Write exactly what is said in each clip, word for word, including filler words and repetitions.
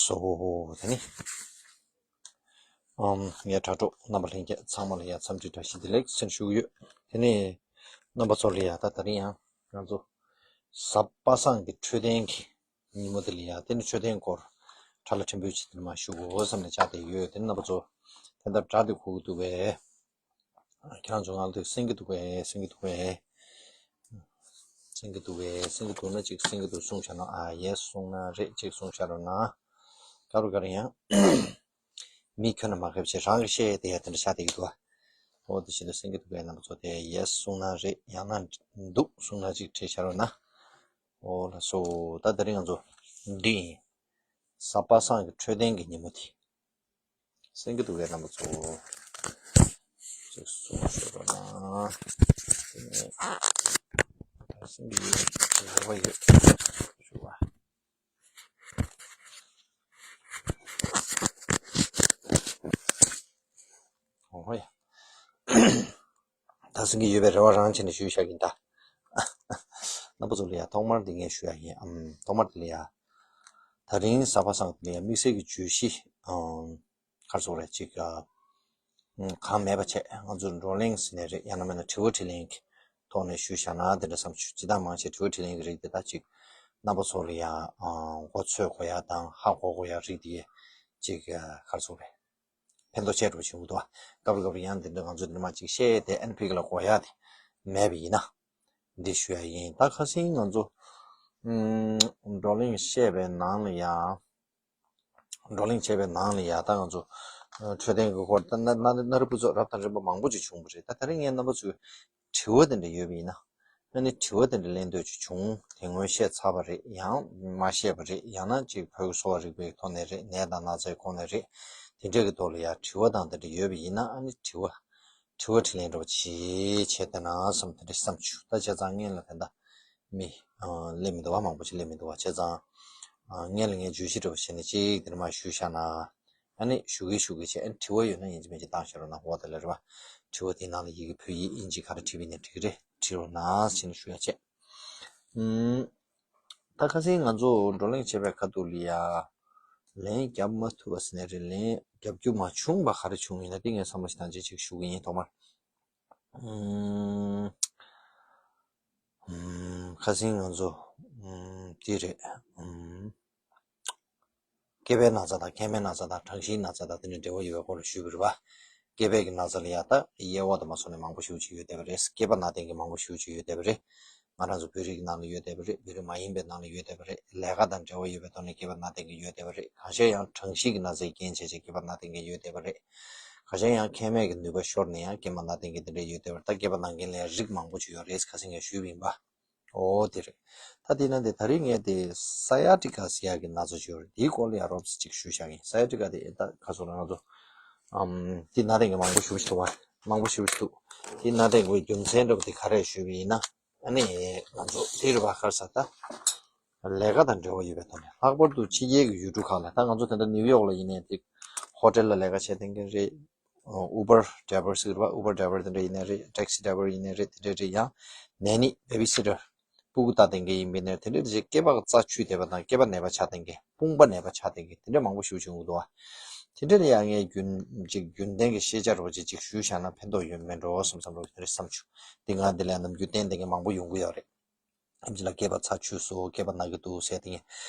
སོ། དེ་ནི། ཨམ། ངའི་དྲ་གྲོགས་རྣམ་པ་ལྷན་རྒྱས་ཚང་མ་ལ་ཡང་འཚམས་འདྲི་བཀྲ་ཤིས་བདེ་ལེགས་ཟེར་ཞུ་གི་ཡོད། དེ་ནི། རྣམ་པ་ཚོ་ལ་ཡང་ད་དེ་རིང་ཡང་ང་ཚོ། གཟའ་པ་སངས་ཀྱི་འཕྲོད་བསྟེན་གྱི་ཉིན་མོ་དེ་ལ་ཡང་དེ་ནི་འཕྲོད་བསྟེན་སྐོར་ཁྲ་ལ་ཕྲན་བུ་ཅིག་དེ་ནི་མ་ཞུ་དགོས་བསམ་ནས་བཅར་བསྡད་ཡོད། དེ་ནི་རྣམ་པ་ཚོ། དེ་འདྲ་དྲ་དེ་གོ་གི་འདུག་པས། ཁྱེད་རང་ཚོ་ང་ལ་དེ་གསན་གྱི་འདུག་པས། གསན་གྱི་འདུག་པས། གསན་གྱི་འདུག་པས། གསན་གྱི་འདུག་ན་ཅིག་གསན་གྱི་འདུག་གསུངས་བཞག་ན། ཨ། ཡེས་གསུངས་ན་རེད། ཅིག་གསུངས་བཞག་རོགས་གནང་། ག་རུ་ག་རུ་ཡང་། མི་ཁྱོན་ནས་མ་ཁེབས་བྱས་རང་གིས་བཤད་དེ་ཡ་དེ་འདྲ་ཆགས་བསྡད་ཀྱི་འདུག་པ། འོ་དེ་བཞིན་དུ་གསན་གྱི་འདུག་པས། རྣམ་པ་ཚོ་དེ་ཡེས་གསུངས་ན་རེད། ཡང་ན་འདུག་གསུངས་ན་ཅིག་བྲིས་བཞག་རོགས་གནང་། འོ་ལགས་སོ། ད་དེ་རིང་ང་ཚོ་འདི་ཡིན། གཟའ་པ་སངས་ཀྱི་འཕྲོད་བསྟེན་གྱི་ཉིན་མོ་དེ། གསན་གྱི་འདུག་པས་རྣམ་པ་ཚོ། ཅིག་གསུངས་ཤོད་རོགས་གནང་། དེ་ནས་ད་གསན་གྱི་ཡོད་རེ་བ་ཡོད་ཞུ་བ། འོ་ཧོ་ཡ། ད་གསན་གྱི་ཡོད་པའི་རེ་བ་རང་བྱས་ནས་ཞུས་བཞག་གི་ཡིན་ད། རྣམ་པ་ཚོ་ལ་ཡ་ཐོག་མར་འདི་ངས་ཞུ་ཡ་ཡིན། ཨམ། ཐོག་མར་འདི་ལ་ཡ། ད་རིང་གཟའ་པ་སངས་འདི་ལ་ཡ་དམིགས་བསལ་གྱི་བརྗོད་གཞི། ཨམ། ག་རེ་ཟེར་དགོས་རེད། ཅིག་ཨ། ཨམ། གང་མེད་པ་བྱས་ང་ཚོ་བགྲོ་གླེང་ཟེར་ནའི་རེད། ཡང་ན་མིན་ན་དྲི་བ་དྲིས་ལན་གྱི་ཐོག་ནས་ཞུས་བཞག་ན་དེ་འདྲ་བསམ་བྱུང་། ཅི་ལྟར་མང་ཆེ་དྲི་བ་དྲིས་ལན་གྱི་རིགས་དེ་དག་ཅིག་རྣམ་པ་ཚོ་ལ་ཡ། ཨ། མགོ་ཚོད་དགོས་ཡ་དང་ཧ་གོ་དགོས་ཡ་རིགས་དེ་ཅིག་ཨ། ག་རེ་ཟེར་དགོས་རེད། ཕན་ཐོགས་ཆེ་དྲགས་བྱུང་འདུག་པ། སྐབས་རེ་སྐབས་རེ་ཡང་འདི་འདྲ་ང་ཚོ་འདི་མ་ཅིག་བཤད་དེ་ཨན་ཕིག་ལ་གོ་ཡ་དེ་མེད་པ་ཡིན་ན། འདི་ཞུ་ཡ་ཡིན། ད་ཁ་སང་ང་ཚོ། ཨམ། བགྲོ་གླེང་བཤད་པའི་ནང་ལ་ཡ། བགྲོ་གླེང་བྱས་པའི་ནང་ལ་ཡ་ད་ང་ཚོ། ཨ། འཕྲོད་བསྟེན་གྱི་སྐོར་ད་ན་ན་ན་རི་བུ་ཚོ་རབ་དང་རིམ་པ་མང་པོ་ཅིག་བྱུང་བ་རེད། ད་དེ་རིང་ངས་རྣམ་པ་ཚོའི་དྲི་བ་དེ་འདྲ་ཡོད་པ་ཡིན་ན། ཨ་ནི་དྲི་བ་དེ་འདྲ་ལེན་འདོད་ཅིག་བྱུང་། དེ་སྔོན་བཤད་ཚར་བ་རེད། ཡང་མ་བཤད་པ་རེད། ཡང་ན་ཅིག་བོད་ཀྱི་གསོ་བ་རིག་པའི་ཐོག་ནས་རེད། ནད་དང་ན་ཚའི་ཁོངས་ནས་རེད། དེ་འདྲ་གི་ཐོག་ལ་ཡ་དྲི་བ་དང་དེ་འདྲ་ཡོད་པ་ཡིན་ན། ཨ་ནི་དྲི་བ། དྲི་བ་དྲིས་ལན་འདྲ་བོ་ཅིག་བྱས་བསྡད་ན་བསམ་དེ་འདྲ་བསམ་བྱུང་། ད་བྱས་ཙང་སྔོན་ལ་དེ་འདྲ་མི། ཨ། སླེབས་མི་འདུག་པ། མང་པོ་ཅིག་སླེབས་མི་འདུག་པ། བྱས་ཙང་། ཨ། སྔོན་ལ་ངས་བརྗོད་གཞི་འདྲ་བོ་བྱས་ནས་ཅིག་དེ་འདྲ་མ་ཞུས་བཞག་ན། ཨ་ནི་ཞུ་གི་ཞུ་གི་བྱས། ཨ་ནི་དྲི་བ་ཡོད་ན་ཡིན་གཅིག་མིན་གཅིག་བཏང་བཞག་རོགས་གནང་། འོ་དེ་ལ་རེད་པ། དྲི་བ་དེའི་ནང་ལ་ཡི་གེ་བོད་ཡིག་དབྱིན་ཇི་ག་རེ་བྲིས་པ་ཡིན་ནའི་འགྲིག་གི་རེད། བྲིས་རོགས་གནང་ཟེར་ནས་ཞུ་ཡ་བྱས། ཨུམ། ད་ཁ་སང་ང་ཚོ་བགྲོ་གླེང་བྱས་པའི་ཁ་ཐུག་ལ་ཡ། ལན་རྒྱབ་མ་ཐུབ་པ་ཟེར་ནའི་རེད། ལན་རྒྱབ་རྒྱུ་མ་བྱུང་བ་ག་རེ་བྱུང་ཡོད་ན་དེ་ངས་བསམ་བློ་ཞིག་བཏང་བྱས་ཅིག་ཞུ་གི་ཡིན། ཐོག་མར། ཨུམ། ཨུམ། ཁ་སང་ང་ཚོ། ཨུམ། དེ་རེད། ཨུམ། སྐེད་པའི་ན་ཚ་དང་མཁལ་མའི་ན་ཚ་དང་གྲང་ཤུའི་ན་ཚ་དང་དེ་འདྲ་འབྲེལ་བ་ཡོད་པའི་སྐོར་ལ་ཞུས་པ་རེད་པ། སྐེད་པའི་གི་ན་ཚ་ལ་ཡ་ད་གཡས་འོག་དང་མ་སོང་ནས་མང་པོ་ཞེ་པོ་ཅིག་ཡོད་བསྡད་པ་རེད། སྐེད་པ་ན་བསྟན་གི་མང་པོ་ཞེ་པོ་ཅིག་ཡོད་བསྡད་པ་རེད། ང་རང་ཚོ་བོད་རིགས་ནང་ལ་ཡོད་བསྡད་པ་རེད། བོད་རིགས་མ་ཡིན་པའི་ནང་ལ་ཡོད་བསྡད་པ་རེད། ལས་ཀ་དང་འབྲེལ་བ་ཡོད་པའི་ཐོག་ནས་སྐེད་པ་ན་བསྟན་གི་ཡོད་བསྡད་པ་རེད། ཁ་ཤས་ཡང་གྲང་ཤུའི་གི་ན་ཚའི་རྐྱེན་བྱས་བྱས་སྐེད་པ་ན་བསྟན་གི་ཡོད་བསྡད་པ་རེད། ཁ་ཤས་ཡང་མཁལ་མའི་གི་ནུས་པ་ཤོར་ནས་ཡང་སྐེད་པ་ན་བསྟན་གི་དེ་འདྲ་ཡོད་བསྡད་པ་རེད། ད་སྐེད་པ་ན་མཁན་ལ་ཡ་རིགས་མང་པོ་ཅིག་ཡོད་རེད། ཁ་སང་ངས་ཞུས་པ་ཡིན་པ། འོ་དེ་རེད། ད་དེ་ན་དེ་ད་རིང་ངས་དེ་སའི་ཡ་ཊི་ཀ་ཟེར་ཡག་གི་ན་ཚ་ཅིག་ཡོད་རེད། དེའི་སྐོར་ལ་ཡ་རོབ་ཙམ་ཅིག་ཞུས་བཞག་ཡིན། སའི་ཡ་ཊི་ཀ་དེ་ད་ག་ཚོད་ལ་ང་ཚོ། ཨམ། དེ་ན་བསྟན་གི་མང་པོ་ཞེ་པོ་ཅིག་འདུག་པ། མང་པོ་ཞེ་པོ་ཅིག་འདུག་དེ་ན་བསྟན་གི་རྒྱུ་མཚན་འདྲ་པོ་དེ་ག་རེ་ཞུས་པ་ཡིན་ན། ཨ་ནི་ང་ཚོ་དེ་རུ་བ་ཁར་ས་ད། ལས་ཀ་དང་འབྲེལ་བ་ཡོད་པའི་ཐོག་ནས། ལྷག་པར་དུ་ཕྱི་རྒྱལ་གྱི་ཡུལ་གྲུ་ཁག་ལ། ད་ང་ཚོ་དེ་འདྲ་ནིའུ་ཡོག་ལ་ཡིན་ནའི་དེ། ཧོ་ཊེལ་ལ་ལས་ཀ་བྱེད་མཁན་རེད། ཨུ་བར་ཌ་རའི་བར་ཟེར་གི་རེད་པ། ཨུ་བར་ཌ་རའི་བར་དེ་འདྲ་ཡིན་ནའི་རེད། ཊེག་སི་ཌ་རའི་བར་ཡིན་ནའི་རེད། དེ་འདྲ་རེད། ཡང་ནེ་ནི་བེ་བི་སི་ཊར། སྤུ་གུ་ལྟ་བསྡད་མཁན་ཡིན་པ་ཡིན་ནའི་རེད། དེ་འདྲ་རེད། རྐེད་པ་རྩ་ཆུད་བསྡད་པ་དང་། སྐེད་པ་ནད་པ་ཆགས་བསྡད་མཁན། དཔུང་པ་ནད་པ་ཆགས་བསྡད་མཁན་དེ་འདྲ་མང་པོ་ཞེ་པོ་ཅིག་ཡོང་གི་འདུག་པ། དེ་འདྲ་ལ་ཡང་ངས་རྒྱུན་ཅིག་རྒྱུན་ལྡན་གྱི་ཤེས་བྱ་རོ་ཅིག་ཅིག་ཞུས་བཞག་ན་ཕན་ཐོགས་ཡོད་མེད་འགྲོ་བསམ་བསམ་རོ་དེ་འདྲ་བསམ་བྱུང་། དེ་ང་འདི་ལ་ནམ་རྒྱུན་བསྟན་བསྡད་མཁན་མང་པོ་ཡོང་གི་ཡོད་རེད། ཨེམ་ཆི་ལ་སྐེད་པ་ཚ་ཆུད་སོང་། སྐེད་པ་ན་གི་འདུག་ཟེར་དེ་ངས།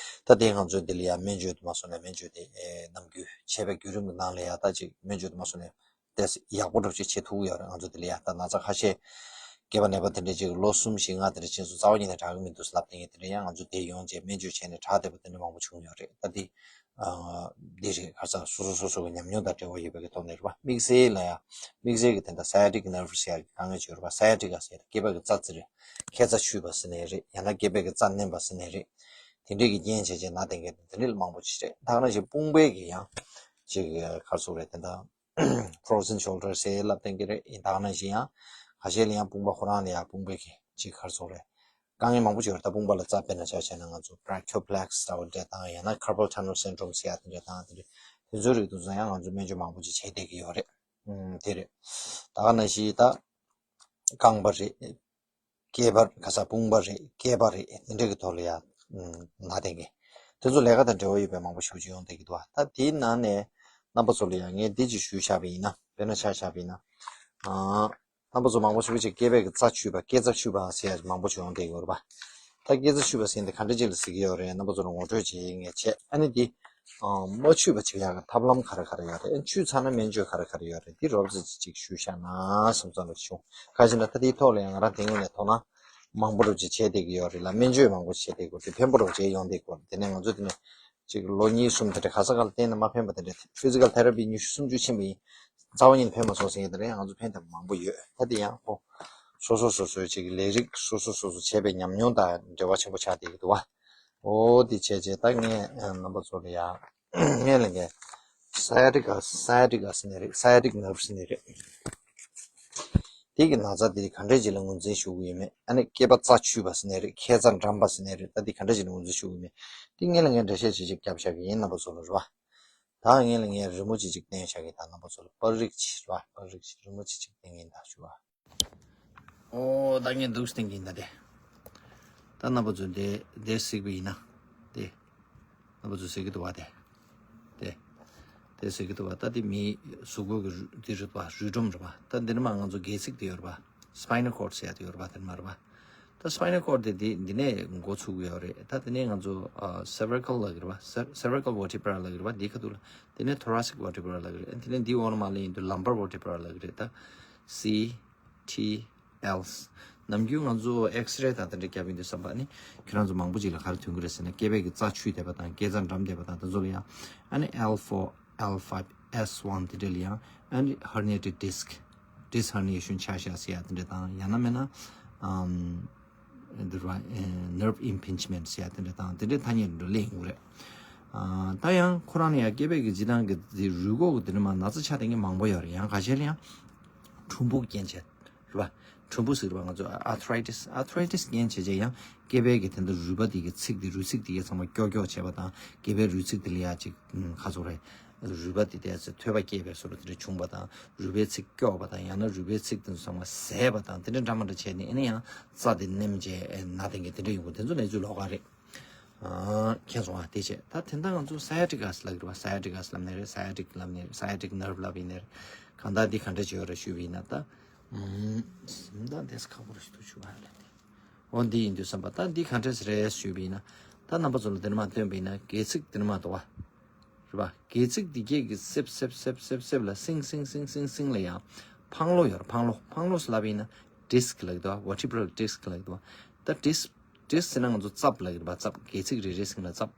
ད་དེ་ང་ཚོའི་འདི་ལ་ཡ་སྨན་བཅོས་དུ་མ་སོང་ནས་སྨན་བཅོས་དེ་ཨེ་ནམ་རྒྱུན་བྱས་པའི་བརྒྱུད་རིམ་གྱི་ནང་ལ་ཡ་ད་ཅིག་སྨན་བཅོས་དུ་མ་སོང་ནས་ཏོག་ཙམ་ཡག་པོ་འདྲ་ཅིག་བྱེད་ཐུབ་ཀྱི་ཡོད་རེད། ང་ཚོ་འདི་ལ་ཡ་ད་ན་ཚ་ཁ་ཤས་སྐེད་པ་ནད་པ་དེ་འདྲ་ཅིག་ལོ་གསུམ་བཞི་ལྔ་དེ་འདྲ་ཕྱིན་སོང་། རྩ་བ་ཉིད་ནས་དྲག་གི་མི་འདུག་ལབ་དེ་ངས་དེ་འདྲ་ཡང་ང་ཚོ་དེ་ཡོང་རྗེས་སྨན་བཅོས་བྱས་ནས་དྲག་བསྡད་པ་དེ་འདྲ་མང་པོ་བྱུང་ཡོད་རེད། ད་དེ། ཨ། འདི་རེད། ཁ་སང་སོ་སོ་སོ་སོ་གི་ཉམས་མྱོང་དང་འབྲེལ་བ་ཡོད་པའི་གི་ཐོག་ནས་རེད་པ། དམིགས་བསལ་ལ་ཡང་དམིགས་བསལ་གྱི་དེ་འདྲ་སའི་ཡ་ཊིག་ནརབ་ཟེར་ཡག་གི་དཀའ་ངལ་ཅིག་ཡོད་རེད་པ། སའི་ཡ་ཊི་ཀ་ཟེར་ཡག་སྐེད་པ་གི་རྩ་རྩེ་རེད། མཁལ་རྩ་ཆུད་པ་ཟེར་ནའི་རེད། ཡང་ན་སྐེད་པའི་གི་རྩ་མནན་པ་ཟེར་ནའི་རེད། དེ་འདྲས་ཀྱི་རྐྱེན་བྱས་བྱས་ན་དེ་འདྲས་མང་པོ་ཅིག་རེད། ད་ག་ནང་བཞིན་དཔུང་པའི་གི་ཡང་ཅིག་ག་རེ་ཟེར་དགོས་རེད། དེ་འདྲ་frozen shoulder ཟེར་ལབ་བསྡད་ཀྱི་རེད། ཡིན་ད་ག་ནང་བཞིན་ཡང་ཁ་ཤས་ལ་ཡང་དཔུང་པ་ཁོ་རང་ལ་ཡང་དཔུང་པའི་གི་ཅིག་ག་རེ་ཟེར་དགོས་རེད། དཀའ་ངལ་མང་པོ་ཅིག་ཡོད་རེད། ད་དཔུང་པ་ལ་རྩ་དཔེར་ན་ཆ་བཞག་ན་ང་ཚོ་brachioplex ལབ་པ་འདྲ་དང་། ཡང་ན་carpal tunnel syndrome ཟེར་ཡག་དེ་འདྲ་དང་། དེ་འདྲ་དེ་ཚོའི་རིགས་དེ་ཚོ་ཡང་ང་ཚོ་སྨན་བཅོས་མང་པོ་ཅིག་བྱས་བསྡད་ཀྱི་ཡོད་རེད། ཨུམ། དེ་རེད། ད་ག་ནང་བཞིན་ད་རྐང་པ་རེད། སྐེད་པ། ཁ་སང་དཔུང་པ་རེད། སྐེད་པ་རེད། དེ་འདྲ་གི་ཐོག་ལ་ཡང་ན་བསྡད་མཁན། དེ་ཚོ་ལས་ཀ་དང་འབྲེལ་བ་ཡོད་པའི་མང་པོ་ཞེ་པོ་ཅིག་ཡོང་བསྡད་ཀྱི་འདུག་བ། ད་དེའི་ནང་ནས་རྣམ་པ་ཚོ་ལ་ཡང་ངས་འདི་ཅིག་ཞུས་བཞག་པ་ཡིན་ན། དཔེར་ན་ཆ་བཞག་པ་ཡིན་ན། ཨ། རྣམ་པ་ཚོ་མང་པོ་ཞེ་པོ་ཅིག་སྐེད་པའི་གི་རྩ་འཆུས་པ། སྐེད་རྩ་འཆུས་པ་ཟེར་ཡ་མང་པོ་ཅིག་ཡོང་བསྡད་ཀྱི་ཡོད་རེད་པ། ད་སྐེད་རྩ་འཆུས་པ་ཟེར་འདི་ག་འདྲ་ཅིག་ལ་ཟེར་གྱི་ཡོད་རེད། རྣམ་པ་ཚོ་ལ་ངོ་སྤྲོད་ཅིག་ངས་བྱས། ཨ་ནི་འདི། ཨ། མ་འཆུས་པ་ཅིག་ཡག་གི་ཐབས་ལམ་ག་རེ་ག་རེ་ཡོད་རེད། ཨ། འཆུས་ཚར་ན་སྨན་བཅོས་ག་རེ་ག་རེ་ཡོད་རེད། འདི་རོབ་ཙམ་ཅིག་ཞུས་བཞག་ན་བསམ་བསམ་རེ་བྱུང་། ག་ཅི་ན་ད་དེའི་ཐོག་ལ་ཡང་ང་རང་དེ་སྔོན་ནས་དོ་སྣང་མང་པོ་རོབ་ཅིག་བྱས་བསྡད་ཀྱི་ཡོད་རེད་ལ། སྨན་བཅོས་མང་པོ་བྱས་བསྡད་ཀྱི་ཡོད་རེད། དེ་ཕན་པོ་རོབ་ཅིག་ཡོང་བསྡད་ཀྱི་ཡོད་རེད། དེ་ནས་ང་ཚོ་དེ་ནས་ཅིག་ལོ་གཉིས་གསུམ་དེ་འདྲ་ག་ས་ག་ལ་བསྟེན་ན་མ་ཕན་པ་དེ་འདྲ། ཕི་ཛི་ཀལ་ཐེ་ར་པི་ཉི་ཤུ་སུམ་ཅུ་ཕྱིན་པ་ཡིན། རྩ་བ་ཉིད་ནས་ཕན་མ་སོང་ཟེར་མཁན་དེ་འདྲ་ཡང་ང་ཚོ་ཕན་ཐོགས་མང་པོ་ཡོད། ད་དེ་ཡང་ཁོ་སོ་སོ་སོ་སོའི་ཅིག་ལས་རིགས་སོ་སོ་སོ་སོ་བྱས་པའི་ཉམས་མྱོང་དང་འབྲེལ་བ་ཆེན་པོ་ཆགས་བསྡད་ཀྱི་འདུག་བ། འོ་དེ་བྱས་བྱས་ད་ངས་རྣམ་པ་ཚོ་ལ་ཡང་ངས་ལ་ངས་སའི་ཡ་ཊི་ཀ་སའི་ཡ་ཊི་ཀ་ཟེར་ནས་རེད། སའི་ཡ་ཊིག་ནརབ་ཟེར་ནས་རེད། དེ་གི་ན་ཚ་དེ་ག་འདྲ་ཅིག་ལ་ངོས་འཛིན་ཞུ་གི་ཡོད་མེད། ཨ་ནི་སྐེད་པ་རྩ་འཆུས་པ་ཟེར་ནས་རེད། སྐེད་རྩ་འགྲམ་པ་ཟེར་ནས་རེད། ད་དེ་ག་འདྲ་ཅིག་ལ་ངོས་འཛིན་ཞུ་གི་ཡོད་མེད། དེ་ངས་ལ་ངས་འགྲེལ་བཤད་ཅིག་ཅིག་བརྒྱབ་བཞག་གི་ཡིན། རྣམ་པ་ཚོ་ལ་རེད་བ། ད་ངས་ལ་ངས་རི་མོ་ཅིག་ཅིག་བསྟན་བཞག་གི། ད་རྣམ་པ་ཚོ་ལ་པར་རིས་ཅིག་རེད་བ། པར་རིས་ཅིག་རི་མོ་ཅིག་ཅིག་བསྟན་གི་ཡིན། ད་ཞུ་བ། ཨོ་ད་ངས་འདུག་སྟེང་གི་ཡིན་ད་དེ། ད་རྣམ་པ་ཚོ་དེ་དེ་གཟིགས་པ་ཡིན་ན། དེ། རྣམ་པ་ཚོ་གཟིགས་ཀྱི་འདུག་བ་དེ། དེ། དེ་གཟིགས་ཀྱི་འདུག་བ། ད་དེ་མིའི་གཟུགས་པོ་གི་རུས་དེ་རེད་བ། རུས་སྒྲོམ་རེད་བ། ད་འདི་ནས་མར་ང་ཚོ་སྒལ་ཚིགས་དེ་ཡོད་རེད་བ། སི་པའི་ནལ་ཀོར་ཌ་ཟེར་ཡ་དེ་ཡོད་རེད་བ། དེ་ནས་མར་རེད་བ། ད་སི་པའི་ནལ་ཀོར་ཌ་དེ་དེ་འདི་ནས་འགོ་ཚུགས་ཀྱི་ཡོད་རེད། ད་དེ་ནས་ང་ཚོ་ཨ་སེར་བི་ཀལ་ལབ་ཀྱི་རེད་བ། སེར་སེར་བི་ཀལ་ཝར་ཊི་བྷ་ར་ལབ་ཀྱི་རེད་བ། འདིའི་ཁ་ཐུག་ལ། དེ་ནས་ཐོ་ར་སིག་ཝར་ཊི་བྷ་ར་ལབ་ཀྱི་རེད། དེ་ནས་འདིའི་འོག་ལ་མར་སླེབས་ཡོང་དུས་ལམ་བར་ཝར་ཊི་བྷ་ར་ལབ་ཀྱི་རེད། ད་སི་ཊི་ཨེལ། ནམ་རྒྱུན་ང་ཚོ་ཨེགས་རེ་དང་དེ་འདྲ་བརྒྱབ་ཡོང་དུས་ཙམ་པ་ནི་ཁྱེད་རང་ཚོ་མང་པོ་ཅིག་ལ་ག་རེ་ཐོན་གྱི་རེད་ཟེར་ན། སྐེད་པའི་གི་རྩ་འཆུས་བསྡད་པ་དང་། སྐེད་རྩ་འགྲམ་བསྡད་པ་དང་། དེ་ཚོ་ལ་ཡང་ཨ་ནི་ཨེལ་ཕོར། ཨེལ་ཕའིབ། ཨེས་ཝན། དེ་འདྲ་ལ་ཡང་ཨ་ནི་ཧར་ནི་ཡེ་ཊེཌ་ཌིསྐ། ཌིསྐ་ཧར་ནི་ཡེ་ཤན་ཆགས་ཤག་ཟེར་ཡ་དེ་འདྲ་དང་། ཡང་ན་མེད་ན་ཨམ་འདི་ར་ནརབ་ཨིམ་པིན་ཇི་མེན་ཊི་ཟེར་ཡ་དེ་འདྲ་དང་། དེ་འདྲའི་ཐ་སྙད་འདྲ་སླེབས་ཡོང་གི་རེད། ཨ་ད་ཡང་ཁོ་རང་ལ་ཡང་སྐེད་པའི་གི་སྤྱིར་བཏང་གི་དེ་རུས་ཁོག་གི་དེ་འདྲ་མར་ན་ཚ་ཆགས་བསྡད་མཁན་མང་པོ་ཡོད་རེད། ཡང་ཁ་ཤས་ལ་ཡང་གྲུམ་བུ་རྐྱེན་བྱས། རེད་བ། གྲུམ་བུ་ཟེར་བ་ང་ཚོ་ཨར་ཐི་རའི་ཊི་སི། ཨར་ཐི་རའི་ཊི་སི་རྐྱེན་བྱས་བྱས་ཡང་སྐེད་པའི་གི་དེ་འདྲ་རུས་པ་དེ་གི་ཚིགས་དེ། རུས་ཚིགས་དེ་གི་ཚང་མ་སྐྱོག་སྐྱོག་བྱས་པ་དང་། སྐེད་པའི་རུས་ཚིགས་དེ་ལ་ཡ་ཅིག་ཁ་ཚོ་རེད། རུས་པ་དེ་དེ་ཚོ་ཐོད་པ་སྐྱེས་པའི་བཟོ་འདྲ་དེ་འདྲ་བྱུང་བ་དང་། རུས་པའི་ཚིགས་སྐྱོག་པ་དང་། ཡང་ན་རུས་པའི་ཚིགས་དེ་ཚོ་ཚང་མ་ཟད་པ་དང་། དེ་འདྲ་འདྲ་མ་འདྲ་བྱས་ནས་ཨ་ནི་ཡང་རྩ་དེ་ནེམ་བྱས་ན་བསྡད་མཁན་དེ་འདྲ་ཡོང་གི། དེ་ཚོ་གནས་ཚུལ་ལོགས་ཀ་རེད། ཨ་མཁྱེན་སོང་ང་། དེ་བྱས་ད་དེ་འདྲ་ང་ཚོ་སའི་ཡ་ཊི་ཀ་ལབ་ཀྱི་རེད་བ། སའི་ཡ་ཊི་ཀ་ལབ་ནའི་རེད། སའི་ཡ་ཊིག་ལབ་ནའི་རེད། སའི་ཡ་ཊིག་ནརབ་ལབ་ཡིན་ནའི་རེད། གང་ལྟར་འདི་ག་འདྲ་ཅིག་ཡོད་རེད་ཞུས་པ་ཡིན་ན། ད་ཨུམ། ད་འདི་ཁག་པོ་རེད་ཞུ་ཐུབ་ཆུ་བ་ལ་དེ། འོ་འདི་ཡིན་དུས་ཙམ་པ་ད་འདི་ག་འདྲ་ཞིག་རེད་ཞུས་པ་ཡིན་ན། ད་རྣམ་པ་ཚོ་ལ་འདི་ནས་མར་སྟོན་པ་ཡིན་ན། སྒལ་ཚིགས་འདི་ནས་མར་འདུག་བ། རེད་བ། སྒལ་ཚིགས་འདི་གས་ཀྱི་སེབ་སེབ་སེབ་སེབ་སེབ་ལ་སིང་སིང་སིང་སིང་སིང་ལ་ཡང་འཕང་ལོ་ཡོད་རེད། འཕང་ལོ། འཕང་ལོ་ཟེར་ལབ་པ་ཡིན་ན་ཌིསྐ་ལབ་ཀྱི་འདུག་བ། ཝར་ཊི་བྷ་རལ་ཌིསྐ་ལབ་ཀྱི་འདུག་བ། ད་ཌིསྐ་ཌིསྐ་ཟེར་ན་ང་ཚོ་རྩབ་ལབ་ཀྱི་རེད་པ། རྩབ། སྒལ་ཚིགས་རེ་རེ་སྟེང་ལ་རྩབ།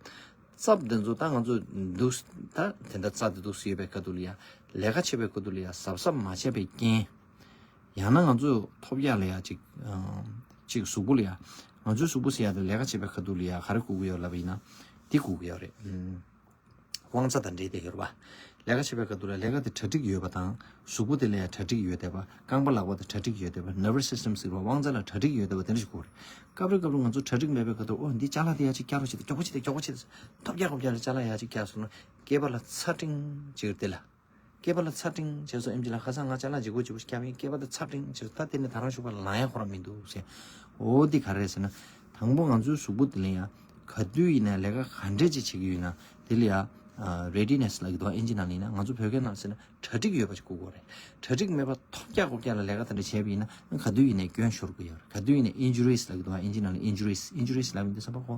རྩབ་འདི་ཚོ་ད་ང་ཚོ་འདུག་ད་དེ་འདྲ་རྩ་དེ་འདུག་ཡོད་པའི་ཁ་ཐུག་ལ་ཡ། ལས་ཀ་བྱེད་པའི་ཁ་ཐུག་ལ་ཡ་གཟབ་གཟབ་མ་བྱས་པའི་རྐྱེན། ཡང་ན་ང་ཚོ་ཐོབ་རྒྱག་ལ་ཡ་ཅིག་ཨ་ཅིག་གཟུགས་པོ་ལ་ཡ། ང་ཚོའི་གཟུགས་པོ་ཟེར་ཡ་དེ་ལས་ཀ་བྱེད་པའི་ཁ་ཐུག་ལ་ཡ་ག་རེ་དགོས་ཀྱི་ཡོད་ལབ་པ་ཡིན་ན། འདི་དགོས་ཀྱི་ཡོད་རེད། ཨུམ། དབང་རྩ་དང་འབྲེལ་བསྡད་ཡོད་རེད་པ། ལས་ཀ་བྱེད་པའི་ཁ་ཐུག་ལ་ལས་ཀ་དེ་གྲ་སྒྲིག་ཡོད་པ་དང་། གཟུགས་པོ་དེ་ལ་ཡང་གྲ་སྒྲིག་ཡོད་བསྡད་པ། རྐང་པ་ལག་པ་དེ་གྲ་སྒྲིག་ཡོད་བསྡད་པ། ནར་བི་སི་སི་ཊམ་ཟེར་བ། དབང་རྩ་ལ་གྲ་སྒྲིག་ཡོད་བསྡད་པ་དེ་འདྲ་ཞིག་དགོས་རེད། སྐབས་རེ་སྐབས་རེ་ང་ཚོ་གྲ་སྒྲིག་མེད་པའི་ཁ་ཐུག་ཨོ་འདི་ཅ་ལག་དེ་ཡ་ཅིག་བཀྱག་རོགས་བྱེད་དང་། མགྱོགས་པོ་བྱེད་དང་། མགྱོགས་པོ་བྱེད་དང་། ཐོབ་རྒྱག་གོ་རྒྱག་ལ་ཅ་ལག་ཡ་ཅིག་བཀྱག་སོང་ན། སྐེད་པ་ལ་ཚ་ཏིང་བྱེད་དེ་ལ། སྐེད་པ་ལ་ཚ་ཏིང་བྱས་སོང་། ཨེམ་ཆི་ལགས་ཁ་སང་ང་ཅ་ལག་ལྗིད་ཁོག་ལྗིད་པོ་ཞིག་བརྒྱབ་ཡིན། སྐེད་པ་དེ་ཚ་ཏིང་བྱས་སོང་། ད་དེ་ནས་ད་རང་ཤུགས་པ་ལངས་ཡ་ཁོ་རང་མི་འདུག་ཟེར། འོ་འདི་ག་རེ་རེད་ཟེར་ན། དང་པོ་ང་ཚོའི་གཟུགས་པོ་དེ་ལ་ཡང་ག་དུས་ཡིན་ན་ལས་ཀ་ག་འདྲས་ཅིག་བྱེད་ཀྱི་ཡོད་ན་དེ་ལ་ཡང་རེ་ཌི་ནེ་སི་ལབ་ཀྱི་འདུག་ཨིན་ཇི་ནང་ལ་ཡིན་ན། ང་ཚོ་བོད་སྐད་ནང་ཟེར་ན་གྲ་སྒྲིག་ཡོད་པ་ཞིག་དགོས་ཀྱི་རེད། གྲ་སྒྲིག་མེད་པ་ཐོབ་རྒྱག་གོ་རྒྱག་ལ་ལས་ཀ་དེ་འདྲ་བྱས་པ་ཡིན་ན་ག་དུས་ཡིན་ནའི་སྐྱོན་ཤོར་གྱི་ཡོད་རེད། ག་དུས་ཡིན་ནའི་ཨིན་ཇུ་རིས་ལབ་ཀྱི་འདུག་ཨིན་ཇི་ནང་ལ་ཨིན་ཇུ་རིས། ཨིན་ཇུ་རིས་ལབ་ཡིན་དུས་ཙམ་པ་ཁོ་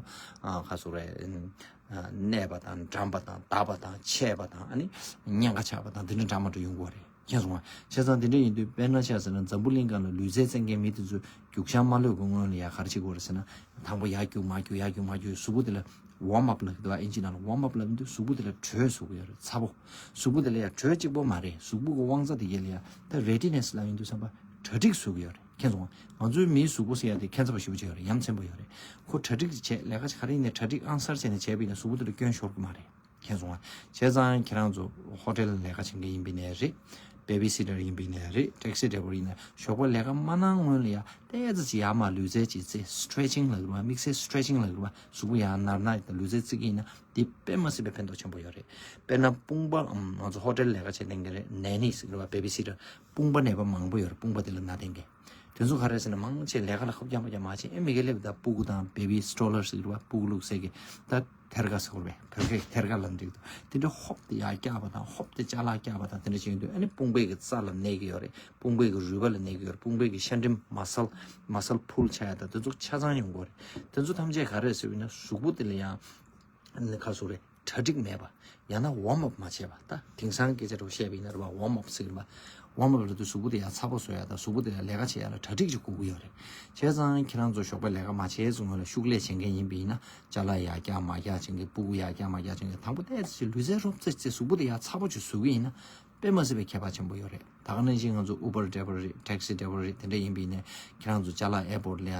ག་ཟེར་རེད། གནས་པ་དང་། འགྲམ་པ་དང་། བརྡབས་པ་དང་། ཆད་པ་དང་། ཨ་ནི་གཉན་ཁ་ཆག་པ་དང་། འདི་འདྲ་འདྲ་མ་འདྲ་ཡོང་གི་རེད། མཁྱེན་སོང་ང་། བྱས་ཙང་འདི་འདྲ་ཡིན་དུས་དཔེར་ན་ཆ་བཞག་ན་འཛམ་བུ་གླིང་སྒང་ལ་ལུས་རྩལ་རྩེད་མཁན་མི་དེ་ཚོས་རྒྱུག་ཤར་མ་ལྷོད་ཀྱི་སྔོན་ལ་ཡ་ག་རེ་བྱེད་དགོས་རེད་ཟེར་ན། དང་པོ་ཡར་རྒྱུག་མར་རྒྱུག་ཡར་རྒྱུག་མར་རྒྱུག་གཟུགས་པོ་དེ་ལ་ཝོམ་ཨབ་ལབ་ཀྱི་འདུག་ཨ། ཨིན་ཇི་ནང་ལ་ཝོམ་ཨབ་ལབ་ཀྱི་འདུག་གཟུགས་པོ་དེ་ལ་དྲོད་བཟོ་གི་ཡོད་རེད། ཚ་པོ། གཟུགས་པོ་དེ་ལ་ཡ་དྲོད་གཅིག་པོ་མ་རེད། གཟུགས་པོ་གི་དབང་རྩ་དེ་གས་ལ་ཡ་ད་རེ་ཌི་ནེ་སི་ལབ་ཡིན་དུས་ཙམ་པ་གྲ་སྒྲིག་བཟོ་གི་ཡོད་རེད། མཁྱེན་སོང་ང་། ང་ཚོའི་མིའི་གཟུགས་པོ་ཟེར་ཡ་དེ་ཁྱད་མཚར་པོ་ཞེ་པོ་ཅིག་ཡོད་རེད། ཡ་མཚན་པོ་ཡོད་རེད། ཁོ་གྲ་སྒྲིག་བྱས། ལས་ཀ་ག་རེ་ཡིན་ནའི་གྲ་སྒྲིག་ཨང་གསར་བྱས་ནས་བྱས་པ་ཡིན་ན་གཟུགས་པོ་དེ་ལ་སྐྱོན་ཤོར་གི་མ་རེད། མཁྱེན་སོང་ང་། བྱས་ཙང་ཁྱེད་རང་ཚོ་ཧོ་ཊེལ་ལ་ལས་ཀ་བྱེད་མཁན་ཡིན་པ་ཡིན་ནའི་རེད། བེ་བི་སི་ཊར་ཡིན་པ་ཡིན་ནའི་རེད། ཊེག་སི་ཌ་རའི་ཝར་ཡིན་ནའི། ཞོགས་པ་ལས་ཀ་མ་གནང་སྔོན་ལ་ཡ་ཏོག་ཙམ་ཅིག་ཡར་མར་ལུས་རྩལ་ཅིག་རྩེ། སི་ཊེ་ཆིང་ལབ་ཀྱི་རེད་པ། དམིགས་བསལ་སི་ཊེ་ཆིང་ལབ་ཀྱི་རེད་པ། གཟུགས་པོ་ཡར་ནར་ནར་དང་ལུས་རྩལ་རྩེ་གི་ཡིན་ན་འདི་དཔེ་མ་སྲིད་པའི་ཕན་ཐོགས་ཆེན་པོ་ཡོད་རེད། དཔེར་ན་དཔུང་པ། ཨམ། ང་ཚོ་ཧོ་ཊེལ་ལ་ལས་ཀ་བྱེད་མཁན་གྱི་རེད། ནེ་ནི་ཟེར་གྱི་རེད་པ། བེ་བི་སི་ཊར། དཔུང་པ་ནད་པ་མང་པོ་ཡོད་རེད། དཔུང་པ་དེ་ལ་ན་བསྡད་མཁན། དེ་ཚོ་ག་རེ་ཟེར་ན་མང་ཆེ་ལས་ཀ་ལ་ཁོ་རྐྱང་པ་རྐྱང་མ་བྱེད། ཨེ་མི་སྒེར་སླེབས་ད་སྤུ་གུ་དང་བེ་བི་སི་ཊོ་ལར་ཟེར་གྱི་རེད་པ། སྤུ་གུ་བླུགས་ཟེར་གྱི། ད་ ཐེར་ཀ་ཟེར་བ་རེད། བོད་སྐད་ཐེར་ཀ་ལབ་འགྲིག་འདུག་དེ་འདྲ་ཧོབ་དེ་ཡར་བཀྱག་པ་དང་ཧོབ་དེ་ཅ་ལག་བཀྱག་པ་དང་དེ་འདྲ་བྱེད་ཀྱི་འདུག་ཨ་ནི་དཔུང་པའི་གི་རྩ་ལ་གནས་ཀྱི་ཡོད་རེད། དཔུང་པའི་གི་རུས་པ་ལ་གནས་ཀྱི་ཡོད་རེད། དཔུང་པའི་གི་ཤ་འགྲམ་མ་སལ་མ་སལ་ཕུལ་ཆགས་ཡ་དང་དེ་ཚོ་ཆ་ཚང་ཡོང་གི་ཡོད་རེད། དེ་ཚོ་ཐམས་ཅད་ག་རེ་རེད་ཟེར་བ་ཡིན་ན་གཟུགས་པོ་དེ་ལ་ཡང་ནི་ཁ་སོ་རེད། གྲ་སྒྲིག་མེད་པ། ཡང་ན་ཝརམ་ཨབ་མ་བྱས་པ། ད་དེང་སང་སྐད་ཆ་འདྲ་བོ་བཤད་པ་ཡིན་ན་རེད་བ། ཝརམ་ཨབ་ཟེར་གྱི་རེད་བ། ཝརམ་ཨབ་ལབ་དུས་གཟུགས་པོ་དེ་ཡང་ཚ་པོ་བཟོ་ཡ་དང་གཟུགས་པོ་དེ་ལ་ལས་ཀ་བྱེད་ཡ་ལ་གྲ་སྒྲིག་ཅིག་དགོས་ཀྱི་ཡོད་རེད། བྱས་ཙང་ཁྱེད་རང་ཚོ་ཞོགས་པ་ལས་ཀ་མ་བྱས་ཙམ་སྔོན་ལ་ཤུགས་ལས་བྱེད་མཁན་ཡིན་པ་ཡིན་ན་ཅ་ལག་ཡར་བཀྱག་མར་བཀྱག་བྱེད་མཁན། ཕྲུ་གུ་ཡར་བཀྱག་མར་བཀྱག་བྱེད་མཁན། དང་པོ་ཏོག་ཙམ་ལུས་རྩལ་རོབ་ཙམ་ཅིག་གཟུགས་པོ་དེ་ཡང་ཚ་པོ་ཅིག་བཟོ་གི་ཡིན་ན་དཔེ་མ་སྲིད་པའི་ཁྱད་པར་ཆེན་པོ་ཡོད་རེད། ད་ག་ནང་བཞིན་ང་ཚོ་ཨུ་བར་ཌ་རའི་ཝར་རེད། ཊེག་སི་ཌ་རའི་ཝར་རེད། དེ་འདྲ་ཡིན་པ་ཡིན་ན་ཁྱེད་རང་ཚོ་ཅ་ལག་ཨེར་པོར་ལ་ཡ་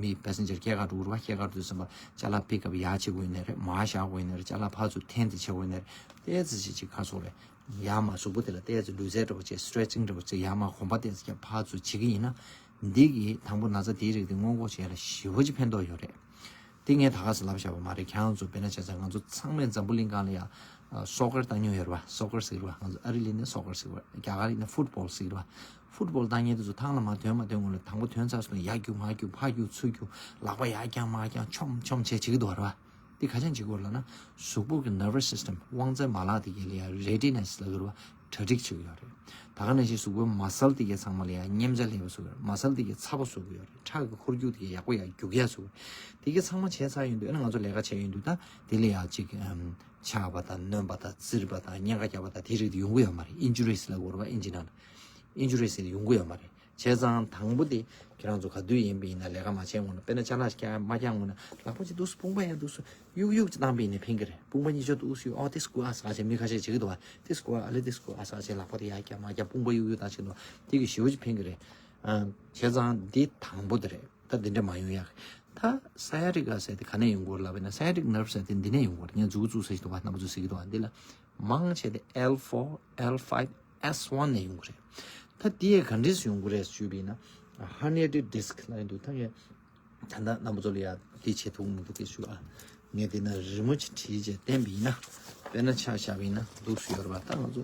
མི་པེ་སེན་ཇར་སྐྱེལ་ག་འགྲོ་གི་རེད་བ། སྐྱེལ་ག་འགྲོ་དུས་ཙམ་པ་ཅ་ལག་པིག་ཨབ་ཡར་བྱེད་དགོས་ཡིན་ནའི་རེད། མར་བཞག་དགོས་ཡིན་ནའི་རེད། ཅ་ལག་ཕར་ཚུར་འཐེན་ཏེ་བྱེད་དགོས་ཡིན་ནའི་རེད། ཏོག་ཙམ་ཅིག་ཅིག་ཁ་སོ་རེད། ཡར་མར་གཟུགས་པོ་དེ་ལ་ཏོག་ཙམ་ལུས་རྩལ་འདྲ་བོ་བྱས། སི་ཊེ་ཆིང་འདྲ་བོ་བྱས། ཡར་མར་གོམ་པ་ཏོག་ཙམ་བརྒྱབ། ཕར་ཚུར་བྱེད་ཀྱི་ཡིན་ན། འདི་གིས་དང་པོ་ན་ཚ་དེའི་རིགས་དེ་སྔོན་འགོག་བྱེད་ཡ་ལ་ཞེ་པོ་ཅིག་ཕན་ཐོགས་ཡོད་རེད། དེ་ངས་ད་ག་སེ་ལབ་བཞག་པ་མ་རེད། ཁྱེད་རང་ཚོ་དཔེར་ན་ཆ་ཚང་ང་ཚོ་ཚང་མས་འཛམ་བུ་གླིང་སྒང་ལ་ཡ་སོ་ཀར་བཏང་མྱོང་ཡོད་རེད་བ། སོ་ཀར་ཟེར་གྱི་རེད་བ། ང་ཚོ་ཨ་རི་ལ་ཡིན་ན་སོ་ཀར་ཟེར་གྱི་རེད་བ། རྒྱ་གར་ལ་ཡིན་ན་ཕུཊ་བོལ་ཟེར་གྱི་རེད་བ། ཕུཊ་བོལ་བཏང་མཁན་དེ་ཚོ་ཐང་ལ་མར་ཐོན་མ་ཐོན་སྔོན་ལ། དང་པོ་ཐོན་ཚར་སོང་ན་ཡར་རྒྱུག་མར་རྒྱུག་ཕར་རྒྱུག་ཚུར་རྒྱུག་ལག་པ་ཡར་བརྐྱངས་མར་བརྐྱངས་ཆོམ་ཆོམ་བྱས་བྱེད་ཀྱི་འདུག་རེད་བ། དེ་ག་ཅན་བྱེད་དགོས་ལབ་ན། གཟུགས་པོ་གི་ནར་བྷ་སི་སི་ཊམ་དབང་རྩའི་མ་ལག་དེ་གའི་ལ་ཡ་རེ་ཌི་ནེ་སི་ལབ་ཀྱི་རེད་བ། གྲ་སྒྲིག་བྱེད་ཀྱི་ཡོད་རེད། ད་ག་ནང་བཞིན་གཟུགས་པོའི་མ་སལ་དེ་གའི་ཚང་མ་ལ་ཡ་མཉེན་ཆ་སླེབས་པ་བཟོ་གི་ཡོད་རེད། མ་སལ་དེ་གའི་ཚ་པོ་བཟོ་གི་ཡོད་རེད། ཁྲག་གི་འཁོར་རྒྱུག་དེ་གའི་ཡག་པོ་ཡ་རྒྱུག་ཡ་བཟོ་གི་ཡོད་རེད། དེ་གའི་ཚང་མ་བྱས་ཚར་ཡོང་དུས་ཨ་ནི་ང་ཚོ་ལས་ཀ་བྱས་ཡོང་དུས་ད་དེ་ལ་ཡ་ཅིག་ཨམ་ཆག་པ་དང་གནོན་པ་དང་བཙིར་བ་དང་གཉན་ཁ་རྒྱག་པ་དང་དེ་རིགས་དེ་ཡོང་གི་ཡོད་མ་རེད། ཨིན་ཇུ་རིས་ལབ་དགོས་རེད་བ། ཨིན་ཇི་ནང་ལ་ཨིན་ཇུ་རིས་དེ་ཡོང་གི་ཡོད་མ་རེད། བྱས་ཙང་དང་པོ་དེ་ཁྱེད་རང་ཚོ་ག་དུས་ཡིན་པ་ཡིན་ན་ལས་ཀ་མ་བྱས་སྔོན་ལ། དཔེར་ན་ཅ་ལག་རྒྱག་མ་རྒྱག་སྔོན་ལ་ལག་པ་ཅིག་འདུག་སེ་དཔུང་པ་ཡང་འདུག་སེ་གཡུག་གཡུག་ཅིག་བཏང་པ་ཡིན་ན་ཕན་གྱི་རེད། དཔུང་པ་གཉིས་ཆ་འདུག་སེ་གཡུག་ཨོ་ཏིས་ཀུ་ཨ་ཟེར་བྱས་མི་ཁ་ཤས་བྱེད་ཀྱི་འདུག་བ། ཏིས་ཀུ་ཨ་ཨ་ལེ་ཏིས་ཀུ་ཨ་ཟེར་བྱས་ལག་པ་དེ་ཡར་རྒྱག་མར་རྒྱག་དཔུང་པ་གཡུག་གཡུག་བཏང་བྱེད་ཀྱི་འདུག་བ། དེ་གི་ཞེ་པོ་ཅིག་ཕན་གྱི་རེད། ཨ་བྱས་ཙང་འདི་དང་པོ་དེ་རེད། ད་འདི་འདྲ་མ་ཡོང་ཡག་ད་སའི་ཡ་ཊིག་ཨ་ཟེར་དེ་ག་ནས་ཡོང་གི་ཡོད་ལབ་པ་ཡིན་ན། སའི་ཡ་ཊིག་ནརབ་ཟེར་དེ་འདི་ནས་ཡོང་གི་ཡོད་རེད། ངས་མཛུབ་གུ་བཙུགས་ས་ཞིག་འདུག་བ། རྣམ་པ་ཚོས་གཟིགས་ཀྱི་འདུག་བ། འདི་ལ་མང་ཆེ་དེ་ཨེལ་ཕོར། ཨེལ་ཕའིབ། ཨེས་ཝན་ནས་ཡོང་གི་རེད། ད་དེ་ཡང་ག་འདྲས་སེ་ཡོང་གི་རེད་ཞུས་པ་ཡིན་ན། ཧར་ནི་ཡེ་ཊེཌ་ཌིསི་ཀི་ལབ་ཡོང་དུས་ད་ངས་ད་ལྟ་རྣམ་པ་ཚོ་ལ་ཡ་དེ་བྱེད་ཐུབ་མི་འདུག་གས་ཞུ་ཨ། ངས་དེ་ན་རི་མོ་ཅིག་བྲིས་བྱས་བསྟན་པ་ཡིན་ན། དཔེར་ན་ཆ་བཞག་པ་ཡིན་ན་འདུག་སེ་ཡོད་རེད་བ། ད་ང་ཚོ་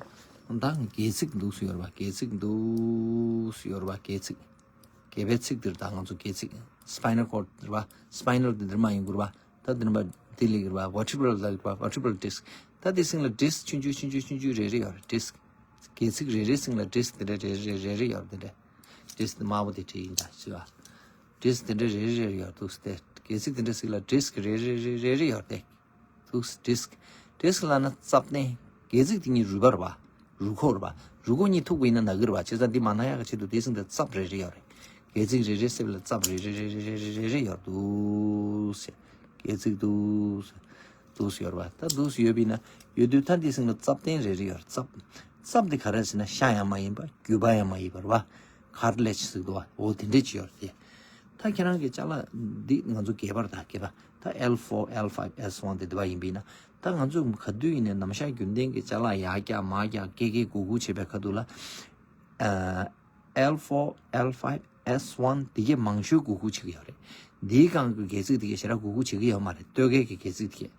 ད་སྒལ་ཚིགས་འདུག་སེ་ཡོད་རེད་བ། སྒལ་ཚིགས་འདུག་སེ་ཡོད་རེད་བ། སྒལ་ཚིགས། སྒལ་པའི་ཚིགས་འདིར་ད་ང་ཚོ་སྒལ་ཚིགས་སི་པའི་ནལ་ཀོཌ་རེད་བ། སི་པའི་ནལ་འདི་འདིར་མར་ཡོང་གི་རེད་བ། ད་འདིར་མར་འདི་ལ་གི་རེད་བ། ཝར་ཊི་བྷི་རལ་ལ་གི་རེད་བ། ཝར་ཊི་བྷི་རལ་ཌིསི་ཀི། ད་འདི་སྟེང་ལ་ཌིསི་ཀི་ཆུང་ཆུང་ཆུང་ཆུང་ཆུང་ཆུང་རེ་རེ་ཡོད་རེད། ཌིསི་ཀི། སྒལ་ཚིགས་རེ་རེའི་སྟེང་ལ་ཌིསི་ཀི་འདི་འདྲ་རེ་རེ་རེ་རེ་ཡོད་རེད། འདི་འདྲ་ཌིསི་ཀི་འདི་དམར་པོ་དེ་བྲིས་ཡིན་ད་ཞུ་བ། ཌིསི་ཀི་འདི་འདྲ་རེ་རེ་རེ་རེ་ཡོད་འདུག་སྟེ། སྒལ་ཚིགས་འདི་འདྲ་ཞིག་ལ་ཌིསི་ཀི་རེ་རེ་རེ་རེ་རེ་ཡོད་རེད། ཌིསི་ཀི། ཌིསི་ཀི་ལབ་ན་རྩ་བརྟན། སྒལ་ཚིགས་དེ་གཉིས་རུས་པ་རེད་བ། རུས་ཁོག་རེད་བ། རུས་ཁོག་གཉིས་ཐུག་པ་ཡིན་ན་ན་གི་རེད་བ། བྱས་ཙང་འདི་མ་ན་ཡག་གི་ཆེད་དུ་དེའི་སྟེང་དུ་རྩ་རེ་རེ་ཡོད་རེད། སྒལ་ཚིགས་རེ་རེའི་གསེབ་ལ་རྩ་རེ་རེ་རེ་རེ་རེ་རེ་རེ་ཡོད་འདུག་ཟེར། སྒལ་ཚིགས་འདུག་ཟེར། འདུག་ཟེར་ཡོད་རེད་བ། ད་འདུག་ཟེར་ཡོད་པ་ཡིན་ན་ཡོད་དུས་ད་འདིའི་སྟེང་ལ་རྩ་བརྟན་རེ་རེ་ཡོད་རེད། རྩ། རྩ་འདི་ག་རེ་ཟེར་ན་ཤ་ཡང་མ་ཡིན་པ་རྒྱུས་པ་ཡང་མ་ཡིན་པ་རེད་བ། ཁར་ཊི་ལེཇ་ཟེར་འདུག་བ། འོ་དེ་འདྲས་ཅིག་ཡོད་རེད་དེ། ད་ཁྱེད་རང་གི་ཅ་ལག་འདི་ང་ཚོ་སྒལ་པ་རེད་ད། སྒལ་པ། ད་ཨེལ་ཕོར། ཨེལ་ཕའིབ། ཨེས་ཝན་དེ་འདི་པ་ཡིན་པ་ཡིན་ན། ད་ང་ཚོ་ག་དུས་ཡིན་ནའི་ནམ་ཞག་རྒྱུན་ལྡན་གྱི་ཅ་ལག་ཡར་བཀྱག་མར་བཀྱག་སྐྱེལ་སྐྱེལ་སྒུག་སྒུག་བྱེད་པའི་ཁ་ཐུག་ལ། ཨ། ཨེལ་ཕོར། ཨེལ་ཕའིབ། ཨེས་ཝན་དེ་གས་མང་ཤོས་སྒུག་སྒུག་བྱེད་ཀྱི་ཡོད་རེད། འདིའི་སྒང་གི་སྒལ་ཚིགས་དེ་གས་ཞེ་དྲག་སྒུག་སྒུག་བྱེད་ཀྱི་ཡོད་མ་རེད། སྟོད་སྒལ་གྱི་སྒལ་ཚིགས་དེ་གས།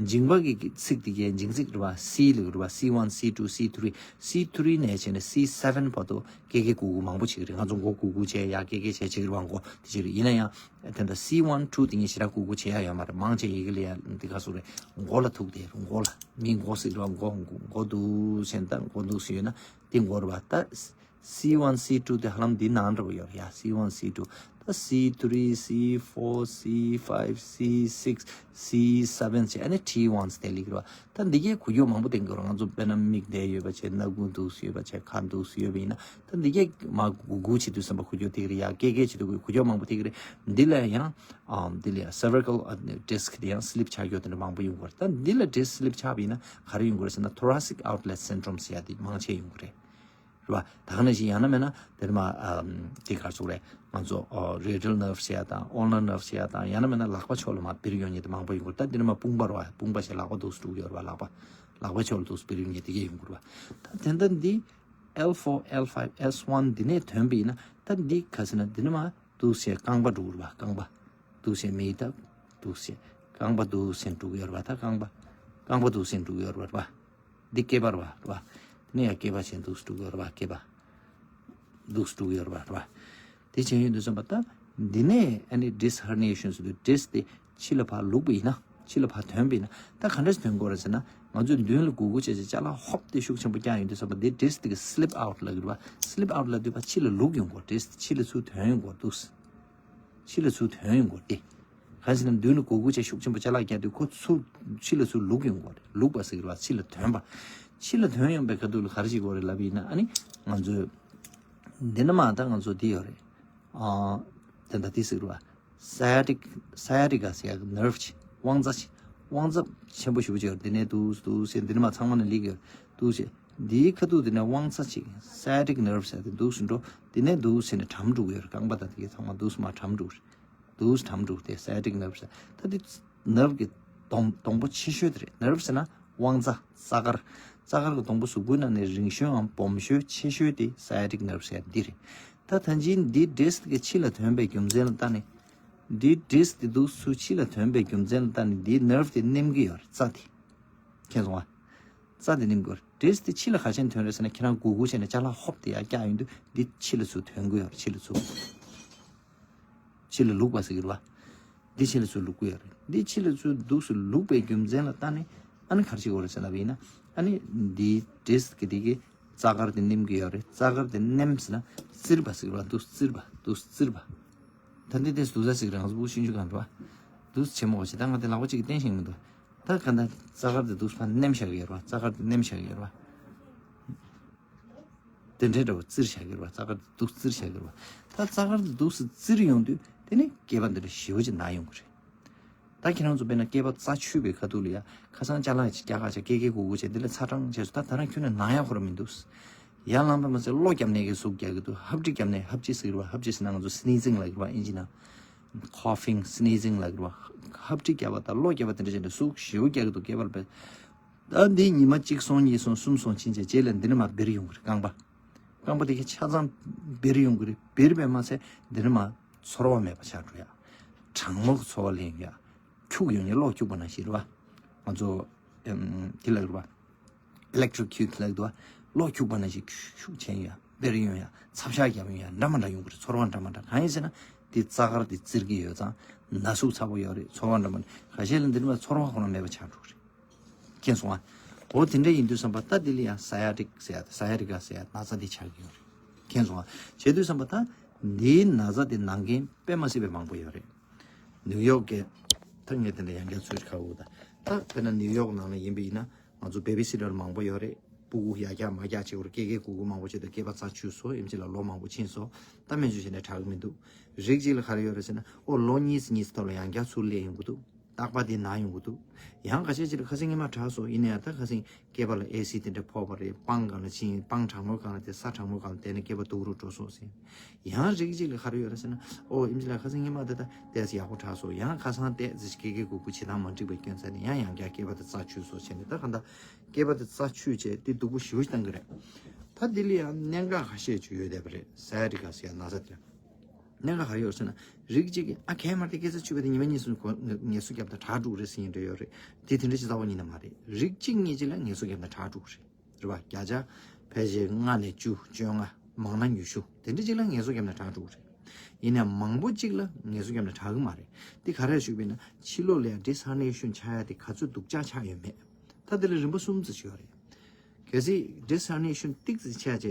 མཇིང་པ་གི་ཚིགས་དེ་གས། མཇིང་ཚིགས་རེད་བ། སི་ལབ་རེད་བ། སི་ཝན། སི་ཊུ། སི་ཐི་རི། སི་ཐི་རི་ནས་བྱས་ནས་སི་སེ་ཝན་བར་དུ་སྐྱེལ་སྐྱེལ་སྒུག་སྒུག་མང་པོ་བྱེད་ཀྱི་རེད། ང་ཚོ་མགོ་སྒུག་སྒུག་བྱས་ཡར་སྐྱེལ་སྐྱེལ་བྱས་བྱེད་ཀྱི་རེད་བ། མགོ་དེ་བྱེད་ཀྱི་རེད། ཡིན་ན་ཡང་དེ་འདྲ་སི་ཝན་ཊུ་དེ་གཉིས་ཞེ་དྲག་སྒུག་སྒུག་བྱེད་ཡ་ཡོད་མ་རེད། མང་ཆེ་ཡི་གེ་ལ་ཡ་འདི་ག་སུ་རེད། མགོ་ལ་ཐུག་དེ་མགོ་ལ། མི་མགོ་སྲིད་རེད་བ། མགོ་མགོ་འདུག་སེ་ད་མགོ་འདུག་སེ་ཡོད་ན་དེ་མགོ་རེད་བ། ད། སི་ཝན། སི་ཊུ་དེ་ཧ་ལམ་འདི་ནང་འདྲ་བོ་ཡོད་རེད་ཡ། སི་ཝན། སི་ཊུ། ད་སི་ཐི་རི། སི་ཕོར། སི་ཕའིབ། སི་སིགས། སི་སེ་ཝན་བྱས། ཨ་ནི་ཐི་ཝན་དེ་སླེབས་ཀྱི་རེད་བ། ད་འདི་གས་འགུལ་སྐྱོད་མང་པོ་བསྟན་གྱི་རེད། ང་ཚོ་དཔེར་ན་མིག་འདི་ཡོད་པ་བྱས། སྣ་ཁུང་འདུག་སེ་ཡོད་པ་བྱས། ཁ་འདུག་སེ་ཡོད་པ་ཡིན་ན། ད་འདི་གས་མར་སྒུག་སྒུག་བྱེད་དུས་ཙམ་པ་འགུལ་སྐྱོད་ཐེབས་ཀྱི་རེད་ཡ། སྐྱེལ་སྐྱེལ་བྱེད་དུས་འགུལ་སྐྱོད་མང་པོ་ཐེབས་ཀྱི་རེད། འདི་ལ་ཡང་། ཨམ། འདི་ལ་ཡང་སེར་བི་ཀལ་ཌིསི་ཀི་དེ་ཡང་སི་ལིབ་ཆགས་ཀྱི་ཡོད། དེ་འདྲ་མང་པོ་ཡོང་གི་རེད། ད་འདི་ལ་ཌིསི་ཀི་སི་ལིབ་ཆགས་པ་ཡིན་ན་ག་རེ་ཡོང་གི་རེད་ཟེར་ན། ཐོ་ར་སིག་ཨའུཊ་ལེཊ་སིན་ཌོམ་ཟེར་ཡ་དེ་མང་ཆེ་ཡོང་གི་རེད། རེད་བ། ད་ག་ནང་བཞིན་ཡང་ན་མེད་ན་དེར་མ། ཨམ། དེ་ག་རེ་ཟེར་དགོས་རེད། ང་ཚོ་ཨོ། རེ་ཌལ་ནརབ་ཟེར་ཡ་དང་། ཨོལ་ནར་ནརབ་ཟེར་ཡ་དང་། ཡང་ན་མེད་ན་ལག་པ་ཕྱོགས་ལ་མར་འབིར་ཡོང་མཁན་དེ་མང་པོ་ཡོང་གི་རེད། ད་འདི་ནི་མ་དཔུང་པ་རེད་བ། དཔུང་པ་ཞེས་ལག་པ་འདུག་སེ་དཀྲུག་ཡོད་རེད་བ། ལག་པ། ལག་པ་ཕྱོགས་ལ་འདུག་སེ་འབིར་ཡོང་མཁན་དེ་གས་ཡོང་གི་རེད་བ། ད་དེ་འདྲ་འདི་ཨེལ་ཕོར། ཨེལ་ཕའིབ། ཨེས་ཝན་འདི་ནས་ཐོན་པ་ཡིན་ན། ད་འདི་ག་ཟེར་ན་འདི་ནི་མ་འདུག་སེ་རྐང་པ་འགྲོ་གི་རེད་བ། རྐང་པ། འདུག་སེ་མི་ད། འདུག་སེ། རྐང་པ་འདུག་སེ་འགྲོ་གི་ཡོད་རེད་བ། ད་རྐང་པ། རྐང་པ་འདུག་སེ་འགྲོ་གི་ཡོད་རེད་བ། འདི་སྐེད་པ་རེད་བ། རེད་བ། དེ་ནས་ཡང་སྐེད་པ་བྱས་འདུག་སེ་འགྲོ་གི་ཡོད་རེད་བ། སྐེད་པ། འདུག་སེ་འགྲོ་གི་ཡོད་རེད་བ། རེད་བ། དེ་བྱས་ཡོང་དུས་ཙམ་པ་ད། འདི་ནས་ཨ་ནི་ཌིསི་ཀི་ཧར་ནི་ཡེ་ཤན་ཟེར་དུས་ཌིསི་ཀི་དེ་ཕྱི་ལ་ཕར་ལུག་པ་ཡིན་ན། ཕྱི་ལ་ཕར་ཐོན་པས་ན་ད་ག་འདྲས་ཐོན་དགོས་རེད་ཟེར་ན། ང་ཚོས་མདུན་ལ་སྒུར་སྒུར་བྱས་བྱས་ཅ་ལག་ཧོབ་སྟེ་ཤུགས་ཆེན་པོ་བཀྱག་ཡོང་དུས་ཙམ་པ་འདི་ཌི་སི་དེ་གི་སི་ལིབ་ཨའུཊ་ལབ་ཀྱི་རེད་བ། སི་ལིབ་ཨའུཊ་ལབ་དུས་ཕར་ཕྱི་ལ་ལུག་ཡོང་དགོས། ཌི་སི་ཕྱི་ལ་ཚུར་ཐོན་ཡོང་དགོས་འདུག་ཕྱི་ལ་ཚུར་ཐོན་ཡོང་དགོས་ཏེ། གང་ཟེར་ན་མདུན་ལ་སྒུར་སྒུར་བྱས་ཤུགས་ཆེན་པོ་ཅ་ལག་བཀྱག་དུས་ཁོ་ཚུར་ཕྱི་ལ་ཚུར་ལུག་ཡོང་དགོས་རེད། ལུག་པ་ཟེར་གྱི་རེད་བ། ཕྱི་ལ་ཐོན་པ། ཕྱི་ལ་ཐོན་ཡོང་པའི་ཁ་ཐུག་ལ་ག་རེ་བྱེད་དགོས་རེད་ལབ་ཡིན་ན། ཨ་ནི་ང་ཚོས་འདི་ན་མ་ད་ང་ཚོ་འདི་ཡོད་རེད། ཨ་དེ་འདྲ་འདི་ཟེར་གྱི་རེད་བ། སའི་ཡ་ཊིག་སའི་ཡ་ཊི་ཀ་ཟེར་ཡག་ནརབ་ཅིག་དབང་རྩ་ཅིག་དབང་རྩ་ཆེན་པོ་ཞེ་པོ་ཅིག་ཡོད་རེད། འདི་ནས་འདུག་འདུག་ཟེར་འདི་ནས་མར་ཚང་མ་ནས་སླེབས་ཀྱི་ཡོད་རེད། འདུག་ཟེར་འདིའི་ཁ་ཐུག་འདི་ནས་དབང་རྩ་ཅིག་སའི་ཡ་ཊིག་ནརབ་ཟེར་དེ་འདུག་སེ་འགྲོ། འདི་ནས་འདུག་ཟེར་ནས་གྲམ་འགྲོ་གི་ཡོད་རེད། རྐང་པ་དང་དེ་གའི་ཚང་མ་འདུག་སེ་མར་གྲམ་འགྲོ་གི་རེད། འདུག་སེ་གྲམ་འགྲོ་གི་རེད། སའི་ཡ་ཊིག་ནརབ་ཟེར་ད་འདི་ནརབ་ཀྱི་སྡོང་སྡོང་པོ་ཆེ་ཤོས་དེ་རེད། ནརབ་ཟེར་ན་དབང་རྩ། རྩ་དཀར། རྩ་དཀར་གྱི་སྡོང་པོ་གཟུགས་པོའི་ནང་ནས་རིང་ཤོས་འམ་སྦོམ་ཤོས་ཆེ་ཤོས་དེ་སའི་ཡ་ཊིག་ནརབ་ཟེར་འདི་རེད། ད་ད་གིན་འདི་ཌི་སི་གི་ཕྱི་ལ་ཐོན་པའི་རྒྱུ་མཚན་ལ་ལྟ་ནས། འདི་ཌི་སི་དེ་འདུག་སེ་ཕྱི་ལ་ཐོན་པའི་རྒྱུ་མཚན་ལ་ལྟ་ནས་འདིའི་ནརབ་དེ་མནན་གྱི་ཡོད་རེད། རྩ་དེ། མཁྱེན་སོང་ང་། རྩ་དེ་མནན་གྱི་ཡོད་རེད། ཌི་སི་དེ་ཕྱི་ལ་ག་ཤེད་ཐོན་རེད་ཟེར་ན། ཁྱེད་རང་སྒུར་སྒུར་བྱས་ནས་ཅ་ལག་ཧོབ་དེ་ཡར་བཀྱག་ཡོང་དུས་འདི་ཕྱི་ལ་ཚུར་ཐོན་གྱི་ཡོད་རེད། ཕྱི་ལ་ཚུར། ཕྱི་ལ་ལུག་པ་ཟེར་གྱི་རེད་བ། འདི་ཕྱི་ལ་ཚུར་ལུག་གི་ཡོད་རེད། འདི་ཕྱི་ལ་ཚུར་འདུག་སེ་ལུག་པའི་རྒྱུ་མཚན་ལ་ལྟ་ནས་ཨ་ནི་ག་རེ་བྱེད་དགོས་རེད་ཟེར་ལབ་པ་ཡིན་ན། ཨ་ནི་འདིའི་ཌི་སི་གི་འདི་གི་རྩ་དཀར་དེ་མནན་གྱི་ཡོད་རེད། རྩ་དཀར་དེ་མནན་ཟེར་ན་བཙིར་བ་ཟེར་གྱི་རེད་བ། འདུག་སེ་བཙིར་བ། འདུག་སེ་བཙིར་བ། ད་འདི་ཏོག་ཙམ་འདུག་ས་ཟེར་གྱི་རེད། ང་ཚོ་བུ་ཤིན་ཆུ་གང་རེད་བ། འདུག་སེ་བྱེད་མ་དགོས་ཤེ། ད་ང་དེ་ལག་པ་གཅིག་གིས་བརྟན་ཤེས་མི་འདུག་ད་ག་ད་རྩ་དཀར་དེ་འདུག་སེ་ཕར་མནན་བཞག་གི་ཡོད་རེད་བ། རྩ་དཀར་དེ་མནན་བཞག་གི་ཡོད་རེད་བ། དེ་འདྲའི་འདྲ་བོ་བཙིར་བཞག་གི་རེད་བ། རྩ་དཀར་དེ་འདུག་སེ་བཙིར་བཞག་གི་རེད་བ། ད་རྩ་དཀར་དེ་འདུག་སེ་བཙིར་ཡོང་དུས་དེ་ནས་སྐེད་པ་འདི་འདྲ་ཞེ་པོ་ཅིག་ན་ཡོང་གི་རེད། ད་ཁྱེད་རང་ཚོ་དཔེར་ན་སྐེད་པ་རྩ་ཆུད་པའི་ཁ་ཐུག་ལ་ཡ་ཁ་སང་ཅ་ལག་ཅིག་བཀྱག་བཀྱག་བྱས། ཀེ་ཀེ་གུ་གུ་བྱས། འདི་ལ་ཚ་གྲང་བྱས་སོང་། ད་ད་རང་ཁྱོན་ནས་ན་ཡག་ཁོ་རང་མི་འདུག་ཡར་ལངས་པ་མ་ཟད་གློ་བརྒྱབ་ནས་ཀྱི་ཟུག་རྒྱག་གི་འདུག་ཧབ་དྲི་བརྒྱབ་ནས། ཧབ་དྲི་ཟེར་གྱི་རེད་བ། ཧབ་དྲི་ཟེར་ན་ང་ཚོ་སི་ནི་ཟིང་ལབ་ཀྱི་རེད་བ། ཨིན་ཇི་ནང་ཁོ་ཕིང་སི་ནི་ཟིང་ལབ་ཀྱི་རེད་བ། ཧབ་དྲི་བརྒྱབ་པ་དང་གློ་བརྒྱབ་པ་དེ་འདྲ་བྱས་ནས་ཟུག་ཞེ་པོ་རྒྱག་གི་འདུག་སྐེད་པ་ལ་དཔེ། ད་འདི་ཉི་མ་གཅིག་སོང་གཉིས་སོང་གསུམ་སོང་ཕྱིན་བྱས་རྗེས་ལ་འདི་ནས་མར་འབིར་ཡོང་གི་རེད། རྐང་པ། རྐང་པ་དེ་གི་ཆ་ཚང་འབིར་ཡོང་གི་རེད། འབིར་བས་མ་ཚད་འདི་ནས་མར་ཚོར་བ་མེད་པ་ཆགས་འགྲོ་ཡ། གྲང་མོ་གི་ཚོར་བ་ལེན་ཡ། འཁྱུག་ཡོང་ཡ། གློ་འཁྱུག་པ་ནང་བཞིན་རེད་བ། ང་ཚོ་ཨམ་དེ་ལབ་རེད་བ། ཨི་ལེག་ཊི་རིག་ཁིའུཊ་ལབ་འདུག་བ། གློ་འཁྱུག་པ་ནང་བཞིན་འཁྱུག་འཁྱུག་བྱས་ཡ། འབིར་ཡོང་ཡ། ཚབ་ཤ་རྒྱབ་ཡོང་ཡ། འདྲ་མ་འདྲ་ཡོང་གི་རེད། ཚོར་བ་འདྲ་མ་འདྲ། གང་ཡིན་ཟེར་ན་དེ་རྩ་དཀར་དེ་བཙིར་གྱི་ཡོད་ཙང་ན་ཟུག་ཚ་པོ་ཡོད་རེད། ཚོར་བ་འདྲ་མ་འདྲ། ཁ་ཤས་ལ་འདི་འདྲ་བ་ཚོར་བ་ཁོ་ན་མེད་པ་ཆགས་འགྲོ་གི་རེད། མཁྱེན་སོང་ང་། འོ་དེ་འདྲ་ཡིན་དུས་ཙམ་པ་ད་དེ་ལ་ཡང་སའི་ཡ་ཊིག་ཟེར་ཡ། སའི་ཡ་ཊི་ཀ་ཟེར་ཡ་ན་ཚ་དེ་ཆགས་ཀྱི་ཡོད་རེད། མཁྱེན་སོང་ང་། བྱས་དུས་ཙམ་པ་ད་འདིའི་ན་ཚ་དེ་ན་མཁན་དཔེ་མ་སྲིད་པའི་མང་པོ་ཡོད་རེད། ནིའུ་ཡོག་གི་ད་ངས་དེ་འདྲ་ཡང་བསྐྱར་ཚུར་ཁ་འུ་ད། ད་དཔེར་ན་ནིའུ་ཡོག་ནང་ལ་ཡིན་པ་ཡིན་ན་ང་ཚོ་བེ་བི་སི་ཊར་མང་པོ་ཡོད་རེད། སྤུ་གུ་ཡར་རྒྱག་མར་རྒྱག་བྱེད་དགོས་རེད། ཀེ་ཀེ་གུ་གུ་མང་པོ་བྱེད་དུས་སྐེད་པ་རྩ་ཆུད་སོང་། ཨེམ་ཆི་ལ་ལོ་མང་པོ་ཕྱིན་སོང་། ད་སྨན་བཅོས་བྱས་ནས་དྲག་གི་མི་འདུག་རིགས་གཅིག་ལ་ག་རེ་ཡོད་རེད་ཟེར་ན། ཨོ་ལོ་གཉིས་གཉིས་ཐོག་ལ་ཡང་བསྐྱར་ཚུར་སླེབས་ཡོང་གི་འདུག་རྟག་པར་དེ་ན་ཡོང་གི་འདུག་ཡང་ཁ་ཤས་ཅིག་ལ་ཁ་སང་ཉི་མ་དྲག་སོང་། ཡིན་ན་ཡང་ད་ཁ་སང་སྐེད་པ་ལ་ཨེ་སི་དེ་འདྲ་ཕོག་པ་རེད། སྤང་སྒང་ལ་ཕྱིན། སྤང་གྲང་མོའི་སྒང་ལ་བསྡད། ས་གྲང་མོའི་སྒང་ལ་བསྡད་ནས་སྐེད་པ་སྡུག་རུ་འགྲོ་སོང་ཟེར། ཡང་རིགས་གཅིག་ལ་ག་རེ་ཡོད་རེད་ཟེར་ན། ཨོ་ཨེམ་ཆི་ལགས་ཁ་སང་ཉི་མ་དེ་ད་ཏོག་ཙམ་ཡག་པོ་དྲག་སོང་། ཡང་ཁ་སང་ཏོག་ཙམ་ཀེ་ཀེ་གུ་གུ་བྱེད་སྟངས་མ་འགྲིག་པའི་རྐྱེན་བྱས་ནས་ཡང་ཡང་བསྐྱར་སྐེད་པ་དེ་རྩ་ཆུད་སོང་བྱས་ནས། ད་གང་ལྟར་སྐེད་པ་དེ་རྩ་ཆུད་བྱས་དེ་སྡུག་པོ་ཞེ་པོ་ཅིག་བཏང་གི་རེད། ད་དེ་ལ་ཡང་གནད་འགག་ཁ་ཤས་ཅིག་ཡོད་བསྡད་པ་རེད། སའི་ཡ་ཊི་ཀ་ཟེར་ཡ་ན་ཚ་དེ་ལ། གནད་འགག་ག་རེ་ཡོད་ཟེར་ན། རིགས་གཅིག་གིས་ཨ་ཁེ་མ་དེ་སྐེད་རྩ་ཆུད་པ་དེ་ཉི་མ་གཉིས་གསུམ་གོ་ངལ་གསོ་བརྒྱབ་དང་དྲག་འགྲོ་གི་རེད་ཟེར་མཁན་འདྲ་ཡོད་རེད། དེ་དེ་འདྲ་ཅིག་རྩ་བ་ཉིད་ནས་མ་རེད། རིགས་གཅིག་གཉིས་ཅིག་ལ་ངལ་གསོ་བརྒྱབ་དང་དྲག་འགྲོ་གི་རེད། རེད་པ། བརྒྱ་ཆ་ཕལ་ཆེར་ལྔ་ནས་བཅུ། བཅོ་ལྔ། མང་ན་ཉི་ཤུ། དེ་འདྲ་ཅིག་ལ་ངལ་གསོ་བརྒྱབ་ནས་དྲག་འགྲོ་གི་རེད། ཡིན་ནའང་མང་པོ་གཅིག་ལ་ངལ་གསོ་བརྒྱབ་ནས་དྲག་གི་མ་རེད། དེ་ག་རེ་ཞུས་པ་ཡིན་ན། ཕྱི་ལོགས་ལ་ཡང་ཌི་སི་ཧར་ནེ་ཤན་ཆགས་ཡ་དེ་ག་ཚོད་སྡུག་ཅག་ཆགས་ཡོད་མེད། ད་དེ་ལ་རིམ་པ་གསུམ་ཙམ་ཞིག་ཡོད་རེད། གལ་སྲིད་ཌི་སི་ཧར་ནེ་ཤན་ཏོག་ཙམ་ཆགས་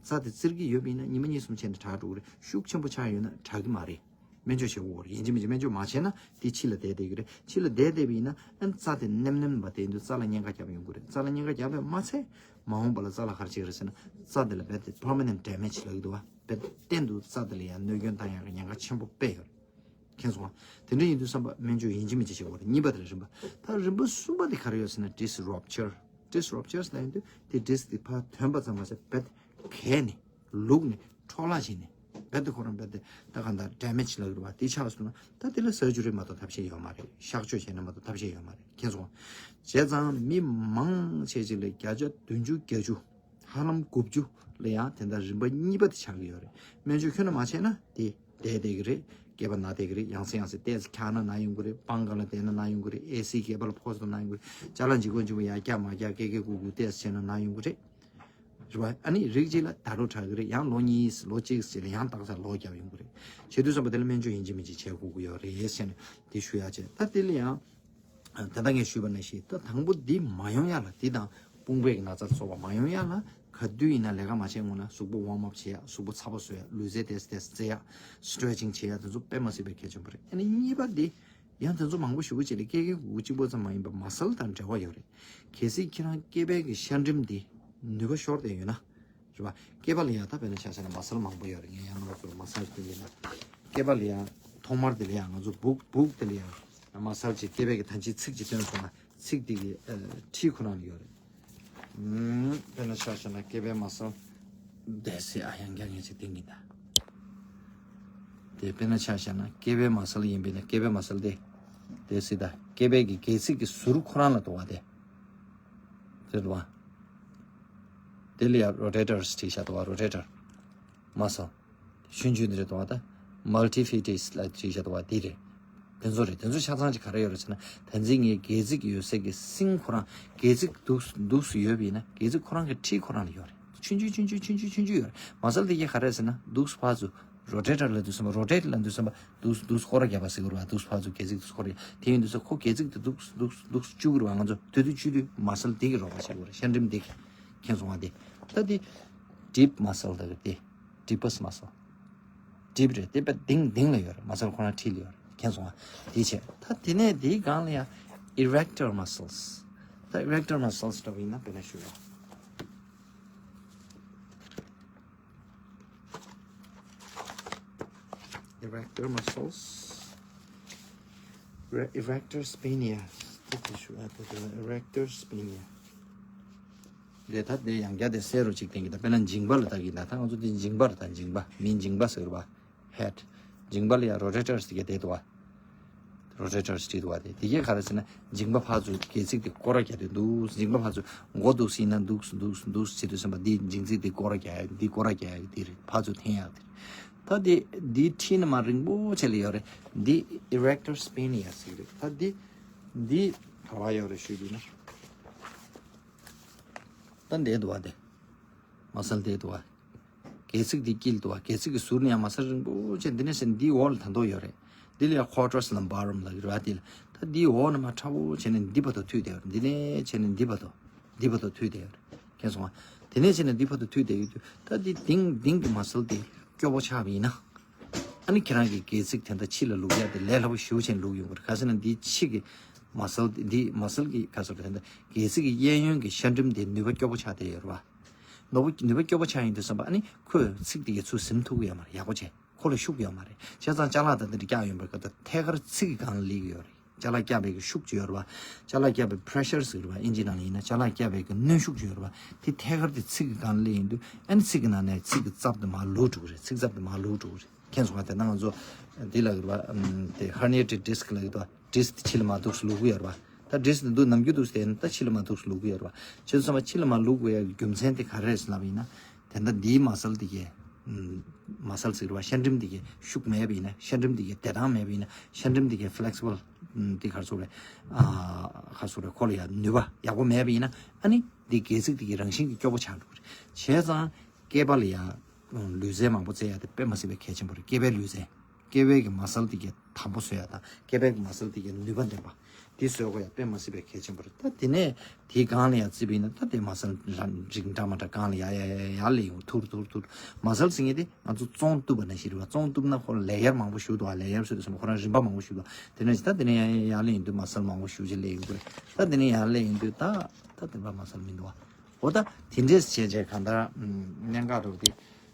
བྱས་རྩ་དེ་བཙིར་གྱི་ཡོད་པ་ཡིན་ན། ཉི་མ་གཉིས་གསུམ་བྱས་ནས་དྲག་འགྲོ་གི་རེད། ཤུགས་ཆེན་པོ་ཆགས་ཡོད་ན་དྲག་གི་མ་རེད། སྨན་བཅོས་བྱེད་དགོས་རེད། ཡིན་གཅིག་མིན་གཅིག་སྨན་བཅོས་མ་བྱས་ན་དེ་ཕྱི་ལ་བསྡད་བསྡད་ཀྱི་རེད། ཕྱི་ལ་བསྡད་བསྡད་པ་ཡིན་ན་ཨ་ནི་རྩ་དེ་ནེམ་ནེམ་བ་དེ་ཡིན་དུས་རྩ་ལ་གཉན་ཁ་བརྒྱབ་ཡོང་གི་རེད། རྩ་ལ་གཉན་ཁ་བརྒྱབ་པས་མ་ཚད་མ་འོངས་པ་ལ་རྩ་ལ་ག་རེ་བྱེད་ཀྱི་རེད་ཟེར་ན། རྩ་དེ་ལ་རྦད་དེ་པར་མ་ནེན་ཊི་ཌེ་མེཇ་ལབ་ཀྱི་འདུག་བ། རྦད་དེ་གཏན་དུ་རྩ་དེ་ལ་ཡང་གནོད་སྐྱོན་བཏང་ཡག་གི་ཉེན་ཁ་ཆེན་པོ་དཔེ་ཡོད་རེད། མཁྱེན་སོང་ང་། དེ་འདྲ་ཡིན་དུས་ཙམ་པ་སྨན་བཅོས་ཡིན་གཅིག་མིན་གཅིག་བྱེད་དགོས་རེད། གཉིས་པ་དེ་ལ་རིམ་པ། ད་རིམ་པ་གསུམ་པ་དེ་ག་རེ་ཡོད་ཟེར་ན། ཌི་སི་རབ་ཅར། ཌི་སི་རབ་ཅར་ཟེར་ཡིན་དུས་དེ་ཌི་སི་དེ་ཕར་ཐོན་པ་ཙམ་མ་ཟད་རྦད་དེ་གས་ནས་ལུག་ནས་འཕྲོ་བརླག་བྱས་ནས་རྦད་དེ་ཁོ་རང་རྦད་དེ་ད་གང་ལྟར་ཌེ་མེཇ་ལབ་ཀྱི་རེད་བ། དེ་ཆགས་སོང་ན་ད་དེ་ལ་སར་ཇི་རི་མ་གཏོགས་ཐབས་ཤེས་ཡོད་མ་རེད། གཤག་བཅོས་བྱས་ན་མ་གཏོགས་ཐབས་ཤེས་ཡོད་མ་རེད། མཁྱེན་སོང་ང་། བྱས་ཙང་མི་མང་ཆེ་ཅིག་ལ་བརྒྱ་ཆ་བདུན་ཅུ་བརྒྱད་ཅུ། ཧ་ལམ་དགུ་བཅུ་ལ་ཡང་དེ་འདྲ་རིམ་པ་གཉིས་པ་དེ་ཆགས་ཀྱི་ཡོད་རེད། སྨན་བཅོས་ཁྱོན་ནས་མ་བྱས་ན་དེ་བསྡད་བསྡད་ཀྱི་རེད། སྐེད་པ་ན་བསྡད་ཀྱི་རེད། ཡང་སེ་ཡང་སེ་ཏོག་ཙམ་འཁྱག་ན་ན་ཡོང་གི་རེད། སྤང་སྒང་ལ་བསྡད་ན་ན་ཡོང་གི་རེད། ཨེ་སི་སྐེད་པ་ལ་ཕོག་སོང་ན་ན་ཡོང་གི་རེད། ཅ་ལག་ལྗིད་ཁོག་ལྗིད་པོ་ཡར་བཀྱག་མར་བཀྱག་ཀེ་ཀེ་གུ་གུ་ཏོག་ཙམ་བྱས་ན་ན་ཡོང་གི་རེད། རེད་བ། ཨ་ནི་རིགས་གཅིག་ལ་ད་རུང་དྲག་གི་རེད། ཡང་ལོ་གཉིས་ལོ་གཅིག་ཙམ་ལ་ཡང་ཏོག་ཙམ་ལོག་རྒྱབ་ཡོང་གི་རེད། བྱེད་དུས་ཙམ་པ་དེ་ལ་སྨན་བཅོས་ཡིན་གཅིག་མིན་གཅིག་བྱེད་དགོས་ཀྱི་ཡོད་རེད་ཟེར་ནས་དེ་ཞུ་ཡག་བྱས། ད་དེ་ལ་ཡང་ དེ་ལྟར་ངས་ཞུས་པ་ནང་བཞིན་ད་དང་པོ་འདི་མ་ཡོང་ཡ་ལ། འདི་དང་དཔུང་པའི་ན་ཚ་ལ་སོགས་པ་མ་ཡོང་ཡ་ལ། ག་དུས་ཡིན་ན་ལས་ཀ་མ་བྱས་སྔོན་ན་གཟུགས་པོ་ཝོམ་ཨབ་བྱེད་ཡ། གཟུགས་པོ་ཚ་པོ་བཟོ་ཡ། ལུས་རྩལ་ཏོག་ཙམ་རྩེ་ཡ། སི་ཊེ་ཆིང་བྱེད་ཡ། དེ་ཚོ་དཔེ་མ་སྲིད་པའི་གལ་ཆེན་པོ་རེད། ཨ་ནི་གཉིས་པ་འདི་ཡང་དེ་ཚོ་མང་པོ་ཞེ་པོ་ཅིག་ལ་སྐད་ཀའི་གུ་གུ་གཅིག་པོ་ཙམ་མ་ཡིན་པར་མ་སལ་དང་འབྲེལ་བ་ཡོད་རེད། གལ་སྲིད་ཁྱེད་རང་སྐེད་པའི་གི་ཤ་འགྲིམ་འདི་ནུས་པ་ཤོར་བསྡད་ཡོད་ན། རེད་པ། སྐེད་པ་ལ་ཡང་ད་དཔེར་ན་ཆ་བཞག་ན་མ་སལ་མང་པོ་ཡོད་རེད། ངས་ཡང་ང་ཚོར་མ་སལ་སྟོན་གྱི་ན། སྐེད་པ་ལ་ཡང་ཐོག་མར་དེ་ལ་ཡང་ང་ཚོ་སྦུག་སྦུག་དེ་ལ་ཡང་མ་སལ་ཅིག་སྐེད་པའི་གི་ད་ཅི་ཚིགས་ཅིག་སྟོན་སོང་ན་ཚིགས་དེ་གི་ཨ་མཁྲིས་ཁོ་རང་ལ་ཡོད་རེད། ཨུམ། དཔེར་ན་ཆ་བཞག་ན་སྐེད་པའི་མ་སལ་དེ་སི་ཨ་ཡང་བསྐྱར་ངས་ཅིག་སྟོན་གྱི་ན། དེ་དཔེར་ན་ཆ་བཞག་ན་སྐེད་པའི་མ་སལ་ཡིན་པས་ན་སྐེད་པའི་མ་སལ་དེ་དེ་སི་ད་སྐེད་པའི་གི་སྒལ་ཚིགས་ཀྱི་ཟུར་ཁོ་རང་ལ་འདུག་པ་དེ། དེ་རེད་པ། དེ་ལ་ཡང་རོ་ཊེ་ཊར་སི་བྲིས་བཞག་འདུག་པ། རོ་ཊེ་ཊར་མ་སལ། ཆུང་ཆུང་དེ་རེད་འདུག་པ། ད་མལ་ཊི་ཕི་ཊི་སི་ལ་བྲིས་བཞག་འདུག་པ། དེ་རེད། དེ་ཚོ་རེད། དེ་ཚོ་ཆ་ཚང་ཅིག་ག་རེ་ཡོད་རེད་ཟེར་ན། ད་ཅི་ངའི་སྒལ་ཚིགས་ཡོད་སའི་གི་སིང་ཁོ་རང་། སྒལ་ཚིགས་འདུག་འདུག་སེ་ཡོད་པ་ཡིན་ན་སྒལ་ཚིགས་ཁོ་རང་གི་མཁྲིས་ཁོ་རང་ལ་ཡོད་རེད། ཆུང་ཆུང་ཆུང་ཆུང་ཆུང་ཆུང་ཆུང་ཡོད་རེད། མ་སལ་དེ་གས་ག་རེ་ཟེར་ན་འདུག་སེ་ཕར་ཚུར། རོ་ཊེ་ཊར་ལབ་དུས་ཙམ་པ། རོ་ཊེ་ཊར་ལབ་དུས་ཙམ་པ། འདུག་འདུག་སྐོར་ར་རྒྱབ་པ་ཟེར་གྱི་རེད་པ། འདུག་ཕར་ཚུར་སྒལ་ཚིགས་འདུག་སྐོར་ར་རྒྱབ། དེ་ཡིན་དུས་ཙམ་ཁོ་སྒལ་ཚིགས་དེ་འདུག་འདུག་འདུག་བཅུག་གི་རེད་པ། ང་ཚོ་དེ་དུས་བཅུག་དུས་མ་སལ་དེ་གིས་རོགས་པ་བྱེད་ཀྱི་རེད། ཤ་འགྲིམ་དེ་གིས། མཁྱེན་སོང་ང་། དེ་ད་དེ་ཌིབ་མ་སལ་ད་གི་དེ། ཌིབ་པ་སི་མ་སལ། ཌིབ་རེད། དེ་པ་སྟེང་སྟེང་ལ་ཡོད་རེད། མ་སལ་ཁོ་རང་མཁྲིས་ལ་ཡོད་རེད། མཁྱེན་སོང་ང་། དེ་བྱས། ད་དེ་ནས་དེའི་སྒང་ལ་ཡང་ཨི་རེག་ཊར་མ་སལ། ད་ཨི་རེག་ཊར་མ་སལ་འདྲ་པོ་ཡིན་ན་དཔེར་ན་ཞུ་ཡ། Erector muscles. Re- erector spinae. Erector spinae. དེ་ད་དེ་ཡང་བསྐྱར་དེ་གསལ་རུ་ཅིག་བསྟན་གྱི། ད་དཔེར་ན་མཇིང་པ་ལ་ལྟ་གི་ན། ད་ང་ཚོ་དེ་མཇིང་པ་རེད། ད་མཇིང་པ། མི་མཇིང་པ་ཟེར་བ། Head. མཇིང་པ་ལ་ཡང་རོ་ཊེ་ཊར་སི་དེ་གས་བསྡད་འདུག་པ། རོ་ཊེ་ཊར་སི་བྲིས་འདུག་པ། དེ་དེ་གས་ག་རེ་ཟེར་ན། མཇིང་པ་ཕར་ཚུར་སྒལ་ཚིགས་དེ་སྐོར་ར་རྒྱག་དུས་འདུག་མཇིང་པ་ཕར་ཚུར་མགོ་འདུག་སེ་ཡིན་ན་འདུག་འདུག་འདུག་བྱེད་དུས་ཙམ་པ། འདི་མཇིང་ཚིགས་དེ་སྐོར་ར་རྒྱག་ཡ། འདི་སྐོར་ར་རྒྱག་ཡ་དེ་རེད། ཕར་ཚུར་འཐེན་ཡ་དེ་རེད། ད་དེ་འདི་མཁྲིས་ནི་མ་རིང་པོ་ཆེ་ལ་ཡོད་རེད། འདི་ཨི་རེག་ཊར་སི་པི་ནི་ཡ་ཟེར་གྱི་རེད། ད་འདི་འདི་ག་པར་ཡོད་རེད་ཞུས་དུས་ན། ད་འདི་འདུག་པ། དེ་མ་སལ་དེ་འདུག་པ། སྒལ་ཚིགས་འདི་དཀྱིལ་འདུག་པ། སྒལ་ཚིགས་ཀྱི་ཟུར་ནས་ཡང་མ་སལ་རིང་པོ་ཆེ་འདི་ནས་ཟིན་འདིའི་འོག་ལ་ད་མདོག་ཡོད་རེད། འདི་ལ་ཡང་ཀོ་ཊར་སི་ལམ་བ་རམ་ལབ་ཀྱི་རེད་པ། འདི་ལ། ད་འདིའི་འོག་ནས་མར་ཁྲ་བོ་བྱས་ནས་འདི་བར་དུ་མཐུད་བསྡད་ཡོད་རེད། འདི་ནས་བྱས་ནས་འདི་བར་དུ། འདི་བར་དུ་མཐུད་བསྡད་ཡོད་རེད། མཁྱེན་སོང་ང་། དེ་ནས་བྱས་ནས་འདི་བར་དུ་མཐུད་བསྡད་ཡོད་དུས། ད་འདི་སྟེང་སྟེང་གི་མ་སལ་དེ་སྐྱོ་པོ་ཆགས་པ་ཡིན་ན། ཨ་ནི་ཁྱེད་རང་གི་སྒལ་ཚིགས་དེ་འདྲ་ཕྱི་ལ་བླུག་ཡ་དེ་ལས་སླ་པོ་ཞེ་པོ་ཅིག་བླུག་ཡོང་གི་རེད། ག་ཟེར་ན་འདི་ཕྱི་གི་མ་སལ་འདི་མ་སལ་གི་ག་ཟེར་དེ་འདྲ་སྒལ་ཚིགས་ཀྱི་གཡས་གཡོན་གྱི་ཤ་འགྲིམ་དེ་ནུས་པ་སྐྱོ་པོ་ཆགས་བསྡད་ཡོད་རེད་པ། ནུས་པ་ནུས་པ་སྐྱོ་པོ་ཆགས་ཡོང་དུས་ཙམ་པ། ཨ་ནི་ཁོས་ཚིགས་དེ་གས་ཚུར་ཟིན་ཐུབ་ཀྱི་ཡོད་མ་རེད། ཡག་པོ་བྱས། ཁོ་ལ་ཤུགས་ཡོད་མ་རེད། བྱས་ཙང་ཅ་ལག་དང་དེ་འདྲ་བཀྱག་ཡོང་བའི་སྐབས་དུ་ཐད་ཀར་ཚིགས་ཀྱི་སྒང་ལ་སླེབས་ཀྱི་ཡོད་རེད། ཅ་ལག་བཀྱག་པའི་གི་ཤུགས་ཅིག་ཡོད་རེད་པ། ཅ་ལག་བཀྱག་པའི་པི་རེ་ཤར་ཟེར་གྱི་རེད་པ། ཨིན་ཇི་ནང་ལ་ཡིན་ན་ཅ་ལག་བཀྱག་པའི་གི་གནོན་ཤུགས་ཅིག་ཡོད་རེད་པ། དེ་ཐད་ཀར་དེ་ཚིགས་ཀྱི་སྒང་ལ་སླེབས་ཡོང་དུས། ཨ་ནི་ཚིགས་ཀྱི་ནང་ནས་ཚིགས་ཀྱི་རྩབ་དེ་མར་ལུག་འགྲོ་གི་རེད། ཚིགས་རྩབ་དེ་མར་ལུག་འགྲོ་གི་རེད། མཁྱེན་སོང་ང་། དེ་ན་ང་ཚོ་དེ་ལབ་ཀྱི་རེད་པ། ཨམ། དེ་ཧར་ནི་ཡེ་ཊེཌ་ཌིསི་ཀི་ལབ་ཀྱི་འདུག་པ། ཌིསི་ཀི་དེ་ཕྱི་ལ་མར་འདུག་སེ་ལུག་གི་ཡོད་རེད་པ། ད་ཌིསི་ཀི་དེ་འདུག་ནམ་རྒྱུན་འདུག་སེ་བསྡད་ན་ད་ཕྱི་ལ་མར་འདུག་སེ་ལུག་གི་ཡོད་རེད་པ། བྱས་ཙང་ཕྱི་ལ་མར་ལུག་དགོས་ཡ་གི་རྒྱུ་མཚན་དེ་ག་རེ་རེད་ཟེར་ལབ་པ་ཡིན་ན། དེ་འདྲ་འདིའི་མ་སལ་དེ་གས། ཨམ། མ་སལ་ཟེར་གྱི་རེད་པ། ཤ་འགྲིམ་དེ་གས་ཤུགས་མེད་པ་ཡིན་ན། ཤ་འགྲིམ་དེ་གས་བདེ་ཐང་མེད་པ་ཡིན་ན། ཤ་འགྲིམ་དེ་གས་ཕི་ལེག་སི་བལ་དེ་ག་རེ་ཟེར་དགོས་རེད། ཨ། ག་རེ་ཟེར་དགོས་རེད། ཁོ་ལ་ཡ་ནུས་པ་ཡག་པོ་མེད་པ་ཡིན་ན། ཨ་ནི་འདི་སྒལ་ཚིགས་དེ་གས་རང་བཞིན་གྱིས་སྐྱོ་པོ་ཆགས་འགྲོ་གི་རེད། བྱས་ཙང་སྐེད་པ་ལ་ཡ་ལུས་རྩལ་མང་པོ་རྩེ་ཡ་དེ་དཔེ་མ་སྲིད་པའི་གལ་ཆེན་པོ་རེད། སྐེད་པའི་ལུས་རྩལ། སྐེད་པའི་གི་མ་སལ་དེ་གས་དམ་པོ་བཟོ་ཡ་དང་། སྐེད་པའི་གི་མ་སལ་དེ་གས་ནུས་པ་ལྡན་པ། དེ་བཟོ་དགོས་ཡ་དཔེ་མ་སྲིད་པའི་གལ་ཆེན་པོ་རེད། ད་དེ་ནས་དེའི་སྒང་ལ་ཡ་བརྩིས་པ་ཡིན་ན། ད་དེ་མ་སལ་རང་རིགས་འདྲ་མ་འདྲ་སྒང་ལ་ཡ་ཡ་ཡ་ཡ་ཡར་སླེབས་ཡོང་། ཐུར་ཐུར་ཐུར། མ་སལ་ཟེར་མཁན་དེ་ང་ཚོ་བཙོང་བཏུབ་པ་ནང་བཞིན་རེད་པ། བཙོང་བཏུབ་ན་ཁོ་ལ་ལེ་ཡར་མང་པོ་ཞིག་འདུག་པ། ལེ་ཡར་ཟེར་དུས་ཙམ་པ་ཁོ་རང་རིམ་པ་མང་པོ་ཞིག་འདུག་པ། དེ་ནས་ད་དེ་ནས་ཡར་ཡར་སླེབས་ཡོང་དུས་མ་སལ་མང་པོ་ཞིག་ཅིག་སླེབས་ཡོང་གི་རེད། ད་དེ་ནས་ཡར་སླེབས་ཡོང་དུས་ད་ད་དེ་འདྲ་མ་སལ་མི་འདུག་པ། འོ་ད་དེ་འདྲས་བྱས་བྱས་གང་ལྟར་ཨམ། གནད་འགག་འདྲ་པོ་དེ་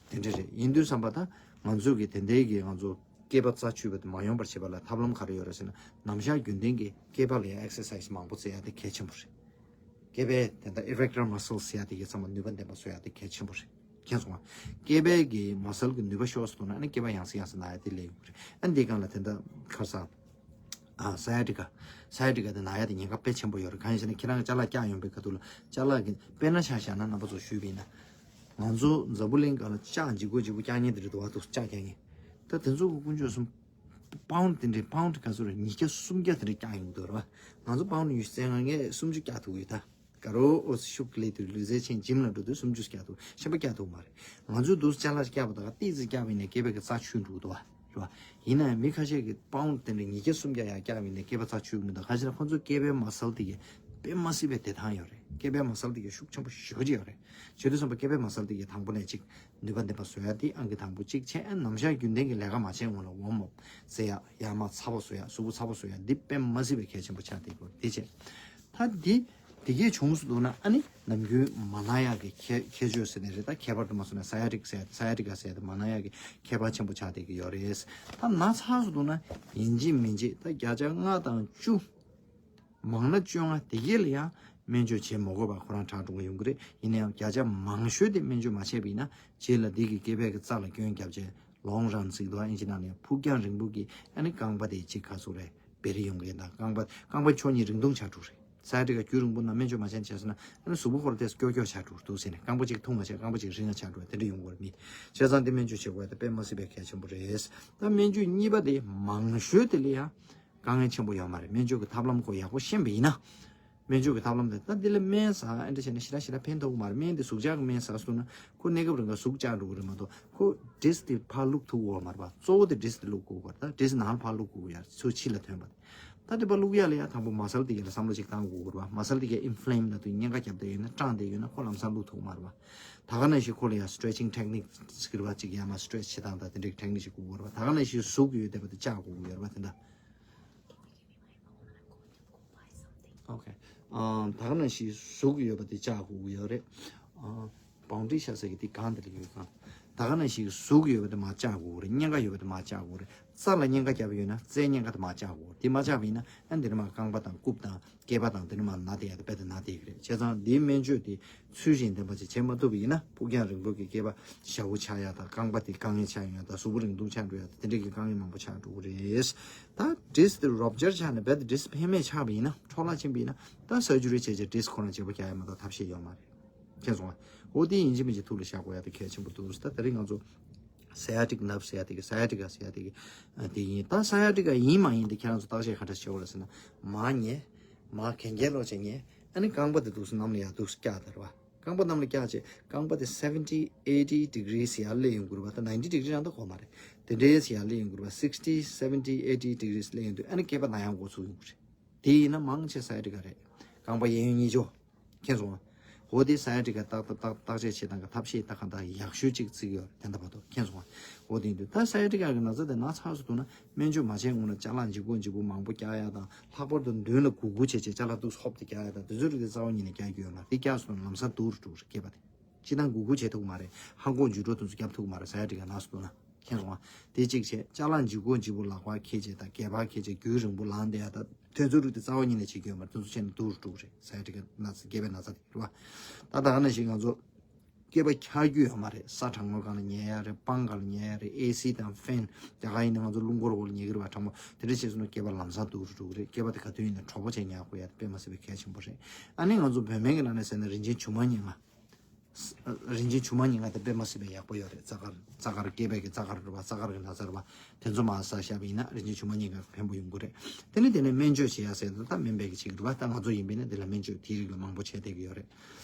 དེ་འདྲས་རེད། ཡིན་དུས་ཙམ་པ་ད་ང་ཚོ་གི་དེ་འདྲའི་གི་ང་ཚོ་སྐེད་པ་རྩ་ཆུད་པ་དེ་མ་ཡོང་བར་བྱེད་པ་ལ་ཐབས་ལམ་ག་རེ་ཡོད་རེད་ཟེར་ན། ནམ་ཞག་རྒྱུན་ལྡན་གྱི་སྐེད་པ་ལ་ཡང་ཨེག་སར་སའི་སི་མང་པོ་རྩེ་ཡ་དེ་གལ་ཆེན་པོ་རེད། སྐེད་པའི་དེ་འདྲ་ཨི་རེག་ཊར་མ་སལ་ཟེར་ཡ་དེ་གི་ཚང་མ་ནུས་པ་ལྡན་པ་བཟོ་ཡ་དེ་གལ་ཆེན་པོ་རེད། མཁྱེན་སོང་ང་། སྐེད་པའི་གི་མ་སལ་གི་ནུས་པ་ཤོར་སོང་ན། ཨ་ནི་སྐེད་པ་ཡང་སེ་ཡང་སེ་ན་ཡ་དེ་སླེབས་ཡོང་གི་རེད། ཨ་ནི་དེའི་སྒང་ལ་དེ་འདྲ་ཁ་སང་། ཨ། སའི་ཡ་ཊི་ཀ། སའི་ཡ་ཊི་ཀ་དེ་ན་ཡ་དེ་ཉེན་ཁ་དཔེ་ཆེན་པོ་ཡོད་རེད། གང་ཡིན་ཟེར་ན་ཁྱེད་རང་གི་ཅ་ལག་བཀྱག་ཡོང་པའི་ཁ་ཐུག་ལ་ཅ་ལག་གི་དཔེར་ན་ཆ་བཞག་ན། རྣམ་པ་ཚོ་ཞུས་པ་ཡིན་ན། ང་ཚོ་འཛམ་བུ་གླིང་སྒང་ལ་ལྕགས་ལྗིད་ཁོག་ལྗིད་ཁོག་བཀྱག་མཁན་དེ་རེད་འདུག་པ། འདུག་ལྕགས་བཀྱག་མཁན། ད་དེ་ཚོ་གི་དཀོན་མཆོག་གསུམ། པའུན་ཌི་དེ་འདྲའི་པའུན་ཌི་ག་ཚོད་རེད། ཉིས་བརྒྱ་སུམ་བརྒྱ་དེ་འདྲའི་བཀྱག་ཡོང་གི་འདུག་རེད་པ། ང་ཚོ་པའུན་ཌི་ཉི་ཤུ་རྩ་ལྔ། ངས་སུམ་ཅུ་བཀྱག་ཐུབ་ཀྱི་ཡོད་ད། དགའ་རབ་ཨོ་ཤུགས་ལས་དུས་ལུས་རྩལ་ཆེན་ཇིམ་ལ་འགྲོ་དུས་སུམ་ཅུ་བཀྱག་ཐུབ། གཞན་པ་བཀྱག་ཐུབ་མ་རེད། ང་ཚོས་འདུག་ཅ་ལག་བཀྱག་པ་དང་ཏིག་ཙི་བཀྱག་པ་ཡིན་ན་སྐེད་པའི་གི་རྩ་ཆུད་འགྲོ་གི་འདུག་པ། རེད་བ། ཡིན་ན་ཡང་མི་ཁ་ཤས་ཀྱིས་པའུན་དེ་འདྲ་ཉིས་བརྒྱ་སུམ་བརྒྱ་ཡར་བཀྱག་ཡིན་ནའི་སྐེད་པ་རྩ་ཆུ་གི་མི་འདུག་ཁ་ཤས་ལ་ཁོ་ཚོའི་སྐེད་པའི་མ་སལ་དེ་གས་དཔེ་མ་སྲིད་པའི་བདེ་ཐང་ཡོད་རེད། སྐེད་པའི་མ་སལ་དེ་གས་ཤུགས་ཆེན་པོ་ཞེ་པོ་ཅིག་ཡོད་རེད། བྱེད་དུས་ཙམ་པ་སྐེད་པའི་མ་སལ་དེ་གས་དང་པོ་ནས་ཅིག་ནུས་པ་ལྡན་པ་བཟོ་ཡ་དེ་ཨང་ཀི་དང་པོ་གཅིག་བྱས། ཨ་ནམ་ཞག་རྒྱུན་ལྡན་གྱི་ལས་ཀ་མ་བྱས་སྔོན་ལ་ཝོམ་ཨབ་ཟེར་ཡ། ཡར་མར་ཚ་པོ་བཟོ་ཡ། གཟུགས་པོ་ཚ་པོ་བཟོ་ཡ་འདི་དཔེ་མ་སྲིད་པའི་གལ་ཆེན་པོ་ཆགས་བསྡད་ཀྱི་ཡོད་རེད། དེ་བྱས། ད་འདི་དེ་གས་བྱུང་སོང་འདུག་ན་ཨ་ནི་ནམ་རྒྱུན་མ་ན་ཡག་གི་ཁྱད་ཁྱད་ཆོས་ཟེར་ནི་རེད། ད་ཁྱད་པར་དུ་མ་སོང་ན་སའི་ཡ་ཊིག་ཟེར་ཡ། སའི་ཡ་ཊིག་ཟེར་ཡ་དེ་མ་ན་ཡག་གི་ཁྱད་པར་ཆེན་པོ་ཆགས་བསྡད་ཀྱི་ཡོད་རེད། ད་ན་ཚ་སོང་འདུག་ན་ཡིན་གཅིག་མིན་གཅིག་ད་བརྒྱ་ཆ་ལྔ་དང་བཅུ། མང་ན་བཅོ་ལྔ་དེ་གས་ལ་ཡང་སྨན་བཅོས་བྱེད་མ་དགོས་པ་ཁོ་རང་དྲག་འགྲོ་གི་ཡོང་གི་རེད། ཡིན་ན་ཡང་བརྒྱ་ཆ་མང་ཤོས་དེ་སྨན་བཅོས་མ་བྱས་པ་ཡིན་ན་རྗེས་ལ་འདི་གི་སྐེད་པའི་གི་རྩ་ལ་སྐྱོན་བརྒྱབ་བྱས་ལོང་རན་ཟེར་གི་འདུག་ཨིན་ཇི་ནང་ནས་ཕུགས་རྒྱང་རིང་པོ་གི་ཨ་ནི་རྐང་པ་དེ་གཅིག་ག་ཚོད་རེད་བེ་རི་ཡོང་གི་ཡིན། ད་རྐང་པ་རྐང་པ་ཕྱོགས་གཉིས་རིང་ཐུང་ཆགས་འགྲོ་རེད། སའི་ཡ་ཊིག་རྒྱུན་རིང་པོ་ན་སྨན་བཅོས་མ་བྱས་བྱས་སོང་ན་ཨ་ནི་གཟུགས་པོ་ཁོ་རང་དེ་སྐྱོ་སྐྱོ་ཆགས་འགྲོ་འདུག་ཟེར་ནས་རྐང་པ་གཅིག་ཐུང་བ་བྱས་རྐང་པ་གཅིག་རིང་བ་ཆགས་འགྲོ་དེ་འདྲ་ཡོང་གི་ཡོད་རེད་མི། བྱས་ཙང་དེ་སྨན་བཅོས་བྱེད་དགོས་ཡ་དེ་དཔེ་མ་སྲིད་པའི་གལ་ཆེན་པོ་རེད། ད་སྨན་བཅོས་གཉིས་པ་དེ་མང་ཤོས་དེ་ལ་ཡང་དཀའ་ངལ་ཆེན་པོ་ཡོད་མ་རེད། སྨན་བཅོས་ཀྱི་ཐབས་ལམ་ཁོ་ཡག་པོ་ཤེས་པ་ཡིན་ན། སྨན་བཅོས་ཀྱི་ཐབས་ལམ་དེ་ད་འདི་ལ་སྨན་ཟ་ཨེ་འདྲ་བྱས་ན་ཞེ་དྲག་ཞེ་དྲག་ཕན་ཐོགས་མ་རེད། སྨན་དེ་ཟུག་བཅག་གི་སྨན་ཟ་སོང་ན་ཁོ་གནས་སྐབས་རིང་ག་ཟུག་བཅག་འགྲོ་གི་རེད་མ་གཏོགས་ཁོ་ཌིསྐ་དེ་ཕར་བླུགས་ཐུབ་ཀྱི་ཡོད་མ་རེད་པ། གཙོ་བོ་དེ་ཌིསྐ་དེ་བླུགས་དགོས་པ་རེད། ད་ཌིསྐ་ནང་ལ་ཕར་བླུགས་དགོས་ཀྱི་ཡ་རེད། ཚུར་ཕྱི་ལ་ཐོན་པ་དེ། ད་དེ་ཕར་བླུགས་ཡ་ལ་ཡ་དང་པོ་མ་སལ་དེ་ག་ལ་བསམ་བློ་ཅིག་བཏང་དགོས་ཀྱི་རེད་པ། མ་སལ་དེ་ག་ཨིན་ཕི་ལེམ་ལབ་དུས་གཉན་ཁ་བརྒྱབ་བསྡད་ཡོད་ན་སྐྲངས་བསྡད་ཡོད་ན་ཁོ་ལམ་སང་བླུགས་ཐུབ་ཀྱི་མ་རེད་པ། ད་ག་ནང་བཞིན་ཁོ་ལ་ཡ་སི་ཊེ་ཆིང་ཊེག་ནིག་ཟེར་གྱི་རེད་པ། ཅིག་ཡར་མར་སི་ཊེ་ཆི་བྱེད་སྟངས་དང་དེ་འདྲའི་ཊེག་ནིག་ཅིག་དགོས་ཀྱི་རེད་པ། ད་ག་ནང་བཞིན་ཟུག་ཡོད་བསྡད་པ་དེ་བཅག་དགོས་ཀྱི་ཡོད་རེད་པ། དེ་འདྲ། ཨོ་ཁེ། ཨ། ད་ག་ནང་བཞིན་ཟུག་ཡོད་པ་དེ་བཅག་དགོས་ཀྱི་ཡོད་རེད། ཨ། བའུན་ཌ་རི་བཞག་ས་གི་དེ་སྒང་དེ་ལ་ཡོད་སྒང་། ད་ག་ནང་བཞིན་ཟུག་ཡོད་པ་དེ་མར་བཅག་དགོས་ཀྱི་རེད། གཉན་ཁ་ཡོད་པ་དེ་མར་བཅག་དགོས་ཀྱི་རེད། རྩ་ལ་གཉན་ཁ་བརྒྱབ་ཡོད་ན་རྩའི་གཉན་ཁ་དེ་མར་བཅག་དགོས་ཀྱི་རེད། དེ་མ་བཅག་པ་ཡིན་ན་ཨ་འདི་ནས་མར་རྐང་པ་དང་རྐུབ་དང་སྐེད་པ་དང་དེ་ནས་མར་ན་བསྡད་ཡ་དེ་རྦད་དེ་ན་བསྡད་ཀྱི་རེད། བྱས་ཙང་འདིའི་སྨན་བཅོས་དེ་ཚུལ་བཞིན་ལྡན་པ་ཅིག་བྱེད་མ་ཐུབ་པ་ཡིན་ན་ཕུགས་རྒྱང་རིང་པོ་གི་སྐེད་པ་ཞ་བོ་ཆགས་ཡ་དང་རྐང་པ་དེ་དཀའ་ངལ་ཆགས་ཡོང་ཡ་དང་གཟུགས་པོ་རིང་ཐུང་ཆགས་འགྲོ་ཡ་དང་དེ་འདྲ་གི་དཀའ་ངལ་མང་པོ་ཆགས་འགྲོ་གི་རེད། ད་ཌིསྐ་དེ་རབ་ཅར་ཆགས་ནས་རྦད་དེ་ཌིསྐ་ཕན་མེད་ཆགས་པ་ཡིན་ན། འཕྲོ་བརླག་ཕྱིན་པ་ཡིན་ན་ད་སར་ཇུ་རི་བྱས་བྱས་ཌིསྐ་ཁོ་རང་བརྗེ་པོ་རྒྱག་ཡ་མ་གཏོགས་ཐབས་ཤེས་ཡོད་མ་རེད། མཁྱེན་སོང་ཨ། འོ་དེ་ཡིན་གཅིག་མིན་གཅིག་ཐུགས་ལ་བཞག་དགོས་ཡ་དེ་གལ་ཆེན་པོ་འདུག་ད་དེ་རིང་ང་ཚོ་སའི་ཡ་ཊིག་ནརབ་ཟེར་ཡ་དེ་གི་སའི་ཡ་ཊི་ཀ་ཟེར་ཡ་དེ་གི་ཨ་དེ་ཡིན། ད་སའི་ཡ་ཊི་ཀ་ཡིན་མ་ཡིན་དེ་ཁྱེད་རང་ཚོ་བརྟག་དཔྱད་ག་འདྲ་བྱེད་དགོས་རེད་ཟེར་ན། མར་ཉལ། མར་གན་རྐྱལ་ལོག་བྱས་ཉལ། ཨ་ནི་རྐང་པ་དེ་འདུག་སེ་གནམ་ལ་ཡར་འདུག་སེ་བཀྱག་དང་རེད་པ། རྐང་པ་གནམ་ལ་བཀྱག་བྱས་རྐང་པ་དེ་seventy eighty degrees ཡར་སླེབས་ཡོང་དགོས་རེད་པ། ད་ninety degree རང་ད་གོ་མ་རེད། དེ་འདྲའི་ཡར་སླེབས་ཡོང་དགོས་རེད་པ། sixty seventy eighty degrees སླེབས་ཡོང་དུས་ཨ་ནི་སྐེད་པ་ན་ཡག་འགོ་ཚུགས་ཡོང་གི་རེད། དེ་ཡིན་ན་མང་ཆེ་སའི་ཡ་ཊི་ཀ་རེད། རྐང་པ་གཡས་གཡོན་གཉིས་ཕྱོགས། མཁྱེན་སོང་ཨ། འོ་དེ་སའི་ཡ་ཊི་ཀ་བརྟག་བརྟག་བརྟག་དཔྱད་བྱེད་སྟངས་ཀྱི་ཐབས་ཤེས་ད་གང་ལྟར་ཡག་ཤོས་གཅིག་བརྩི་གི་ཡོད་རེད། དེ་འདྲ་བར་དུ་མཁྱེན་སོང་ཨ། འོ་དེ་ཡིན་དུས་ད་སའི་ཡ་ཊི་ཀ་གི་ན་ཚ་དེ་ན་ཚ་སོང་འདུག་ན་སྨན་བཅོས་མ་བྱས་སྔོན་ལ་ཅ་ལག་ལྗིད་ཁོག་ལྗིད་པོ་མང་པོ་བཀྱག་ཡ་དང་། ལྷག་པར་དུ་མདུན་ལ་གུག་གུག་བྱས་བྱས་ཅ་ལག་འདུག་སེ་ཧོབ་སྟེ་བཀྱག་ཡ་དང་དེ་ཚོའི་རིགས་དེ་རྩ་བ་ཉིད་ནས་བཀྱག་རྒྱུ་ཡོད་མ་རེད། དེ་བཀྱག་སོང་ན་ལམ་སང་སྡུག་རུ་འགྲོ་གི་རེད། སྐེད་པ་དེ། སྤྱིར་བཏང་གུག་གུག་བྱེད་ཐུབ་མ་རེད། ཧང་གོག་འཇུ་འགྲོ་དེ་ཚོ་བརྒྱབ་ཐུབ་མ་རེད། སའི་ཡ་ཊི་ཀ་ན་སོང་ན། མཁྱེན་སོང་ཨ། དེ་གཅིག་བྱས། ཅ་ལག་ལྗིད་ཁོག་ལྗིད་པོ་ལག་པ་འཁྱེར་བྱས་དང་སྒལ་པ་འཁྱེར་བྱས་རྒྱུན་རིང་པོ་ལངས་བསྡད་ཡ་དང་དེ་ཚོ་རིགས་དེ་རྩ་བ་ཉིད་ནས་བྱེད་རྒྱུ་ཡོད་མ་རེད། དེ་ཚོ་བྱས་ན་སྡུག་རུ་འགྲོ་གི་རེད། སའི་ཡ་ཊི་ཀ་ན་ཚ་སྐེད་པའི་ན་ཚ་དེ་རེད་པ། ད་ད་ག་ནང་བཞིན་ང་ཚོ་སྐེད་པ་འཁྱག་རྒྱུ་ཡོད་མ་རེད། ས་གྲང་མོའི་སྒང་ལ་ཉལ་ཡ་རེད། སྤང་སྒང་ལ་ཉལ་ཡ་རེད། ཨེ་སི་དང་ཕེན། རྒྱ་གར་ཡིན་ན་ང་ཚོ་རླུང་འཁོར་འོག་ལ་ཉལ་གི་རེད་པ། གྲང་མོ་དེ་འདྲ་བྱས་སོང་ན་སྐེད་པ་ལམ་སང་སྡུག་རུ་འགྲོ་གི་རེད། སྐེད་པ་དེ་ག་དུས་ཡིན་ན་གྲོགས་པོ་བྱས་ཉལ་དགོས་ཡ་དེ་དཔེ་མ་སྲིད་པའི་གལ་ཆེན་པོ་རེད། ཨ་ནི་ང་ཚོ་བོད་སྨན་གྱི་ནང་ནས་ཟེར་ན་རིན་ཆེན་ཆུང་མ་ཉལ་ང་། རིན་ཆེན་ཆུང་མ་ཉལ་ང་དེ་དཔེ་མ་སྲིད་པའི་ཡག་པོ་ཡོད་རེད། རྩ་དཀར། རྩ་དཀར་སྐེད་པའི་གི་རྩ་དཀར་རེད་པ། རྩ་དཀར་གི་ན་ཚ་རེད་པ། དེ་ཚོ་མར་ཟ་བཞག་པ་ཡིན་ན་རིན་ཆེན་ཆུང་མ་ཉལ་ང་ཕན་པོ་ཡོང་གི་རེད། དེ་ནས་དེ་ནས་སྨན་བཅོས་བྱེད་ཡ་ཟེར་ན་ད་སྨན་པའི་གི་བྱེད་ཀྱི་རེད་པ། ད་ང་ཚོ་ཡིན་པས་ན་དེ་ལ་སྨན་བཅོས་དེའི་རིགས་ལ་མང་པོ་བྱས་བསྡད་ཀྱི་ཡོད་རེད།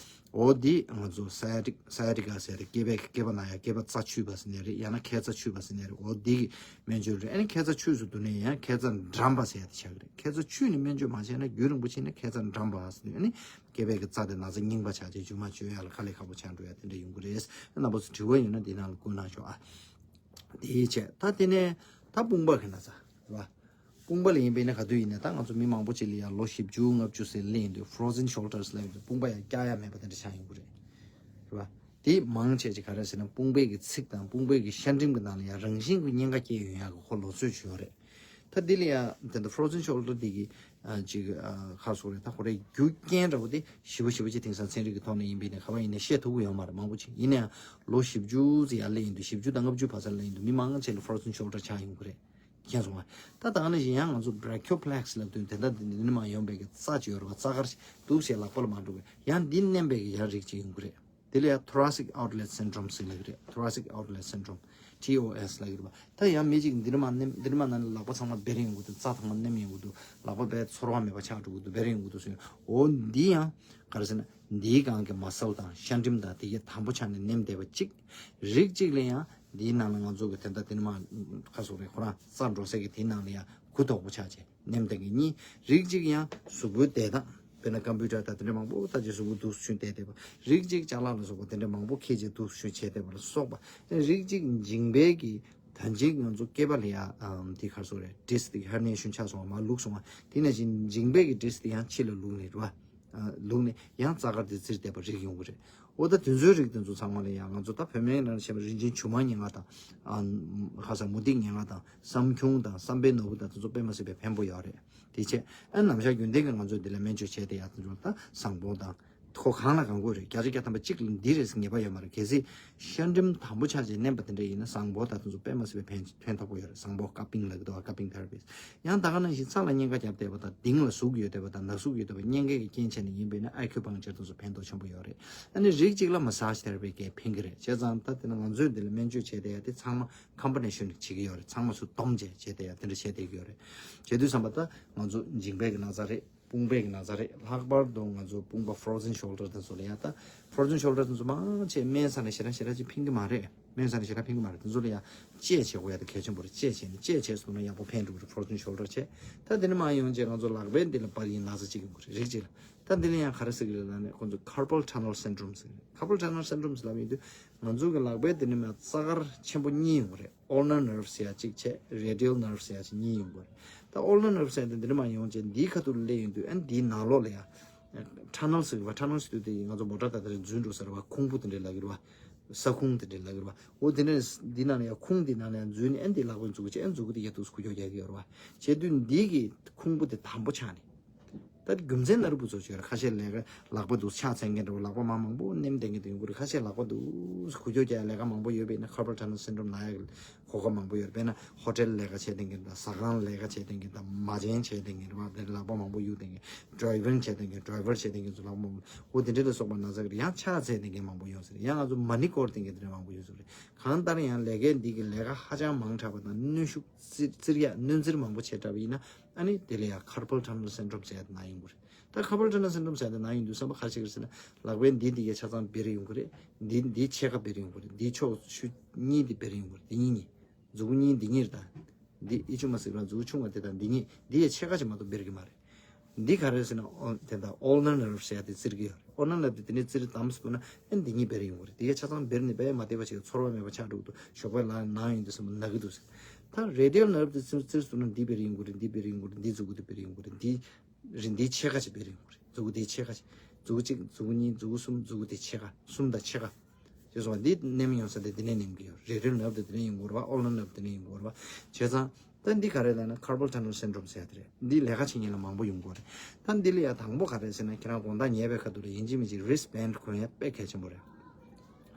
འོ་འདི་ང་ཚོ་སའི་ཡ་ཊི་སའི་ཡ་ཊི་ཀ་ཟེར་ཏེ་སྐེད་པའི་སྐེད་པ་ན་ཡ། སྐེད་པ་རྩ་ཆུད་པ་ཟེར་ནའི་རེད། ཡང་ན་མཁལ་རྩ་ཆུད་པ་ཟེར་ནའི་རེད། འོ་འདི་གི་སྨན་བཅོས་རེད། ཨ་ནི་མཁལ་རྩ་ཆུད་སོང་འདུག་ན་ཡང་མཁལ་རྩ་འགྲམ་པ་ཟེར་ཡ་དེ་ཆགས་ཀྱི་རེད། མཁལ་རྩ་ཆུད་ནས་སྨན་བཅོས་མ་བྱས་ན་རྒྱུན་རིང་པོ་ཕྱིན་ན་མཁལ་རྩ་འགྲམ་པ་ཟེར་ནས། ཨ་ནི་སྐེད་པའི་གི་རྩ་དེ་ན་ཚ་རྙིང་པ་ཆགས་བྱས་རྒྱུན་མ་བཅོས་ཡ་ལ་དཀའ་ལས་ཁག་པོ་ཆགས་འགྲོ་ཡ་དེ་འདྲ་ཡོང་གི་རེད། རྣམ་པ་ཚོ་དྲི་བ་ཡོད་ན་འདི་ནང་ལ་བཀོད་གནང་ཤོག་ཨ། དེ་བྱས་ད་དེ་ནས་ད་དཔུང་པ་གི་ན་ཚ་རེད་པ། དཔུང་པ་ལ་ཡིན་པས་ན་ག་དུས་ཡིན་ན་ད་ང་ཚོ་མི་མང་པོ་ཅིག་ལ་ཡ་ལོ་བཞི་བཅུ་ལྔ་བཅུ་ཟེར་སླེབས་ཡོང་དུས་frozen shoulders ལབ་ཡོང་དུས་དཔུང་པ་ཡ་བཀྱག་ཡ་མེད་པ་དེ་འདྲ་ཆགས་ཡོང་གི་རེད། རེད་པ། དེ་མང་ཆེ་ཅིག་ག་རེ་ཟེར་ན་དཔུང་པའི་གི་ཚིགས་དང་དཔུང་པའི་གི་ཤ་འགྲམ་གི་ནང་ལ་ཡ་རང་བཞིན་གྱི་གཉན་ཁ་སྐྱེ་ཡོང་ཡ་གི་ཁོ་ལོ་ཚོད་ཅིག་ཡོད་རེད། ད་འདི་ལ་ཡ་དེ་འདྲ་frozen shoulder དེ་གི་ཨ་ཅིག་ཨ་ག་རེ་ཟེར་དགོས་རེད། ད་ཁོ་རའི་རྒྱུ་རྐྱེན་འདྲ་པོ་དེ་ཞེ་པོ་ཞེ་པོ་ཅིག་དེང་སང་ཚན་རིག་གི་ཐོག་ནས་ཡིན་པས་ན་ག་པར་ཡིན་ན་བཤད་ཐུབ་ཀྱི་ཡོད་མ་རེད། མང་པོ་ཅིག་ཡིན་ན་ཡང་ལོ་བཞི་བཅུ་ཙམ་ཡར་སླེབས་ཡོང་དུས་བཞི་བཅུ་དང་ལྔ་བཅུ་བར་ཙམ་སླེབས་ཡོང་དུས་མི་མང་ཆེ་ལ་frozen shoulder ཆགས་ཡོང་གི་རེད། མཁྱེན་སོང་ང་། ད་ད་ག་ནང་བཞིན་ཡང་ང་ཚོ་brachioplex ལབ་དུས་དེ་འདྲ་འདི་འདི་ནས་མར་ཡོང་པའི་གི་རྩ་ཅིག་ཡོད་རེད་པ། རྩ་དཀར་ཞིག་འདུག་སེ་ལག་པ་ལ་མར་འགྲོ་བའི་ཡང་འདི་མནན་པའི་གི་ཡང་རིགས་ཅིག་ཡོང་གི་རེད། དེ་ལ་ཡང་thoracic outlet syndrome ཟེར་ལབ་ཀྱི་རེད། Thoracic outlet syndrome། T O S ལབ་ཀྱི་རེད་པ། ད་ཡང་མི་གཅིག་འདི་ནས་མར་མནན། འདི་ནས་མར་མནན་ནས་ལག་པ་ཚང་མ་འབར་ཡོང་གི་འདུག་རྩ་ཚང་མ་ནེམ་ཡོང་གི་འདུག་ལག་པ་རྦད་ཚོར་བ་མེད་པ་ཆགས་འགྲོ་གི་འདུག་འབར་ཡོང་གི་འདུག་ཟེར། འོ་འདི་ཡང་ག་རེ་ཟེར་ན། འདིའི་སྒང་གི་muscle དང་ཤ་འགྲམ་དང་དེ་གའི་དམ་པོ་ཆགས་ནས་ནེམ་བསྡད་པ་གཅིག་རིགས་གཅིག་ལ་ཡང་འདིའི་ནང་ལ་ང་ཚོ་གི་དེ་འདྲ་དེ་ནས་མར་ག་སོགས་རེད། ཁོ་རང་རྩ་འགྲོ་སའི་གི་དེའི་ནང་ལ་ཡང་གུ་དོག་པོ་ཆགས་བྱས། ནེམ་བསྡད་མཁན་གཉིས། རིགས་གཅིག་ཡང་གཟུགས་པོའི་བདེ་ཐང་། དཔེར་ན་ཀམ་པུ་ཊར་དང་དེ་འདྲ་མང་པོ་ལྟ་བྱས་གཟུགས་པོ་འདུག་སེ་ཆུན་བསྡད་བསྡད་པ། རིགས་གཅིག་ཅ་ལག་ལ་སོགས་པ་དེ་འདྲ་མང་པོ་འཁྱེར་བྱས་འདུག་སེ་ཆུན་བྱས་བསྡད་པ་ལ་སོགས་པ། རིགས་གཅིག་མཇིང་པའི་གི་ད་མཇིང་ང་ཚོ་སྐེད་པ་ལ་ཡ་ཨམ་དེ་ག་རེ་ཟེར་རེད། ཌིསྐ་དེ་ཧར་ནི་ཡེ་ཤན་ཆགས་སོང་བ། མར་ལུག་སོང་བ། དེ་ནང་བཞིན་མཇིང་པའི་གི་ཌིསྐ་དེ་ཡང་ཕྱི་ལ་ལུག་ནས་རེད་བ། ལུག་ནས་ཡང་རྩ་དཀར་དེ་བཙིར་བསྡད་པ་རིགས་ཡོང་གི་རེད། འོ་ད་དེ་ཚོའི་རིགས་དེ་ཚོ་ཚང་མ་ལ་ཡང་ང་ཚོ་ད་བོད་སྨན་ནང་བཤད་པ་རིན་ཆེན་ཆུ་མ་ཉེར་ལྔ་དང་། ཁ་ས་མུ་ཏིག་ཉེར་ལྔ་དང་། བསམ་ཁྱུང་དང་། བསམ་པའི་ནོར་བུ་དང་། དེ་ཚོ་དཔེ་མ་སྲིད་པའི་ཕན་པོ་ཡོད་རེད། དེ་བྱས་ཨ་ནམ་ཞག་རྒྱུན་ལྡན་གྱི་ང་ཚོས་འདི་ལ་སྨན་བཅོས་བྱས་ཏེ་ཡག་དེ་ཚོ་ད་བཟང་པོ་དང་། ཁོ་གང་ལ་གང་དགོས་རེད། བརྒྱ་ཆ་བརྒྱ་ཐམ་པ་གཅིག་ལ་འདི་རེད་ཟེར་ངེས་པ་ཡོད་མ་རེད། གལ་སྲིད་ཤ་འགྲམ་དམ་པོ་ཆགས་བྱས་མནན་པ་དེ་འདྲ་ཡིན་ན་བཟང་པོ་དང་དེ་ཚོ་དཔེ་མ་སྲིད་པའི་ཕན་ཕན་ཐོགས་པོ་ཡོད་རེད། བཟང་པོ་ཀ་པིང་ལབ་ཀྱི་འདུག་ཀ་པིང་ཐེ་ར་པིས། ཡང་ད་ག་ནང་བཞིན་རྩ་ལ་གཉན་ཁ་བརྒྱབ་བསྡད་པ་དང་གདིང་ལ་ཟུག་ཡོད་བསྡད་པ་དང་ན་ཟུག་ཡོད་བསྡད་པ་གཉན་ཁའི་རྐྱེན་བྱས་ནས་ཡིན་པས་ན་ཨ་ཁུ་པང་ཅར་དེ་ཚོ་ཕན་ཐོགས་ཆེན་པོ་ཡོད་རེད། ཨ་ནི་རིགས་གཅིག་ལ་མ་སཱ་ཇི་ཐེ་ར་པི་གས་ཕན་གྱི་རེད། བྱས་ཙང་ད་དེ་ན་ང་ཚོས་འདི་ལ་སྨན་བཅོས་བྱས་བསྡད་ཡ་དེ་ཚང་མ་ཀམ་པ་ནེ་ཤན་བྱེད་ཀྱི་ཡོད་རེད། ཚང་མ་ཚུར་བསྡོམས་བྱས་བྱས་བསྡད་ཡ་དེ་འདྲ་བྱས་བསྡད་ཀྱི་ཡོད་རེད། བྱེད་དུས་ཙམ་པ་ད་ང་ཚོ་མཇིང་པའི་གི་ན་ཚ་རེད། དཔུང་པའི་གི་ན་ཚ་རེད། ལྷག་པར་དུ་ང་ཚོ་དཔུང་པ་frozen shoulder དེ་ཚོ་ལ་ཡ་ད་frozen shoulder དེ་ཚོ་མང་ཆེ་སྨན་ཟ་ནས་ཞེ་དྲག་ཞེ་དྲག་ཅིག་ཕན་གྱི་མ་རེད། སྨན་ཟ་ནས་ཞེ་དྲག་ཕན་གྱི་མ་རེད། དེ་ཚོ་ལ་ཡ་བཅད་བྱེད་དགོས་ཡ་དེ་གལ་ཆེན་པོ་རེད། བཅད་བྱས་ནས་བཅད་བྱས་སོང་ན་ཡག་པོ་ཕན་འགྲོ་གི་རེད། frozen shoulder བྱས། ད་དེ་ནས་མར་ཡོང་རྗེས་ང་ཚོ་ལག་པའི་འདི་ལ་པར་ཡིན་ན་ཚ་གཅིག་ཡོང་གི་རེད། རིགས་གཅིག་ལ། ད་འདི་ལ་ཡང་ག་རེ་ཟེར་གི་རེད་ལབ་ན་ཁོང་ཚོ་carpal tunnel syndrome ཟེར་གི་རེད། carpal tunnel syndrome ཟེར་ལབ་ཡོང་དུས་ང་ཚོ་གི་ལག་པའི་འདི་ནས་མར་རྩ་དཀར་ཆེན་པོ་གཉིས་ཡོང་གི་རེད། ulnar nerve ཟེར་ཡ་གཅིག་བྱས། radial nerve ཟེར་ཡ་གཅིག་གཉིས་ཡོང་གི་རེད། ད་ulnar nerve ཟེར་ཡ་དེ་འདི་ནས་མར་ཡོང་རྗེས་འདིའི་ཁ་ཐུག་ལ་སླེབས་ཡོང་དུས་ཨ་ནི་འདིའི་ནང་ལོགས་ལ་ཡ་tunnel ཟེར་གི་རེད་པ། tunnel ཟེར་དུས་དེ་ང་ཚོ་མོ་ཊ་ད་ལྟ་རེ་འཛུལ་འགྲོ་ས་རེད་པ། ཁུང་བུ་དེ་འདྲ་ལབ་ཀྱི་རེད་པ། ས་ཁུང་དེ་འདྲ་ལབ་ཀྱི་རེད་པ། འོ་དེ་ནས་འདི་ནང་ལ་ཡ་ཁུང་དེ་ནང་ལ་ཡ་འཛུལ་ནས་ཨ་ནི་འདི་ལག་པའི་མཛུ་གུ་བྱས། ཨ་ནི་མཛུ་གུ་དེ་ཡ་འདུག་སེ་འགུལ་སྐྱོད་རྒྱག་གི་ཡོད་རེད་པ། བྱས་དུས་འདི་གི་ཁུང་བུ་དེ་དམ་པོ་ཆགས་ནས། ད་རྒྱུ་མཚན་ན་རུ་བུ་ཚོ་ཆོས་ར་ཁ་ཤས་ལས་ཀ་ལག་པ་འདུག་ཆགས་ཚན་མཁན་འདྲ་བོ་ལག་པ་མ་མང་པོ་ནེམ་བསྡད་མཁན་དེ་ཡོང་གི་རེད། ཁ་ཤས་ལག་པ་འདུག་སེ་འགུལ་སྐྱོད་རྒྱག་ལས་ཀ་མང་པོ་ཡོད་པས་ན་carpal tunnel syndrome ན་ཡ་གི་གོ་སྐབས་མང་པོ་ཡོད་རེད། དཔེར་ན་ཧོ་ཊེལ་ལས་ཀ་བྱེད་མཁན་དང་ཟ་ཁང་ལས་ཀ་བྱེད་མཁན་དང་མ་བྱན་བྱེད་མཁན་རེད་པ། དེ་ལག་པ་མང་པོ་གཡུག་མཁན། ཌ་རའི་ཝར་བྱེད་མཁན། ཌ་རའི་ཝར་བྱེད་མཁན་ཚོ་ལག་པ་མང་པོ་འོ་དེ་འདྲ་ལ་སོགས་པ་ན་ཚ་གི་རེད། ཡང་ཕྱག་འཚལ་མཁན་མང་པོ་ཡོང་ས་རེད། ཡང་ང་ཚོ་མ་ཎི་བསྐོར་མཁན་དེ་འདྲ་མང་པོ་ཡོང་ས་རེད། གང་ལྟར་ཡང་ལས་ཀའི་འདི་གི་ལས་ཀ་ཧ་ཅང་མང་དྲགས་པ་དང་གནོན་ཤུགས་བཙིར་བཙིར་ཡ་གནོན་བཙིར་མང་པོ་བྱས་དྲགས་པ་ཡིན་ན། ཨ་ནི་དེ་ལ་ཡང་carpal tunnel syndrome ཟེར་ཡ་དེ་ན་ཡོང་གི་རེད། ད་carpal tunnel syndrome ཟེར་ཡ་དེ་ན་ཡོང་དུས་བསམ་པ་ག་རེ་བྱེད་ཀྱི་རེད་ཟེར་ན། ལག་པའི་འདི་འདི་གའི་ཆ་ཚང་འབར་ཡོང་གི་རེད། འདི་འདི་ཕྱེད་ཀ་འབར་ཡོང་གི་རེད། འདི་ཕྱོགས་ཆུ་གཉིས་འདི་འབར་ཡོང་གི་རེད། འདི་གཉིས་གཉིས་མཛུ་གུ་གཉིས་འདི་གཉིས་རེད། ད་འདི་ཨི་ཆུ་མ་ཟིག་རང་མཛུ་གུ་ཆུང་བ་དེ་དང་འདི་གཉིས་འདི་ཡའི་ཕྱེད་ཀ་ཅིག་མ་གཏོགས་འབར་གི་མ་རེད། འདི་ག་རེ་ཟེར་ན། ཨོ་དེ་ད་ulnar nerve ཟེར་ཡ་དེ་བཙིར་གི་ཡོད་རེད། ulnar nerve དེ་དེ་ནས་བཙིར་དམ་སུ་ན་ཨེ་འདི་གཉིས་འབར་ཡོང་གི་རེད། དེ་གའི་ཆ་ཚང་འབར་ནས་བས་མ་བདེ་བ་ཞིག་ཚོར་བ་མེད་པ་ཆགས་འགྲོ་གི་འདུག་ཞོགས་པ་ལ་ནང་ཡོང་དུས་སེམས་ན་གི་འདུག་ཟེར། ད་radial nerve དེ་བཙིར་བཙིར་སོང་ན་འདི་འབར་ཡོང་གི་རེད། འདི་འབར་ཡོང་གི་རེད། འདི་མཛུ་གུ་དེ་འབར་ཡོང་གི་རེད། འདི་རེད། འདི་ཕྱེད་ཀ་ཅིག་འབར་ཡོང་གི་རེད། མཛུ་གུ་དེ་ཕྱེད་ཀ་ཅིག་མཛུ་གུ་གཅིག་མཛུ་གུ་གཉིས་མཛུ་གུ་གསུམ་མཛུ་གུ་དེ་ཕྱེད་ཀ་གསུམ་དང་ཕྱེད་ཀ་ཅེས་སོགས་འདི་ནེམ་ཡོང་ས་དེ་འདི་ནས་ནེམ་གི་ཡོད། radial nerve དེ་འདི་ནས་ཡོང་གི་རེད་པ། ulnar nerve དེ་ནས་ཡོང་གི་ཡོད་རེད་པ། བྱས་ཙང་ད་འདི་ག་རེ་ལབ་ན་carpal tunnel syndrome ཟེར་ཡ་དེ་རེད། འདི་ལས་ཀ་བྱེད་མཁན་ལ་མང་པོ་ཡོང་གི་ཡོད་རེད། ད་འདི་ལ་ཡ་དང་པོ་ག་རེ་ཟེར་ན། ཁྱེད་རང་དགོང་དག་ཉལ་བའི་ཁ་ཐུག་ལ་ཡིན་གཅིག་མིན་གཅིག་wrist band གོན་ཡ་དཔེ་གལ་ཆེན་པོ་རེད།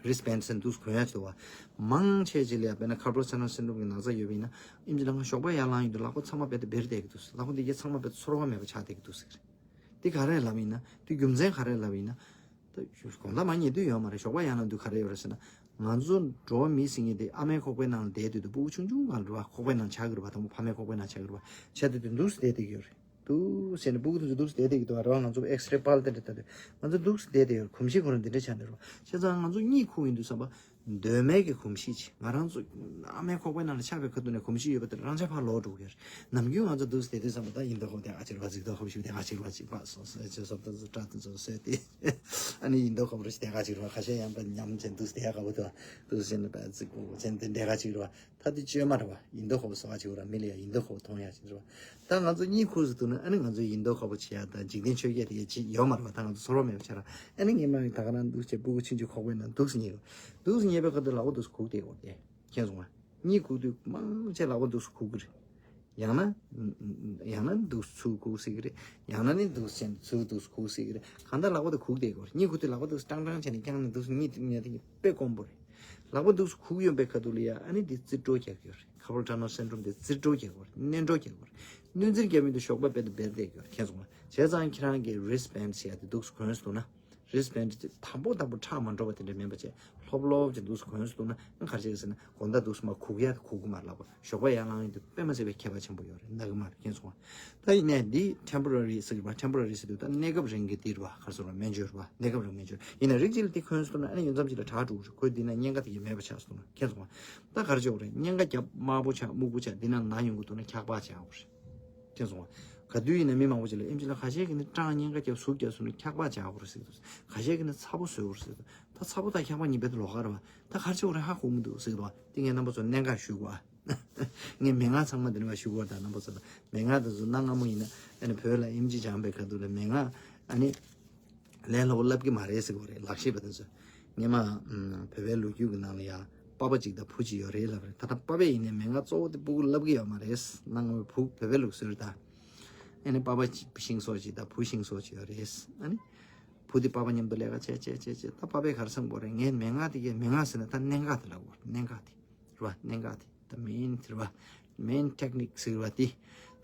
wrist band ཟེར་འདུག་གོན་ཡ་ཅིག་འདུག་པ། མང་ཆེ་ཅིག་ལ་ཡ་དཔེར་ན་carpal tunnel syndrome གི་ན་ཚ་ཡོད་པ་ཡིན་ན་ཨིན་ཇི་ལ་ང་ཞོགས་པ་ཡར་ལངས་ཡོང་དུས་ལག་པ་ཚང་མ་རྦད་དེ་འབར་བསྡད་ཀྱི་འདུག་ལག་པ་འདི་གའི་ཚང་མ་རྦད་དེ་ཚོར་བ་མེད་པ་ཆགས་བསྡད་ཀྱི་འདུག་ཟེར་གི་རེད། འདི་ག་རེ་ལབ་ཡིན་ན། འདི་རྒྱུ་མཚན་ག་རེ་ལབ་ཡིན་ན། ད་དགོང་དག་མར་ཉལ་དུས་ཡོད་མ་རེད། ཞོགས་པ་ཡར་ལངས་དུས་ག་རེ་ཡོད་རེད་ཟེར་ན། ང་ཚོ་འགྲོ་བ་མི་ཟེར་མཁན་དེ་ཨ་མའི་ཁོག་པའི་ནང་ལ་བསྡད་དུས་དུ་སྤུ་གུ་ཆུང་ཆུང་སྒང་རེད་པ། ཁོག་པའི་ནང་ཆགས་ཀྱི་རེད་པ། དང་པོ་ཕ་མའི་ཁོག་པའི་ནང་ཆགས་ཀྱི་རེད་པ། ཆགས་དུས་དུ་འདུག་སེ་བསྡད་བསྡད་ཀྱི་ཡོད་རེད། འདུག་སེ་ནས་སྤུ་གུ་དེ་ཚོ་འདུག་སེ་བསྡད་བསྡད་ཀྱི་འདུག་པ། རེད་པ། ང་ཚོ་X-ray དཔར་དེ་འདྲ་ལྟ་དུས་ང་ཚོ་འདུག་སེ་བསྡད་བསྡད་ཡོད་རེད། གོམས་གཤིས་ཁོ་རང་འདི་འདྲ་ཆགས་ནས་རེད་པ། བྱས་ཙང་ང་ཚོ་གཉིད་ཁུག་ཡོང་དུས་ཙམ་པ། འདོད་མེད་ཀྱི་གོམས་གཤིས་ཅིག་ང་རང་ཚོ་ཨ་མའི་ཁོག་པའི་ནང་ལ་ཆགས་པའི་ཁ་ཐུག་ནས་གོམས་གཤིས་ཡོད་པ་དེ་རང་ཆ་ཕར་ལོག་འགྲོ་གི་ཡོད་རེད། ནམ་རྒྱུན་ང་ཚོ་འདུག་སེ་བསྡད་དུས་ཙམ་པ་ད་ཡིན་མདོག་ཁ་པོ་བསྡད་ག་ཅིག་རེད་པ། ཅིག་མདོག་ཁ་པོ་ཞིག་བསྡད་ག་ཅིག་རེད་པ། ཅིག་པ་སོ་སོ་ཅིག་སོ་ད་སོ་ཏྲ་ཏི་ཚོ་སོས་ཏེ། ཨ་ནི་ཡིན་མདོག་ཁ་པོ་རེ་ཞིག་བསྡད་ག་ཅིག་རེད་པ། ཁ་ཤས་ཡང་པ་ཉམས་ཅན་འདུག་སེ་བསྡད་ཡ་དགའ་པོ་འདུག་འདུག་སེ་ནས་པ་ཅིག་གོ་ཅན་དེ་བསྡད་ག་ཅིག་རེད་པ། ད་དེ་བཅོས་མ་རེད་པ། ཡིན་མདོག་ཁ་པོ་བཟོ་ག་ཅིག་རེད་པ། མི་ལ་ཡ་ཡིན་མདོག་ཁ་པོ་མཐོང་ཡ་ཅིག་རེད་པ། ད་ང་ཚོ་གཉིད་ཁུག་སེ་འདུག་ན་ཨ་ནི་ང་ཚོ་ཡིན་མདོག་ཁ་པོ་བྱེད་ཡ་དང་འཇིག་རྟེན་ཆོས་བརྒྱད་དེ་ཅི་ཡོད་མ་རེད་པ། ད་ང་ཚོ་ཚོར་བ་མེད་པ་ཆགས་ར། ཨ་ནི་ངས་མ་ད་ག་རང་འདུག་སེ་སྤུ་གུ་ཆུང་ཆུང་ཁོག་པའི་ནང་འདུག་སེ་ཉལ་གི་རེད། འདུག་སེ་ཉལ་བའི་ཁ་ཐུག་ལག་པ་འདུག་སེ་ཁུག་བསྡད་ཡོད་རེད། མཁྱེན་སོང་ང་། གཉིད་ཁུག་དུས་མང་ཆེ་ལག་པ་འདུག་སེ་ཁུག་གི་རེད། ཡང་ན། ཡང་ན་འདུག་སེ་ཚུར་ཁུག་སྲིད་ཀྱི་རེད། ཡང་ན་ནི་འདུག་སེ་ཚུར་འདུག་སེ་ཁུག་སྲིད་ཀྱི་རེད། གང་ལྟར་ལག་པ་དེ་ཁུག་བསྡད་ཀྱི་ཡོད་རེད། གཉིད་ཁུག་དུས་ལག་པ་འདུག་སེ་ཀྲང་ཀྲང་བྱས་ནས་བརྐྱངས་ནས་འདུག་སེ་གཉིད་ཉལ་དེ་དཔེ་དཀོན་པོ་རེད། ལག་པ་འདུག་སེ་ཁུག་ཡོང་པའི་ཁ་ཐུག་ལ་ཡ་ཨ་ནི་འདི་རྩིས་སྤྲོད་རྒྱག་གི་ཡོད་རེད། carpal tunnel syndrome དེ་རྩིས་སྤྲོད་རྒྱག་གི་ཡོད་རེད། མནན་སྤྲོད་རྒྱག་གི་ཡོད་རེད། མནན་རྩིས་རྒྱག་མི་འདུག་ཞོགས་པ་རྦད་དེ་འབར་བསྡད་ཀྱི་ཡོད་རེད། མཁྱེན་སོང་ང་། བྱས་ཙང་ཁྱེད་རང་གི་wrist band ཟེར་ཡ་དེ་འདུག་སེ་གོན་སོང་ན། རིས་བེན་ཌི་དེ་དམ་པོ་དམ་པོ་ཁྲག་མ་འགྲོ་བ་དེ་འདྲ་མིན་པ་བྱས། ལྷོབ་ལྷོབ་ཅིག་འདུག་སེ་གོན་སོང་ན་ཨ་ག་རེ་བྱེད་ཀྱི་ཟེར་ན། དགོང་དག་འདུག་སེ་མར་སྒུག་ཡ་དེ་སྒུག་གི་མ་རེད་ལབ་པ། ཞོགས་པ་ཡར་ལངས་ཡ་དེ་དཔེ་མ་སྲིད་པའི་ཁྱད་པར་ཆེན་པོ་ཡོད་རེད། ན་གི་མ་རེད། མཁྱེན་སོང་ང་། ད་ཡིན་ནའི་འདི་ཊེམ་པོ་ར་རི་ཟེར་གྱི་རེད་པ། ཊེམ་པོ་ར་རི་ཟེར་དུས་ད་གནས་སྐབས་རིང་གི་འདི་རེད་པ། ག་རེ་ཟེར་དགོས་རེད། མན་ཇུ་རེད་པ། གནས་སྐབས་རིང་མན་ཇུ་རེད། ཡིན་ན་རིགས་གཅིག་ལ་དེ་གོན་སོང་ན་ཨ་ནི་ཡུན་ཙམ་ཅིག་ལ་དྲག་འགྲོ་གི་རེད། ཁོའི་འདི་ན་གཉན་ཁ་དེ་གས་མེད་པ་ཆགས་སོང་ན། མཁྱེན་སོང་ང་། ད་ག་རེ་བྱེད་དགོས་རེད། གཉན་ཁ་རྒྱབ་དམར་པོ་ཆགས་སྨུག་པོ་ཆགས་འདི་ན་ན་ཡོང་གི་འདུག་ན་འཁྱག་པ་བྱེད་དགོས་རེད། མཁྱེན་སོང་ང་། ག་དུས་ཡིན་ན་མི་མང་པོ་ཅིག་ལ་ཨེམ་ཆི་ལ་ཁ་ཤས་ཀྱིས་ནི་སྐྲངས་གཉན་ཁ་རྒྱབ་ཟུག་རྒྱབ་སོང་ན་འཁྱག་པ་བྱེད་དགོས་རེད་ཟེར་གྱི་འདུག་ཁ་ཤས་ཀྱིས་ནི་ཚ་པོ་བཟོས་དགོས་རེད་ཟེར་གྱི་འདུག་ད་ཚ་པོ་དང་འཁྱག་པ་གཉིས་རྦད་དེ་ལོགས་ཀ་རེད་པ། ད་ག་རེ་བྱེད་དགོས་རེད། ཧ་གོ་མི་འདུག་ཟེར་གྱི་འདུག་དེ་ངས་རྣམ་པ་ཚོར་གནད་འགག་ཞུ་དགོས་ཨ། ངས་མན་ངག་ཚང་མ་འདི་ནས་མར་ཞུ་དགོས་རེད། ད་རྣམ་པ་ཚོ་ལ་མན་ངག་དེ་ཚོ་གནའ་སྔ་མོ་ཡིན་ན་ཨ་ནི་བོད་ལ་ཨེམ་ཆི་སྦྱངས་པའི་ཁ་ཐུག་ལ་མན་ངག་ཨ་ནི་ལས་སླ་པོ་བསླབ་ཀྱི་མ་རེད་ཟེར་གྱི་རེད། ལག་ཤེས་པ་དེ་ཚོ། སྔོན་མ་ཨམ་བོད་པའི་ལོ་རྒྱུས་ཀྱི་ནང་ལ་ཡང་པ་ཕ་གཅིག་དང་བུ་གཅིག་ཡོད་རེད་ལབ་རེད། ད་ལྟ་པ་ཕས་ཡིན་ནའི་མན་ངག་གཙོ་བོ་དེ་སྤུ་གུ་བསླབ་ཀྱི་ཡོད་མ་རེད། གནའ་སྔ་མོའི་བུ་བོད་པའི་ལུགས་སྲོལ་ད། ཨ་ནི་པ་ཕ་ཤིང་བཟོ་གཅིག་དང་བུ་ཤིང་བཟོ་གཅིག་ཡོད་རེད། ཨ་ནི་བུ་དེ་པ་ཕ་མཉམ་དུ་ལས་ཀ་བྱས་བྱས་བྱས་བྱས། ད་པ་ཕས་ག་རེ་བསམ་གྱི་རེད། ངས་མན་ངག་དེ་གས། མན་ངག་ཟེར་ན་ད་གནད་འགག་དེ་ལབ་དགོས་རེད། གནད་འགག་དེ་རེད་པ། གནད་འགག་དེ། ད་མེན་དེ་རེད་པ། མེན་ཊེག་ནིག་ཟེར་བ་དེ།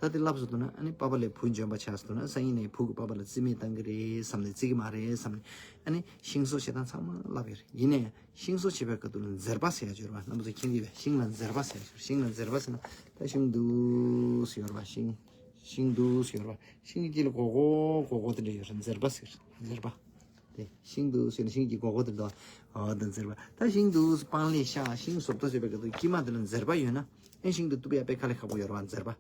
ད་དེ་བསླབས་སོང་འདུག་ན་ཨ་ནི་པ་ཕ་ལས་བུ་འཇོན་པ་ཆགས་སོང་འདུག་ན། སང་ཉིན་ནས་བུ་གིས་པ་ཕ་ལ་རྩིས་མེད་བཏང་གི་རེད་བསམ་ནས། རྩི་གི་མ་རེད་བསམ་ནས། ཨ་ནི་ཤིང་བཟོ་བྱེད་སྟངས་ཚང་མ་བསླབ་ཡོད་རེད། ཡིན་ནའི་ཤིང་བཟོ་བྱེད་པའི་སྐབས་དུ་ལ་འཛེར་པ་ཟེར་ཡ་ཅིག་ཡོད་རེད་པ། རྣམ་པ་ཚོ་མཁྱེན་གྱི་ཡོད་པས། ཤིང་ལ་འཛེར་པ་ཟེར་ཡ་ཅིག་ཡོད་རེད། ཤིང་ལ་འཛེར་པ་ཟེར་ན་ད་ཤིང་འདུག་སེ་ཡོད་རེད་པ། ཤིང་། ཤིང་འདུག་སེ་ཡོད་རེད་པ། ཤིང་གི་དཀྱིལ་ལ་སྒོར་སྒོར་སྒོར་སྒོར་དེ་འདྲ་ཡོད་རེད། འཛེར་པ་ཟེར། འཛེར་པ། དེ་ཤིང་འདུག་ཟེར་ན་ཤིང་གི་སྒོར་སྒོར་དེ་འདུག་ཨོ་ད་འཛེར་པ། ད་ཤིང་འདུག་སྤང་ལེབ་བཤགས། ཤིང་བཟོ་ལྟ་བྱེད་པའི་སྐབས་དུ་དཀྱིལ་མ་དེ་ལ་འཛེར་པ་ཡོད་ན་ཨེ་ཤིང་དེ་གཏུབ་ཡ་དཔེ་དཀའ་ལས་ཁག་པོ་ཡོད་རེད་པ། འཛེར་པ།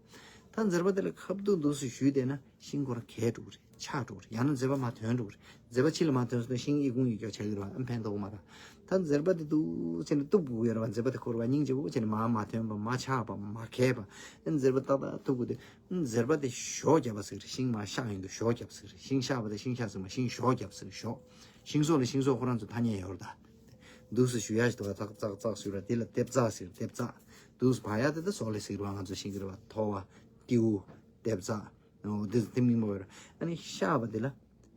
ད་འཛེར་པ་དེ་ལ་ཁ་བཏུག་འདུག་སེ་གཞུས་བསྡད་ན་ཤིང་ཁོ་རང་གས་འགྲོ་གི་རེད། ཆག་འགྲོ་གི་རེད། ཡང་ན་འཛེར་པ་མར་ཐོན་འགྲོ་གི་རེད། འཛེར་པ་ཕྱི་ལ་མར་ཐོན་སོང་ན་ཤིང་ཨི་ཁུང་ཡིད་སྐྱོ་ཆགས་ཀྱི་རེད་པ། ཨ་ཕན་ཐོགས་མ་རེད། ད་འཛེར་པ་དེ་འདུག་སེ་ནས་གཏུབ་དགོས་ཡོད་རེད་པ། འཛེར་པ་དེ་ཁོ་རང་སྙིང་རྗེ་པོ་བྱས་ནས་མར་མར་ཐོན་པ། མར་ཆག་པ། མར་གས་པ། ཨ་འཛེར་པ་ཏག་ཏག་གཏུབ་དགོས་དུས། འཛེར་པ་དེ་གཞོགས་བརྒྱབ་པ་ཟེར་གྱི་རེད། ཤིང་མར་གཤགས་ཡོང་དུས་གཞོགས་བརྒྱབ་ཟེར་གྱི་རེད། ཤིང་གཤགས་པ་དེ་ཤིང་གཤགས་ཟེར་མ། ཤིང་གཞོགས་བརྒྱབ་ཟེར་གྱི་གཞོགས། ཤིང་ཟོག་ལ་ཤིང་ཟོག་ཁོ་རང་ཚོ་ཐ་སྙད་ཡོད་རེད་ད། འདུག་སེ་གཞུ་ཡ་ཞིག་འདུག་ག་ཙག་ཙག་ཙག་གཞུ་ར། དེ་ལ་ལྟེབ་རྩེག་ཟེར། ལྟེབ་རྩེག། འདུག་སེ་བར་ཡ་དེ་ད་ཟོག་ལེབ་ཟེར་གྱི་རེད་པ། ང་ཚོ་ཤིང་གི་རེད་པ། ཐོ་བ། ཏེའུ། ལྟེབ་རྩེག། འོ་དེ་དེ་མིང་པོ་ཡོད་རེད། ཨ་ནི་གཤགས་པ་དེ་ལ་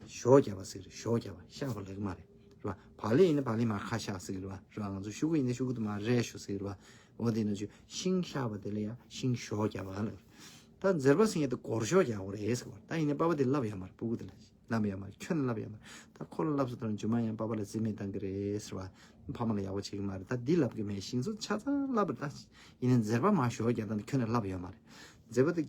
གཞོགས་བརྒྱབ་པ་ཟེར་གྱི་རེད། གཞོགས་བརྒྱབ་པ། གཤགས་པ་ལབ་ཀྱི་མ་རེད། རེད་པ། བག་ལེབ་ཡིན་ན་བག་ལེབ་མར་ཁ་གཤགས་ཟེར་གྱི་རེད་པ། རེད་པ། ང་ཚོ་ཤུ་གུ་ཡིན་ན་ཤུ་གུ་དེ་མར་རེག་ཤོག་ཟེར་གྱི་རེད་པ། འོ་དེ་ནང་བཞིན་ཤིང་གཤགས་པ་དེ་ལ་ཡང་ཤིང་གཞོགས་བརྒྱབ་པ་ལབ། ད་འཛེར་པ་ཟེར་མཁན་དེ་སྒོར་གཞོགས་རྒྱག་དགོས་རེད་ཟེར་བ། ད་ཡིན་ནའི་པ་ཕ་དེ་བསླབས་ཡོད་མ་རེད། སྤུ་གུ་དེ་ལ་བསླབས་ཡོད་མ་རེད། ཁྱོན་ནས་བསླབས་ཡོད་མ་རེད། ད་ཁོ་ལ་བསླབས་སོང་དུས་རྗེས་མ་ཡང་པ་ཕ་ལ་རྩིས་མེད་བཏང་གི་རེད་ཟེར་བ། ཕ་མ་ལ་ཡག་པོ་བྱེད་ཀྱི་མ་རེད། ད་འདི་བསླབ་ཀྱི་མེད། ཤིང་བཟོ་ཆ་ཚང་བསླབས་པ་རེད། ད་ཡིན་ནའི་འཛེར་པ་མར་གཞོགས་རྒྱག་སྟངས་དེ་ཁྱོན་ནས་བསླབས་ཡོད་མ་རེད། འཛེར་པ་དེ་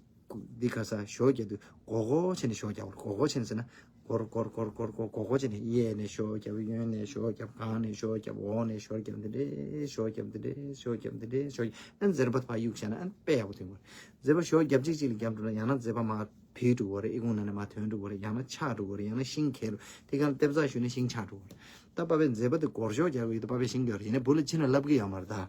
འདི་ག་ས་གཞོགས་རྒྱག་དུས་སྒོར་སྒོར་བྱས་ནས་གཞོགས་རྒྱག་དགོས་རེད། སྒོར་སྒོར་བྱས་ནས་ཟེར་ན། སྒོར་སྒོར་སྒོར་སྒོར་སྒོར་སྒོར་སྒོར་བྱས་ནས་གཡས་ནས་གཞོགས་བརྒྱབ། གཡོན་ནས་གཞོགས་བརྒྱབ། སྒང་ནས་གཞོགས་བརྒྱབ། འོག་ནས་གཞོགས་བརྒྱབ། འདི་འདྲས་གཞོགས་བརྒྱབ། འདི་འདྲས་གཞོགས་བརྒྱབ། འདི་འདྲས་གཞོགས་བརྒྱབ། ཨ་འཛེར་པ་ཕར་གཡུགས་བྱས་ན་ཨ་དཔེ་ཡག་པོ་ཐོན་གྱི་རེད། འཛེར་པ་གཞོགས་རྒྱབ་གཅིག་གཅིག་ལ་བརྒྱབ་འགྲོ་ན་ཡང་ན་འཛེར་པ་མར་བུད་འགྲོ་གི་རེད། ཨི་ཁུང་ནང་ནས་མར་ཐོན་འགྲོ་གི་རེད། ཡང་ན་ཆག་འགྲོ་གི་རེད། ཡང་ན་ཤིང་གས་འགྲོ། དེ་ག་ལ་ལྟེབ་རྩེག་གཞུས་ན་ཤིང་ཆག་འགྲོ་གི་རེད། ད་པ་ཕས་འཛེར་པ་དེ་སྒོར་གཞོགས་རྒྱག་གི་ཡོད་དུས་པ་ཕས་ཤིང་རྒྱག་གི་རེད། ཡིན་ནའི་བུ་ལ་ཁྱོན་ནས་བསླབ་ཀྱི་ཡོད་མ་རེད་ད།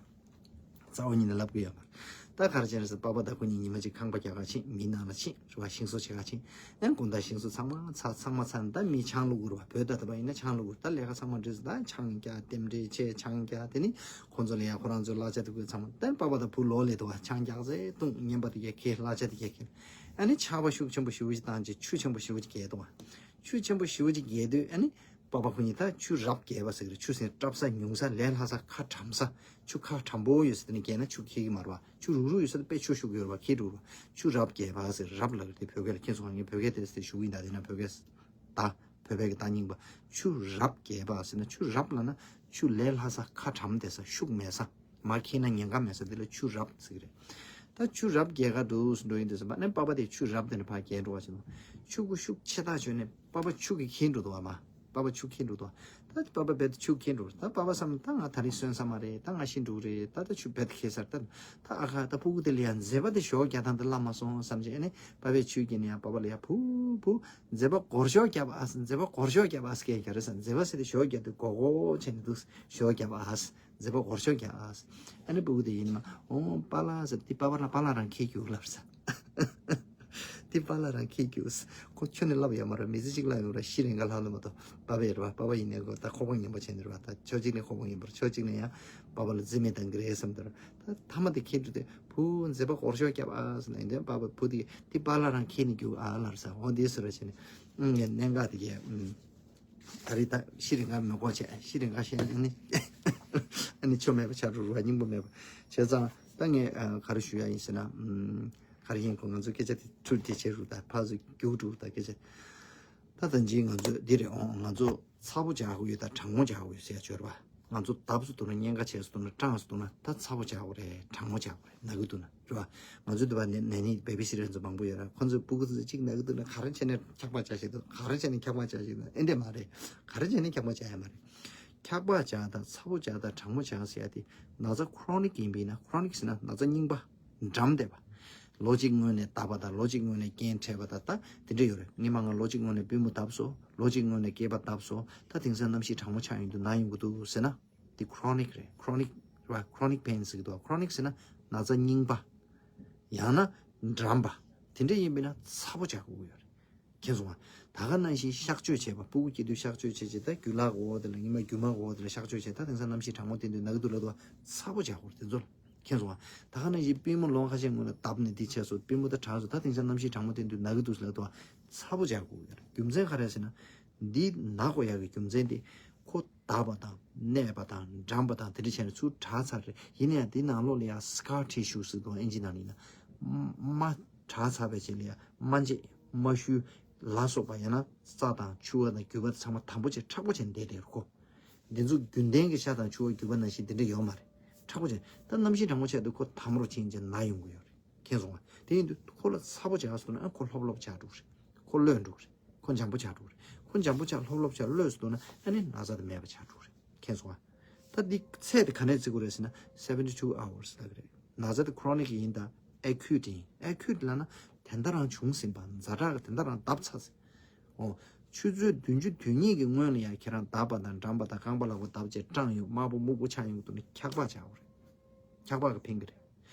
རྩ་བ་ཉིད་ནས་བསླབ་ཀྱི་ཡོད་མ་རེད། ད་ག་རེ་བྱས་ན་ཟེར། པ་ཕ་དང་ཁོ་གཉིས་ཉི་མ་གཅིག་ཁང་པ་རྒྱག་ག་ཕྱིན། མི་ནང་ལ་ཕྱིན། རེད་པ། ཤིང་བཟོ་བྱེད་ག་ཕྱིན། ཨ་ནི་དགོང་དག་ཤིང་བཟོ་ཚང་མ་ཚར། ཚང་མ་ཚར་ནས་ད་མི་ཆང་བླུག་དགོས་རེད་པ། བོད་ད་ལྟ་བ་ཡིན་ན་ཆང་བླུག་དགོས་རེད། ད་ལས་ཀ་ཚང་མ་འགྲིག་སོང་། ད་ཆང་རྒྱག། རྟེན་འབྲེལ་བྱས། ཆང་རྒྱག། དེ་ནི་ཁོང་ཚོ་ལ་ཡང་ཁོ་རང་ཚོའི་གླ་ཆ་དེ་དགོས་ཚང་མ། ད་པ་ཕ་དང་བུ་ལོག་སླེབས་འདུག་པ། ཆང་རྒྱག་ཚར་འདུག། རྔན་པ་དེ་གས་ཁྱེར། གླ་ཆ་དེ་གས་ཁྱེར། ཨ་ནི་ཆར་པ་ཤུགས་ཆེན་པོ་ཞེ་པོ་ཅིག་བཏང་བྱས། ཆུ་ཆེན་པོ་ཞེ་པོ་ཅིག་རྒྱག་འདུག་པ། ཆུ་ཆེན་པོ་ཞེ་པོ་ཅིག་རྒྱག་དུས་ཨ་ནི་པ་ཕ་ཁོ་གཉིས་ད་ཆུ་རབ་རྒྱས་པ་ཟེར་གྱི་རེད། ཆུ་སེར་བཀྲབ་ས་ཉུང་ས། ལས་སླ་ས། ཁ་གྲམ་ས། ཆུ་ཁ་གྲམ་པོ་ཡོད་ས་དེ་ནས་རྒྱག་ན་ཆུ་འཁྱིལ་གྱི་མ་རེད་པ། ཆུ་རུག་རུག་ཡོད་ས་དེ་དཔེ་ཆུ་ཤུགས་ཡོད་རེད་པ། འཁྱིལ་འགྲོ་རེད་པ། ཆུ་རབ་རྒྱས་པ་ཟེར། རབ་ལབ་དེ་བོད་སྐད་ལ། མཁྱེན་སོང་ང་། ངས་བོད་སྐད་དེ་ཞུ་གི་ཡིན། ད་དེ་ན་བོད་སྐད་ད་བོད་པའི་གི་ད་རྙིང་པ། ཆུ་རབ་རྒྱས་པ་ཟེར་ན། ཆུ་རབ་ལབ་ན་ཆུ་ལས་སླ་ས། ཁ་གྲམ་བསྡད་ས། ཤུགས་མེད་ས། མར་འཁྱེར་ན་ཉེན་ཁ་མེད་ས་དེ་ལ་ཆུ་རབ་ཟེར་གྱི་རེད། ད་ཆུ་རབ་རྒྱས་ག་འགྲོ་འགྲོ་ཡིན་དུས་ཙམ་པ་ནས་པ་ཕ་དེ་ཆུ་རབ་དེ་ནས་ཕར་རྒྱས་འགྲོ་བ་བྱས་ན། ཆུ་ཁོ་ཤུགས་ཆེ་ཐག་ཆོད་ནས་པ་ཕ་ཆུ་གིས་འཁྱེར་འགྲོ་འདུག་པ། མར་པ་ཕ་ཆུ་འཁྱེར་འགྲོ་འདུག། ད་པ་ཕ་རྦད་དེ་ཆུ་འཁྱེར་འགྲོ། ད་པ་ཕ་བསམ། ད་ང་ད་རེས་སོན་ས་མ་རེད། ད་ང་ཤི་འགྲོ་གི་རེད། ད་ད་ཆུ་རྦད་དེ་འཁྱེར་ཚར། ད་ད་ཨ་ཁ། ད་སྤུ་གུ་དེ་ལ་ཡང་འཛེར་པ་དེ་གཞོགས་རྒྱག་སྟངས་དེ་བསླབ་མ་སོང་བསམ་བྱས་ཨ་ནི་པ་ཕས་ཆུ་འཁྱེར་ནས་ཡང་པ་ཕ་ལ་ཡང་བུ་བུ། འཛེར་པ་སྒོར་གཞོགས་རྒྱབ་ཨ། འཛེར་པ་སྒོར་གཞོགས་རྒྱབ་ཨ་ཟེར་གྱི་རེད་ཟེར། འཛེར་པ་ཟེར་དེ་གཞོགས་རྒྱག་དུས་སྒོར་སྒོར་བྱས་ནས་འདུག། གཞོགས་རྒྱབ་ཨ། འཛེར་པ་སྒོར་གཞོགས་རྒྱབ་ཨ། ཨ་ནི་སྤུ་གུ་དེ་ཡིན་ནི་མ། འོ་པཱ་ལགས་ཟེར། དེ་པཱ་ཕ་ལ། པཱ་ལགས་རང་འཁྱེར་རྒྱུགས་ལབ་ཟེར། དེ་པཱ་ལགས་རང་འཁྱེར་རྒྱུགས། ཁོ་ཁྱོན་ནས་བསླབས་ཡོད་མ་རེད། མི་ཚེ་གཅིག་བསླབས་ཡོད་རེད། ཤི་རན་ཁ་ལྷག་ལ་མ་གཏོགས། པ་ཕ་ཡིན་རེད་པ། པ་ཕ་ཡིན་ནའི་ཁོ་ད་ཁོག་པ་ངན་པ་བྱས་ནས་རེད་པ། ད་ཕྱོགས་གཅིག་ནས་ཁོག་པ་ངན་པ་རེད། ཕྱོགས་གཅིག་ནས་ཡང་པ་ཕ་ལ་རྩིས་མེད་བཏང་གི་རེད་བསམ་དུས། ད་མཐའ་མ་དེ་འཁྱེར་དུས་དེ་བུ་འཛེར་པ་སྒོར་གཞོགས་རྒྱབ་ཨ་ཟེར་ན། ཡིན་དུས་པ་ཕ་བུ་དེ་དེ་པཱ་ལགས་རང་འཁྱེར་ནས་རྒྱུགས་ཨ་ལབ་ཟེར། འོ་དེ་ཟེར་ར་བྱས་ནས། ཨང་། ངས་གནད་འགག་དེ་གས། ཨང་། ད་རེས་ད་ཤི་རན་ཁ་མི་དགོས་བྱས། ཤི་རན་ཁ་ཤི་ན་ཨ་ནི་ཨ་ནི་ཆོ་མེད་པ་ཆགས་འགྲོ་རེད་པ། སྙིང་པོ་མེད་པ། བྱས་ཙང་ད་ངས་ཨ་ག་རེ་ཞུ་ཡ་ཡིན་ཟེར་ན། ཨམ། ག་རེ་ཡིན། ཁོ་ང་ཚོ་སྐད་ཆ་དེ་འཕྲུལ་དེ་བྱེད་རུ། ད་ཕར་ཚུར་རྒྱུགས་འགྲོ། ད་སྐད་ཆ། ད་ད་ཅི་ང་ཚོ་འདི་རེད། ཨོ་ང་ཚོ་ཚ་པོ་རྒྱག་དགོས་ཡོད་ད་གྲང་མོ་རྒྱག་དགོས་ཡོད་ཟེར་ཡ་ཅིག་ཡོད་རེད་པ། ང་ཚོ་འདབས་སུ་འདུག་ན་གཉན་ཁ་བྱས་སུ་འདུག་ན་སྐྲངས་སུ་འདུག་ན་ད་ཚ་པོ་རྒྱག་དགོས་རེད། གྲང་མོ་རྒྱག་དགོས་རེད། ན་གི་འདུག་ན་རེད་པ། ང་ཚོ་འདི་པ་ནས་ནས་ནི་བེ་བི་སི་ཊར་ཚོ་མང་པོ་ཡོད་རེད། ཁོ་ཚོས་སྤུ་གུ་ཚོ་གཅིག་ན་གི་འདུག་ན་ག་རེ་བྱས་ནས་འཁྱག་པ་བྱ་ཞིག་འདུག་ག་རེ་བྱས་ནས་འཁྱག་པ་བྱ་ཞིག་འདུག་ཨེ་འདྲས་མ་རེད། ག་རེ་བྱས་ནས་འཁྱག་པ་བྱ་ཡ་མ་རེད། འཁྱག་པ་བྱ་དང་ཚ་པོ་བྱ་དང་གྲང་མོ་བྱ་ཟེར་ཡ་དེ་ན་ཚ་ཁོ་རོ་ནིག་ཡིན་པས་ན། ཁོ་རོ་ནིག་ཟེར་ན་ན་ཚ་རྙིང་པ། འགྲམས་བསྡད་པ། ལོ་གཅིག་སྔོན་ནས་འདབ་པ་དང་ལོ་གཅིག་སྔོན་ནས་རྐྱེན་འཕྲད་པ་དང་ད་དེ་འདྲ་ཡོད་རེད། སྔོན་མ་ང་ལོ་གཅིག་སྔོན་ནས་པུས་མོ་འདབས་སོང་། ལོ་གཅིག་སྔོན་ནས་སྐེད་པ་འདབས་སོང་། ད་དེང་སང་གནམ་གཤིས་གྲང་མོ་ཆགས་ཡོང་དུས་ན་ཡོང་གི་འདུག་ཟེར་ན། དེ་ཁོ་རོ་ནིག་རེད། ཁོ་རོ་ནིག་རེད་པ། ཁོ་རོ་ནིག་པེན་ཟེར་གི་འདུག་ཁོ་རོ་ནིག་ཟེར་ན་ན་ཚ་རྙིང་པ། ཡང་ན་འགྲམས་པ། དེ་འདྲ་ཡིན་པས་ན་ཚ་པོ་བྱ་དགོས་ཀྱི་ཡོད་རེད། མཁྱེན་སོང་ང་། ད་ག་ནང་བཞིན་གཤག་བཅོས་བྱས་པ། སྤུ་གུ་སྐྱེ་དུས་གཤག་བཅོས་བྱས་བྱས། ད་རྒྱུ་ལག་འོག་དེ་ལ་ཉི་མ་རྒྱུ་མ་འོག་དེ་ལ་གཤག་བཅོས་བྱས། ད་དེང་སང་གནམ་གཤིས་གྲང་མོ་བསྟན་དུས་ན་གི་འདུག་ལབ་འདུག་པ། ཚ་པོ་བྱ་དགོས་རེད་དེ་ཚོ་ལ། མཁྱེན་སོང་ང་། ད་ག་ནང་བཞིན་པུས་མོ་ལོ་ཁ་ཤས་སྔོན་ལ་འདབས་ནས་འདི་བྱས་སོང་། པུས་མོ་ད་གྲང་སོང་། ད་དེང་སང་གནམ་གཤིས་གྲང་མོ་བསྟན་དུས་ན་གི་འདུག་ལབ་འདུག་པ། ཚ་པོ་བྱ་དགོས་ཀྱི་ཡོད་རེད། རྒྱུ་མཚན་ག་རེ་ཟེར་ན། འདི་ན་དགོས་ཡག་གི་རྒྱུ་མཚན་དེ་ཁོ་འདབ་པ་དང་གནས་པ་དང་འགྲམས་པ་དང་དེ་འདྲ་བྱས་ནས་ཚུར་དྲག་ཚར་རེད། ཡིན་ན་ཡང་དེ་ནང་ལོགས་ལ་ཡང་སི་ཀར་ཊི་ཤུ་ཟེར་འདུག་ཨིན་ཇི་ནང་ལ་ཡིན་ན། རྨ་དྲག་ཚར་བའི་རྗེས་ལ་ཡང་རྨ་འབྱེད་རྨ་ཤུལ་ལ་སོགས་པ་ཡང་ན་རྩ་དང་ཕྱུ་པ་དང་རྒྱུས་པ་ཚང་མ་དམ་པོ་བྱས་མཁྲེགས་པོ་བྱས་བསྡད་བསྡད་རེད་ཁོ། འདི་ཚོ་རྒྱུན་ལྡན་གྱི་ཤ་དང་ཕྱུ་པ་རྒྱུས་པ་ནང་བཞིན་འདི་འདྲ་ཡོད་མ་རེད། མཁྲེགས་པོ་བྱས། ད་གནམ་གཤིས་གྲང་མོ་ཆགས་དུས་ཁོ་དམ་རོ་ཕྱིན་བྱས་ན་ཡོང་གི་ཡོད་རེད། མཁྱེན་སོང་ང་། དེ་ཡིན་དུས་ཁོ་ལ་ཚ་པོ་བྱས་སོང་ན་ཨ་ཁོ་ལྷོབ་ལྷོབ་ཆགས་འགྲོ་གི་རེད། ཁོ་གློད་འགྲོ་གི་རེད། ཁོ་འཇམ་པོ་ཆགས་འགྲོ་གི་རེད། ཁོ་འཇམ་པོ་ཆགས་ལྷོབ་ལྷོབ་ཆགས་གློད་སོང་ན་ཨ་ནི་ན་ཚ་དེ་མེད་པ་ཆགས་འགྲོ་གི་རེད། མཁྱེན་སོང་ང་། ད་འདི་ཚད་དེ་ག་ནས་བརྩི་དགོས་རེད་ཟེར་ན་seventy two hours ལབ་ཀྱི་རེད། ན་ཚ་དེ་ཁོ་རོ་ནིག་ཡིན་དང་ཨེ་ཁུ་ཊི་ཡིན། ཨེ་ཁུ་ཊི་ལབ་ན་དེ་འདྲ་རང་བྱུང་ཟིན་པ། ཛ་དྲག་གི་དེ་འདྲ་རང་འདབ་ཚར་ཟིན། འོ། ཆུ་ཚོད་བདུན་ཅུ་དོན་གཉིས་ཀྱི་སྔོན་ལ་ཡང་ཁྱེད་རང་འདབ་པ་དང་འགྲམས་པ་དང་རྐང་པ་ལག་པ་འདབ་བྱས་སྐྲངས་ཡོང་། དམར་པོ་སྨུག་པོ་ཆགས་ཡོང་གི་འདུག་ན་འཁྱག་པ་བྱ་དགོས་རེད། འཁྱག་པ་གིས་ཕན་གྱི་རེད།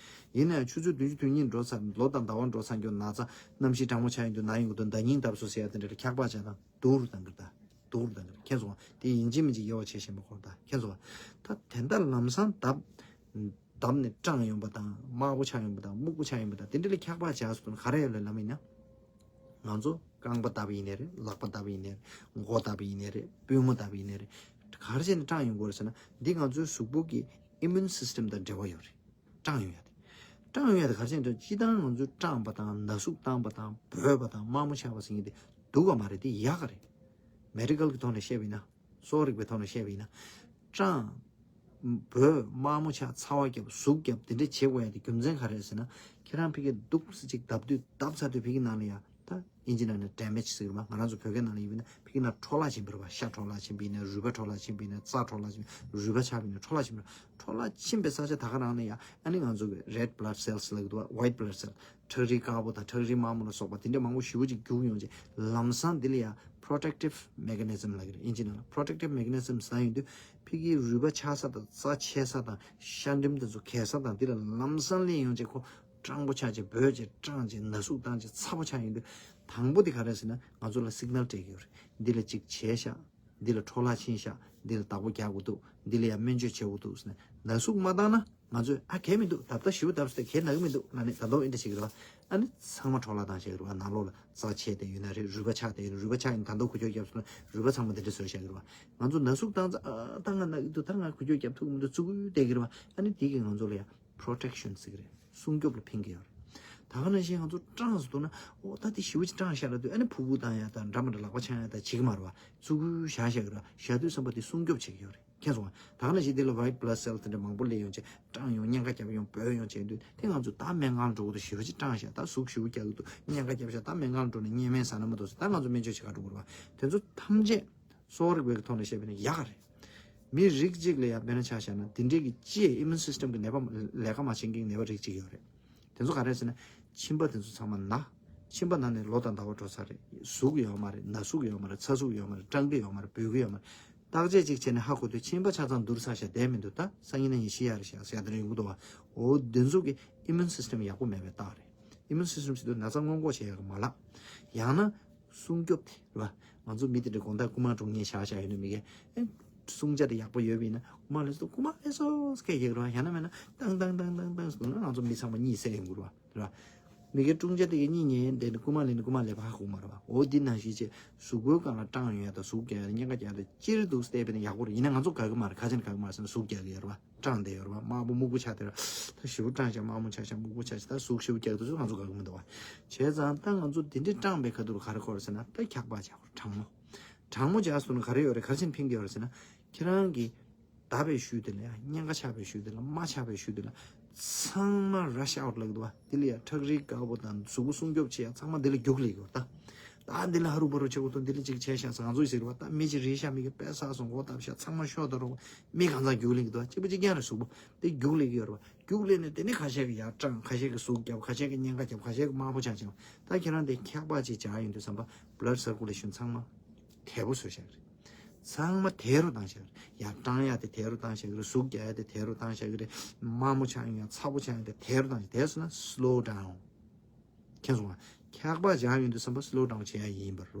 ཡིན་ན་ཡང་ཆུ་ཚོད་བདུན་ཅུ་དོན་གཉིས་འགྲོ་ཚར། ལོ་དང་ཟླ་བ་འགྲོ་ཚར་འགྱོ། ན་ཚ་གནམ་གཤིས་གྲང་མོ་ཆགས་ཡོང་དུས་ན་ཡོང་གི་འདུག་ཟླ་ཉིན་འདབ་སོང་ཟེར་ཡ་དེ་འདྲ་ལ་འཁྱག་པ་བྱས་དང་སྡུག་རུ་བཏང་གི་རེད་ད། སྡུག་རུ་བཏང་གི་རེད། མཁྱེན་སོང་ང་། དེ་ཡིན་གཅིག་མིན་གཅིག་དབྱེ་བ་ཕྱེ་ཤེས་པ་ཁོ་རང་ད། མཁྱེན་སོང་ང་། ད་དེ་འདྲ་ལམ་སང་འདབ་འདབ་ནས་སྐྲངས་ཡོང་པ་དང་དམར་པོ་ཆགས་ཡོང་པ་དང་སྨུག་པོ་ཆགས་ཡོང་པ་དང་དེ་འདྲ་ལ་འཁྱག་པ་བྱས་སོང་ན་ག་རེ་ཡོད་ལབ་ན། ང་ཚོ་རྐང་པ་འདབ་ཡིན་ནའི་རེད། ལག་པ་འདབ་ཡིན་ནའི་རེད། མགོ་འདབ་ཡིན་ནའི་རེད། པུས་མོ་འདབ་ཡིན་ནའི་རེད། ག་རེ་བྱས་ནས་སྐྲངས་ཡོང་གི་རེད་ཟེར་ན་འདི་ང་ཚོའི་གཟུགས་པོ་གི་ཨི་མུན་སིས་ཊམ་དང་འབྲེལ་བ་ཡོད་རེད། སྐྲངས་ཡོང་ཡ་དེ། སྐྲངས་ཡོང་ཡ་དེ་ག་རེ་བྱས་ནས་སྤྱིར་བཏང་ང་ཚོས་སྐྲངས་པ་དང་ན་ཟུག་བཏང་པ་དང་འབོལ་བ་དང་དམར་མོ་ཆགས་པ་ཟེར་མཁན་དེ་སྡུག་ག་མ་རེད། དེ་ཡག་ག་རེད། མེ་ཌི་ཀལ་གི་ཐོག་ནས་བཤད་པ་ཡིན་ན། གསོ་བ་རིག་པའི་ཐོག་ནས་བཤད་པ་ཡིན་ན། སྐྲངས། འབོལ། དམར་མོ་ཆགས། ཚ་བ་བརྒྱབ། ཟུག་བརྒྱབ། དེ་འདྲ་བྱེད་དགོས་ཡ་དེ་རྒྱུ་མཚན་ག་རེ་རེད་ཟེར་ན། ཁྱེད་རང་ཕ་གིར་འདུག་སེ་ཅིག་བརྡབ་དུས་བརྡབ་ཚར་དུས་ཕ་གི་ནང་ལ་ཡ་ད་ཨིན་ཇི་ནང་ནས་ཌེ་མེཇ་ཟེར་གི་རེད་པ། ང་རང་ཚོ་བོད་སྐད་ནང་ལ་ཡིན་པ་ཡིན་ན་ཕ་གི་ནང་འཕྲོ་བརླག་ཕྱིན་པ་རེད་པ། ཤ་འཕྲོ་བརླག་ཕྱིན་པ་ཡིན་ན། རུས་པ་འཕྲོ་བརླག་ཕྱིན་པ་ཡིན་ན། རྩ་འཕྲོ་བརླག་ཕྱིན་པ་ཡིན་ན། རུས་པ་ཆགས་པ་ཡིན་ན། འཕྲོ་བརླག་ཕྱིན་པ་རེད། འཕྲོ་བརླག་ཕྱིན་པའི་ས་ཆ་ད་ག་རང་ནས་ཡ་ཨ་ནི་ང་ཚོ་གི་red blood cells ལབ་ཀྱི་འདུག་པ། White blood cell ཁྲག་རིལ་དཀར་པོ་དང་ཁྲག་རིལ་དམར་མོ་ལ་སོགས་པ་དེ་འདྲ་མང་པོ་ཞེ་པོ་ཅིག་རྒྱུག་ཡོང་རྗེས་ལམ་སང་འདི་ལ་ཡ་protective mechanism ལབ་ཀྱི་རེད། ཨིན་ཇི་ནང་ལ་protective mechanism ཟེར་ཡོང་དུས་ཕ་གིའི་རུས་པ་ཆགས་ས་དང་རྩ་ཆད་ས་དང་ཤ་འགྲམ་དེ་ཚོ་གས་ས་དང་འདི་ལ་ལམ་སང་སླེབས་ཡོང་རྗེས་ཁོ་སྐྲངས་པོ་ཆགས་རྗེས་འབོལ་རྗེས་སྐྲངས་རྗེས་ན་ཟུག་བཏང་རྗེས་ཚ་པོ་ཆགས་ཡོང་དུས་དང་པོ་དེ་ག་རེ་ཟེར་ན་ང་ཚོ་ལ་སིག་ནལ་སྤྲད་ཀྱི་ཡོད་རེད། འདི་ལ་ཅིག་བྱས་ཤག་འདི་ལ་འཕྲོ་བརླག་ཕྱིན་ཤག་འདི་ལ་བདག་པོ་རྒྱག་དགོས་འདུག་འདི་ལ་ཡང་སྨན་བཅོས་བྱེད་དགོས་འདུག་ཟེར་ནས་ན་ཟུག་མ་བཏང་ན་ང་ཚོས་ཨ་གས་མི་འདུག་ད་ལྟ་ཞེ་པོ་བརྡབས་སོང་། གས་ན་གི་མི་འདུག་ལབ་ནས་ད་དུང་ཨེ་འདྲ་བྱེད་ཀྱི་རེད་པ། ཨ་ནི་ཚང་མ་འཕྲོ་བརླག་བཏང་བཞག་གི་རེད་པ། ནང་ལོགས་ལ་རྩ་ཆད་བསྡད་ཡོད་ན་རེད། རུས་པ་ཆགས་བསྡད་ཡོད་ན། རུས་པ་ཆགས་ཡིན་ད་དུང་འགུལ་སྐྱོད་བརྒྱབ་སོང་ན་རུས་པ་ཚང་མ་འདི་འདྲ་བཟོས་བཞག་གི་རེད་པ། ང་ཚོ་ན་ཟུག་བཏང་ཙང་ཨ་ད་ང་ན་གི་འདུག་ད་ང་འགུལ་སྐྱོད་བརྒྱབ་ཐུབ་ཀྱི་མི་འདུག་ཙུ་གུ་བསྡད་ཀྱི་རེད་པ། ཨ་ནི་དེ་གིས་ང་ཚོ་ལ་ཡང་protection ཟེར་གི་རེད། སྲུང་སྐྱོབ་ལ་ཕན་གྱི་ཡོད་རེད། ད་ག་ནང་བཞིན་ང་ཚོ་སྐྲངས་སུ་འདུག་ན་ཨོ་ད་དེ་ཞེ་པོ་ཅིག་སྐྲངས་བཞག་ལབ་དུས་ཨ་ནི་ཕུར་བུ་བཏང་ཡ་དང་འདྲ་མི་འདྲ་ལག་པ་འཆང་ཡ་དང་བྱེད་ཀྱི་མ་རེད་པ། ཙུ་གུ་བཞག་བཞག་གི་རེད། བཞག་དུས་ཙམ་པ་དེ་སྲུང་སྐྱོབ་བྱེད་ཀྱི་ཡོད་རེད། མཁྱེན་སོང་ང་། ད་ག་ནང་བཞིན་དེ་ལ་white blood cell དེ་འདྲ་མང་པོ་སླེབས་ཡོང་བྱས་སྐྲངས་ཡོང་། གཉན་ཁ་བརྒྱབ་ཡོང་། འབོལ་ཡོང་བྱས་དུས་དེ་ང་ཚོ་ད་སྨན་ཁང་ལ་འགྲོ་གི་འདུག་ཞེ་པོ་ཅིག་སྐྲངས་བཞག་ད་ཟུག་ཞེ་པོ་རྒྱག་གི་འདུག་གཉན་ཁ་བརྒྱབ་བཞག་ད་སྨན་ཁང་ལ་འགྲོ་ནས་གཉན་སྨན་ཟ་ན་མ་གཏོགས་ཟེར། ད་ང་ཚོ་སྨན་བཅོས་བྱེད་ག་འགྲོ་གི་རེད་པ། དེ་ཚོ་ཐམས་ཅད་གསོ་བ་རིག་པའི་ཐོག་ནས་བཤད་པ་ཡིན་ན་ཡག་ག་རེད། མི་རིགས་གཅིག་ལ་ཡང་དཔེར་ན་ཆ་བཞག་ན་དེ་འདྲའི་གི་ལྕེ་immune system གི་ནད་པ་ལས་ཀ་མ་བྱེད་མཁན་གྱི་ནད་པ་རིགས་གཅིག་ཡོད་རེད། དེ་ཚོ་ག་རེ་ཟེར་ན་མཆིན་པ་དེ་ཚོ་ཚང་མ་ན། མཆིན་པ་ན་ནས་ལོ་དང་ཟླ་བ་འགྲོ་ཚར་རེད། ཟུག་ཡོད་མ་རེད། ན་ཟུག་ཡོད་མ་རེད། ཚ་ཟུག་ཡོད་མ་རེད། སྐྲངས་ཀྱི་ཡོད་མ་རེད། འབོལ་གྱི་ཡོད་མ་རེད། བརྟག་དཔྱད་ཅིག་བྱས་ནས་ཧ་གོ་དུས་མཆིན་པ་ཆ་ཚང་འདུར་ཚར་ཤག་བསྡད་མི་འདུག་ད་སང་ཉིན་གནངས་ཉིན་ཤི་ཡ་རེད་ཤག་ཟེར་ཡ་དེ་འདྲ་ཡོང་གི་འདུག་པ། འོ་དེ་ཚོ་གི་immune system ཡག་པོ་མེད་པའི་རྟགས་རེད། immune system ཟེར་དུས་ན་ཚ་སྔོན་འགོག་བྱེད་ཡག་གི་མ་ལག་ཡང་ན་སྲུང་སྐྱོབ་དེ་རེད་པ། ང་ཚོ་མི་དེ་འདྲ་དགོང་དག་རྐུ་མ་སྒྲུག་མཁན་བཞག་བཞག་ཡོད་ན་མི་གས་ཨེ་སྲུང་བྱ་དེ་ཡག་པོ་ཡོད་པ་ཡིན་ན་རྐུ་མ་སླེབས་སོང་རྐུ་མ་སླེབས་སོང་སྐད་རྒྱག་གི་རེད་པ། ཡང་ན་མེད་ན་ཏང་ཏང་ཏང་ཏང་ཏང་ཟེར་ན་ང་ཚོ་མི་ཚང་མ་གཉིད་སད་ཡོང་གི་རེད་པ། རེད་པ། མི་དགེ་བཅུ་གཅིག་དེ་གི་གཉིད་ཉལ་བསྡད་ནས་རྐུན་མ་ལེན་ནས་རྐུན་མ་ལེན་པ་ཧ་གོ་མ་རེད་བ། འོ་འདི་ནང་བཞིན་བྱས་གཟུགས་པོའི་སྒང་ལ་སྐྲངས་ཡོང་ཡ་དང་གཟུགས་རྒྱག་ཡ་དང་གཉན་ཁ་རྒྱག་ཡ་དང་ཅི་རེད་འདུག་བལྟས་པས་ན་ཡག་པོ་རེད། ཡིན་ན་ང་ཚོ་དགའ་གི་མ་རེད། ཁ་ཆེ་ན་དགའ་གི་མ་རེད་ཟེར་ན་གཟུགས་རྒྱག་གི་ཡོད་རེད་བ། སྐྲངས་བསྡད་ཡོད་རེད་བ། དམར་པོ་སྨུག་པོ་ཆགས་བསྡད་རེད། ད་ཞེ་པོ་སྐྲངས་ཤག་དམར་མོ་ཆགས་ཤག་སྨུག་པོ་ཆགས་ཤག་ད་གཟུགས་ཞེ་པོ་རྒྱག་འདུག་ཟེར་ང་ཚོ་དགའ་གི་མི་འདུག་བ། བྱས་ཙང་ད་ང་ཚོ་འདི་འདྲའི་སྐྲངས་པའི་ཁ་ཐུག་ལ་ག་རེ་དགོས་རེད་ཟེར་ན་ད་འཁྱག་པ་རྒྱག་དགོས་རེད། གྲང་མོ། གྲང་མོ་རྒྱག་སོང་ན་ག་རེ་ཡོད་རེད། ག་རེ་བྱས་ནས་ཕན་གྱི་ཡོད་རེད་ཟེར་ན། ཁྱེད་རང་གིས་བརྡབས་པའི་ཤུལ་དེ་ལ་ཡང་གཉན་ཁ་ཆགས་པའི་ཤུལ་དེ་ལ་རྨ་ཆགས་པའི་ཤུལ་དེ་ལ་ཚང་མ་rush out ལབ་འདུག་བ། དེ་ལ་ཡང་ཁྲག་རིལ་དཀར་པོ་དང་གཟུགས་པོ་སྲུང་སྐྱོབ་བྱེད་ཡ་ཚང་མ་དེ་ལ་རྒྱུགས་ལེན་གྱི་ཡོད་ད། ད་འདི་ལ་ཧ་རུ་བ་རུ་བྱེད་དགོས་དོན་འདི་ལ་ཅིག་བྱས་ཤག་ཟེར་ང་ཚོ་ཡི་ཟེར་བ། ད་མི་ཅིག་རིལ་ཤག་མི་གི་པད་ཚགས་སོང་མགོ་བཏབ་ཤག་ཚང་མ་ཤོག་ད་རོགས་མི་གང་ཚང་རྒྱུགས་ལེན་གྱི་འདུག་ཅིག་པོ་ཅིག་རྐྱང་རེད་གཟུགས་པོ་དེ་རྒྱུགས་ལེན་གྱི་ཡོད་རེད་བ། རྒྱུགས་ལེན་ནས་དེ་ནས་ཁ་ཤས་ཀྱི་ཡར་སྐྲངས། ཁ་ཤས་ཀྱི་ཟུག་བརྒྱབ། ཁ་ཤས་ཀྱི་གཉན་ཁ་བརྒྱབ། ཁ་ཤས་ཀྱི་དམར་པོ་ཆགས་ཀྱང་ད་ཁྱེད་རང་དེ་འཁྱག་པ་ཅིག་བྱ་ཡོང་དུས་ཙམ་པ་blood circulation ཚང་མ་དལ་པོ་བཟོས་བཞག་གི་རེད། ཚང་མ་དལ་རུ་བཏང་བཞག་གི་རེད། ཡར་སྐྲངས་ཡ་དེ་དལ་རུ་བཏང་བཞག་གི་རེད། ཟུག་རྒྱག་ཡ་དེ་དལ་རུ་བཏང་བཞག་གི་རེད། དམར་མོ་ཆགས་ཡོང་ཡ་ཚ་པོ་ཆགས་ཡ་དེ་དལ་རུ་བཏང་བཞག་དལ་སོང་ན་slow down མཁྱེན་སོང་ང་། འཁྱག་པ་སྦྱང་ཡོང་དུས་ཙམ་པ་slow down བྱེད་ཡ་ཡིན་པ་རེད་བ།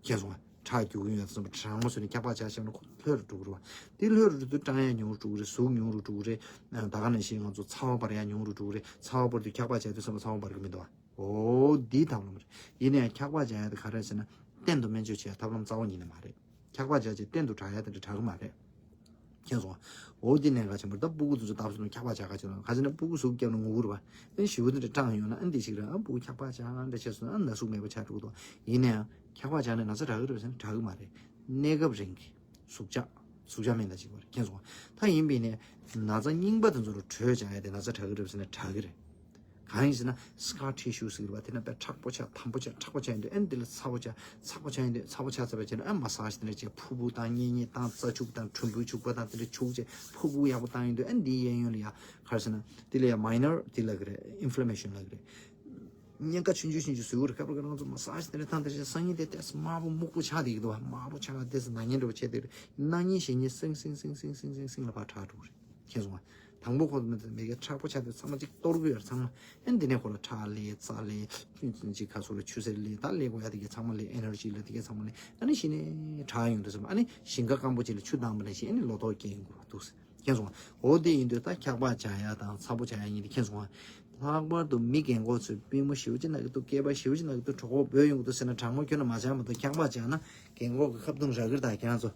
མཁྱེན་སོང་ང་། ཁྲག་རྒྱུག་གིན་ཡོད་ཙམ་པ་གྲང་མོ་བཟོས་ནས་འཁྱག་པ་སྦྱང་བྱས་ན་ཁོ་ལྷོད་རུ་འགྲོ་གི་རེད་བ། དེ་ལྷོད་རུ་འགྲོ་དུས་སྐྲངས་ཡ་ཉུང་རུ་འགྲོ་གི་རེད། ཟུག་ཉུང་རུ་འགྲོ་གི་རེད། ད་ག་ནང་བཞིན་ང་ཚོ་ཚ་བ་འབར་ཡ་ཉུང་རུ་འགྲོ་གི་རེད། ཚ་བ་འབར་དུས་འཁྱག་པ་སྦྱང་དུས་ཙམ་པ་ཚ་བ་འབར་གི་མི་འདུག་བ། འོ་འདིའི་ཐབས་ལམ་རེད། ཡིན་ན་ཡང་འཁྱག་པ་སྦྱང་ཡ་དེ་ག་རེ་ཟེར་ན་སྟེང་དུ་སྨན་བཅོས་བྱེད་ཡ་ཐབས་ལམ་རྩ་བ་ཉིད་ནས་མ་རེད། འཁྱག་པ་སྦྱང་བྱས་སྟེང་དུ་དྲག་ཡ་དེ་འདྲ་དྲག་གི་མ་རེད། མཁྱེན་སོང་། འོ་འདི་གནད་འགག་ཆེན་པོ་རེད། ད་སྤུ་གུ་ཚོ་བརྡབ་སོང་ན་འཁྱག་པ་སྦྱང་ག་བྱེད་ན་ག་ཟེར་ན་སྤུ་གུ་ཟུག་བརྒྱབ་ན་ངུ་གི་རེད་བ། ཨ་ནི་ཞེ་པོ་དེ་འདྲ་སྐྲངས་ཡོང་ན་ཨ་ནི་འདི་ཞིག་རེད། ཨ་སྤུ་གུ་འཁྱག་པ་སྦྱང་འདྲ་བྱས་སོང་ན་ཨ་ན་ཟུག་མེད་པ་ཆགས་འགྲོ་གི་འདུག་ཡིན་ན་ཡང་འཁྱག་པ་སྦྱང་ནས་ན་ཚ་དྲག་གི་རེད་ཟེར་ན་དྲག་གི་མ་རེད། གནས་སྐབས་རིང་གི་ཟུག་བཅག་ཟུག་བཅག་མེད་ལ་ཅིག་བར་མཁྱེན་སོང་། ད་ཡིན་པས་ནས་ན་ཚ་རྙིང་པ་དེ་ཚོ་ལ་དྲོད་སྦྱང་ཡ་དེ་ན་ཚ་དྲག་གི་རེད་ཟེར་ན་དྲག་གི་རེད། གང་ཡིན་ཟེར་ན་scar tissue ཟེར་གི་རེད་བ། དེ་ན་དཔེ་མཁྲེགས་པོ་ཆགས་དམ་པོ་ཆགས་མཁྲེགས་པོ་ཆགས་ཡིན་དུས་ཨ་ནི་དེ་ལ་ཚ་པོ་ཆགས་ཚ་པོ་ཆགས་ཡིན་དུས་ཚ་པོ་ཆགས་ཚ་པོ་ཆགས་ཡིན་དུས་ཨ་massage དེ་འདྲ་བྱས་ཕུར་བུ་བཏང་གཉིས་གཉིས་བཏང་རྩ་བྱུག་དང་གྲུམ་བུའི་བྱུག་པ་དང་དེ་འདྲ་བྱུག་བྱས་ཕུར་བུ་ཡག་པོ་བཏང་ཡིན་དུས་ཨ་ནི་དེའི་གཡས་གཡོན་ལ་ཡ་ག་རེ་ཟེར་ན་དེ་ལ་ཡ་minor དེ་ལབ་གི་རེད། inflammation ལབ་གི་རེད། གཉན་ཁ་ཆུང་ཆུང་ཆུང་ཆུང་བཟོས་ཡོད་རེད། སྐབས་རེ་ང་ཚོ་massage དེ་འདྲ་བཏང་དེ་འདྲ་བྱས་སང་ཉིན་དེ་ཏོག་ཙམ་དམར་པོ་སྨུག་པོ་ཆགས་བསྡད་ཀྱི་འདུག་བ། དམར་པོ་ཆགས་ཏོག་ཙམ་ན་མཁན་འདྲ་པོ་བྱས་བསྡད་རེད། གནངས་ཉིན་གཞེས་ཉིན་སིང་སིང་སིང་སིང་སིང་སིང་ལ་ཕར་དྲག་འགྲོ་གི་རེད། མཁྱེན་སོང་ང་། དང་པོ་ཁོ་ཚོ་མི་ཚོ་མི་གའི་མཁྲེགས་པོ་ཆགས་དུས་ཚང་མ་གཅིག་གཏོར་གི་ཡོད་རེད་ཚང་མ། ཨ་ནི་འདི་ནས་ཁོ་ལ་ཁྲག་སླེབས་རྩ་སླེབས་ཅི་ཁ་སོ་ལ་ཆུ་སེར་སླེབས་ད་སླེབས་དགོས་ཡ་དེ་གའི་ཚང་མ་སླེབས་energy ལ་དེ་གའི་ཚང་མ་སླེབས་ཨ་ནི་གཞི་ནས་དྲག་ཡོང་དུས་ཙམ་ཨ་ནི་ཞིང་ཁ་སྐམ་པོ་ཅིག་ལ་ཆུ་བཏང་པ་ནང་བཞིན་ཨ་ནི་ལོ་ཏོག་སྐྱེ་ཡོང་གི་རེད་འདུག་ཟེར་མཁྱེན་སོང་ང་། འོ་དེ་ཡིན་དུས་ད་འཁྱག་པ་སྦྱང་ཡ་དང་ཚ་པོ་སྦྱང་ཡ་གཉིས་དེ་མཁྱེན་སོང་ང་། ལྷག་པར་དུ་མི་རྒན་གོག་ཚོས་པུས་མོ་ཞེ་པོ་ཅིག་ན་གི་འདུག་སྐེད་པ་ཞེ་པོ་ཅིག་ན་གི་འདུག་གྲོད་ཁོག་སྦོས་ཡོང་གི་འདུག་ཟེར་ན་གྲང་མོ་ཁྱོན་ནས་མ་སྦྱངས་མ་གཏོགས་འཁྱག་པ་སྦྱངས་ན་རྒན་གོག་གི་ཁ་བརྡུང་རག་གི་རེད་ད་ཁྱེད་རང་ཚོ།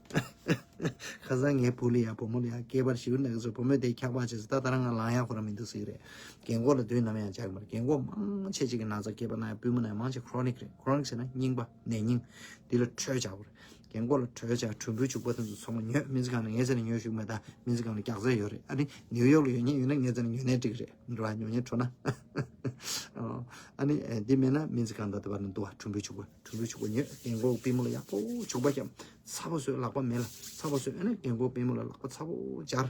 ཁ་སང་ངའི་བུ་ལ་ཡ་བུ་མོ་ལ་ཡ་སྐེད་པ་ཞེ་པོ་ན་གི་ཚོ་བུ་མོས་དེ་འཁྱག་པ་བྱས་ཚེ་ད་ད་རང་ང་ལངས་ཡ་ཁོ་རང་མི་འདུག་ཟེར་གི་རེད། རྒན་གོག་ལ་དུས་ནམ་ཡང་སྦྱང་གི་མ་རེད། རྒན་གོག་མང་ཆེ་ཅིག་གི་ན་ཚ་སྐེད་པ་ན་ཡ་པུས་མོ་ན་ཡ་མང་ཆེ་chronic རེད། chronic ཟེར་ན་རྙིང་པ་ནད་རྙིང་། འདི་ལ་དྲོད་རྒྱག་དགོས་རེད། རྒན་གོག་ལ་དྲོད་རྒྱག་གྲུམ་བུའི་བྱུག་པ་དེ་ཚོ་ཚང་མ་ཉོས་སྨན་རྩིས་ཁང་ནས་ངའི་རྩ་ནས་ཉོས་ཞུ་གི་མེད་ད། སྨན་རྩིས་ཁང་ལ་རྒྱག་རྩ་ཡོད་རེད། ཨ་ནི་ནིའུ་ཡོག་ལ་ཡོད་མཁན་ཡོད་ན་ངའི་རྩ་ནས་ཉོས་ནའི་འགྲིག་གི་རེད་འགྲོ་ཨ། ཉོ་མཁན་འཕྲོ་ན། ཨ་ནི་འདི་མེད་ན་སྨན་རྩིས་ཁང་ད་ལྟ་བར་ནས་འདུག་ཨ། གྲུམ་བུའི་བྱུག་པ་གྲུམ་བུའི་བྱུག་པ་ཉོས། རྒན་གོག་པུས་མོ་ལ་ཡག་པོ་བྱུག་པ་བརྒྱབ། ཚ་པོ་བཟོས་ལག་པ་མེ་ལ་ཚ་པོ་བཟོས། ཨ་ནི་རྒན་གོག་པུས་མོ་ལ་ལག་པ་ཚ་པོ་སྦྱར།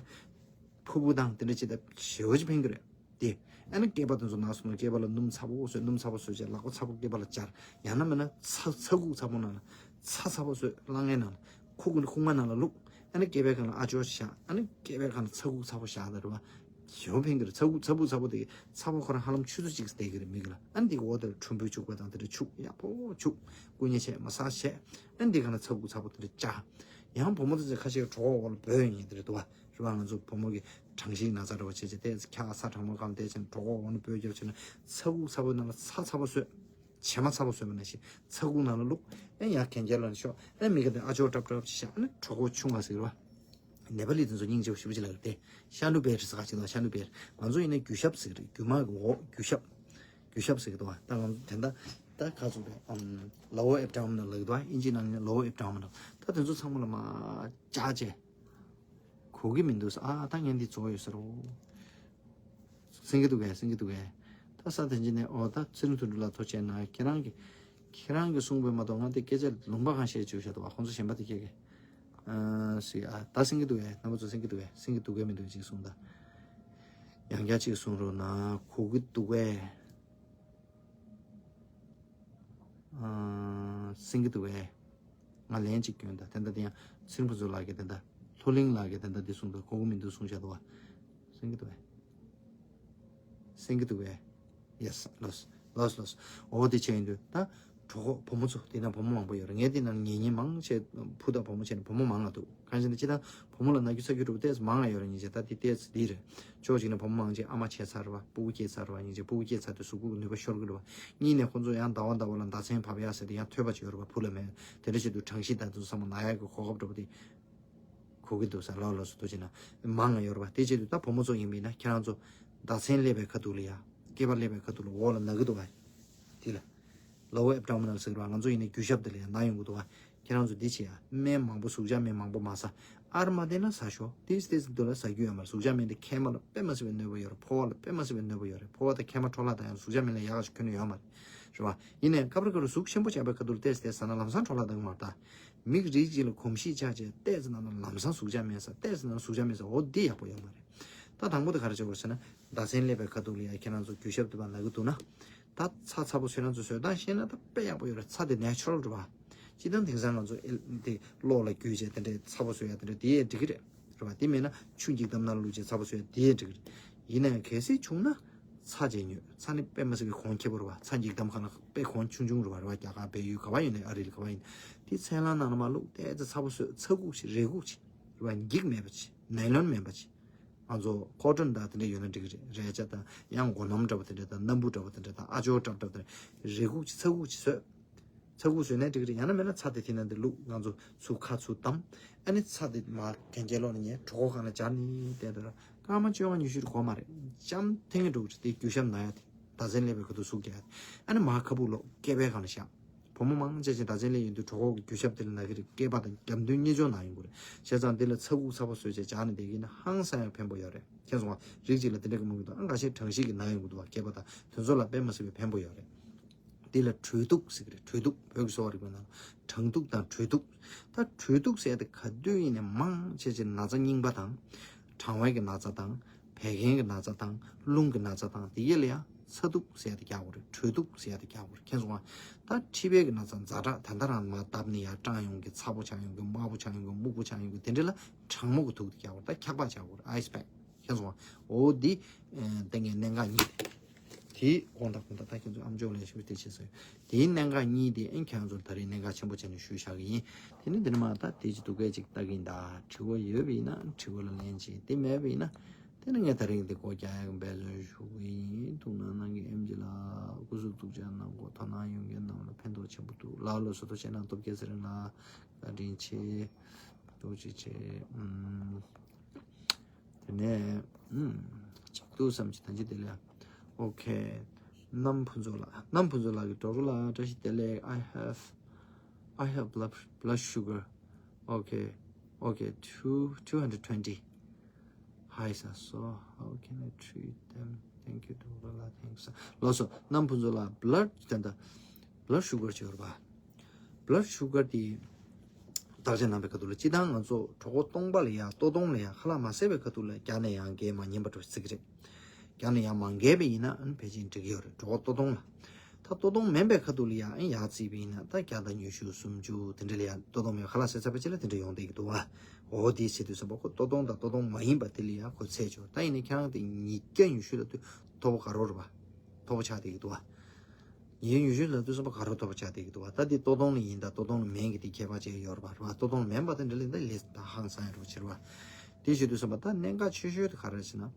ཕུར་བུ་དང་དེ་འདྲ་ཅིག་ད་ཞེ་པོ་ཅིག་ཕན་གི་རེད། དེ། ཨ་ནི་སྐེད་པ་དེ་ཚོ་ན་སོང་ན་སྐེད་པ་ལ་སྣུམ་ཚ་པོ་བཟོས། སྣུམ་ཚ་པོ་བཟོས་བྱས་ལག་པ་ཚ་པོ་སྐེད་པ་ལ་སྦྱར། ཡང་ན་མིན་ན་ཚ་ཚ་ཁུག་ཚ་པོ་ནང་ལ་ཚ་ཚ་པོ་བཟོས་སླ་ངའི་ནང་ལ་ཁུག་ཁུག་མ་ནང་ལ་བླུགས། ཨ་ནི་སྐེད་པའི་སྒང་ལ་ཨ་ཅོ་བཞག་ཨ་ནི་སྐེད་པའི་སྒང་ལ་ཚ་ཁུག་ཚ་པོ་བཞག་ད་རེད་བ། ཞེ་པོ་ཕན་གི་རེད། ཚ་ཁུག་ཚ་པོ་ཚ་པོ་དེ་ཚ་པོ་ཁོ་རང་ཧ་ལམ་ཆུ་ཚོད་གཅིག་བསྡད་གི་རེད་མི་གི་ལ། ཨ་ནི་དེ་གི་འོག་དེ་ལ་གྲུམ་བུའི་བྱུག་པ་དང་དེ་འདྲ་བྱུག་ཡག་པོ་བྱུག་སྐུ་མཉེ་བྱས་མ་སཱ་ཇི་བྱས། ཨ་ནི་དེ་སྒང་ལ་ཚ་ཁུག་ཚ་པོ་དེ་འདྲ་བཅག་ཡང་བུ་མོ་དེ་ཚོ་ཁ་ཤས་གྲོད་ཁོག་འོག་ལ་སྦོས་ཡོང་མཁན་དེ་འདྲ་འདུག་བ། རེད་བ། ང་ཚོ་བུ་མོ་གི་གྲང་ཤིང་ན་ཚ་འདྲ་བ་བྱས་བྱས་དེ་འཁྱག་ས་གྲང་མོ་གང་དེ་བྱས་ནས་གྲོད་ཁོག་འོག་ནས་སྦོས་རྒྱབ་བྱས་ནས་ཚ་ཁུག་ཚ་པོ་ནང་ལ་ཚྭ་ཚྭ་པོ་བཟོས། བྱེ་མ་ཚྭ་པོ་བཟོས་པ་ནང་བཞིན་ཚ་ཁུག་ནང་ལ་བླུགས། ཨེ་ཡར་གན་རྐྱལ་ལ་ཤོག་ཨེ་མི་ཁ་དེ་ཨ་ཅོ་ཀྲབ་ཀྲབ་བྱས་ཤག་ཨ་ནི་གྲོད་ཁོག་ཆུང་བ་ཟེར་བ། ནེ་པ་ལི་དེ་ཚོ་སྙིང་རྗེ་པོ་ཞེ་པོ་ཅིག་ལབ་རེད་དེ། ཤ་ལུ་བེར་ཟེར་ཁ་ཅིག་དང་ཤ་ལུ་བེར། ང་ཚོ་ཡིན་ན་རྒྱུ་ཞབས་ཟེར་གི་རེད། རྒྱུ་མ་གི་འོག་རྒྱུ་ཞབས། རྒྱུ་ཞབས་ཟེར་གི་འདུག་བ། ད་ང་ཚོ་དེ་འདྲ་ད་ག་ཚོད་རེད། ཨམ། lower abdominal ལབ་གི་འདུག་བ། ཨིན་ཇི་ནང་ནས་lower abdominal ད་དེ་ཚོ་ཚང་མ་ལ་མ་ཅག་བྱས། གོ་གི་མི་འདུག་ས། ཨ་ད་ངས་འདི་ཚོ་ཡོད་ས་རོ། སེང་གེ་འདུག་གས། སེང་གེ་འདུག་གས། ད་ས་དེ་འཇི་ནས་ཨོ་ད་ཚེ་རིང་དོན་གྲུབ་ལགས་ཐུགས་རྗེ་གནང་། ཁྱེད་རང་གི་ཁྱེད་རང་གི་གསུངས་པའི་མ་གཏོགས་ང་དེ་སྐད་ཆ་ལུང་པ་གང་བཤད་བཅུག་བཞག་འདུག་བ། ཁོང་ཚོ་གཞན་པ་དེ་སྐད་གས། ཨ་སི་ཨ་ད་སེང་གེ་འདུག་གས། རྣམ་པ་ཚོ་སེང་གེ་འདུག་གས། སེང་གེ་འདུག་གས་མི་འདུག་ཅིག་གསུངས་ད། ཡང་བསྐྱར་ཅིག་གསུང་རོགས་གནང་། གོ་གི་འདུག་གས། སེང་གེ་འདུག་གས། ང་ལན་གཅིག་སྐྱོན་ད། དེ་འདྲ་དེ་ཡང་ཚེ་རིང་ཕུན་ཚོགས་ལགས་ཀྱིས་དེ་འདྲ། ལྷོ་གླིང་ལགས་ཀྱིས་དེ་འདྲ་འདི་གསུངས་འདུག་གོ་གི་མི་འདུག་གསུངས་བཞག་འདུག་བ། སེང་གེ་འདུག་གས། སེང་གེ་འདུག་གས། ཡེ་སི། ལོས། ལོས་ལོས། འོ་དེ་བྱས་ཡིན་དུས་ད། གྲོགས་པོ་བུ་མོ་ཚོ་དེ་ན་བུ་མོ་མང་པོ་ཡོད་རེད། ངས་དེ་ན་ངེད་གཉིས་མང་ཆེ་བུ་དང་བུ་མོ་བྱས་ནས་བུ་མོ་མང་ང་འདུག་གང་ཞིག་ན་སྤྱི་དང་བུ་མོ་ལ་ན་རྒྱུ་ཚ་རྒྱུ་འགྲོ་བ་ཏོག་ཙམ་མང་ང་ཡོད་རེད། ངེད་ཅག་ད་དེ་ཏོག་ཙམ་འདི་རེད། ཕྱོགས་གཅིག་ན་བུ་མོ་མང་ཆེ་ཨ་མ་བྱས་ཚར་བ། སྤུ་གུ་སྐྱེས་ཚར་བ། ངེད་ཅག་སྤུ་གུ་སྐྱེས་ཚར་དུས་གཟུགས་པོ་གི་ནུས་པ་ཤོར་གི་རེད་བ། གཉིས་ནས་ཁོ་ཚོ་ཡང་ཟླ་བ་ཟླ་བ་ལ་ཟླ་མཚན་བབས་ཡག་ཟེར་དེ་ཡང་ཐོས་པ་ཅིག་ཡོད་རེད་བ། བུ་ལ་མེད། དེ་འདྲ་བྱེད་དུས་གྲང་ཤིས་ད་དུང་བསམ་བློ་ན་ཡག་གི་གོ་སྐབས་འདྲ་བོ་དེ་གོ་གི་འདུག་ས། ལོ་ལོ་སུ་ཐུག་བྱས་ན་མང་ང་ཡོད་རེད་བ། དེ་བྱེད་དུས་ད་བུ་མོ་ཚོ་ཡིན་པས་ན་ཁྱེད་རང་ཚོ་ཟླ་མཚན་སླེབས་པའི་ཁ་ཐུག་ལ་ཡ། སྐེད་པ་སླེབས་པའི་ཁ་ཐུག་ལ་འོག་ལ་ན་གི་འདུག་བ། དེ་ལ། lower abdominal ཟེར་བ། ང་ཚོ་ཡིན་ན་རྒྱུ་ཞབས་དེ་ལ་ཡང་ན་ཡོང་གི་འདུག་བ། ཁྱེད་རང་ཚོ་འདི་བྱེད་ཡ། སྨན་མང་པོ་ཟུག་གཅོག་སྨན་མང་པོ་མ་ཟ། ཨར་མ་བསྟེན་ན་ཟ་ཤོག་ཏིས་ཏིས་འདུག་ལ་ཟ་རྒྱུ་ཡོད་མ་རེད། ཟུག་གཅོག་སྨན་དེ་མཁལ་མ་ལ་དཔེ་མ་སྲིད་པའི་གནོད་པ་ཡོད་རེད། ཕོ་བ་ལ་དཔེ་མ་སྲིད་པའི་གནོད་པ་ཡོད་རེད། ཕོ་བ་དང་མཁལ་མ་འཕྲོ་བརླག་བཏང་ཡ་ཟུག་གཅོག་སྨན་ལ་ཡག་ག་ཞིག་ཁྱོན་ནས་ཡོད་མ་རེད། རེད་བ། ཡིན་ནའི་སྐབས་རེ་སྐབས་རེ་ཟུག་ཆེན་པོ་བཅག་པའི་ཁ་ཐུག་ལ་ཏོག་ཙམ་ཏོག་ཙམ་ཟ་ན་ལམ་སང་འཕྲོ་བརླག་བཏང་གི་མ་རེད་ད། མིག་རིལ་གཅིག་ལ་གོམས་གཤིས་ཆགས་བྱས་ཏོག་ཙམ་ན་ན་ལམ་སང་ཟུག་གཅོག་སྨན་ཟ། ཏོག་ཙམ་ན་ན་ཟུག་གཅོག་སྨན་ཟ། འོ་འདི་ཡག་པོ་ཡོད་མ་རེད། ད་དང་པོ་དེ་ག་རེ་བྱེད་དགོས་ཟེར་ན། ཟླ་མཚན་སླེབས་པའི་ཁ་ཐུག་ལ་ཡ་ཁྱེད་རང་ཚོ་རྒྱུ་ཞབས་དེ་བ་ན་གི་འདུག་ན། ད་ཚྭ་ཚྭ་པོ་ཚོས་རང་ཚོ་བཟོས་སྟངས་ཤེས་ན་ད་དཔེ་ཡག་པོ་ཡོད་རེད། ཚྭ་དེ་ནེ་ཅུ་རལ་རེད་བ། སྤྱིར་བཏང་དེང་སང་ང་ཚོ་ཨེ་དེ་གློག་ལ་བསྒྱུར་བྱས་དེ་འདྲའི་ཚྭ་པོ་བཟོ་ཡ་དེ་འདྲ་དེ་ཡས་འགྲིག་གི་རེད། རེད་བ། དེ་མེད་ན་ཆུ་འགྱིག་དམ་ནང་བླུགས་བྱས་ཚྭ་པོ་བཟོ་ཡ་དེ་ཡས་འགྲིག་གི་རེད། ཡིན་ན་ཡང་གལ་སྲིད་བྱུང་ན་ཚྭ་བྱས་ཉོས། ཚྭ་ནི་དཔེ་མ་སྲིད་པའི་གོང་ཁེ་པོ་རེད་བ། ཚྭ་འགྱིག་དམ་ཁ་ན་དཔེ་གོང་ཆུང་ཆུང་རེད་བ། རེད་བ། རྒྱ་གར་བལ་ཡུལ་ག་བ་ཡིན་ནའི་ཨ་རི་ལ་ག་བ་ཡིན་ནའི་དེ་ཚྭ་ལང་ནང་ན་མ་བླུགས་ཏོག་ཙམ་ཚྭ་པོ་བཟོས། ཚྭ་ཁུག་ཅིག་རས་ཁུག་ཅིག་རེད་བ། འགྱིག་མེད་པ་ཅིག་ནའི་ལོན་མེད་པ་ཅིག་ང་ཚོ་ཁོ་ཊོན་དང་དེ་འདྲ་ཡོད་ན་འགྲིག་གི་རེད། རས་ཆ་དང་ཡང་སྒོ་སྣམ་འདྲ་པོ་དེ་འདྲ་དང་སྣམ་བུ་འདྲ་པོ་དེ་འདྲ་དང་ཨ་ཅོ་འདྲ་པོ་དེ་འདྲ་དང་རས་ཁུག་ཅིག་ཚྭ་ཁུག་ཅིག་བཟོས། ཚྭ་ཁུག་བཟོས་ནའི་འགྲིག་གི་རེད། ཡང་ན་མེད་ན་ཚྭ་དེ་དེ་ནང་དུ་བླུགས། ང་ཚོ་ཚུར་ཁ་ཚུར་བསྡམས། ཨ་ནི་ཚྭ་དེ་མར་གན་རྐྱལ་ལོག་ནས་ཉལ། གྲོད་ཁོག་སྒང་ལ་སྦྱར་ནས་བསྡད་དེ་ར། སྐར་མ་བཅོ་ལྔ་ཉི་ཤུ་རེ་འགོར་མ་རེད། ཅམ་ཐེངས་འགྲོ་གི་རེད། དེ་རྒྱུ་ཞབས་ན་ཡ་དེ། ཟླ་མཚན་སླེབས་པའི་ཁ་ཐུག་ཟུག་རྒྱག་ཡ་དེ། ཨ་ནི་མར་ཁ་སྦུག་ལོག་སྐེད་པའི་སྒང་ལ་བཞག་བུ་མོ་མང་ཆེ་ཆེ་ཟླ་མཚན་སླེབས་ཡོང་དུས་གྲོད་ཁོག་གི་རྒྱུ་ཞབས་དེ་ལ་ན་གི་རེད། སྐེད་པ་དང་རྒྱབ་མདུན་གཉིས་ཆ་ན་ཡོང་གི་རེད། བྱས་ཙང་དེ་ལ་ཚྭ་ཁུག་ཚྭ་པོ་བཟོས་བྱས་སྦྱར་ནས་བསྡད་ཀྱི་ཡིན་ན་ཧང་སང་ཡང་ཕན་པོ་ཡོད་རེད། མཁྱེན་སོང་ང་། རིགས་གཅིག་ལ་དེ་འདྲ་གི་མང་གི་འདུག་ཨ་འགའ་ཤས་གྲང་ཤིས་ཀྱིས་ན་ཡོང་གི་འདུག་བ། སྐེད་པ་དང་དེ་ཚོ་ལ་དཔེ་མ་སྲིད་པའི་ཕན་པོ་ཡོད་རེད། དེ་ལ་དྲོད་གདུགས་ཟེར་གི་རེད། དྲོད་གདུགས། བོད་ཀྱི་གསོ་བ་རིག་པའི་ནང་ལ་གྲང་གདུགས་དང་དྲོད་གདུགས། ད་དྲོད་གདུགས་ཟེར་ཡ་དེ་ག་དུས་ཡིན་ནའི་མང་ཆེ་ཆེ་ན་ཚ་རྙིང་པ་དང་། གྲང་བའི་གི་ན་ཚ་དང་། བད་ཀན་གྱི་ན་ཚ་དང་། རླུང་གི་ན་ཚ་དང་། དེ་གས་ལ་ཡང་ཚ་གདུགས་ཟེར་ཡ་དེ་རྒྱག་དགོས་རེད། དྲོད་གདུགས་ཟེར་ཡ་དེ་རྒྱག་དགོས་རེད། མཁྱེན་སོང་ང་། ད་མཁྲིས་པའི་གི་ན་ཚ་ཛ་དྲག་ད་ལྟ་རང་མར་བཏབ་ནས་ཡར་སྐྲངས་ཡོང་གི། ཚ་པོ་ཆགས་ཡོང་གི། དམར་པོ་ཆགས་ཡོང་གི། སྨུག་པོ་ཆགས་ཡོང་གི། དེ་འདྲ་ལ་གྲང་མོ་གི་དུག་དེ་རྒྱག་དགོས་རེད། ད་འཁྱག་པ་རྒྱག་དགོས་རེད། ཨའི་སི་པེག་མཁྱེན་སོང་ང་། འོ་འདི། ཨེ། ད་ངས་གནད་འགག་གཉིས་དེ། དེའི་དགོངས་དག་དགོངས་དག་ད་ཁྱེད་ཚོ་ཨམ་ཅོག་ལ་ཞུ་དེ་བྱེད་སོང་། དེའི་གནད་འགག་གཉིས་དེ་ཨེ་ཁྱེད་ཚོར་ད་རེས་གནད་འགག་ཆེན་པོ་བྱས་ནས་ཞུས་བཞག་གི་ཡིན། དེ་ནི་འདི་ནས་མར་ད་དེ་ཅིག་སྡུག་སྐད་ཅིག་ལྟ་གི་ཡིན། ད་དྲི་བ་ཡོད་པ་ཡིན་ན་དྲི་བ་ལ་ལན་བྱེད། དེ་མེད་པ་ཡིན་ན། དེ་ནི་ངས་ད་རེས་འདི་སྒོ་རྒྱག་ཡག་གི་འབད་བརྩོན་ཞུ་གི་ཡིན། ཐུགས་སྣང་གནང་མཁན་ཨེམ་ཆི་ལགས་སྐུ་གཟུགས་ཐུགས་ཅག་གནང་གོ། དོ་སྣང་ཡོད་མཁན་རྣམས་ལ་ཕན་ཐོགས་ཆེན་པོ་འདུག་ལགས་ལགས་སོ། ཐུགས་རྗེ་གནང་། སྟོབས་རྒྱལ་ཚེ་རིང་ལགས་བཀའ་དྲིན་ཆེ། ཐུགས་རྗེ་ཆེ། ཨུམ། དེ་ནས་ཨུམ། གཅིག་ཏུ་བསམ་གྱི་ཐང་ཅི་དེ་ལས། ཨོ་ཁེ། གནམ་ཕུན་ཚོགས་ལགས། གནམ་ཕུན་ཚོགས་ལགས་ཀྱིས་འགྲོ་རུ་ལ་བཀྲ་ཤིས་བདེ་ལེགས། I have, I have blood, blood sugar. Okay, okay, two, two hundred twenty. Hi, sir. So, how can I treat them? Thank you, Doctor La. Thanks, sir. ལགས་སོ། གནམ་ཕུན་ཚོགས་ལགས་blood དེ་འདྲ་blood sugar ཅིག་ཡོད་རེད་པ། blood sugar དེ་བརྟག་དཔྱད་གནང་བའི་ཁ་ཐུག་ལ་སྤྱིར་བཏང་ང་ཚོ་གྲོད་ཁོག་སྟོང་པ་ལ་ཡ་ལྟོ་སྟོང་ལ་ཡ་ཁ་ལག་མ་བཟས་པའི་ཁ་ཐུག་ལ་རྒྱགས་ནས་ཡང་འགས་མ་ཉན་པ་འདྲ་བོ་ཅིག་རེད། རྒྱགས་ནས་ཡང་མ་འགས་པ་ཡིན་ན་ཨ་ནི་ཕལ་ཆེར་འགྲིག་གི་ཡོད་རེད། གྲོད་ཁོག་ལྟོ་སྟོང་ལ། ད་ལྟོ་སྟོང་མིན་པའི་ཁ་ཐུག་ལ་ཡ་ཨ་ནི་ཡར་བརྩིས་པ་ཡིན་ན་ད་བརྒྱ་དང་ཉི་ཤུ་སུམ་ཅུ་དེ་འདྲ་ལ་ཡ་ལྟོ་སྟོང་མེད་པ་ཁ་ལག་བཟས་ཚར་བའི་རྗེས་ལ་དེ་འདྲ་ཡོང་བསྡད་ཀྱི་འདུག་བ། འོ་དེ་བྱེད་དུས་ཙམ་པ་ཁོ་ལྟོ་སྟོང་དང་ལྟོ་སྟོང་མ་ཡིན་པ་དེ་ལ་ཡ་ཁོ་ཚད་ཆོག་ད་ཡིན་ནའི་ཁྱེད་རང་དེ་ཉིས་བརྒྱ་ཉི་ཤུ་ལ་དུས་མཐོ་པོ་ག་རེ་རེད་པ། མཐོ་པོ་ཆགས་བསྡད་ཀྱི་འདུག་བ། ཉིན་ཉི་ཤུ་ལ་དུས་ཙམ་པ་ག་རེ་མཐོ་པོ་ཆགས་བསྡད་ཀྱི་འདུག་བ། ད་དེ་ལྟོ་སྟོང་ལ་ཡིན་དང་ལྟོ་སྟོང་ལ་མིན་གྱི་དེ་ཁྱད་པར་ཅིག་ཡོད་རེད་པ། རེད་པ། ལྟོ་སྟོང་ལ་མིན་པ་དེ་འདྲ་ལ་ཡིན་ད་ལས་ད་ཧང་སང་ཡ་འདྲ་བོ་ཅིག་རེད་པ། དེ་བྱེད་དུས་ཙམ་པ་ད་གནད་འགག་ཆེ་ཤོས་དེ་ག་རེ་རེད་ཟེར་ན།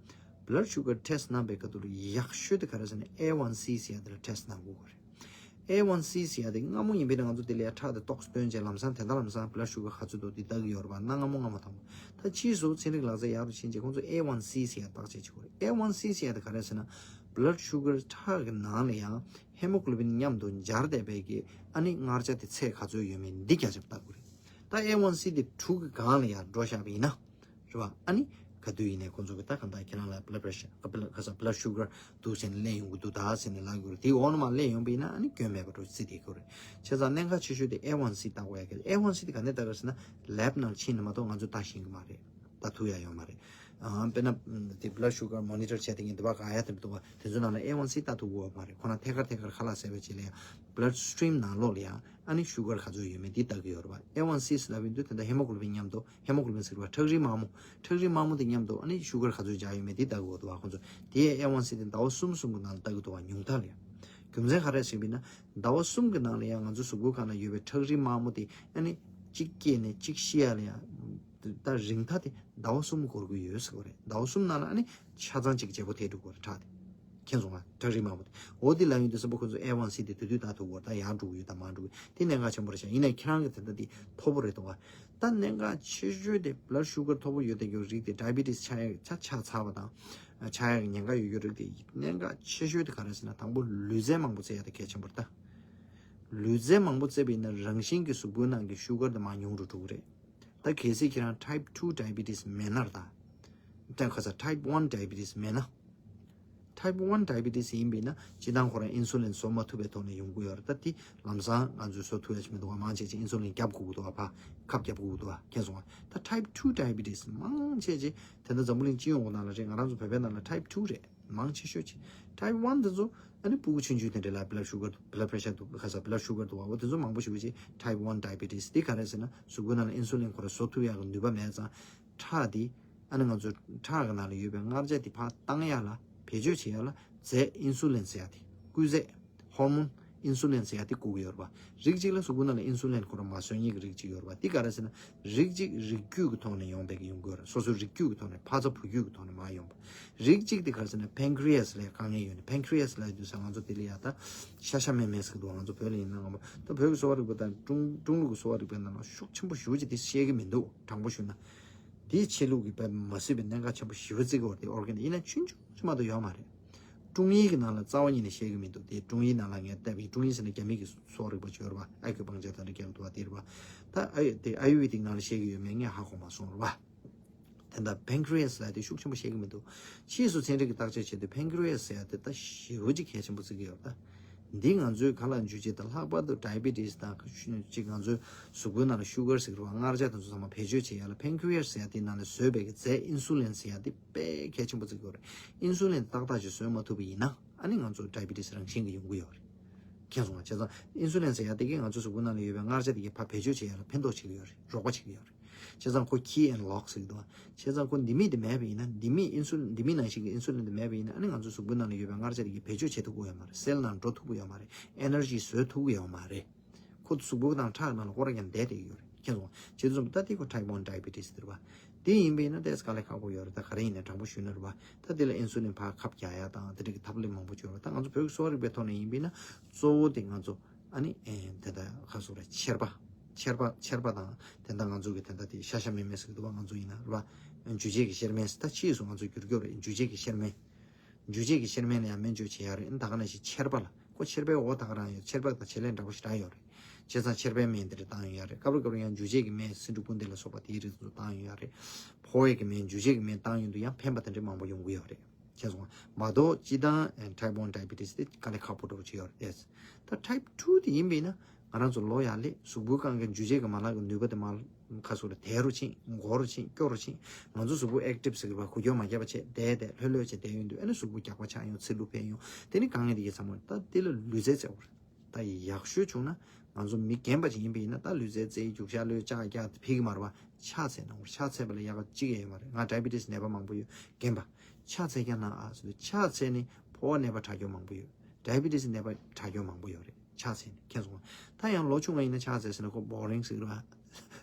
blood sugar test གནང་བའི་སྐབས་དུ་ལ་ཡག་ཤོས་དེ་ག་རེ་ཟེར་ན་ཨེ་ཝན་སི་ཟེར་ཡ་དེ་ལ་test གནང་དགོས་པ་རེད། ཨེ་ཝན་སི་ཟེར་ཡ་དེ་སྔ་མོ་ཡིན་པས་ན་ང་ཚོ་དེ་ལ་ཡ་ཁྲག་དེ་ཏོག་ཙམ་བཏོན་བྱས་ལམ་སང་དེ་ལྟར་ལམ་སང་blood sugar ག་ཚོད་འདུག་དེ་ལྟ་གི་ཡོད་རེད་པ། གནའ་སྔ་མོ་སྔ་མོ་དང་པོ། ད་ཕྱིས་སུ་ཚན་རིག་ལག་རྩལ་ཡག་རུ་ཕྱིན་རྗེས་ཁོང་ཚོས་ཨེ་ཝན་སི་ཟེར་ཡ་བརྟག་དཔྱད་བྱེད་དགོས་རེད། ཨེ་ཝན་སི་ཟེར་ཡ་དེ་ག་རེ་ཟེར་ན། blood sugar ཁྲག་གི་ནང་ལ་ཡང་ཧེ་མོ་གློ་བིན་མཉམ་དུ་སྦྱར་བསྡད་པའི་གི་ཨ་ནི་མངར་ཆ་དེ་ཚད་ག་ཚོད་ཡོད་མེད་འདི་བརྒྱ་ཆ་བརྟག་དགོས་རེད། ད་ཨེ་ཝན་སི་དེ་དྲུག་གི་སྒང་ལ་ཡར་འགྲོ་བཞག་པ་ཡིན་ན། རེད་བ། ཨ་ནི་ག་དུས་ཡིན་ནའི་ཁོང་ཚོ་གི་ད་གང་ལྟར་ཁྱེད་རང་ལ་blood pressure ག་blood ག་ས་blood sugar འདུག་ཟེར་ནས་སླེབས་ཡོང་གི་འདུག་ད་ཟེར་ནས་ལབ་དགོས་རེད། དེའི་འོག་ནས་མར་སླེབས་ཡོང་པ་ཡིན་ན་ཨ་ནི་སྐྱོན་མེད་པ་འདྲ་བོ་རྩིས་བསྡད་དགོས་རེད། བྱས་ཙང་གནད་འགག་ཆེ་ཤོས་དེ་ཨེ་ཝན་སི་བལྟ་དགོས་ཡ་གི་རེད། ཨེ་ཝན་སི་དེ་ག་ནས་བལྟ་དགོས་ཟེར་ན་lab ནང་ཕྱིན་ནས་མ་གཏོགས་ང་ཚོས་བལྟ་ཤེས་ཀྱི་མ་རེད། ད་ཐུབ་ཡ་ཡོད་མ་རེད། ཨ་དཔེར་ན་དེ་blood sugar monitor བྱས་དེ་ངས་འདི་པ་ག་ཡ་དེར་འདུག་བ། དེ་ཚོའི་ནང་ལ་ཨེ་ཝན་སི་བལྟ་ཐུབ་ཀྱི་ཡོད་མ་རེད། ཁོ་ན་ཐད་ཀར་ཐད་ཀར་ཁ་ལག་བཟས་པའི་རྗེས་ལ་ཡང་blood stream ནང་ལོགས་ལ་ཡང་ཨ་ནི་sugar ག་ཚོད་ཡོད་མེད་འདི་བལྟ་གི་ཡོད་རེད་བ། ཨེ་ཝན་སི་ཟེར་ལབ་ཡོང་དུས་དེ་འདྲ་ཧེ་མོ་གློ་བིན་མཉམ་དུ་ཧེ་མོ་གློ་བིན་ཟེར་བ་ཁྲག་རིལ་དམར་མོ། ཁྲག་རིལ་དམར་མོ་དེ་མཉམ་དུ་ཨ་ནི་sugar ག་ཚོད་འཇགས་ཡོད་མེད་འདི་བལྟ་གི་ཡོད་རེད་བ། ཁོ་ཚོ་དེ་ཡང་ཨེ་ཝན་སི་དེ་ཟླ་བ་གསུམ་གསུམ་གྱི་ནང་ལ་བལྟ་གི་འདུག་བ། ཉུང་མཐའ་ལ་ཡང་ རྒྱུ་མཚན་ག་རེ་ཟེར་བ་ཡིན་ན་ཟླ་བ་གསུམ་གྱི་ནང་ལ་ཡང་ང་ཚོའི་གཟུགས་པོའི་སྒང་ལ་ཡོད་པའི་ཁྲག་རིལ་དམར་མོ་དེ་ཨ་ནི་གཅིག་སྐྱེས་ནས་གཅིག་ཤི་ཡ་ལ་ཡང་ད་རིང་ཐག་དེ་ཟླ་བ་གསུམ་འགོར་གྱི་ཡོད་ཟེར་བ་རེད། ཟླ་བ་གསུམ་ནང་ལ་ཨ་ནི་ཆ་ཚང་གཅིག་བརྗེ་པོ་ཐེབས་འགྲོ་གི་རེད་ཁྲག་དེ། མཁྱེན་སོང་ང་། ཁྲག་རིལ་དམར་པོ་དེ། འོ་དེ་ལབ་ཡོང་དུས་ཙམ་པ་ཁོ་ཚོ་ཨེ་ཝན་སི་དེ་དུས་དུས་ད་མཐོ་གི་ཡོད་ད་ཡར་འགྲོ་གི་ཡོད་ད་མར་འགྲོ་གི་ཡོད། དེ་གནད་འགག་ཆེན་པོ་རེད་ཤག་ཡིན་ནའི་ཁྱེད་རང་གི་དེ་འདྲ་དེ་མཐོ་པོ་རེད་འདུག་ག་ད་གནད་འགག་ཆེ་ཤོས་དེ་blood sugar་མཐོ་པོ་ཡོད་བསྡད་རྒྱུ་རིགས་དེ་diabetes་ཆགས་ཡ་ཆ་ཆགས་ཚར་བ་དང་། ཆགས་ཡ་གི་ཉེན་ཁ་ཡོད་རྒྱུ་རིགས་དེ་གནད་འགག་ཆེ་ཤོས་དེ་ག་རེ་ཟེར་ན་དང་པོ་ལུས་རྩལ་མང་པོ་རྩེ་ཡ་དེ་གལ་ཆེན་པོ་རེད་ད། ལུས་རྩལ་མང་པོ་རྩེ་བ་ཡིན་ན་རང་བཞིན་གྱི་གཟུགས་པོའི་ནང་གི་sugar་དེ་མར་ཉུང་རུ་འགྲོ་གི་རེད། ད་གལ་སྲིད་ཁྱེད་རང་type two diabetes་མེད་ན་ར་ད། ད་ཁ་ས་type one diabetes་མེད་ན། type one diabetes་ཡིན་པས་ན་སྤྱིར་བཏང་ཁོ་རང་insulin་བཟོ་མ་ཐུབ་པའི་ཐོག་ནས་ཡོང་གི་ཡོད་རེད། ད་དེ་ལམ་སང་ང་ཚོས་བཟོ་ཐུབ་ཡ་ཞིག་མི་འདུག་བ། མང་ཆེ་ཆེ་insulin་རྒྱབ་དགོས་ཀྱི་འདུག་བ། ཕར་ཁབ་རྒྱབ་དགོས་ཀྱི་འདུག་བ། མཁྱེན་སོང་བ། ད་type two diabetes་མང་ཆེ་ཆེ་དེ་འདྲ་འཛམ་བུ་གླིང་སྤྱི་ཡོངས་ཀྱི་ནང་ལ་རེད། ང་རང་ཚོ་བོད་པའི་ནང་ལ་type two་རེད། མང་ཆེ་ཤོས་ཀྱི་type one་དེ་ཚོ་ཨ་ནི་སྤུ་གུ་ཆུང་ཆུང་དེ་འདྲ་ལ་blood sugar blood pressure་འདུག་ཁ་ས་blood sugar་འདུག་བ། འོ་དེ་ཚོ་མང་པོ་ཞིག་ཡོད་ཅེ་type one diabetes་དེ་ག་རེ་ཟེར་ན་གཟུགས་པོའི་ནང་ལ་insulin་ཁོ་རང་བཟོ་ཐུབ་ཡག་གི་ནུས་པ་མེད་ཙང་ཁྲག་དེ་ཨ་ནི་ང་ཚོ་ཁྲག་གི་ནང་ལ་ཡོད་པའི་མངར་ཆ་དེ་ཕར་བཏང་ཡག་ལ་བེད་སྤྱོད་བྱེད་ཡག་ལ་རྫས་insulin་ཟེར་ཡག་དེ་སྐུལ་རྫས་hormone insulin་ཟེར་ཡག་དེ་བཀོལ་གྱི་ཡོད་རེད་པ། རིགས་གཅིག་ལ་གཟུགས་པོའི་ནང་ལ་insulin་ཁོ་རང་མ་བཟོ་མཁན་གྱི་རིགས་གཅིག་ཡོད་རེད་པ། དེ་ག་རེ་ཟེར་ན་རིགས་གཅིག་རིགས་རྒྱུད་ཀྱི་ཐོག་ནས་ཡོང་བའི་གི་ཡོང་གི་ཡོད་རེད། སོ་སོའི་རིགས་རྒྱུད་ཀྱི་ཐོག་ནས་ཕ་ཚ་བུ་རྒྱུད་ཀྱི་ཐོག་ནས་མར་ཡོང་བ། རིགས་གཅིག་དེ་ག་རེ་ཟེར་ན་pancreas་ལ་དཀའ་ངལ་ཡོད་ནས་pancreas་ལ་དུས་ས་ང་ཚོ་དེ་ལ་ཡ་ད་ཤ་ཤ་མེ་མེ་ཟེར་གི་འདུག་ང་ཚོ་བོད་ལ་ཡིན་ན་ངོ་མ་ད་བོད་ཀྱི་གསོ་བ་རིག་པ་དང་ཀྲུང་ཀྲུང་ལུགས་ཀྱི་གསོ་བ་རིག་པའི་ནང་ལ་ཤུགས་ཆེན་པོ་ཞེ་པོ་ཅིག་དེ་བཤད་གི་མི་འདུག་དྲང་པོ་ཞུ་ན། དེའི་ཆེད་ལུགས་ཀྱི་དཔེ་མ་སྲིད་པའི་གནད་འགག་ཆེན་པོ་ཞེ་པོ་བརྩི་གི་ཡོད་རེད། དེ་organ་དེ་ཡིན་ན་ཆུང་ཆུང་ཅིག་མ་གཏོགས་ཡོད་མ་རེད། ཀྲུང་ཡིག་གི་ནང་ལ་རྩ་བ་ཉིད་ནས་བཤད་གི་མི་འདུག་དེ་ཀྲུང་ཡིག་ནང་ལ་ངས་བལྟས་པ་ཡིན། ཀྲུང་ཡིག་ཟེར་ན་རྒྱ་མི་གི་གསོ་བ་རིག་པ་ཅིག་ཡོད་རེད་པ། ཨའི་ཁུ་པང་ཅར་དང་འདྲ་རྒྱག་གི་འདུག་པ་དེ་རེད་པ། ད་ཨའི་དེ་ཨ་ཡུར་ཝེ་དིག་ནང་ལ་བཤད་གི་ཡོད་མེད་ངས་ཧ་གོ་མ་སོང་རེད་པ། དེ་འདྲ་pancreas་ལབ་དེ་ཤུགས་ཆེན་པོ་བཤད་གི་མི་འདུག་ཕྱིས་སུ་ཚན་རིག་གི་བརྟག་དཔྱད་བྱས་དུས་pancreas་ཟེར་ཡ་དེ་ད་ཞེ་པོ་ཅིག་གལ་ཆེན་པོ་བརྩི་གི་ཡོད་རེད་ད། འདི་ང་ཚོའི་ཁ་ལག་འཇུ་བྱེད་དང་ལྷག་པར་དུ་diabetes་དང་ཅིག་ང་ཚོའི་གཟུགས་པོའི་ནང་ལ་sugar་ཟེར་གི་རེད་པ། མངར་ཆ་དེ་ཚོ་ཚང་མ་བེད་སྤྱོད་བྱེད་ཡ་ལ་pancreas་ཟེར་ཡ་དེ་ནང་ནས་བཟོས་པའི་གི་རྫས་insulin་ཟེར་ཡ་དེ་དཔེ་གལ་ཆེན་པོ་བརྩི་གི་ཡོད་རེད། insulin་ཏག་ཏག་ཅིག་བཟོས་མ་ཐུབ་པ་ཡིན་ན་ཨ་ནི་ང་ཚོ་diabetes་རང་བཞིན་གྱི་ཡོང་གི་ཡོད་རེད། མཁྱེན་སོང་ང་། བྱས་ཙང་insulin་ཟེར་ཡ་དེ་གིས་ང་ཚོ་གཟུགས་པོའི་ནང་ལ་ཡོད་པའི་མངར་ཆ་དེ་གིས་ཕར་བེད་སྤྱོད་བྱེད་ཡ་ལ་ཕན་ཐོགས་བྱེད་ཀྱི་ཡོད་རེད། རོགས་པ་བྱེད་ཀྱི་ཡོད་རེད། བྱས་ཙང་ཁོ་key and lock་ཟེར་གྱི་འདུག་བ། བྱས་ཙང་ཁོ་འདི་མི་དེ་མེད་པ་ཡིན་ན། འདི་མི་insulin འདི་མི་ནང་བཞིན་གྱི་insulin་དེ་མེད་པ་ཡིན་ན་ཨ་ནི་ང་ཚོ་གཟུགས་པོའི་ནང་ལ་ཡོད་པའི་མངར་ཆ་དེ་གིས་བེད་སྤྱོད་བྱེད་ཐུབ་ཀྱི་ཡོད་མ་རེད། cell་ནང་འགྲོ་ཐུབ་ཀྱི་ཡོད་མ་རེད། energy་བཟོ་ཐུབ་ཀྱི་ཡོད་མ་རེད། ཁོ་གཟུགས་པོ་དང་ཁྲག་ནང་ལ་སྐོར་ར་ཀྱང་བསྡད་བསྡད་ཀྱི་ཡོད་རེད། མཁྱེན་སོང་། བྱས་ཙང་ད་དེ་ཁོ་type one diabetes་དེ་རེད་པ། དེ་ཡིན་པ་ཡིན་ན་ཏོག་ཙམ་དཀའ་ལས་ཁག་པོ་ཡོད་རེད། ད་ག་རེ་ཡིན་ནའི་དྲང་པོ་ཞུས་ན་རེད་པ། ད་དེ་ལ་insulin་ཕར་ཁབ་རྒྱག་ཡ་དང་དེ་འདྲ་གི་ཐབས་ལམ་མང་པོ་ཅིག་ཡོད་རེད། ད་ང་ཚོ་བོད་ཀྱི་གསོ་བ་རིག་པའི་ཐོག་ནས་ཡིན་པ་ཡིན་ན་གཙོ་བོ་དེ་ང་ཚོ་ཨ་ནི་ཨེ་དེ་ད་ག་སོ་རེད། མཆེར་པ། མཆེར་པ་མཆེར་པ་དང་དེ་འདྲ་ང་ཚོ་གི་དེ་འདྲ་དེ་ཤ་ཤ་མེ་མེ་ཟེར་གི་འདུག་པ། ང་ཚོ་ཡིན་ན་རེད་པ། འཇུ་བྱེད་ཀྱི་གཤེར་རྨེན་ཟེར། ད་ཕྱིས་སུ་ང་ཚོ་བསྒྱུར་རྒྱུ་རེད། འཇུ་བྱེད་ཀྱི་གཤེར་རྨེན། འཇུ་བྱེད་ཀྱི་གཤེར་རྨེན་ལ་ཡང་སྨན་བཅོས་བྱེད་ཡ་རེད། ད་ག་ནང་བཞིན་མཆེར་པ་ལ་ཁོ་མཆེར་པའི་འོ་ད་ག་རང་ཡོད། མཆེར་པ་དང་བྱེད་ལས་འདྲ་པོ་ཞེ་དྲག་ཡོད་རེད། བྱས་ཙང་མཆེར་པའི་སྨན་དེ་འདྲ་བཏང་ཡོང་ཡ་རེད། སྐབས་རེ་སྐབས་རེ་ཡང་འཇུ་བྱེད་ཀྱི་སྨན་སིན་ཀྲུ་ཀུན་དེ་ལ་སོགས་པ་དེའི་རིགས་དེ་ཚོ་བཏང་ཡོང་ཡ་རེད། ཕོ་བའི་གི་སྨན་འཇུ་བྱེད་ཀྱི་སྨན་བཏང་ཡོང་དུས་ཡང་ཕན་པ་དེ་འདྲ་མང་པོ་ཡོང་གི་ཡོད་རེད། མཁྱེན་སོང་ང་། མ་གཏོགས་སྤྱིར་བཏང་type one diabetes་དེ་དཀའ་ལས་ཁག་པོ་འདྲ་པོ་ཅིག་ཡོད་རེད། ད་type two་དེ་ཡིན་པ་ཡིན་ན་ང་རང་ཚོ་ལོ་ཡར་སླེབས། གཟུགས་པོའི་སྒང་གི་འཇུ་བྱེད་ཀྱི་མ་ལག་གི་ནུས་པ་དེ་མར་ཁ་སོ་རེ་དལ་རུ་ཕྱིན། འགོར་རུ་ཕྱིན། སྐྱོ་རུ་ཕྱིན། ང་ཚོ་གཟུགས་པོ་active་ཟེར་གི་རེད་པ། འགུལ་སྐྱོད་མ་བརྒྱབ་པ་བྱས་བསྡད་བསྡད་ལྷོད་ལྷོད་བྱས་བསྡད་ཡོང་དུས་ཨ་ནི་གཟུགས་པོ་རྒྱགས་པ་ཆགས་ཡོང་། ཚིལ་ལུ་འཕེལ་ཡོང་། དེ་ནི་དཀའ་ངལ་དེ་གས་ཚང་མ་རེད། ད་དེ་ལ་ལུས་རྩལ་རྩེ་དགོས་རེད། ད་ཡག་ཤོས་བྱུང་ན་ང་ཚོ་མི་རྒན་པ་ཅིག་ཡིན་པ་ཡིན་ན་ད་ལུས་རྩལ་རྩེ། རྒྱུག་ཤར་གློད། ལྕགས་རྒྱག་དེ་ཕིག་མ་རེད་པ། ཕྱག་འཚལ་གནང་དགོས། ཕྱག་འཚལ་བ་ལ་ཡག་ག་གཅིག་ཡང་ཡོད་མ་རེད། ང་diabetes་ནད་པ་མང་པོ་ཡོད། རྒན་པ། ཕྱག་འཚལ་རྒྱག་གནང་ཨ་ཟེར་དུས་ཕྱག་འཚལ་ནས་ཕོ་བ་ནད་པ་དྲག་སྐྱོ་མང་པོ་ཡོད། diabetes་ནད་པ་དྲག་སྐྱོ་མང་པོ་ཡོད་རེད། ཕྱག་འཚལ་ནས། མཁྱེན་སོང་ང་། ད་ཡང་ལོ་ཆུང་བ་ཡིན་ན་ཕྱག་འཚལ་ཟེར་ན་ཁོ་boring་ཟེར་གི་རེད་པ།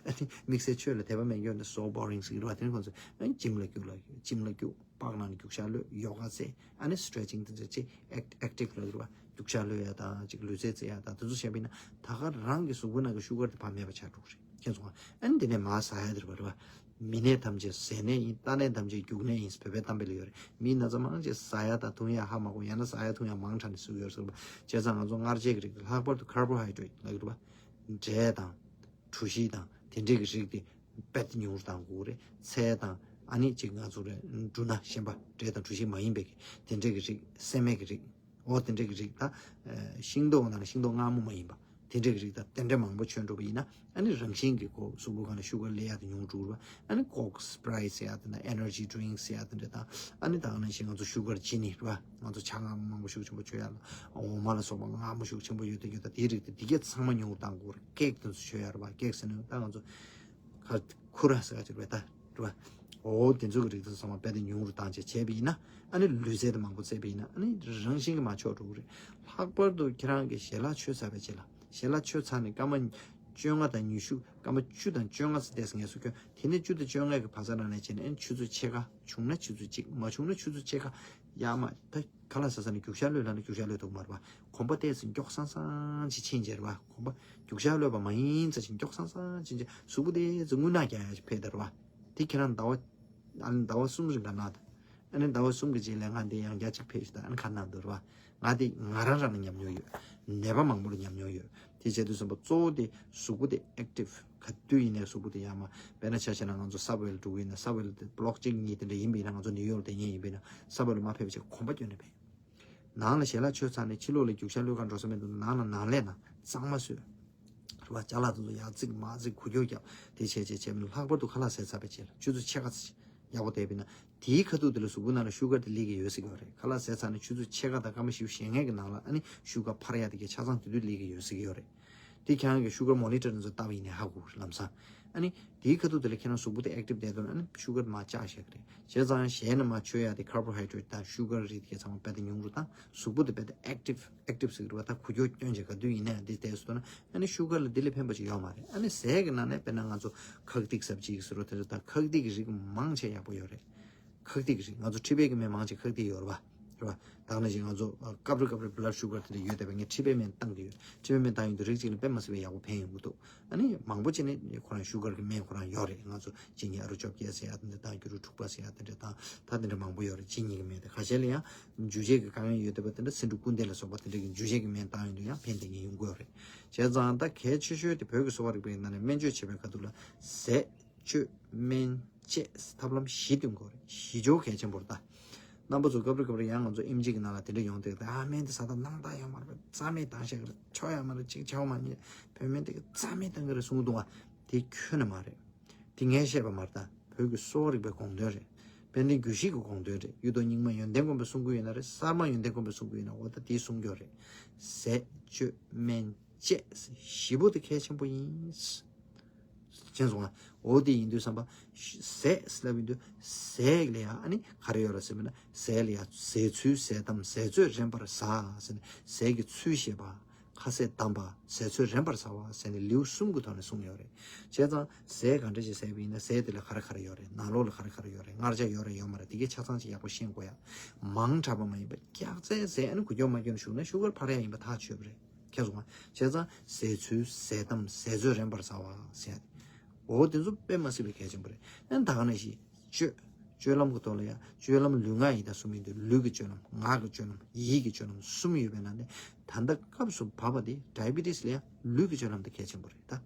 དམིགས་བསལ་ཆོས་ལ་དད་པ་མེད་མཁན་ནི་so boring་ཟེར་གི་རེད་པ། དེ་ནི་ཁོ་ཚོས་ཨ་gym་ལ་རྒྱུགས་ལ་gym་ལ་རྒྱུགས། པགས་ནང་ནས་རྒྱུག་ཤར་གློད། ཡོ་ག་རྩེ། ཨ་ནི་stretching་དེ་ཚོ་ཅིག་active་ལབ་ཀྱི་རེད་པ། རྒྱུག་ཤར་གློད་ཡ་དང་ཅིག་ལུས་རྩལ་རྩེ་ཡ་དང་དེ་ཚོ་བྱས་པ་ཡིན་ན་ད་ག་རང་གི་གཟུགས་པོའི་ནང་གི་sugar་དེ་ཕར་མེད་པ་ཆགས་འགྲོ་གི་རེད། མཁྱེན་སོང་ང་། ཨ་ནི་དེ་ནས་མར་ཟ་ཡ་དེ་རེད་པ། རེད་པ། མི་ནད་ཐམས་ཅད་ཟས་ནད་ཡིན། རྟ་ནད་ཐམས་ཅད་རྒྱུག་ནད་ཡིན་ཟེར་བོད་པའི་གཏམ་དཔེ་ལ་ཡོད་རེད། མི་ན་ཚ་མང་ཆེ་ཟ་ཡ་དང་འཐུང་ཡ་ཧ་མ་གོ། ཡང་ན་ཟ་ཡ་འཐུང་ཡ་མང་དྲགས་ནས་ཟེར་གྱི་ཡོད་རེད་ཟེར་བ། བྱས་ཙང་ང་ཚོ་མངར་ཆའི་གི་རིགས་ལྷག་པར་དུ་carbohydrate་ལབ་ཀྱི་རེད་པ། འབྲས་དང་། གྲོ་ཞིབ་དང་དེ་འདྲས་ཀྱི་རིགས་དེ་དཔེ་ཉུང་རུ་བཏང་དགོས་རེད། ཚལ་དང་ཨ་ནི་ཅིག་ང་ཚོ་རེ་འབྲུ་སྣ་གཞན་པ་འབྲས་དང་གྲོ་ཞིབ་མ་ཡིན་པའི་གི་དེ་འདྲས་ཀྱི་རིགས། སྲན་མའི་གི་རིགས། འོ་དེ་འདྲས་ཀྱི་རིགས་ད། ཤིང་ཏོག་ནང་ལ་ཤིང་ཏོག་མངར་མོ་མ་ཡིན་པ་དེ་འདྲས་ཀྱི་རིགས་ད་དེ་འདྲས་མང་པོ་མཆོད་འགྲོ་བ་ཡིན་ན་ཨ་ནི་རང་བཞིན་གྱི་ཁོ་གཟུགས་པོ་སྒང་ལ་sugar་སླེབས་ཡ་དེ་ཉུང་རུ་འགྲོ་གི་རེད་པ། ཨ་ནི་Coke Sprite་ཟེར་ཡ་དེ་འདྲ། energy drinks་ཟེར་ཡ་དེ་འདྲ་དང་། ཨ་ནི་ད་ག་ནང་བཞིན་ང་ཚོ་sugar ཅི་ནི་རེད་པ། ང་ཚོ་ཇ་མངར་མོ་མང་པོ་ཤུགས་ཆེན་པོ་མཆོད་ཡ་ལ། འོ་མ་ལ་སོགས་པ་མངར་མོ་ཤུགས་ཆེན་པོ་ཡོད་དེ་ཡོད་ད་དེའི་རིགས་དེ་དེ་གས་ཚང་མ་ཉུང་རུ་བཏང་དགོས་རེད། cake་དེ་ཚོ་མཆོད་ཡ་རེད་པ། cake་ཟེར་ནས་ད་ང་ཚོ་ཁ་ཁུ་ར་ཟེར་ཡ་ཅིག་རེད་པ། ད་རེད་པ། འོ་དེ་ཚོ་གི་རིགས་དང་ཚང་མ་དཔེ་དེ་ཉུང་རུ་བཏང་བྱས་བྱས་པ་ཡིན་ན། ཨ་ནི་ལུས་རྩལ་དེ་མང་པོ་རྩེས་པ་ཡིན་ན། ཨ་ནི་རང་བཞིན་གྱིས་མར་ཆག་འགྲོ་གི་རེད། ལྷག་པར་དུ་ཁྱེད་རང་གི་ཞལ་ལག་མཆོད་ཚར་བའི་རྗེས་ལ། ཞལ་ལག་མཆོད་ཚར་ནས་སྐར་མ་བཅོ་ལྔ་དང་ཉི་ཤུ། སྐར་མ་བཅུ་དང་བཅོ་ལྔ་ཙམ་ཏོག་ཙམ་ངལ་གསོ་སྐྱོན། དེ་ནས་བཅུ་དང་བཅོ་ལྔ་གི་བར་མཚམས་ནང་ནས་བྱས་ནས། ཨ་ནི་ཆུ་ཚོད་ཕྱེད་ཀ། བྱུང་ན་ཆུ་ཚོད་གཅིག། མ་བྱུང་ན་ཆུ་ཚོད་ཕྱེད་ཀ། ཡར་མར་ད་ཁ་ལག་ཟ་ས་ནས་རྒྱུག་ཤར་གློད་ལབ་ན་རྒྱུག་ཤར་གློད་ཐུབ་མ་རེད་པ། གོམ་པ་ཏོག་ཙམ་མགྱོགས་སང་སང་ཅིག་ཕྱིན་བྱས་རེད་པ། གོམ་པ་རྒྱུག་ཤར་གློད་པ་མ་ཡིན་ཙམ་ཅིག་མགྱོགས་སང་སང་ཕྱིན་བྱས། གཟུགས་པོ་དེ་ཚོ་རྔུལ་ནག་རྒྱག་ཡ་ཅིག་ཕེབས་བསྡད་རེད་པ། དེ་ཁྱེད་རང་ཟླ་བ། ཨ་ནི་ཟླ་བ་གསུམ་རིང་ག་ན་ད། ཨ་ནི་ཟླ་བ་གསུམ་གྱི་རྗེས་ལ་ང་འདི་ཡང་བསྐྱར་ཅིག་ཕེབས་ཤིག་ད། ཨ་ནི་ཁ་ན་འདུག་རེད་པ། ང་དེ་ང་རང་རང་ལ་ཉམས་མྱོང་ཡོད། ནད་པ་མང་པོ་ལ་ཉམས་མྱོང་ཡོད། དེ་བྱས་དུས་ཙམ་པ་གཙོ་བོ་དེ་གཟུགས་པོ་དེ་ཨེག་ཊིབ་ག་དུས་ཡིན་ནའི་གཟུགས་པོ་དེ་ཡར་མར། དཔེར་ན་ཆ་བཞག་ན་ང་ཚོ་སབ་ཝེ་ལ་འགྲོ་གི་ཡིན་ན། སབ་ཝེ་ལ་དེ་བློག་གཅིག་གཉིས་དེ་འདྲ་ཡིན་པ་ཡིན་ན། ང་ཚོ་ནིའུ་ཡོག་ལ་དེ་ཉིན་ཡིན་པ་ཡིན་ན། སབ་ཝེ་ལ་མར་ཕེབས་བྱས་གོམ་པ་བསྐྱོན་ནས་ཕེབས། ནང་ལ་ཞལ་ལག་མཆོད་ཚར་ནས་ཕྱི་ལོགས་ལ་རྒྱུག་ཤར་གློད་ག་འགྲོ་ས་མེད་འདུག། ནང་ལ་ནང་ལས་ན་གཙང་མ་བཟོས། རེད་པ། ཅ་ལག་དེ་ཚོ་ཡར་བརྩིགས་མར་བརྩིགས། འགུལ་སྐྱོད་བརྒྱབ། དེ་བྱས་བྱས་བྱས་མིན། ལྷག་པར་དུ་ཁ་ལག་ཟས་ཚར་བའི་རྗེས་ལ་ཆུ་ཚོད་ཕྱེད་ཀ་ཙམ་ཡག་པོ་བསྡད་པ་ཡིན་ན། དེའི་ཁ་ཐུག་དེ་ལ་གཟུགས་པོའི་ནང་ལ་ཤུ་གར་དེ་སླེབས་ཀྱི་ཡོད་ཟེར་གྱི་ཡོད་རེད། ཁ་ལག་ཟས་ཚར་ནས་ཆུ་ཚོད་ཕྱེད་ཀ་དང་སྐར་མ་བཞི་བཅུ་ཞེ་ལྔ་གི་ནང་ལ། ཨ་ནི་ཤུ་གར་འཕར་ཡ་དེ་གའི་ཆ་ཚང་དེ་དུས་སླེབས་ཀྱི་ཡོད་ཟེར་གྱི་ཡོད་རེད། དེ་ཁྱེད་རང་གི་ཤུ་གར་མོ་ནི་ཊར་དེ་ཚོ་བལྟས་པ་ཡིན་ནའི་ཧ་གོ་རེད་ལམ་སང་། ཨ་ནི་དེའི་ཁ་ཐུག་དེ་ལ་ཁྱེད་རང་གཟུགས་པོ་དེ་ཨེག་ཊིབ་བསྡད་འདུག་ན། ཨ་ནི་ཤུ་གར་མར་བཅག་བཞག་གི་རེད། བྱས་ཙང་ཞལ་ནས་མར་མཆོད་ཡ་དེ་ཀར་བོ་ཧའི་ཌེ་རེ་ཊི་དང་ཤུ་གར་རིགས་དེ་གའི་ཚང་མ་དཔེ་དེ་ཉུང་རུ་བཏང་། གཟུགས་པོ་དེ་དཔེ་དེ་ཨེག་ཊིབ། ཨེག་ཊིབ་ཟེར་གྱི་རེད་པ། ད་འགུལ་སྐྱོད་སྐྱོན་བྱས་ག་དུས་ཡིན་ནའི་དེ་བསྡད་སོང་ན། ཨ་ནི་ཤུ་གར་ལ་དེ་ལས་ཕན་པ་ཅིག་ཡོད་མ་རེད། ཨ་ནི་ཟས་ཀྱི་ནང་ནས་དཔེར་ན་ང་ཚོ་ཁག་ཏིག་ཟབ་ཅིག་ཟེར་རོ། དེ་ཚོ་ད་ཁག་ཏིག་གི་རིགས་མང་ཆེ་ཡག་པོ་ཡོད་རེད། ཁག་ཏིག་གི་རིགས། ང་ཚོ་མཁྲིས་པའི་གི་སྨན་མང་ཆེ་ཁག་ཏིག་ཡོད་རེད་པ། རེད་པ། ད་ནང་བཞིན་ང་ཚོ་ཨ་སྐབས་རེ་སྐབས་རེ་བྷི་ལཌ་ཤུ་གར་དེ་འདྲ་ཡོད་བསྡད་པ། ངས་མཁྲིས་པའི་སྨན་བཏང་གི་ཡོད། མཁྲིས་པའི་སྨན་བཏང་ཡོང་དུས་རིགས་གཅིག་ལ་དཔེ་མ་སྲིད་པའི་ཡག་པོ་ཕན་ཡོང་གི་འདུག། ཨ་ནི་མང་པོ་ཅིག་ནི་ཁོ་རང་ཤུ་གར་གྱི་སྨན་ཁོ་རང་ཡོད་རེད། ང་ཚོ་གཅིན་སྙི་ཨ་རུ་བཅོ་བརྒྱད་ཟེར་ཡ་དེ་འདྲ་དང་། གྱུ་རུ་དྲུག་པ་ཟེར་ཡ་དེ་འདྲ་དང་། ད་དེ་འདྲ་མང་པོ་ཡོད་རེད། གཅིན་སྙི་གི་སྨན་དེ། ཁ་ཤས་ལ་ཡང་འཇུ་བྱེད་ཀྱི་དཀའ་ངལ་ཡོད་བསྡད་པ་དེ་འདྲ། སེ་འབྲུ་སྐུ་འདེད་ལ་སོགས་པ་དེ་འདྲ་གི་འཇུ་བྱེད་ཀྱི་སྨན་བཏང་ཡོང་དུས་ཡང་ཕན་བཏགས་མཁན་ཡོང་གི་ཡོད་རེད། བྱས་ཙང་ད་གལ་ཆེ་ཤོས་དེ་བོད་ཀྱི་གསོ་བ་རིག་པའི་ནང་ནས་སྨན་བཅོས་བྱེད་པའི་ཁ་ཐུག་ལ་ཟས། སྤྱོད། སྨན། དཔྱད། ཐབས་ལམ་བཞི་སྟོན་དགོས་རེད། བཞི་ཆོ་གལ་ཆེན་པོ་རེད་ད། རྣམ་པ་ཚོ་སྐབས་རེ་སྐབས་རེ་ཡང་ང་ཚོ་ཨེམ་ཆི་གི་ནང་ལ་དེ་འདྲ་ཡོང་དུས། ད་ཨ་སྨན་དེ་ཟ་དང་། སྣང་དག་ཡོད་མ་རེད་པས། རྩ་མེད་བཏང་བཞག་གི་རེད། ཆོ་ཡོད་མ་རེད། ཅིག་ཆོ་མ་ཉན། བོད་སྨན་དེ་གི་རྩ་མེད་བཏང་གི་རེད་གསུང་གི་འདུག་པ། དེ་ཁྱོན་ནས་མ་རེད། དེ་ངས་བཤད་པ་མ་རེད་ད། བོད་ཀྱི་གསོ་བ་རིག་པའི་དགོངས་དོན་རེད། དཔལ་ལྡན་རྒྱུད་བཞི་གི་དགོངས་དོན་རེད། གཡུ་ཐོག་རྙིང་མ་ཡོན་ཏན་མགོན་པོས་གསུང་གི་ཡོད་ན་རེད། གསར་མ་ཡོན་ཏན་མགོན་པོས་གསུང་གི་ཡོད་ན། འོ་ད་དེ་གསུང་རྒྱུ་རེད། ཟས། སྤྱོད། སྨན། དཔྱད། བཞི་པོ་དེ་གལ་ཆེན་པོ་ཡིན། མཁྱེན་སོང་ང་། འོ་དེ་ཡིན་དུས་ཙམ་པ། ཟས་ལབ་ཡིན་དུས་ཟས་ལ་ཡང་ཨ་ནི་ག་རེ་ཡོད་རེད་ཟེར་བ་ན། ཟས་ལ་ཡང་ཟས་ཚུལ་ཟས་གདམས། ཟས་ཚོད་རན་པར་ཟ་ཟེར་ནས། ཟས་ཀྱི་ཚུལ་ཤེས་པ། ཁ་ཟས་གདམས་པ། ཟས་ཚོད་རན་པར་ཟ་བ་ཟེར་ནས་ལེའུ་གསུམ་གྱི་ཐོག་ནས་གསུངས་ཡོད་རེད། བྱས་ཙང་ཟས་ག་འདྲ་ཞིག་ཟས་པ་ཡིན་ན། ཟས་དེ་ལ་ག་རེ་ག་རེ་ཡོད་རེད། ནང་ལོགས་ལ་ག་རེ་ག་རེ་ཡོད་རེད། མངར་ཆ་ཡོད་རེད་ཡོད་མ་རེད། དེ་གའི་ཆ་ཚང་ཅིག་ཡག་པོ་ཤེས་དགོས་ཡ། མང་དྲགས་པ་མ་ཡིན་པ། སྐྱག་རྫས་ཟས། ཨ་ནི་འགུལ་སྐྱོད་མ་སྐྱོད་ནས་བཞུགས་ན་ཤུ་གར་འཕར་ཡ་ཡིན་པ་ཐག་ཆོད་པ་རེད། མཁྱེན་སོང་ང་། བྱས་ཙང་ཟས་ཚུལ་ཟས་གདམས། ཟས་ཚོད་རན་པར་ཟ་བ་ཟེར་ཡ་དེ། འོ་དེ་ཚོ་དཔེ་མ་སྲིད་པའི་གལ་ཆེན་པོ་རེད། ཨ་ནི་ད་ག་ནང་བཞིན་སྤྱོད། སྤྱོད་ལམ་གྱི་ཐོག་ལ་ཡང་སྤྱོད་ལམ་ལུས་ངག་ཡིད་དང་གསུམ་ཡིན་དུས། ལུས་ཀྱི་སྤྱོད་ལམ། ངག་གི་སྤྱོད་ལམ། ཡིད་ཀྱི་སྤྱོད་ལམ་གསུམ་ཡོད་པའི་ནང་ནས། ད་ལྟ་སྐབས་སུ་བབས་པ་དེ་ཌའི་བི་ཊི་སི་ལ་ཡང་ལུས་ཀྱི་སྤྱོད་ལམ་དེ་གལ་ཆེན་པོ་རེད་ད།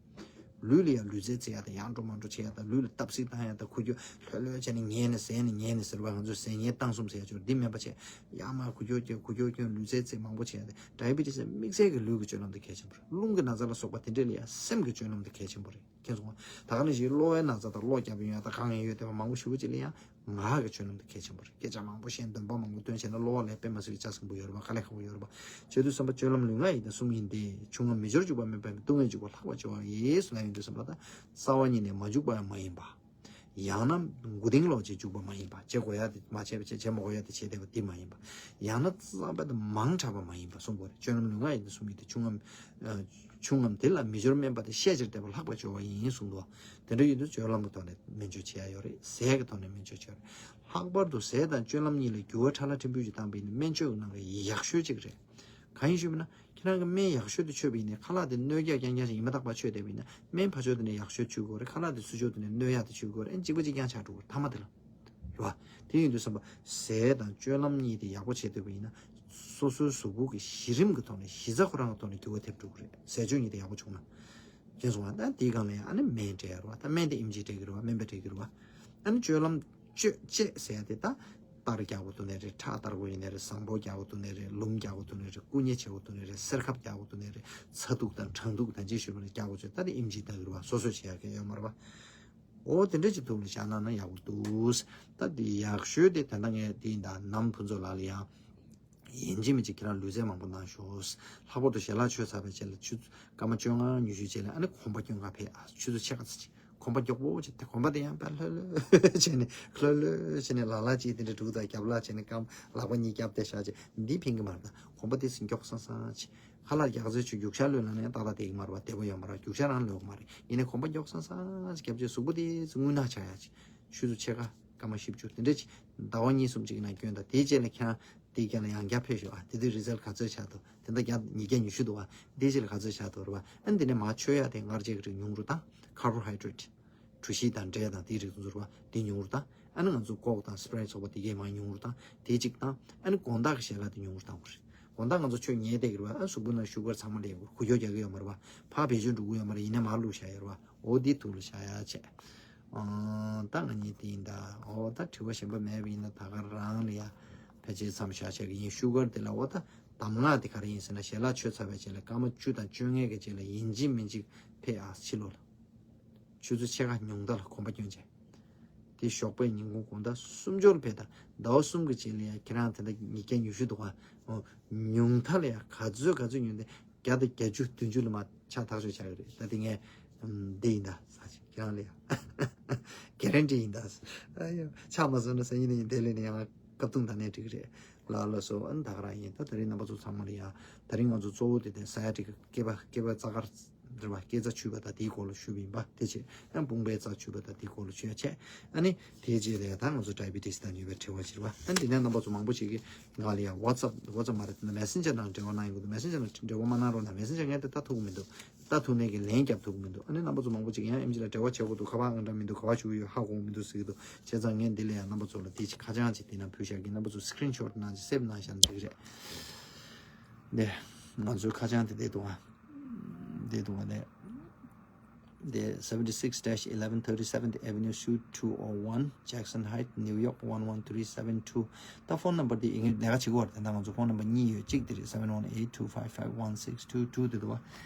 ལུས་ལ་ཡང་ལུས་རྩལ་རྩེ་ཡ་དང་། ཡར་འགྲོ་མར་འགྲོ་བྱེད་ཡ་དང་། ལུས་ལ་བརྡབ་གསིག་བཏང་ཡ་དང་། འགུལ་སྐྱོད་ལྷོད་ལྷོད་བྱས་ནས་ཉལ་ནས་ཟས་ནས་ཉལ་ནས་ཟེར་བ། ང་ཚོས་ཟས་ཉལ་བཏང་གསུམ་ཟེར་ཡ་ཅིག་ཡོད་རེད། འདི་མིན་པ་བྱས། ཡར་མར་འགུལ་སྐྱོད་བྱེད། འགུལ་སྐྱོད་སྐྱོན། ལུས་རྩལ་རྩེ། མང་པོ་བྱེད་ཡ་དེ། ཌའི་བི་ཊི་སི་དམིགས་བསལ་གྱི་ལུས་ཀྱི་སྤྱོད་ལམ་དེ་གལ་ཆེན་པོ་རེད། རླུང་གི་ན་ཚ་ལ་སོགས་པ་དེ་འདྲས་ལ་ཡང་སེམས་ཀྱི་སྤྱོད་ལམ་དེ་གལ་ཆེན་པོ་རེད། མཁྱེན་སོང་ང་། ད་ག་ནང་བཞིན་གློ་བའི་ན་ཚ་དང་། གློ་རྒྱག་པའི་ཡོང་ཡ་དང་། གང་ཡང་ཡོད་བསྡད་པ་མང་པོ་ཞེ་པོ་ཅིག་ལ་ཡང་ངག་གི་སྤྱོད་ལམ་དེ་གལ་ཆེན་པོ་རེད། སྐད་ཆ་མང་པོ་བཤད། འདོན་པ་མང་པོ་བཏོན་བྱས་ན། གློ་བ་ལ་དཔེ་མ་སྲིད་པའི་ལྕགས་སྲིན་པོ་ཡོད་རེད་པ། དཀའ་ལས་ཁག་པོ་ཡོད་རེད་པ། བྱེད་དུས་ཙམ་པ་སྤྱོད་ལམ་ལུས་ངག་ཡིད་དང་གསུམ་ཡིན་ཏེ། ཆུང་ངམ་མི་སྦྱོར་འཇུག་པ་མེད་པ་ཡིན་པས། སྡུག་བསྔལ་འཇུག་པ་ལྷག་པར་བྱ་བ་ཡིན་ཟེར་ལབ་ཡོང་དུས་ཙམ་པ། ད་རྩ་བ་ཉིད་ནས་མ་འཇུག་པ་ཡང་མ་ཡིན་པ། ཡང་ན་མགོ་རྟིང་སློག་བྱས་འཇུག་པ་མ་ཡིན་པ། བྱེད་དགོས་ཡ་དེ་མ་བྱས་པ་བྱས། བྱེད་མ་དགོས་ཡ་དེ་བྱས་བསྡད་པ་དེ་མ་ཡིན་པ། ཡང་ན་རྩ་བ་དེ་མང་དྲགས་པ་མ་ཡིན་པ་གསུངས་པ་རེད། སྤྱོད་ལམ་ལུས་ངག་ཡིད་དང་གསུམ་ཡིན་ཏེ། ཆུང་ངམ་ཨ་ཆུང་ངམ་དེ་ལ་མི་སྦྱོར་དམན་པ་དེ། ཤས་ཆེར་བསྡད་པ་ལྷག་པར་བྱ་བ་ཡིན་གསུངས་འདུག། དེ་འདྲ་ཡིན་དུས་སྤྱོད་ལམ་གྱི་ཐོག་ནས་སྨན་བཅོས་བྱེད་ཡ་ཡོད་རེད། ཟས་ཀྱི་ཐོག་ནས་སྨན་བཅོས་བྱེད་ཡ་ཡོད་རེད། ལྷག་པར་དུ་ཟས་དང་སྤྱོད་ལམ་གཉིས་ལ་འགྱུར་བ་ཕྲ་ལ་ཕྲན་བུ་ཞིག་བཏང་པ་ཡིན་ན། སྨན་བཅོས་ཀྱི་ནང་གི་ཡག་ཤོས་གཅིག་རེད། གང་ཡིན་ཞུས་པ་ན། ཁྱེད་རང་གིས་སྨན་ཡག་ཤོས་དེ་མཆོད་པ་ཡིན་ནའི། ཁ་ལག་དེ་སྣོད་རྒྱག་རྐྱང་རྐྱང་ཞིག་ཡིན་མ་ཐག་པ་མཆོད་བསྡད་པ་ཡིན་ན། སྨན་ཕར་ཕྱོགས་དེ་ནས་ཡག་ཤོས་མཆོད་དགོས་རེད། ཁ་ལག་དེ་ཚུར་ཕྱོགས་དེ་ནས་གནོད་ཡག་དེ་མཆོད་དགོས་རེད། ཨ་ནི་གཅིག་པ་གཅིག་རྐྱང་ཆགས་འགྲོ་གི་རེད། མཐའ་མ་དེ་ལ། རེད་པ། དེ་ཡིན་དུས་ཙམ་པ་ཟས་དང་སྤྱོད་ལམ་གཉིས་དེ་ཡག་པོ་བྱེད་ཐུབ་པ་ཡིན་ན། སོ་སོའི་གཟུགས་པོ་གི་གཞི་རིམ་གྱི་ཐོག་ནས། གཞི་རྩ་ཁོ་རང་གི་ཐོག་ནས་འགྱུར་བ་ཐེབས་འགྲོ་གི་རེད། ཟས་སྤྱོད་གཉིས་དེ་ཡག་པོ་བྱུང་ན། མཁྱེན་སོང་ང་། ད་དེའི་སྒང་ལ་ཡང་ཨ་ནི་སྨན་སྤྲད་ཡ་རེད་པ། ད་སྨན་དེ་ཨེམ་ཆི་སྤྲད་ཀྱི་རེད་པ། སྨན་པས་སྤྲད་ཀྱི་རེད་པ། ཨ་ནི་སྤྱོད་ལམ། སྤྱོད་བཅས་ཟེར་ཡ་དེ་ད། གཏར་རྒྱག་དགོས་འདུག་ནའི་རེད། ཁྲག་གཏར་དགོས་ཡིན་ནའི་རེད། བཟང་པོ་རྒྱག་དགོས་འདུག་ནའི་རེད། ལུམ་རྒྱག་དགོས་འདུག་ནའི་རེད། བསྐུ་མཉེ་བྱེད་དགོས་འདུག་ནའི་རེད། གསེར་ཁབ་རྒྱག་དགོས་འདུག་ནའི་རེད། ཚ་གདུགས་དང་གྲང་གདུགས་དང་ཅི་ཞུ་བ་ནས་རྒྱག་དགོས་ཚུལ་ད་དེ་ཨེམ་ཆི་ལྟ་གི་རེད་པ། སོ་སོས་བྱེད་ཡག་གི་ཡོད་མ་རེད་པ། འོ་དེ་འདྲ་ཅིག་ཐུགས་ལ་བཞག་གནང་ན་ཡག་པོ་འདུག། ད་དེ་ཡག་ཤོས་དེ་ད་ལྟ་ངས་དེ་ཡིན་ད། ནམ་ཕུན་ཚོགས་ལགས་ལ་ཡང་ཡིན་གཅིག་མིན་གཅིག་ཁྱེད་རང་ལུས་རྩལ་མང་པོ་གནང་ཤོག། ལྷག་པར་དུ་ཞལ་ལག་མཆོད་ཚར་བའི་རྗེས་ལ་ཆུ་སྐར་མ་བཅོ་ལྔ་ཉི་ཤུ་རྗེས་ལ་ཨ་ནི་གོམ་པ་སྐྱོན་ག་ཕེབས། ཨ་ཆུ་ཚོད་ཕྱེད་ཀ་ཙམ་ཅིག། གོམ་པ་མགྱོགས་པོ་བྱས་ཏེ། གོམ་པ་དེ་ཡང་དཔེ་ལྷོད་ལྷོད་བྱས་ནས། ལྷོད་ལྷོད་བྱས་ནས། ལ་ལ་ཅིག་དེ་འདྲ་འདུག་ད་རྒྱབ་ལ་བྱས་ནས། རྐང་ལག་པ་གཉིས་རྒྱབ་སྟེ་བཞག་བྱས། འདི་ཕན་གྱི་མ་རེད། ད་གོམ་པ་དེ་ཚོ་མགྱོགས་སང་སང་བྱས། ཁ་ལག་རྒྱགས་ཚོད་ཆུ་རྒྱུག་ཤར་ལོས་ལ་ནས་ཏག་ཏག་བསྡད་ཀྱི་མ་རེད་པ། བདེ་པོ་ཡོད་མ་རེད། རྒྱུག་ཤར་རང་ལོས་མ་རེད། ཡིན་ནའི་གོམ་པ་མགྱོགས་སང་སང་བྱས་རྒྱབ་བྱས། གཟུགས་པོ་དེ་ཚོ་རྔུལ་ནག་ཆགས་ཡ་བྱས། ཆུ་ཚོད་ཕྱེད་ཀ་སྐར་མ་བཞི་བཅུ་དེ་འདྲ་ཅིག་ཟླ་བ་གཉིས་གསུམ་ཅིག་ནང་སྐྱོན་དང་། དེའི་རྗེས་ལ་ཁྱེད་རང་དེའི་རྒྱབ་ལ་ཡང་བསྐྱར་ཕེབས་ཤོག་ཨ། དེ་དུས་རི་ཛལ་ག་ཚོད་ཆགས་འདུག་དེ་འདྲ་བརྒྱ་ཉིས་བརྒྱ་ཉི་ཤུ་འདུག་ཨ། དེའི་རྗེས་ལ་ག་ཚོད་ཆགས་འདུག་རེད་པ། ཨ་ནི་དེ་ནས་མར་མཆོད་ཡ་དེ་སྔར་བྱས་ཀྱི་རིགས་ཉུང་རུ་བཏང་། carbohydrate། གྲོ་ཞིབ་དང་འབྲས་དང་དེའི་རིགས་དེ་ཚོ་རེད་པ། དེ་ཉུང་རུ་བཏང་། ཨ་ནི་ང་ཚོ་ཀོག་དང་སི་པ་རའིཊ་སོགས་པ་དེ་གས་མར་ཉུང་རུ་བཏང་། དེ་གཅིག་བཏང་། ཨ་ནི་དགོང་དག་གི་ཞལ་ལག་དེ་ཉུང་རུ་བཏང་དགོས་རེད། དགོང་དག་ང་ཚོ་ཆུ་ཉལ་བསྡད་ཀྱི་རེད་པ། ཨ་གཟུགས་པོ་ནང་ཤུ་གར་ཚང་མ་སླེབས་ཡོད། འགུལ་སྐྱོད་རྒྱག་གི་ཡོད་མ་རེད་པ། ཕར་བེད་སྤྱོད་འགྲོ་གི་ཡོད་མ་རེད། ཡིན་ནའི་མར་བླུགས་བཞག་ཡོད་རེད་པ། འོ་འདི་ཐུགས་ལ་བཞག་ཡ་བྱས། ཨང་། ད་ང་གཉིས་དེ་ཡིན་ད། འོ་ད་དྲི་བ་གཞན་པ་མེད་པ་ཡིན་ན། ད་ག་རང་ལ་ཡ་ཕལ་ཆེར་མཚམས་བཞག་བྱས་ཀྱི་ཡིན། ཤུ་གར་དེ་ལ། འོ་ད་གདམས་ངག་དེ་ག་རེ་ཡིན་ཟེར་ན། ཞལ་ལག་མཆོད་ཚར་བའི་རྗེས་ལ། སྐར་མ་བཅུ་དང་བཅོ་ལྔའི་གི་རྗེས་ལ་ཡིན་གཅིག་མིན་གཅིག་ཕེབས་ཨ། ཕྱི་ལོགས་ལ། ཆུ་ཚོད་ཕྱེད་ཀ་ཉུང་མཐའ་ལ་གོམ་པ་སྐྱོན་བྱས། དེ་ཞོགས་པའི་ཉིན་གུང་དགོང་དག་སུམ་ཅུ་ལ་ཕེབས་དང་། ཟླ་བ་གསུམ་གྱི་རྗེས་ལ་ཡ་ཁྱེད་རང་དེ་འདྲ་ཉིས་བརྒྱ་ཉི་ཤུ་འདུག་ག་འོ། ཉུང་མཐའ་ལ་ཡ་ག་ཚོད་ག་ཚོད་ཉུང་དེ། བརྒྱ་དང་བརྒྱད་ཅུ་བདུན་ཅུ་ལ་མར་ཆགས་ཐག་ཆོད་ཆགས་ཀྱི་རེད། ད་དེ་ངས་ཨམ། འདི་ཡིན་ད་ཟེར་ཅིག་ཁྱེད་རང་ལ་ཡ་གྷེ་རན་ཊི་ཡིན་ད་ཟེར། ཨ་ཡོ། ཆགས་མ་སོང་ན་སང་ཉིན་ནས་ཡིན། དེ་ལས་ནས་ཡང་སྐབས་ཐུང་ད་ནས་འགྲིག་གི་རེད། ལགས་ལགས་སོ། ཨ་ནི་ད་ག་རང་ཡིན། ད་དེ་རིང་རྣམ་པ་ཚོ་ཚང་མ་ལ་ཡ། དེ་རིང་ང་ཚོ་གཙོ་བོ་དེ་དེ་སའི་ཡ་ཊི་ཀ་སྐེད་པ། སྐེད་པ་རྩ་དཀར་རེད་པ། སྐེད་རྩ་འཆུས་པ་དང་དེའི་སྐོར་ལ་ཞུས་པ་ཡིན་པ། དེ་བྱས་ཨ་དཔུང་པའི་རྩ་འཆུས་པ་དང་དེའི་སྐོར་ལ་ཞུ་ཡ་བྱས། ཨ་ནི་དེའི་རྗེས་ལ་ཡ་ད་ང་ཚོ་ཌའི་བི་ཊི་སི་དང་ནུས་པའི་འབྲེལ་བ་བྱེད་པ། ཨ་ནི་དེ་ནས་རྣམ་པ་ཚོ་མང་པོ་ཞིག་གིས་ང་ལ་ཡ་ཝ་ཊི་སེབ། ཝ་ཊི་སེབ་མ་རེད། མེ་སེན་ཇར་ནང་འབྲེལ་བ་གནང་ཡོང་གི་འདུག་མེ་སེན་ཇར་ནང་འབྲེལ་བ་མ་གནང་རོགས་གནང་། མེ་སེན་ཇར་ངས་དེ་ལྟ་ཐུབ་ཀྱི་མི་འདུག་ལྟ་ཐུབ་ནས་ཀྱི་ལན་རྒྱབ་ཐུབ་ཀྱི་མི་འདུག་ཨ་ནི་རྣམ་པ་ཚོ་མང་པོ་ཅིག་ཡང་ཨེམ་ཆི་ལ་འབྲེལ་བ་བྱེད་དགོས་འདུག་ག་པར་ཨང་གྲངས་མི་འདུག་ག་པར་ཞུ་གི་ཡོད་ཧ་གོ་གི་མི་འདུག་ཟེར་གྱི་འདུག་བྱས་ཙང་ངས་འདི་ལ་ཡང་རྣམ་པ་ཚོ་ལ་དེ་ཅིག་ཁ་བྱང་ཅིག་དེ་ནང་ཕུལ་བཞག་གི། རྣམ་པ་ཚོ་སི་ཀི་རིན་ཤོ་ཊི་གནང་ཅིག་སེབ་གནང་བཞག་ན་འགྲིག་གི་རེད། འདི་ང་ཚོའི་ཁ་བྱང་དེ་བསྡད་འདུག་ཨ། བསྡད་འདུག་ཨ། ནས་འདི་seventy six dash eleven thirty seventh Avenue, Suite two oh one, Jackson Heights, New York one one three seven two། ད་ཕོན་ནམ་བར་དེ་ཡིན་ནའི་ལས་ཀ་བྱེད་ཀྱི་ཡོད་རེད། ད་ང་ཚོ་ཕོན་ནམ་བར་གཉིས་ཡོད། གཅིག་དེ་རེད། seven one eight two five five one six two two དེ་འདུག་བ།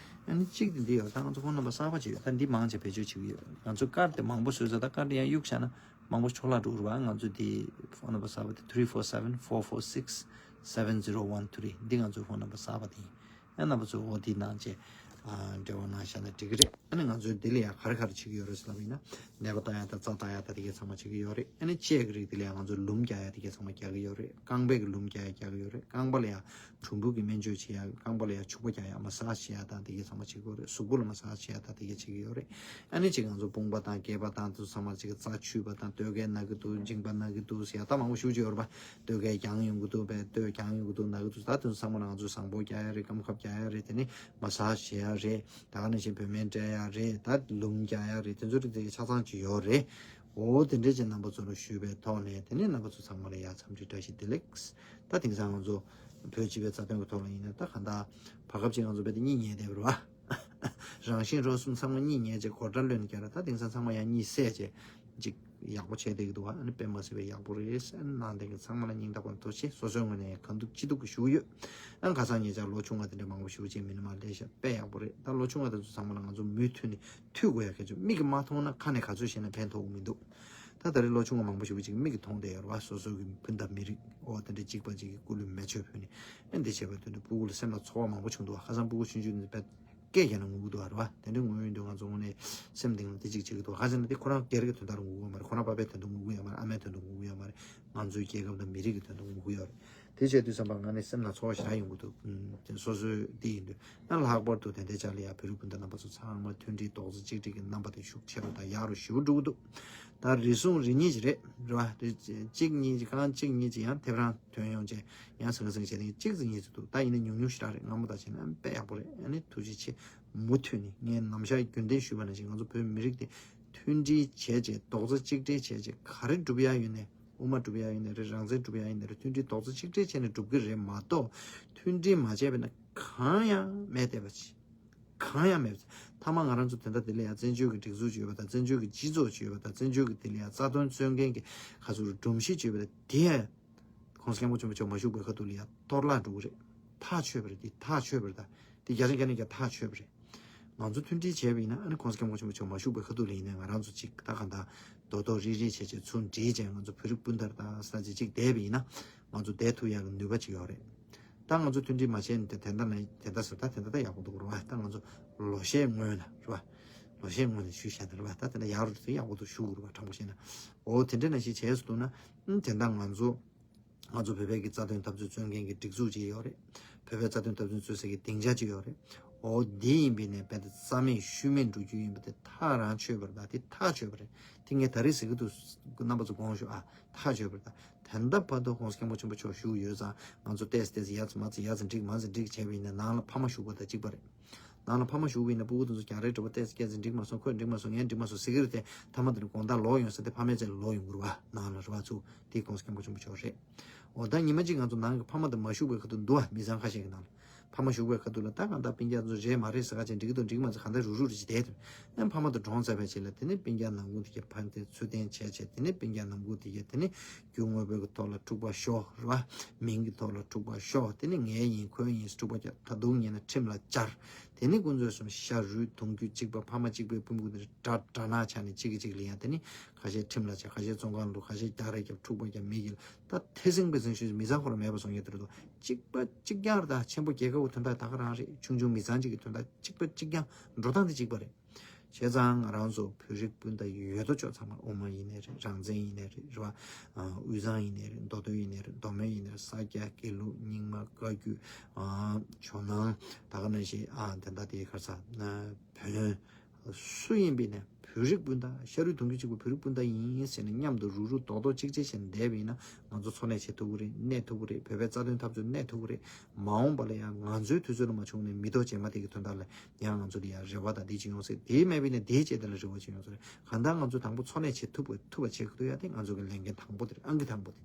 ཨ་ནི་གཅིག་དེ་འདི་ཡོད། ད་ང་ཚོ་ཕོན་ནམ་བར་གསར་པ་ཅིག་ཡོད། ད་འདི་མང་ཆེ་བེད་སྤྱོད་བྱེད་ཀྱི་ཡོད། ང་ཚོ་ཀར་དེ་མང་པོ་བཟོས་ཚར། ད་ཀར་དེ་ཡང་གཡུག་བཞག་ན་མང་པོ་ཕྱོགས་ལྷག་འགྲོ་གི་རེད་བ། ང་ཚོ་དེ་ཕོན་ནམ་བར་གསར་པ་དེ three four seven four four six seven zero one three། འདི་ང་ཚོའི་ཕོན་ནམ་བར་གསར་པ་དེ་ཡིན། ཨ་རྣམ་པ་ཚོས་འོ་དེ་གནང་བྱས། ཨ་འབྲེལ་བ་གནང་བཞག་ན་འགྲིག་གི་རེད། ཨ་ནི་ང་ཚོའི་འདི་ལ་ཡང་ག་རེ་ག་རེ་བྱེད་ཀྱི་ཡོད་རེད་ཟེར་ལབ་པ་ཡིན་ན། ནད་པ་ལྟ་ཡ་དང་རྩ་ལྟ་ཡ་དང་དེ་གའི་ཚང་མ་བྱེད་ཀྱི་ཡོད་རེད། ཨ་ནི་ལྕེ་གི་རིགས་དེ་ལ་ཡང་ང་ཚོ་ལུམ་རྒྱག་ཡ་དེ་གའི་ཚང་མ་རྒྱག་གི་ཡོད་རེད། རྐང་པའི་གི་ལུམ་རྒྱག་ཡ་རྒྱག་གི་ཡོད་རེད། རྐང་པ་ལ་ཡང་གྲུམ་བུ་གི་སྨན་བཅོས་བྱེད་ཡ། རྐང་པ་ལ་ཡང་བྱུག་པ་རྒྱག་ཡ། མ་སཱ་ཇི་བྱེད་ཡ་དང་དེ་གའི་ཚང་མ་བྱེད་ཀྱི་ཡོད་རེད། གཟུགས་པོ་ལ་མ་སཱ་ཇི་བྱེད་ཡ་དང་དེ་གའི་བྱེད་ཀྱི་ཡོད་རེད། ཨ་ནི་ཅིག་ང་ཚོ་དཔུང་པ་དང་སྐེད་པ་དང་དེ་ཚང་མ་ཅིག་རྩ་འཆུས་པ་དང་སྟོད་ཀའི་ན་གི་འདུག་མཇིང་པ་ན་གི་འདུག་ཟེར་ཡ་ད་མང་པོ་ཞེ་པོ་ཅིག་ཡོད་རེད་པ། སྟོད་ཀའི་རྒྱང་ཡོང་གི་འདུག་པས། སྟོད་རྒྱང་ཡོང་གི་འདུག་ན་གི་འདུག་ད་དེ་ཚོ་ཚང་མ་ལ་ང་ཚོས་བཟང་པོ་རྒྱག་ཡ་རེད། སྐམ་ཁབ་རྒྱག་ཡ་རེད། དེ་ནས་མ་སཱ་ཇི་བྱེད་ཡ་རེད། ད་ག་ནང་བཞིན་བོད་སྨན་སྤྲད་ཡ་རེད། ད་ལུམ་རྒྱག་ཡ་རེད། དེ་ཚོ་རིགས་དེ་ཆ་ཚང་ཅིག་ཡོད་རེད། འོ་དེ་འདྲས་ཅིག་རྣམ་པ་ཚོ་ལ་ཞུས་པའི་ཐོག་ནས། དེ་ནས་རྣམ་པ་ཚོ་ཚང་མ་ལ་ཡ་འཚམས་འདྲི་བཀྲ་ཤིས་བདེ་ལེགས། ད་དེང་སང་ང་ཚོ་བོད་སྤྱི་པའི་རྩ་དོན་གྱི་ཐོག་ལ་ཡིན་ན། ད་གང་ལྟར་བར་སྐབས་ཅིག་ང་ཚོ་རྦད་དེ་གཉིད་ཉལ་བསྡད་པ་རེད་པ། རང་བཞིན་རོ་གསུམ་ཚང་མ་གཉིད་ཉལ་བྱས་སྒོ་འགྲམ་ལོགས་ནས་བརྒྱབ་ར། ད་དེང་སང་ཚང་མ་ཡང་གཉིད་སད་བྱས་ཅིག་ཡག་པོ་བྱས་བསྡད་ཀྱི་འདུག་ག་ཨ་ནི་དཔེ་མ་སྲིད་པའི་ཡག་པོ་རེད་ཟེར་གནང་བསྡད་མཁན་ཚང་མ་ལ་སྙིང་ཐག་པ་ནས་ཐུགས་རྗེ་ཆེ། སོ་སོའི་ངོས་ནས་ཡང་གང་ཐུབ་ཅི་ཐུབ་ཀྱིས་ཞུ་གི་ཡོད། ཨ་ཁ་སང་ཉེ་ཆར་ལོ་ཆུང་བ་དེ་འདྲ་མང་པོ་ཞེ་པོ་ཅིག་མི་ནི་མར་སླེབས་ཤག་དཔེ་ཡག་པོ་རེད། ད་ལོ་ཆུང་བ་དེ་ཚོ་ཚང་མ་ལ་ང་ཚོ་མུ་མཐུད་ནས་མཐུད་དགོས་ཡ་གལ་ཆེ། མིག་གིས་མ་མཐོང་ན་ཁ་ནས་ག་ཚོད་བཤད་ན་ཕན་ཐོགས་ཀྱི་མི་འདུག་ད་ད་རེས་ལོ་ཆུང་བ་མང་པོ་ཞེ་པོ་ཅིག་མིག་གིས་མཐོང་བསྡད་ཡོད་རེད་པ། སོ་སོ་གི་སྤུན་ཟླ་མི་རིགས་འོ་དེ་འདྲ་གཅིག་པ་ཅིག་གི་སྐུ་ལུས་མེ་མཆོད་ཕུལ་ནས། ཨ་འདི་བྱས་པ་དེ་འདྲ་སྤུ་གུ་ལ་སེམས་ལ་ཚོར་བ་མང་པོ་བྱུང་འདུག་ཁ་སང་སྤུ་གུ་ཆུང་ཆུང་ནས་དཔེ་སྐད་རྒྱག་ན་ངུ་གི་འདུག་རེད་པ། དེ་འདྲ་ངུ་ཡོང་དུས་ང་ཚོ་དངོས་གནས་སེམས་གཏིང་ལ་དེ་གཅིག་བྱེད་ཀྱི་འདུག་ག་ཟེར་ན་དེ་ཁོ་རང་སྒེར་གྱི་དོན་དག་ལ་ངུ་གི་ཡོད་མ་རེད། ཁོ་རང་པ་ཕའི་དོན་དུ་ངུ་གི་ཡོད་མ་རེད། ཨ་མའི་དོན་དུ་ངུ་གི་ཡོད་མ་རེད། ང་ཚོའི་རྒྱལ་ཁབ་དང་མི་རིགས་ཀྱི་དོན་དུ་ངུ་གི་ཡོད་རེད། དེ་བྱས་དུས་ཙམ་པ་ང་ནི་སེམས་ལ་ཚོར་བ་ཞེ་དྲག་ཡོང་གི་འདུག་ཨུམ། དེ་སོ་སོའི་འདི་ཡིན་དུས། ཨ་ལྷག་པར་དུ་དེ་འདྲའི་ཆ་ལ་ཡ་བོད་རིགས་སྤུན་ཟླ་རྣམ་པ་ཚོ་ཚང་མ་མཐུན་སྒྲིལ་རྡོག་རྩ་གཅིག་སྒྲིལ་གྱི་རྣམ་པ་དེ་ཤུགས་ཆེ་རུ་དང་ཡག་རུ་ཞེ་པོ་འགྲོ་གི་འདུག་ད་རེ་ཟུང་རེ་གཉིས་ཅིག་རེད། རེད་པ། རེ་གཅིག་གཉིས་ཅིག་གང་གཅིག་གཉིས་ཅིག་ཡང་ཐེབས་རང་ཐོན་ཡོང་བྱས། ཡང་ཟང་ཟིང་བྱས་ཏེ་གཅིག་ཙམ་གཉིས་ཙམ་འདུག་ད་ཡིན་ན་ཉུང་ཉུང་ཞེ་དྲག་རེད། སྔ་མོ་དང་བྱས་ན་དཔེ་ཡག་པོ་རེད། ཨ་ནི་ཐུགས་རྗེ་ཆེ། མུ་མཐུད་ནས་ངས་ནམ་ཞག་རྒྱུན་ལྡན་ཞུས་པ་ནང་བཞིན་ང་ཚོ་བོད་མི་རིགས་དེ་མཐུན་སྒྲིལ་བྱས་བྱས་རྡོག་རྩ་གཅིག་སྒྲིལ་བྱས་བྱས་ག་རེ་སྒྲུབ་ཡ་ཡོད་ནའི། དབུ་མ་སྒྲུབ་ཡ་ཡོད་ནའི་རེད། རང་བཙན་སྒྲུབ་ཡ་ཡོད་ནའི་རེད། མཐུན་སྒྲིལ་རྡོག་རྩ་གཅིག་སྒྲིལ་བྱས་ནས་སྒྲུབ་ཀྱི་རེད་མ་གཏོགས། མཐུན་སྒྲིལ་མ་བྱས་པ་ཡིན་ན་གང་ཡང་མེད་བསྡད་པ་ཅིག་གང་ཡང་མེད། མཐའ་མ་ང་རང་ཚོ་དེ་འདྲ་དེ་ལ་ཡང་བཙན་བྱོལ་གྱི་སྒྲིག་འཛུགས་ཅིག་ཡོད་པ་དང་། བཙན་བྱོལ་གྱི་སྤྱི་ཚོགས་ཅིག་ཡོད་པ་དང་། བཙན་བྱོལ་གྱི་དེ་ལ་ཡང་རྩ་དོན་རྩོད་མཁན་གྱི་ག་ཚོད་སྒྲོམ་གཞི་ཅིག་ཡོད་པ་དང་། དེ་ཡང་༸གོང་ས་༸སྐྱབས་མགོན་ཆེན་པོ་མཆོག་མ་བཞུགས་པའི་ཁ་ཐུག་ལ་ཡང་གཏོར་བརླག་འགྲོ་གི་རེད། ཐག་ཆོད་པ་རེད། དེ་ཐག་ཆོད་པ་རེད། ད་དེ་རྒྱ་ཆེན་རྒྱ་ནས་ཀྱང་ཐག་ཆོད་པ་རེད། ང་ཚོ་མཐུན་སྒྲིལ་བྱས་པ་ཡིན་ན། ཨ་ནི་༸གོང་ས་༸སྐྱབས་མགོན་ཆེན་པོ་མཆོག་མ་བཞུགས་པའི་ཁ་ཐུག་ལ་ཡིན་ནའི་ང་རང་ཚོ་ཅིག་ད་གང་ལྟར་རྡོག་རྡོག་རིལ་རིལ་བྱས་བྱས་ཚུར་འདྲིས་བྱས་ང་ཚོ་བོད་རིགས་སྤུན་ཟླ་དང་ས་ཅིག་ཅིག་བསྡད་པ་ཡིན་ན། ང་ཚོ་བསྡད་ཐུབ་ཡག་གི་ནུས་པ་ཅིག་ཡོད་རེད། ད་ང་ཚོ་མཐུན་སྒྲིལ་མ་བྱས་ནས་དེ་དེ་འདྲ་ན་དེ་འདྲ་ཟེར། ད་དེ་འདྲ་ད་ཡག་པོ་འདུག་རེད་པ། ད་ང་ཚོ་ལོ་ཤས་སྔོན་ལ་རེད་པ། ལོ་ཤས་སྔོན་ནས་ཞུས་བཞག་ནས་རེད་བ། ད་དེ་འདྲ་ཡག་རུ་དུ་ཡག་པོ་འདུག་ཞུ་དགོས་རེད་བ། དྲང་པོ་བཤད་ན། འོ་དེ་འདྲ་ནང་བཞིན་བྱས་སུ་འདུག་ན། ཨུམ། དེ་འདྲ་ང་ཚོ་ང་ཚོ་བོད་པའི་གི་རྩ་དོན་འཐབ་རྩོད་རྩོད་མཁན་གྱི་སྒྲིག་འཛུགས་ཅིག་ཡོད་རེད། བོད་པའི་རྩ་དོན་འཐབ་རྩོད་རྩོད་སའི་གི་སྡིངས་ཆ་ཅིག་ཡོད་རེད། འོ་འདི་ཡིན་པས་ནས་རྦད་དེ་རྩ་མེད་ཤུལ་མེད་འགྲོ་རྒྱུ་ཡིན་པ་དེ་ཐག་རང་ཆོད་པ་རེད། ད་དེ་ཐག་ཆོད་པ་རེད། དེ་ངས་ད་རེས་ཟེར་གི་འདུག་རྣམ་པ་ཚོ་དགོངས་ཞུ་ཨ། ཐག་ཆོད་པ་རེད། ད་དེ་འདྲ་བར་དུ་༸གོང་ས་༸སྐྱབས་མགོན་ཆེན་པོ་མཆོག་བཞུགས་ཡོད་ཙང་ང་ཚོ་ཏོག་ཙམ་ཏོག་ཙམ་ཡ་ཙམ་མ་ཙམ་ཡ་ཙམ་འགྲིག་མ་ཙམ་འགྲིག་བྱས་པ་ཡིན་ན་ནང་ལ་ཕ་མ་བཞུགས་པ་དང་གཅིག་པ་རེད། ནང་ལ་ཕ་མ་བཞུགས་པ་ཡིན་ན་སྤུ་གུ་དེ་ཚོ་རྒྱག་རེས་འགྲོ་བ་ཏོག་ཙམ་སྐད་ཆ་འགྲིག་མ་སོང་། ཁོས་འགྲིག་མ་སོང་། ངས་འགྲིག་མ་སོང་ཟེར་གི་རེད་དེ། མཐའ་མ་དེ་ནི་དགོང་དག་ལོག་ཡོང་ས་དེ་ཕ་མའི་རྩ་ལ་ལོག་ཡོང་གི་རེད་བ། ནང་ལ་རེད་བ། ཚུར་དེ་༸གོང་ས་༸སྐྱབས་མགོན་ཆེན་པོ་མཆོག་རེད། འོ་ད་ཉི་མ་གཅིག་ང་ཚོ་ནང་གི་ཕ་མ་དང་མ་བཞུགས་པའི་ཁ་ཐུག་འདུག་བ། མི་ཚང་ཁ་ཤས་ཀྱི་ནང་ལ་ཕ་མ་བཞུགས་པའི་ཁ་ཐུག་ལ་ད་གང་ལྟར་སྤུན་ཀྱག་ཚོ་རེད་མ་རེད་ཟེར་ག་ཅིག་འགྲིག་གི་འདུག་འགྲིག་མ་ཚོ་གང་ལྟར་རུག་རུག་རེ་ཅིག་བསྡད་དེ། ཨ་ཕ་མ་དང་གྲོངས་ཚར་བའི་རྗེས་ལ་དེ་ནས་སྤུན་ཀྱག་ནང་ཁུལ་དེ་གའི་ཕན་བདེ་ཚུལ་ལྡན་བྱས་བྱས། དེ་ནས་སྤུན་ཀྱག་ནང་ཁུལ་དེ་གའི་དེ་ནས་རྒྱུ་དངོས་པོའི་གི་ཐོག་ལ་འཁྲུག་པ་ཤོར་རེད་བ། མིང་གི་ཐོག་ལ་འཁྲུག་པ་ཤོར། དེ་ནས་ངའི་ཡིན་ཁོའི་ཡིན་འཁྲུག་པ་རྒྱག་ད་དུང་ཉན་ན་ཁྲིམས་ལ་བཅར། དེ་ནས་ཁོང་ཚོས་སོང་ཤ་རུས་གདུང་རྒྱུད་གཅིག་པ། ཕ་མ་གཅིག་པའི་སྤུན་ཀྱག་དེ་འདྲ་དྲག་དྲག་ནག་ཆགས་ནས་གཅིག་གིས་གཅིག་ལ་ཡང་དེ་ནས་ཁ་ཤས་ཁྲིམས་ལ་བཅར། ཁ་ཤས་བཙོན་ཁང་ལ་བླུགས། ཁ་ཤས་རྒྱག་རེས་རྒྱབ། འཁྲུག་པ་རྒྱབ། མི་གིས་ད་ཐེ་ཟིང་པེ་ཟིང་ཞུས། མི་ཚང་ཁོ་རང་མེད་པ་བཟོ་མཁན་དེ་འདྲ་འདུག་གཅིག་པ་གཅིག་རྐྱང་རེད། ད་ཆེན་པོ་རྒྱལ་ཁབ་ཀྱི་དོན་དག་ད་ག་རང་རེད། ཆུང་ཆུང་མི་ཚང་གཅིག་གི་དོན་དག་གཅིག་པ་གཅིག་རྐྱང་འགྲོ་སྟངས་དེ་གཅིག་པ་རེད། བྱས་ཙང་ང་རང་ཚོ་བོད་རིགས་སྤུན་ཟླ་ཡོད་དོ་ཅོག་ཚང་མ། དབུ་མ་ཡིན་ནའི་རེད། རང་བཙན་ཡིན་ནའི་རེད། རེད་བ། ཨ་དབུས་གཙང་ཡིན་ནའི་རེད། མདོ་སྟོད་ཡིན་ནའི་རེད། མདོ་སྨད་ཡིན་ནའི་རེད། ས་སྐྱ། དགེ་ལུགས། རྙིང་མ། བཀའ་བརྒྱུད། ཨ་ཇོ་ནང་། ད་ག་ནང་བཞིན་ཨ་དེ་འདྲ་དེ་ག་རེ་ཟ། ཨ་བོན། སུ་ཡིན་པས་ནས་བོད་རིགས་སྤུན་ཟླ། ཤ་རུས་གདུང་རྒྱུད་གཅིག་པ་བོད་རིགས་སྤུན་ཟླ་ཡིན་ཟེར་ནས་མཉམ་དུ་རུག་རུག་རྡོག་རྡོག་གཅིག་རྗེས་བྱས་ནས་བསྡད་པ་ཡིན་ན་ང་ཚོ་འཚོ་གནས་བྱེད་ཐུབ་ཀྱི་རེད། གནས་ཐུབ་ཀྱི་རེད། བོད་པའི་རྩ་དོན་འཐབ་རྩོད་གནས་ཐུབ་ཀྱི་རེད། མ་འོངས་པ་ལ་ཡང་ང་ཚོའི་དུས་ཚོད་ལ་མ་བྱུང་ནས་མི་ཐོག་རྗེས་མ་དེ་གི་དོན་དག་ལ་ཡང་ང་ཚོ་ལ་ཡང་རེ་བ་དང་དེ་ཅིག་ཡོང་སྲིད། དེ་མེད་པས་ནས་དེའི་རྗེས་དེ་ལ་རེ་བ་ཅིག་ཡོང་སྲིད། གང་ལྟར་ང་ཚོ་དང་པོ་འཚོ་གནས་བྱེད་ཐུབ་པ་ཐུབ་པ་བྱེད་དགོས་ཡ་དེ་ང་ཚོ་གི་ལས་འགན་དང་པོ་དེ་རེད། ཨང་ཀི་དང་པོ་དེ།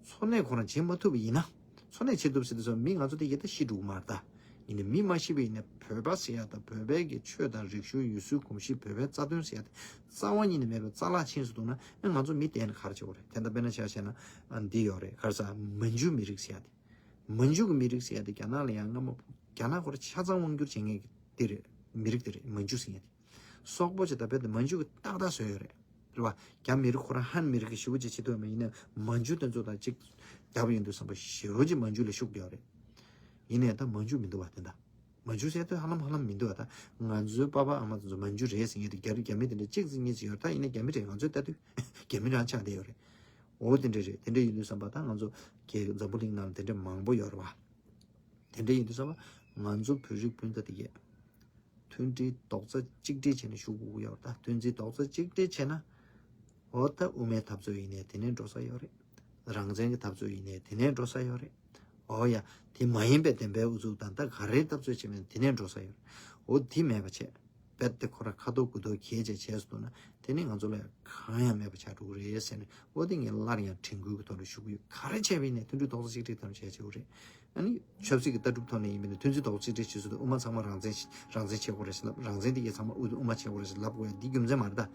འཚོ་གནས་ཁོ་རང་བྱེད་མ་ཐུབ་པ་ཡིན་ན། འཚོ་གནས་བྱེད་ཐུབ་སྲིད་དུས་ཙམ་མི་ང་ཚོ་དེ་ཡེ་ད་ཤི་འགྲོ་གི་མ་རེད་ད། ཡིན་ནའི་མི་མ་ཤི་བ་ཡིན་ན་བོད་པ་ཟེར་ཡ་དང་བོད་པའི་གི་ཆོས་དང་རིག་གཞུང་ཡུལ་སྲོལ་གོམས་གཤིས་བོད་པའི་རྩ་དོན་ཟེར་ཡ་དེ་རྩ་བ་ཉིད་ནས་མེད་པའི་རྩ་བརླག་ཕྱིན་སོང་འདུག་ན། ཨ་ང་ཚོ་མི་དེ་ནི་ག་རེ་བྱེད་དགོས་རེད། དེ་འདྲ་དཔེར་ན་ཆ་བཞག་ན་ཨ་འདི་ཡོད་རེད། ག་རེ་ཟ། མན་ཇུ་མི་རིགས་ཟེར་ཡ་དེ། མན་ཇུ་གི་མི་རིགས་ཟེར་ཡ་དེ་རྒྱ་ནག་ལ་ཡང་སྔ་མོ་རྒྱ་ནག་ཁོ་རང་ཆ་ཚང་དབང་བསྒྱུར་བྱེད་མཁན་གི་དེ་རེད། མི་རིགས་དེ་རེད། མན་ཇུ་ཟེར་ཡ་དེ། སོག་པོ་ཅིག་ད་བོད་དེ་མན་ཇུ་གི་ཏག་ཏག་བཟོས་ཡོད་རེད། རེད་བ། རྒྱ་མི་རིགས་ཁོ་རང་ཧན་མི་རིགས་ཀྱི་ཞེ་པོ་ཅིག་བྱེད་ཐུབ་མེད། ཡིན་ན་མན་ཇུ་དེ་ཚོ་དང་གཅིག་རྒྱབ་ཡོང་དུས་བསམ་པ་ཞེ་པོ་ཅིག་མན་ཇུ་ལ་ཤུགས་རྒྱག་རེད། ཡིན་ནའི་ད་མན་ཇུ་མི་འདུག་བ་དེ་འདྲ། མན་ཇུ་ཟེར་དུས་ཧ་ལམ་ཧ་ལམ་མི་འདུག་བ། ད་ང་ཚོའི་པ་ཕ་ཨ་མ་དེ་ཚོ་མན་ཇུ་རེད་ཟེར་མཁན་དེ་རྒྱ་རིགས་རྒྱ་མི་དེ་འདྲ་གཅིག་ཙམ་གཉིས་ཙམ་ཡོད་རེད། ད་ཡིན་ནའི་རྒྱ་མི་རེད། ང་ཚོས་ལྟ་དུས་རྒྱ་མི་རང་ཆགས་བསྡད་ཡོད་རེད། འོ་དེ་འདྲ་རེད། དེ་འདྲ་ཡིན་དུས་བསམ་པ་ད་ང་ཚོ་རྒྱལ་འཛམ་བུ་གླིང་ནང་ལ་དེ་འདྲ་མང་པོ་ཡོད་རེད་བ། དེ་འདྲ་ཡིན་དུས་བསམ་པ་ང་ཚོ་བོད་རིགས་སྤུན་ཟླ་དེ་གས། མཐུན་སྒྲིལ་རྡོག་རྩ་གཅིག་སྒྲིལ་བྱས་ནས་བཞུགས་དགོས་ཀྱི་ཡོད་རེད། ད་མཐུན་སྒྲིལ་རྡོག་རྩ་གཅིག་སྒྲིལ་བྱས་ན། འོ་ད་དབུ་མའི་འཐབ་རྩོད་ཡིན་ནའི་དེ་ནས་འགྲོ་ས་ཡོད་རེད། རང་བཙན་གྱི་འཐབ་རྩོད་ཡིན་ནའི་དེ་ནས་འགྲོ་ས་ཡོད་རེད། འོ་ཡ། དེ་མ་ཡིན་པའི་བདེན་པའི་ཨུ་ཚུགས་དང་ད་ག་རེའི་འཐབ་རྩོད་བྱེད་མིན་དེ་ནས་འགྲོ་ས་ཡོད་རེད། འོ་དེ་མེད་པ་བྱས། རྦད་དེ་ཁོ་རང་ཁ་ཐོར་དགུ་ཐོར་གྱེས་བྱས་བྱས་སུ་གཏོང་ན། དེ་ནི་ང་ཚོ་ལ་གང་ཡང་མེད་པ་ཆགས་འགྲོ་གི་རེད་ཟེར་ནས། འོ་དེ་ངས་སླར་ཡང་དྲན་སྐུལ་གྱི་ཐོག་ནས་ཞུ་གི་ཡོད། ག་རེ་བྱས་པ་ཡིན་ནའི་མཐུན་སྒྲིལ་རྡོག་རྩ་གཅིག་སྒྲིལ་དང་བྱས་བྱེད་དགོས་རེད། ཨ་ནི་ཆབ་སྲིད་ཀྱི་ལྟ་གྲུབ་ཐོག་ནས་ཡིན་པ་ཡིན་ན་མཐུན་སྒྲིལ་རྡོག་རྩ་གཅིག་སྒྲིལ་བྱེད་ཚུལ་དུ་དབུ་མ་ཚང་མ་རང་བཙན་ཞིག་རང་བཙན་བྱེད་དགོས་རེད་ཟེར་ལབ། རང་བཙན་དེ་གའི་ཚང་མ་དབུ་དབུ་མ་བྱེད་དགོས་རེད་ཟེར་ལབ་དགོས་ཡ་འདི་རྒྱུ་མཚན་མ་རེད་ད།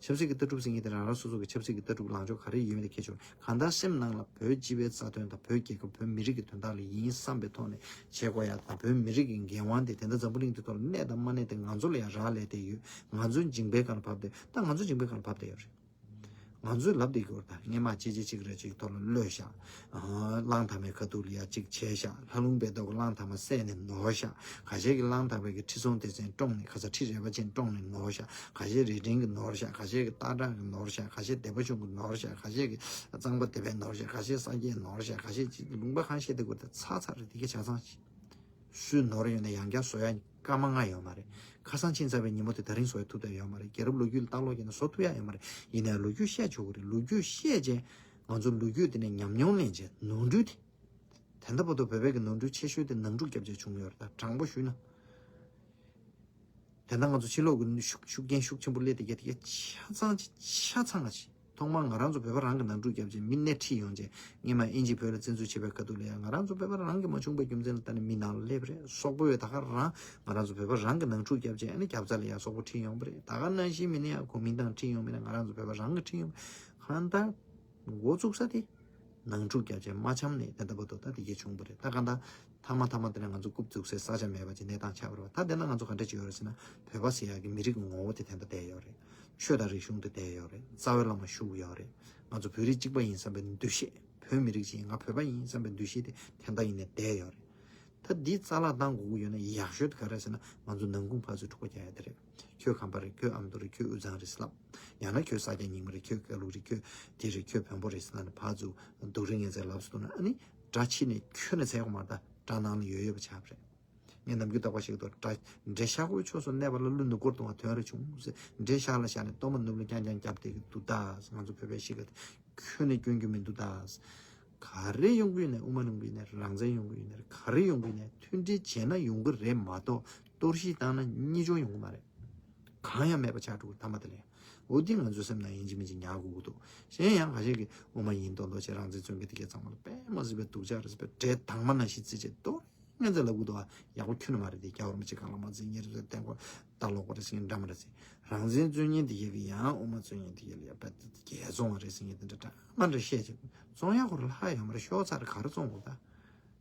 ཆབ་སྲིད་ཀྱི་ལྟ་གྲུབ་ཟེར་མཁན་དེ་རང་རང་སོ་སོ་གི་ཆབ་སྲིད་ཀྱི་ལྟ་གྲུབ་ལངས་ཕྱོགས་ག་རེ་ཡོད་མེད་དེ་ཁྱད་ཆོས་རེད། གང་ལྟར་སེམས་ནང་ལ་བོད་སྤྱི་པའི་རྩ་དོན་དང་བོད་རྒྱལ་ཁབ་བོད་མི་རིགས་ཀྱི་དོན་དག་ལ་ཡིན་བསམ་པའི་ཐོག་ནས་བྱེད་དགོས་ཡ་དང་། བོད་མི་རིགས་ཀྱི་འགན་དབང་དེ་དེ་འདྲ་འཛམ་བུ་གླིང་འདི་ཐོག་ལ་གནས་དང་མ་གནས་དེ་ང་ཚོ་ལ་ཡང་རག་ལས་བསྡད་ཡོད། ང་ཚོ་མཇིང་པའི་སྒང་ལ་བབས་བསྡད། ད་ང་ཚོ་མཇིང་པའི་སྒང་ལ་བབས་བསྡད་ཡོད་རེད། ང་ཚོས་ལབ་བསྡད་ཀྱི་ཡོད་རེད། ད་སྔས་མ་ཅི་ཅི་ཅིག་རེ་ཅིག་ཐོག་ལ་གློད་བཞག་གླང་དར་མའི་ཁ་ཐུག་ལ་ཡ་ཅིག་བྱས་བཞག་ལྷ་ལུང་པའི་ཐོག་གི་གླང་དར་མ་བསད་ནས་ནོར་བཞག་ཁ་ཤས་ཀྱིས་གླང་དར་མའི་གི་ཁྲི་སྲོང་ལྡེ་བཙན་བཀྲོངས་ནས། ཁ་ས་ཁྲི་རལ་པ་ཅན་བཀྲོངས་ནས་ནོར་བཞག་ཁ་ཤས་རྭ་སྒྲེང་གིས་ནོར་བཞག་ཁ་ཤས་ཀྱིས་སྟག་བྲག་གིས་ནོར་བཞག་ཁ་ཤས་སྡེ་པ་ཆུང་གིས་ནོར་བཞག་ཁ་ཤས་ཀྱིས་གཙང་པ་སྡེ་པས་ནོར་བཞག་ཁ་ཤས་ས་སྐྱས་ནོར་བཞག་ཁ་ཤས་ཀྱིས་ལུང་པ་གང་བཤད་བསྡད་ཀྱི་ཡོད་རེད། ད་ཚར་ཚར་རེད། དེ་གའི་ཆ་ཚང་ཞིག་སུས་ནོར་ཡོད་ན་ཡང་བསྐྱར་བཟོ་ཡ་སྐར་མ་ལྔ་ཡོད་མ་རེད། ཁ་སང་ཕྱིན་ཚར་བའི་ཉིན་མོ་དེ་ད་རིང་བཟོ་ཡ་ཐུབ་བསྡད་ཡོད་མ་རེད། རྒྱལ་རབས་ལོ་རྒྱུས་ལ་ལྟ་ཀློག་བྱས་ན་བཟོ་ཐུབ་ཡ་ཡོད་མ་རེད། ཡིན་ནའི་ལོ་རྒྱུས་བཤད་ཆོག་གི་རེད། ལོ་རྒྱུས་བཤད་རྗེས་ང་ཚོ་ལོ་རྒྱུས་དེ་ནས་ཉམས་མྱོང་ལེན་རྗེས་ནོར་འཁྲུལ་དེ། དེ་འདྲ་བར་དུ་བོད་པའི་གི་ནོར་འཁྲུལ་ཆེ་ཤོས་དེ་ནང་འཁྲུག་བརྒྱབ་བྱས་བྱུང་ཡོད་རེད། ད་དྲང་པོ་ཞུས་ན། དེ་འདྲ་ང་ཚོ་ཕྱི་ལོགས་གི་ཤུགས་ཤུགས་རྐྱེན་ཤུགས་ཆེན་པོ་སླེབས་དེ་གས་དེ་གས་ཆ་ཚང་ཆ་ཚང་ང་ཆེ། ཐོག་མར་ང་རང་ཚོ་བོད་པ་རང་གི་ནང་འཁྲུག་བརྒྱབ་བྱས་མི་སྣེ་ཁྲིད་ཡོང་བྱས། སྔས་མ་དབྱིན་ཇི་བོད་ལ་བཙན་འཛུལ་བྱེད་པའི་ཁ་ཐུག་ལ་ཡང་ང་རང་ཚོ་བོད་པ་རང་གི་མ་བྱུང་པའི་རྒྱུ་མཚན་ལ་ལྟ་ནས་མི་ནང་ལ་སླེབས་རེད། སོག་པོས་ད་ག་རང་ང་རང་ཚོ་བོད་པ་རང་གི་ནང་འཁྲུག་བརྒྱབ་བྱས། ཨ་ནི་རྒྱབ་རྩ་ལ་ཡང་སོག་པོ་ཁྲིད་ཡོང་པ་རེད། ད་ག་ནང་བཞིན་མི་སྣེ་ཡང་གོ་མིན་ཏང་ཁྲིད་ཡོང་མིན་ན་ང་རང་ཚོ་བོད་པ་རང་གི་ཁྲིད་ཡོང་། གང་ལྟར་འགོ་བཙུགས་ས་དེ་ནང་འཁྲུག་བརྒྱབ་བྱས་མ་འཆམ་ནས་དེ་འདྲ་བར་དུ་ད་དེ་གས་བྱུང་པ་རེད། ད་གང་ལྟར། མཐའ་མ་མཐའ་མ་དེ་ནས་ང་ཚོ་རྐུབ་བཙུགས་སའི་ས་ཆ་མེད་པ་ཅིག་གནས་སྟངས་ཆགས་པ་རེད་བ། ད་དེ་ན་ང་ཚོ་ག་འདྲ་ཅིག་ཡོད་རེད་ཟེར་ན། བོད་པ་ཟེར་ཡག་གི་མི་རིགས་ཀྱི་ངོ་བོ་དེ་དེ་འདྲ་བསྡད་ཡོད་རེད། ཆོས་དང་རིག་གཞུང་དེ་བསྡད་ཡོད་རེད། རྩ་བའི་བླ་མ་བཞུགས་ཡོད་རེད། ང་ཚོ་བོད་རིགས་གཅིག་པ་ཡིན་བསམ་པའི་འདུ་ཤེས། བོད་མི་རིགས་ཅིག་ཡིན། ང་བོད་པ་ཡིན་བསམ་པའི་འདུ་ཤེས་དེ་དེ་འདྲ་ཡིན་ནས་བསྡད་ཡོད་རེད། ད་འདི་རྩ་བརླག་བཏང་དགོས་ཀྱི་ཡོད་ན་ཡག་ཤོས་དེ་ག་རེ་ཟེར་ན། ང་ཚོ་ནང་ཁུངས་ཕར་ཚུར་འཁྲུག་པ་རྒྱག་ཡ་དེ་རེད། ཁྱོད་ཁམས་པ་རེད། ཁྱོད་ཨ་མདོ་རེད། ཁྱོད་དབུས་གཙང་རེད་ཟེར་ལབ། ཡང་ན་ཁྱོད་ས་སྐྱ་རྙིང་མ་རེད། ཁྱོད་ཀ་ལུག་རེད། ཁྱོད་དེ་རེད། ཁྱོད་བོན་པོ་རེད་ཟེར་ལབ་ནས་ཕར་ཚུར་སྡུག་རུས་ངན་ཚད་ལབ་སོང་ན། ཨ་ནི་དགྲ་ཕྱི་ནས་ཁྱོན་ནས་འཚོལ་དགོས་མ་རེད། ད་དགྲ་ནང་ལ་ཡོད་ཡོད་པ་ཆགས་པ་རེད། ངས་ནམ་རྒྱུན་རྟག་པར་བཤད་ཀྱི་འདུག། དགྲ་དགྲ་ཤ་ཁོའི་ཕྱོགས་སུ་གནས་པ་ལ་ཀླུ་ནུ་སྒོར་གཏོང་བ་དོན་རེ་བྱུང་ཟེར། དགྲ་ཤ་ལ་བཞག་ནས་གཏོར་མ་ནུབ་ལ་རྐྱང་རྐྱང་བརྒྱབ་བསྡད་ཀྱི་འདུག་ད། ང་ཚོ་བོད་པའི་གཤིས་ཀ་དེ་ཁྱོན་ནས་སྐྱོན་རྒྱུ་མི་འདུག་ད། ག་རེ་ཡོང་གི་ཡིན་ནའི། དབུ་མ་ཡོང་གི་ཡིན་ནའི་རེད། རང་བཙན་ཡོང་གི་ཡིན་ནའི་རེད། ག་རེ་ཡོང་གི་ཡིན་ནའི་མཐུན་སྒྲིལ་བྱས་ན་ཡོང་གི་རེད་མ་གཏོགས། གཏོར་བཤིག་བཏང་ན་གཉིས་སྦྱོར་ཡོང་གི་མ་རེད། གང་ཡང་མེད་པ་ཆགས་འགྲོ་གི། ཐ་མ་དེ་ལ་ཡང་། འོ་འདི་ང་ཚོའི་སེམས་ནང་ཡིན་གཅིག་མིན་གཅིག་ཉར་དགོས་ཀྱི་འདུག། གཞན་ཡང་ཁ་ཤས་ཀྱིས་དབུ་མ་ཡིན་མདོག་མདོག་བྱས། རང་བཙན་རྩོད་མཁན་དེ་གས་ཚང་མ་ལ་དཔེ་མ་སྲིད་པའི་སྡུག་ཅག་རེད་ཟེར་བའི་འདྲེ་དྭངས་མ་ནང་བཞིན་བརྩིས་བྱས། གཏོར་ངན་ཚད་ལབ་དགོས་འདུག་ཨ། ཡག་པོ་ཁྱོན་ནས་མ་རེད་དེ། རྒྱལ་བ་རིན་པོ་ཆེ་གང་ལ་མ་བརྩི། ཉེ་རབས་བསྟན་པ་ལྟ་ལོག་པ་རེད་ཟེར་མཁན་འདྲ་མ་རེད་ཟེར། རང་བཙན་རྩོད་མཁན་དེ་གས་ཀྱིས་ཡང་དབུ་མ་རྩོད་མཁན་དེ་གས་ལ་ཡང་དཔེ་རྒྱལ་བཙོང་བ་རེད་ཟེར་མཁན་དེ་འདྲ་འདྲ་མ་འདྲ་བཤད་བྱས། བཙོང་ཡག་ཁོ་རང་ལྷག་ཡོད་མ་རེད། ཤོག་ཚར་ག་རེ་བཙོང་དགོས་ད།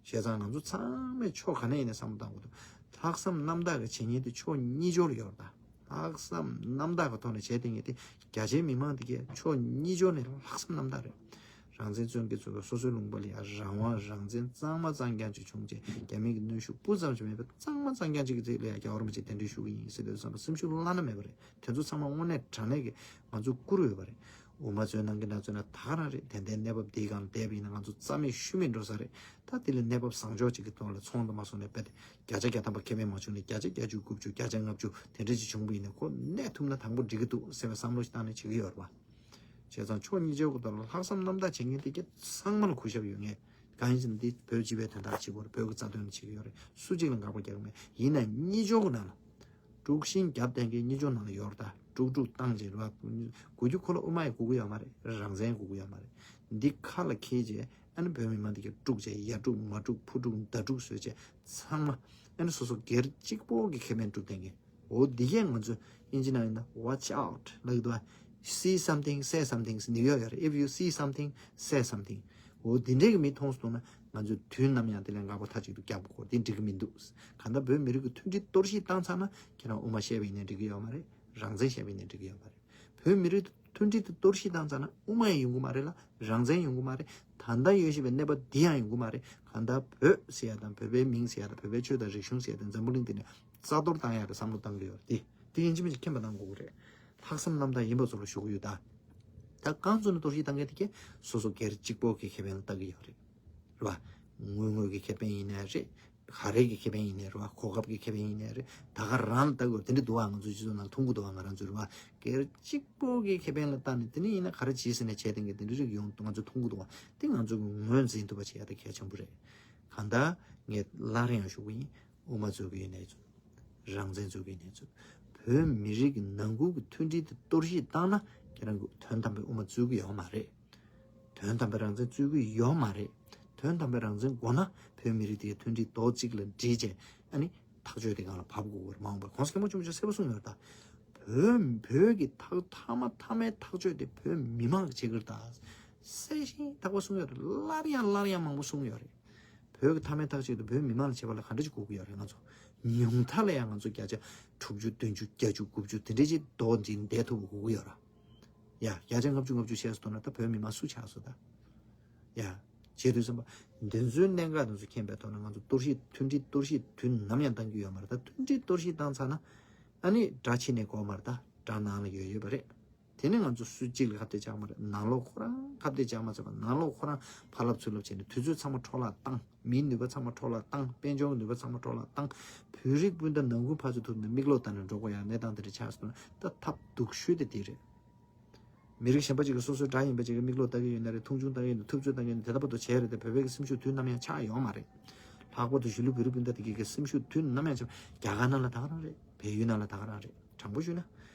བྱས་ཙང་ང་ཚོ་ཚང་མས་ཕྱོགས་ག་ནས་ཡིན་ནའི་བསམ་བློ་བཏང་དགོས་འདུག། ལྷག་བསམ་རྣམ་དག་གི་བྱེད་མཁན་དེ་ཕྱོགས་གཉིས་སྦྱོར་ཡོད་རེད་ད། ལྷག་བསམ་རྣམ་དག་གི་ཐོག་ནས་བྱས་བསྡད་མཁན་དེ་རྒྱ་ཆེའི་མི་མང་དེ་གས་ཕྱོགས་གཉིས་སྦྱོར་ནས་ལྷག་བསམ་རྣམ་དག་རེད། རང་བཙན་རྩོད་མཁན་ཚོ་གི་སོ་སོའི་ལུང་པ་ལ་ཡ་རང་དབང་རང་བཙན་གཙང་མ་གཙང་རྐྱང་ཅིག་བྱུང་རྗེས། རྒྱ་མི་གི་གནོན་ཤུགས་སྤུ་ཙམ་ཅིག་མེད་པ། གཙང་མ་གཙང་རྐྱང་ཅིག་གི་ཚིག་ལ་ཡ་རྒྱལ་བ་རིན་པོ་ཆེ་གདན་འདྲེན་ཞུ་གི་ཡིན་ཟེར་དུས་ཙམ་པ་སེམས་ཤུགས་བླ་ན་མེད་པ་རེད། དེ་ཚོ་ཚང་མ་དངོས་གནས་དྲང་གནས་ཀྱི་ང་ཚོ་བཀུར་འོས་པ་རེད། དབུ་མ་རྩོད་གནང་གི་ན་རྩོད་ན་ད་ག་རང་རེད། དེ་འདྲའི་གནས་བབ་འདིའི་སྒང་ལ་བསྡད་པ་ཡིན་ན་ང་ཚོ་རྩ་མེད་ཤུལ་མེད་འགྲོ་ས་རེད། ད་དེ་ལས་གནས་བབ་བཟང་ཕྱོགས་ཅིག་གི་ཐོག་ལ་ཚོང་དུ་མ་སོང་ནས་དཔེ་དེ་བརྒྱ་ཆ་བརྒྱ་ཐམ་པ་ཁེ་ཕན་མ་བྱུང་ནས་བརྒྱ་ཆ་བརྒྱད་ཅུ་དགུ་བཅུ་བརྒྱ་ཆ་ལྔ་བཅུ་དེ་འདྲ་ཅིག་བྱུང་བ་ཡིན་ན་ཁོ་གནས་ཐུབ་ན་དང་པོ་འགྲིག་གི་འདུག་ཟེར་བའི་བསམ་བློ་ཞིག་བཏང་ནས་བྱེད་ཀྱི་ཡོད་རེད་པ། བྱས་ཙང་ཕྱོགས་གཉིས་ཆའི་གོ་ཐོག་ལ་ལྷག་བསམ་རྣམ་དག་བྱེད་མཁན་དེ་གས་ཚང་མ་ལ་གུས་ཞབས་ཡོད་ངེས། གང་ཡིན་ཟེར་ན་འདི་བོད་སྤྱི་པའི་དོན་དག་བྱེད་དགོས་རེད། བོད་ཀྱི་རྩ་དོན་ལ་བྱེད་ཀྱི་ཡོད་རེད། སུ་གཅིག་ལ་དགག་པ་རྒྱག་གི་མེད། ཡིན་ནའི་གཉིས་ཆའི་ནང་ལ། དཀྲུག་ཤིང་རྒྱབ་བསྟན་མཁན་གཉིས་ཆའི་ནང་ལ་ཡོད་རེད་ད། དཀྲུག་དཀྲུག་བཏང་བྱས་རེད་པ། དགོས་རྒྱུ་ཁོ་ལ་དབུ་མ་ཡང་དགོས་ཀྱི་ཡོད་མ་རེད། རང་བཙན་དགོས་ཀྱི་ཡོད་མ་རེད། འདི་ཁ་ལ་འཁྱེར་བྱས་ཨ་ནི་བོད་མི་མང་འདི་གས་དཀྲུག་བྱས། ཡ་དཀྲུག་མ་དཀྲུག་ཕུ་དཀྲུག་མདའ་དཀྲུག་བཟོས་བྱས་ཚང་མ་ཨ་ནི་སོ་སོ་སྒེར་གཅིག་པོ་གི་ཁེ་ཕན་སྒྲུབ་བསྡད་མཁན། འོ་འདི་གས་ང་ཚོ་དབྱིན་ཇི་ནང་ཡིན་ན་watch out་ལབ་ཀྱི་འདུག་ཨ། See something, say something ཟེར་ནི་ཡོད་ཡོད་རེད། If you see something, say something. འོ་འདི་འདྲའི་གི་མི་མཐོང་སོང་ན་ང་ཚོས་དུས་ནམ་ཡང་དེ་ལས་འགག་པ་མཐའ་གཅིག་ཏུ་རྒྱག་དགོས། འདི་འགྲིག་གི་མི་འདུག། གང་ལྟར་བོད་མི་རིགས་ཀྱི་མཐུན་སྒྲིལ་གཏོར་བཤིག་བཏང་ཚར་ན་ཁྱེད་རང་དབུ་མ་བཤད་པ་ཡིན་ནའི་འགྲིག་གི་ཡོད་མ་རེད། རང་བཙན་བཤད་པ་ཡིན་ནའི་འགྲིག་གི་ཡོད་མ་རེད། བོད་མི་རིགས་མཐུན་སྒྲིལ་དེ་གཏོར་བཤིག་བཏང་ཚར་ན་དབུ་མ་ཡང་ཡོང་གི་མ་རེད་ལ། རང་བཙན་ཡོང་གི་མ་རེད། ད་ལྟ་ཡོད་བཞིན་པའི་གནས་བབ་འདི་ཡང་ཡོང་གི་མ་རེད། གང་ལྟར་བོད་ཟེར་ཡ་དང་བོད་པའི་མིང་ཟེར་ཡ་དང་བོད་པའི་ཆོས་དང་རིག་གཞུང་ཟེར་ཡ་དང་འཛམ་བུ་གླིང་འདི་ནས་རྩ་གཏོར་བཏང་ཡག་གི་བསམ་བློ་བཏང་གི་ཡོད་རེད། དེ་དེ་ཡིན་གཅིག་མིན་གཅིག་མཁྱེན་པ་གནང་དགོས་ཀྱི་རེད། ལྷག་བསམ་རྣམ་དག་ཡིན་པ་ཚོ་ལ་ཞུ་གི་ཡོད་ད། ད་རྐང་བཙུགས་ནས་གཏོར་བཤིག་བཏང་མཁན་དེ་གས་སོ་སོ་སྒེར་གཅིག་པོ་གི་ཁེ་ཕན་ལ་ལྟ་གི་ཡོད་རེད། རེད་བ། དངུལ་དངོས་ཀྱི་ཁེ་ཕན་ཡིན་ནའི་རེད། ག་རེ་གི་ཁེ་ཕན་ཡིན་ནའི་རེད་བ། གོ་སྐབས་ཀྱི་ཁེ་ཕན་ཡིན་ནའི་རེད། ད་ག་རང་ལ་ལྟ་གི་ཡོད་རེད། དེ་འདྲ་འདུག་བ། ང་ཚོའི་སྤྱི་ཚོགས་ནང་མཐོང་གི་འདུག་བ། ང་རང་ཚོ་རེད་བ། སྒེར་གཅིག་པོ་གི་ཁེ་ཕན་ལ་ལྟ་ནས་དེ་ནས་ཡིན་ན་ག་རེ་བྱེད་ཟེར་ནས་བྱས་བསྡད་མཁན་དེ་འདྲ་རིགས་ཡོང་ང་ཚོ་མཐོང་གི་འདུག་བ། དེ་ང་ཚོ་གི་ངོས་འཛིན་ཐུབ་པ་བྱེད་ཡ་དེ་གལ་ཆེན་པོ་རེད། གང་ལྟར་ངས་སླར་ཡང་ཞུ་གི་ཡིན། དབུ་མ་རྩོད་ཀྱི་ཡིན་ནའི་རྩོད། རང་བཙན་རྩོད་ཀྱི་ཡིན་ནའི་རྩོད། བོད་མི་རིགས་ཀྱི་ནང་ཁུལ་གྱི་མཐུན་སྒྲིལ་དེ་གཏོར་བཤིག་བཏང་ན་ཁྱེད་རང་གི་དོན་དམ་པའི་དབུ་མ་རྩོད་ཀྱི་ཡོད་མ་རེད། དོན་དམ་པའི་རང་བཙན་རྩོད་ཀྱི་ཡོད་མ་རེད། དོན་དམ་པའི་རང་བཙན་དགོས་ན་བོད་མི་རིགས་དེའི་མཐུན་སྒྲིལ་རྡོག་གཅིག་ལ་སྒྲིལ་བྱས་ཨ་ནི་ཐག་གཅོད་དེ་སྒང་ལ་བབས་དགོས་ཀྱི་རེད། མ་འོངས་པར་༸གོང་ས་༸སྐྱབས་མགོན་ཆེན་པོ་མཆོག་གསལ་པོ་གསུངས་ཡོད་རེད་ད། བོད་བོད་ཀྱི་ཐག་མཐའ་མ་མཐའ་མའི་ཐག་གཅོད་དེ་བོད་མི་མང་གིས་བྱེད་ཀྱི་རེད་ད། གསལ་ཞིང་དག་པ་གསུངས་ཡོད་རེད། སླར་ཡང་སླར་ཡང་མང་པོ་གསུངས་ཡོད་རེད། བོད་ཀྱི་མཐའ་མའི་ཐག་གཅོད་དེ་བོད་མི་མང་ལ་བྱེད་པ་ལ་ག་འདྲ་ཅིག་དགོས་ཀྱི་ཡོད་རེད། ང་ཚོ་ཉུང་མཐའ་ལ་ཡང་ང་ཚོ་བརྒྱ་ཆ་དྲུག་ཅུ་བདུན་ཅུ་བརྒྱད་ཅུ་དགུ་བཅུ་དེ་འདྲ་ཅིག་རྡོག་འདི་བསྡད་ཐུབ་པ་དགོས་ཀྱི་ཡོད་རེད། ཡ་བརྒྱ་ཆ་ལྔ་བཅུ་ལྔ་བཅུ་བཤད་སོང་ན་ད་བོད་མི་མང་སུ་ཆགས་སོང་ད། ཡ་བྱེད་དུས་ཙམ་པ་འདི་ཚོའི་གནད་འགག་དེ་ཚོ་མཁྱེན་པའི་ཐོག་ནས་ང་ཚོ་གཏོར་བཤིག་མཐུན་སྒྲིལ་གཏོར་བཤིག་དུས་ནམ་ཡང་བཏང་རྒྱུ་ཡོད་མ་རེད། ད་མཐུན་སྒྲིལ་གཏོར་བཤིག་བཏང་ཚར་ན་ཨ་ནི་དགྲ་ཕྱི་ནས་དགོས་མ་རེད། ད་དགྲ་ནང་ལ་ཡོད་ཡོད་པ་རེད། དེ་ནི་ང་ཚོ་སུ་གཅིག་ལ་ཁ་གཏད་བཅག་མ་རེད། ནང་ལོགས་ཁོ་རང་ཁ་གཏད་བཅག་མ་ཚར་བར་ནང་ལོགས་ཁོ་རང་ཕར་ལབ་ཚུར་ལབ་བྱས་ནས་དུས་ཚོད་ཚང་མ་འཕྲོ་བརླག་བཏང་། མིའི་ནུས་པ་ཚང་མ་འཕྲོ་བརླག་བཏང་། དཔལ་འབྱོར་གྱི་ནུས་པ་ཚང་མ་འཕྲོ་བརླག་བཏང་། བོད་རིགས་སྤུན་ཟླ་ནང་ཁུལ་ཕར་ཚུར་ཐུག་ནས་མིག་ལོག་ལྟ་ནས་འགྲོ་དགོས་ཡ་གནས་སྟངས་དེ་འདྲ་ཆགས་སོང་ན་ད་ཐབས་སྡུག་ཤོས་དེ་དེ་རེད། མི་རིགས་གཞན་པ་ཅིག་གིས་སོ་སོའི་དགྲ་ཡིན་པ་ཅིག་གི་མིག་ལོག་ལྟ་གི་ཡོད་ན་རེད། མཐོང་ཆུང་ལྟ་གི་ཡོད་ན། ཐུབ་ཚོད་ལྟ་གི་ཡོད་ན། དེ་ལྟ་བུ་དུ་བྱས་རེད་དེ། བོད་པའི་གི་སེམས་ཤུགས་དུས་ནམ་ཡང་ཆག་ཡོད་མ་རེད། ལྷག་པར་དུ་གཞིས་ལུས་བོད་རིགས་སྤུན་ཟླ་དེ་གི་གི་སེམས་ཤུགས་དུས་ནམ་ཡང་ཆག་རྒྱ་གར་ནང་ལ་ད་ག་རང་རེད། བལ་ཡུལ་ནང་ལ་ད་ག་རང་རེད། དྲང་པོ་ཞུས་ན།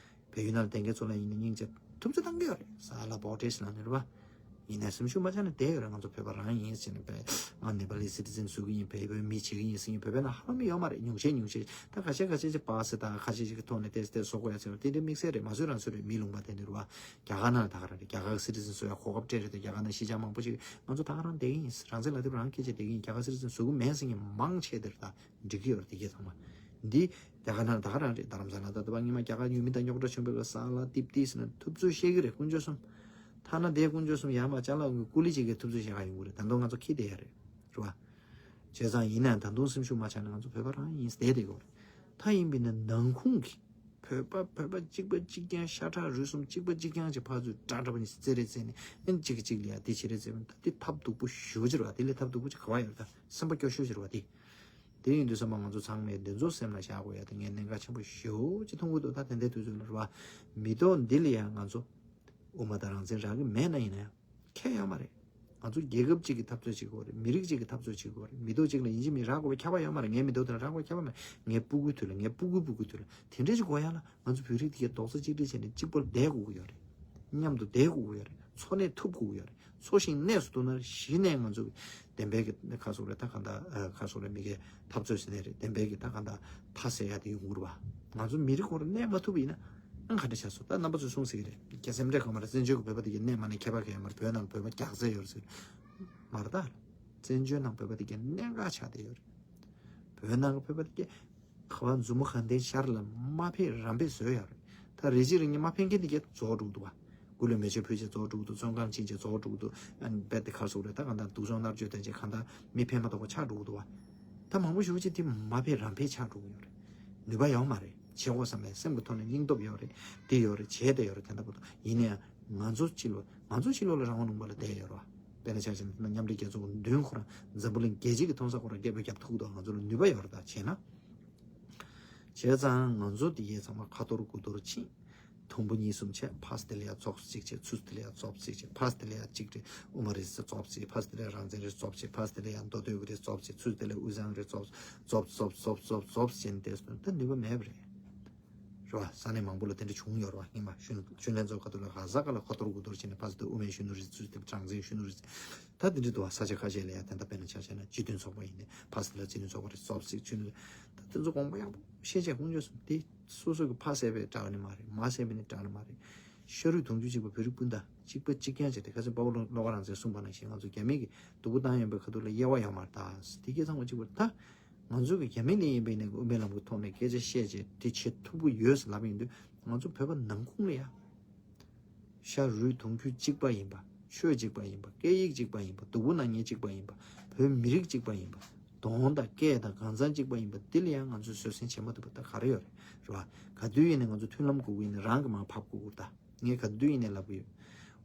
བལ་ཡུལ་ནང་ལ་བསྡད་མཁན་ཚོ་ལ་ཡིན་ན་སྙིང་རྗེ་ཐུབ་ཚོད་བཏང་གི་ཡོད་རེད། ས་ལ་བོ་ཊེ་ལབ་ནས་རེད་པ། ཡིན་ནའི་སེམས་ཤུགས་མ་ཆག་ནས་བསྡད་ཡོད་རེད། ང་ཚོ་བོད་པ་རང་ཡིན་ཟེར་ནས་པས། ང་ནེ་པ་ལི་སི་ཊི་ཛེན་བཟོ་གི་ཡིན། བལ་པོའི་མི་བྱེད་ཀྱི་ཡིན་ཟེར་མཁན་བོད་པའི་ནང་ཧ་ལམ་ཡོད་མ་རེད། ཉུང་ཤས་ཉུང་ཤས། ད་ཁ་ཤས་ཁ་ཤས་ཅིག་པ་སེ་དང་ཁ་ཤས་ཅིག་གི་ཐོག་ནས་ཏེ་སེ་ཏེ་བཟོ་དགོས་ཡ་ཟེར་བ་དེ་འདྲའི་དམིགས་བསལ་རེད། མ་བཟོས་རང་བཟོས་རེད། མི་ལུང་པ་དེ་འདྲ་རེད་པ། རྒྱ་གར་ནང་ལ་ད་ག་རང་རེད། རྒྱ་གར་གི་སི་ཊི་ཛེན་བཟོ་ཡ་གོ་སྐབས་སྤྲད་རེད་དེ། རྒྱ་གར་ནང་གཞིས་ཆགས་མང་པོ་ཞིག་ང་ཚོ་ད་ག་རང་བསྡད་ཀྱི་ཡིན། རང་བཙན་ལག་དེབ་རང་སྐྱེལ་བྱས་བསྡད་ཀྱི་ཡིན། རྒྱ་གར་སི་ཊི་ཛེན་བཟོ་གི་མེད་ཟེར་མཁན་མང་ཆེ་དེ་རེད། ད་འགྲིག་གི་ཡོད་རེད། དེ་གས་ཚང་མ་འདི་རྒྱ་གར་ནང་ད་ག་རང་རེད། རྡ་རམ་ས་ལ་ད་ལྟ་བ་སྔོན་མ་རྒྱ་གར་ཡུལ་མི་དང་རྙོག་དྲ་བྱུང་བའི་སྐབས་ས་ལ་ཏིབ་ཏི་ཟེར་ན་ཐུབ་ཚོད་བཤད་ཀྱི་རེད། དཀོན་མཆོག་གསུམ། ཐ་ན་དེ་དཀོན་མཆོག་གསུམ་ཡར་མར་ཅ་ལག་གི་ཀུ་ལི་ཅིག་གིས་ཐུབ་ཚོད་བཤད་ག་ཡོང་གི་རེད། ད་དུང་ང་ཚོ་ཁྱི་དེ་ཡ་རེད། རེད་པ། བྱས་ཙང་ཡིན་ནའང་ད་དུང་སེམས་ཤུགས་མ་ཆག་ན་ང་ཚོ་བོད་པ་རང་ཡིན་བསྡད་བསྡད་ཡོད་རེད། ད་ཡིན་པས་ན་ནང་ཁུངས་ཀྱི་བོད་པ་བོད་པ་གཅིག་པ་གཅིག་རྐྱང་ཤ་ཁྲག་རུས་གསུམ་གཅིག་པ་གཅིག་རྐྱང་གི་ཕར་ཚུར་དགྲ་འདྲ་པོ་ནི་རྩེད་རེས་རྩེས་ནས་ཨེ་གཅིག་གིས་གཅིག་ལ་ཡ་དེ་བྱེད་རེས་རྩེས་པ་ད་དེ་ཐབས་སྡུག་པོ་ཞེ་པོ་ཅིག་རེད་བ། དེ་ལས་ཐབས་སྡུག་པོ་ཅིག་ག་བ་ཡོད་རེད། ད་སེམས་པ་སྐྱོ་ཤོས་ཅིག་རེད་བ་དེ། དེ་ཡིན་དུས་ཙམ་པ་ང་ཚོ་ཚང་མས་འདི་ཚོ་སེམས་ལ་བཞག་དགོས་ཡ་དེ་ངས་གནད་འགག་ཆེན་པོ་ཞེ་པོ་ཅིག་མཐོང་གི་འདུག་ད་དེ་འདྲའི་དུས་ཚོད་ལ་རེད་བ། མི་ཐོག་འདི་ལ་ཡང་ང་ཚོ་དབུ་མ་དང་རང་བཙན་རག་གི་མེད་ན་ཡིན་ན་ཡང་ཁྱད་ཡོད་མ་རེད། ང་ཚོ་རྒྱལ་ཁབ་ཅིག་གི་འཐབ་རྩོད་བྱེད་དགོས་རེད། མི་རིགས་ཅིག་གི་འཐབ་རྩོད་བྱེད་དགོས་རེད། མི་ཐོག་ཅིག་ལ་ཡིན་གཅིག་མིན་རག་དགོས་པའི་ཁྱབ་པ་ཡོད་མ་རེད། ངའི་མི་ཐོག་དེ་ལ་རག་དགོས་ཁྱབ་པ་མེད། ངའི་སྤུ་གུའི་དུས་ལ་ངའི་སྤུ་གུའི་སྤུ་གུའི་དུས་ལ་དེ་འདྲའི་ཅིག་དགོས་ཡ་ལ་ང་ཚོ་བོད་རིགས་དེ་གའི་རྡོག་རྩ་གཅིག་སྒྲིལ་བྱས་ནས་གཅིག་པོར་བསྡད་དགོས་ཀྱི་ཡོད་རེད། མཉམ་དུ་བསྡད་དགོས་ཀྱི་ཡོད་རེད། འཚོ་གནས་ཐུབ་དགོས་ཀྱི་ཡོད་རེད། འཚོ་ཞིང་གནས་སུ་ཐུབ་ན་གཞི་ནས་ང་ཚོ་གི་བདེན་པའི་གི་ཁ་སོགས་རེད། ད་ག་འདྲ་ཁ་སོགས་རེད། མི་སྒེར་འཐབ་རྩོད་ཟེར་ནས་རེད། བདེན་པའི་གི་ད་ག་འདྲ་མཐའ་ཟེར་ཡ་དེ་ཡོང་གི་རེད་བ། ང་ཚོ་མི་རིགས་ཁོ་རང་གནས་མ་ཐུབ་པ་ཡིན་ན་ཨང་ག་འདྲ་ཆགས་སོང་། ད་རྣམ་པ་ཚོས་གསུངས་ཟེར་གི་རེད། རྒྱ་སེམས་ཁྲལ་གང་མ་རེད། བཙན་བྱོལ་གི་བོད་པ་དེ་གི་གནས་མ་གནས་ཁྱད་པར་གང་ཡང་མ་རེད། བོད་ནང་བོད་པ་རྒྱགས་ཚད་ཡོད་རེད་ཟེར་མ་རེད། ད་བཙན་བྱོལ་ནང་བོད་པ་དེ་གི་གནད་འགག་ཆགས་བསྡད་ཡོད་རེད། བོད་ནང་གི་བོད་པ་དེ་གི་ཁ་བ་མཛུབ་མོ་གང་ལྡན་ཤར་ལ་མ་ཕེབས་རམ་ཕེབས་བཟོས་ཡོད་རེད། ད་རེ་ཅིག་རིང་ནས་མ་ཕེབས་མཁན་དེ་གས་རྫོགས་འགྲོ་གི་འདུག་བ། སྐུ་ལུས་མེ་མཆོད་ཕུལ་བྱས་རྫོགས་འགྲོ་གི་འདུག་བཙོན་ཁང་ཕྱིན་བྱས་རྫོགས་འགྲོ་གི་འདུག་ཨ་ནི་རྦད་དེ་ཁ་སོགས་རེད། ད་གང་ལྟར་སྡུག་སྦྱོང་མནར་གཅོད་ཐོན་བྱས་གང་ལྟར་མི་ཕན་མ་ཐོགས་པ་ཆགས་འགྲོ་གི་འདུག་བ། ད་མང་པོ་ཞེ་པོ་ཅིག་དེ་མ་ཕེབས་རམ་ཕེབས་ཆགས་འགྲོ་གི་ཡོད་རེད། ནུས་པ་ཡོད་མ་རེད། བྱེད་དགོས་བསམ་པའི་སེམས་ཀྱི་ཐོག་ནས་སྙིང་སྟོབས་ཡོད་རེད། དེ་ཡོད་རེད། བྱས་བསྡད་ཡོད་རེད། དེ་འདྲ་པོ་འདུག་ཡིན་ནའང་ང་ཚོ་ཕྱི་ལོགས་ང་ཚོ་ཕྱི་ལོགས་ལ་རང་དབང་ལུང་པ་ལ་བསྡད་ཡོད་རེད་བ། དཔེར་ན་ཆ་བཞག་ན་མཉམ་འབྲེལ་རྒྱལ་ཚོགས་མདུན་ཁོ་རང་འཛམ་བུ་གླིང་རྒྱལ་སྤྱི་གི་མཐོང་ས་ཁོ་རང་རྒྱབ་རྒྱབ་ཐུག་འདུག་ང་ཚོ་ལ་ནུས་པ་ཡོད་རེད། ད་བྱས་ན། བྱས་ཙང་ང་ཚོ་འདི་གའི་ཚང་མ་ཁ་ཐོར་དགུ་ཐོར་ཕྱིན། དུམ་བུ་གཉིས་གསུམ་བྱས། ཕར་དེ་ལ་ཡ་ཙོག་གཅིག་བྱས། ཚུར་དེ་ལ་ཡ་ཙོག་གཅིག་བྱས། ཕར་དེ་ལ་ཡ་གཅིག་རེད། དབུ་མ་རེད་ཙོག་གཅིག་ཕར་དེ་ལ་ཡ་རང་བཙན་རེད་ཙོག་གཅིག་ཕར་དེ་ལ་ཡ་མདོ་སྟོད་ཀྱི་རེད་ཙོག་གཅིག་ཚུར་དེ་ལ་ཡ་དབུས་གཙང་རེད་ཙོག་ཙོག་ཙོག་ཙོག་ཙོག་ཙོག་བྱས་ནས་བསྡད་སོང་། ད་ནུས་པ་མེད་པ་རེད། རེད་བ། ས་གནས་མང་པོ་ལ་དེ་འདྲ་བྱུང་ཡོད་རེད་བ། སྔོན་མ་ཞུ་ཞུ་ལྷན་ཚོགས་ཁ་ཐུག་ལ་ག་ས་ག་ལ་ཁ་ཐོར་དགུ་ཐོར་བྱས་ནས་ཕར་ཚུར་དབུ་མའི་གཞོན་ནུ་རེད་ཚུར་དེ་གྲངས་འཛིན་གཞོན་ནུ་རེད། ད་དེ་འདྲ་འདུག་བ། ས་ཆ་ཁ་ཤས་ལ་ཡ་དེ་འདྲ། དཔེར་ན་ཆ་བཞག་ན་སྤྱི་མཐུན་ཚོགས་པ་ཡིན་ནའི་ཕར་ཚུར་ལ་སྤྱི་མཐུན་ཚོགས་པ་རེད་ཙོག་ཅིག་ཚུར་ནས་ད་དེ་ཚོ་དགོངས་པ་ཡག་པོ་ཤེས་བྱས་དགོངས་བྱས་སོང་། དེ་སོ་སོ་གི་ཕར་བསད་པའི་དྲག་ནི་མ་རེད། མར་བསད་པའི་ནི་དྲག་ནི་མ་རེད། ཤ་རུས་གདུང་རྒྱུད་གཅིག་པ་བོད་རིགས་སྤུན་ཟླ་གཅིག་པ་གཅིག་རྐྱང་བྱས་ཏེ། ཁ་སང་དཔའ་བོ་བློ་དཀར་རང་བཙན་གསུངས་པ་ནང་བཞིན་ང་ཚོ་རྒྱ་མི་གིས་སྡུག་པོ་བཏང་ཡོང་པའི་ཁ་ཐུག་ལ་དབྱེ་བ་ཡོད་མ་རེད་ད། དེ་སྐད་ཚང་མ་གཅིག་པ་རེད་ད། ང་ཚོ་གི་རྒྱ་མི་ལ་ཡིན་པ་ཡིན་ནའི་དབུ་མའི་ལམ་གྱི་ཐོག་ནས་སྐད་ཆ་བཤད་བྱས་དེ་བྱེད་ཐུབ་ཀྱི་ཡོད་ཟེར་ལབ་ཡོང་དུས་ང་ཚོ་བོད་པ་ནང་ཁུལ་ལ་ཡ། ཤ་རུས་གདུང་རྒྱུད་གཅིག་པ་ཡིན་པ། ཆོས་གཅིག་པ་ཡིན་པ། སྐད་ཡིག་གཅིག་པ་ཡིན་པ། སྡུག་པོ་མྱོང་མཁན་གཅིག་པ་ཡིན་པ། བོད་མི་རིགས་གཅིག་པ་ཡིན་པ། གདོང་དང་སྐད་དང་གང་ཚང་གཅིག་པ་ཡིན་པ་འདི་ལ་ཡང་ང་ཚོས་བཟོད་བསྲན་བྱེད་མ་ཐུབ་པ་ད་ག་རེ་ཡོད་རེད། རེད་བ། ག་དུས་ཡིན་ནའི་ང་ཚོ་མཐུན་ལམ་དགོས་ཀྱི་ཡིན་ནའི་རང་གིས་མར་ཕབ་དགོས་ཀྱི་རེད་ད། ངས་ག་དུས་ཡིན་ནའི་ལབ་ཀྱི་ཡོད།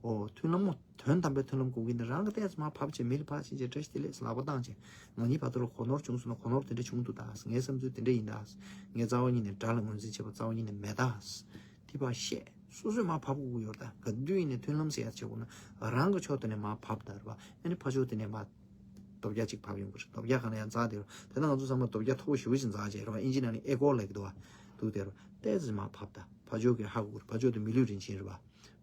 ཨོ་མཐུན་ལམ་མོ། དོན་དམ་པའི་མཐུན་ལམ་དགོས་ཀྱི་ཡིན་ནའི་རང་གིས་ཏོག་ཙམ་མར་ཕབ་བྱས་མི་ལ་ཕར་ཕྱིན་བྱས་བཀྲ་ཤིས་བདེ་ལེགས་ལག་པ་བཏང་བྱས། ང་གཉིས་བར་དུ་ལ་གོ་ནོར་བྱུང་སོང་ན་གོ་ནོར་དེ་འདྲ་བྱུང་འདུག་ད། ངའི་བསམ་ཚུལ་དེ་འདྲ་ཡིན་ད། ངས་རྩ་བ་ཉིད་ནས་དགྲ་ལ་ངོས་འཛིན་བྱེད་པ་རྩ་བ་ཉིད་ནས་མེད་ད། དེ་ཕར་བཤད། སོ་སོས་མར་ཕབ་དགོས་ཀྱི་ཡོད་ད། ག་དུས་ཡིན་ནའི་མཐུན་ལམ་ཟེར་ཡ་བྱེད་དགོས་ན་རང་གི་ཕྱོགས་དེ་ནས་མར་ཕབ་ད། རེད་བ། ཨ་ནི་ཕར་ཕྱོགས་དེ་ནས་མར་རྡོ་བརྒྱ་གཅིག་ཕབ་ཡོང་གི་རེད། རྡོ་བརྒྱ་གང་ལ་ཡང་འཛེགས་བསྡད་རེད། དེ་ན་ང་ཚོ་ཚང་མ་རྡོ་བརྒྱ་མཐོ་པོ་ཞེ་པོ་ཞིག་འཛེགས་བྱས་རེད་བ། ཨིན་ཇི་ནང་ནས་ཨེ་ཀོ་ལབ་ཀྱི་འདུག་བ། འདུག་དེ་རེད་བ། ཏོག་ཙམ་མར་ཕབ་ད། ཕར་ཕྱོགས་ཀྱིས་ཧ་གོ་གི་རེད། ཕར་ཕྱོགས་དེ་མི་ལུས་རིན་ཆེན་རེད་བ།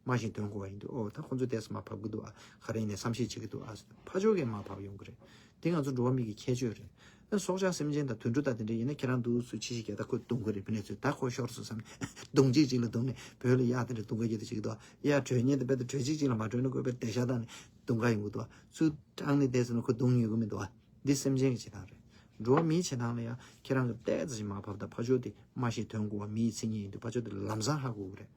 སྨྲ་ཤེས་དོན་གོ་བ་ཡིན་དུས་ཨོ་ད་ཁོ་ཚོས་ཏོག་ཙམ་མར་ཕབ་ཀྱི་འདུག་ཨ། ག་རེ་ཡིན་ནའི་བསམ་ཤེས་བྱེད་ཀྱི་འདུག་ཨ། ཕར་ཕྱོགས་ཀྱིས་མར་ཕབ་ཡོང་གི་རེད། དེ་ང་ཚོ་འགྲོ་བ་མི་གི་ཁྱད་ཆོས་རེད། ཨ་སྲོག་ཆགས་སེམས་ཅན་དང་དུད་འགྲོ་དང་དེ་འདྲ་ཡིན་ན་ཁྱེད་རང་འདུག་སེ་ཕྱི་ཞིག་གས་ད་ཁོ་རྡུང་གི་རེད། ཕི་ནས་ཚོས་ད་ཁོ་ཤོར་སོང་བསམ་ནས་རྡུང་གཅིག་གཅིག་ལ་རྡུང་ནས་བོད་ལ་གཡག་དེ་འདྲ་རྡུང་ག་གི་དེ་བྱེད་ཀྱི་འདུག་ཨ། གཡག་བྲོས་ཉེན་དེ་རྦད་དེ་བྲོས་གཅིག་གཅིག་ལ་མ་བྲོས་ན་ཁོས་རྦད་དེ་ཤ་བཏང་ནས་རྡུང་ག་ཡོང་གི་འདུག་ཨ། ཚུར་སྐྲག་ནས་བསྡད་སོང་ན་ཁོ་རྡུང་ཡོང་གི་མི་འདུག་ཨ། འདི་སེམས་ཅན་གྱི་བྱེད་སྟངས་རེད། འགྲོ་བ་མིའི་བྱེད་སྟངས་ལ་ཡང་ཁྱེད་རང་གིས་ཏོག་ཙམ་ཞིག་མར་ཕབ་ད། ཕར་ཕྱོགས་དེ་སྨྲ་ཤེས་དོན་གོ་བ་མིའི་མཚན་ཉིད་ཡིན་དུས་ཕར་ཕྱོགས་དེ་ལམ་སང་ཧ་གོ་གི་རེད།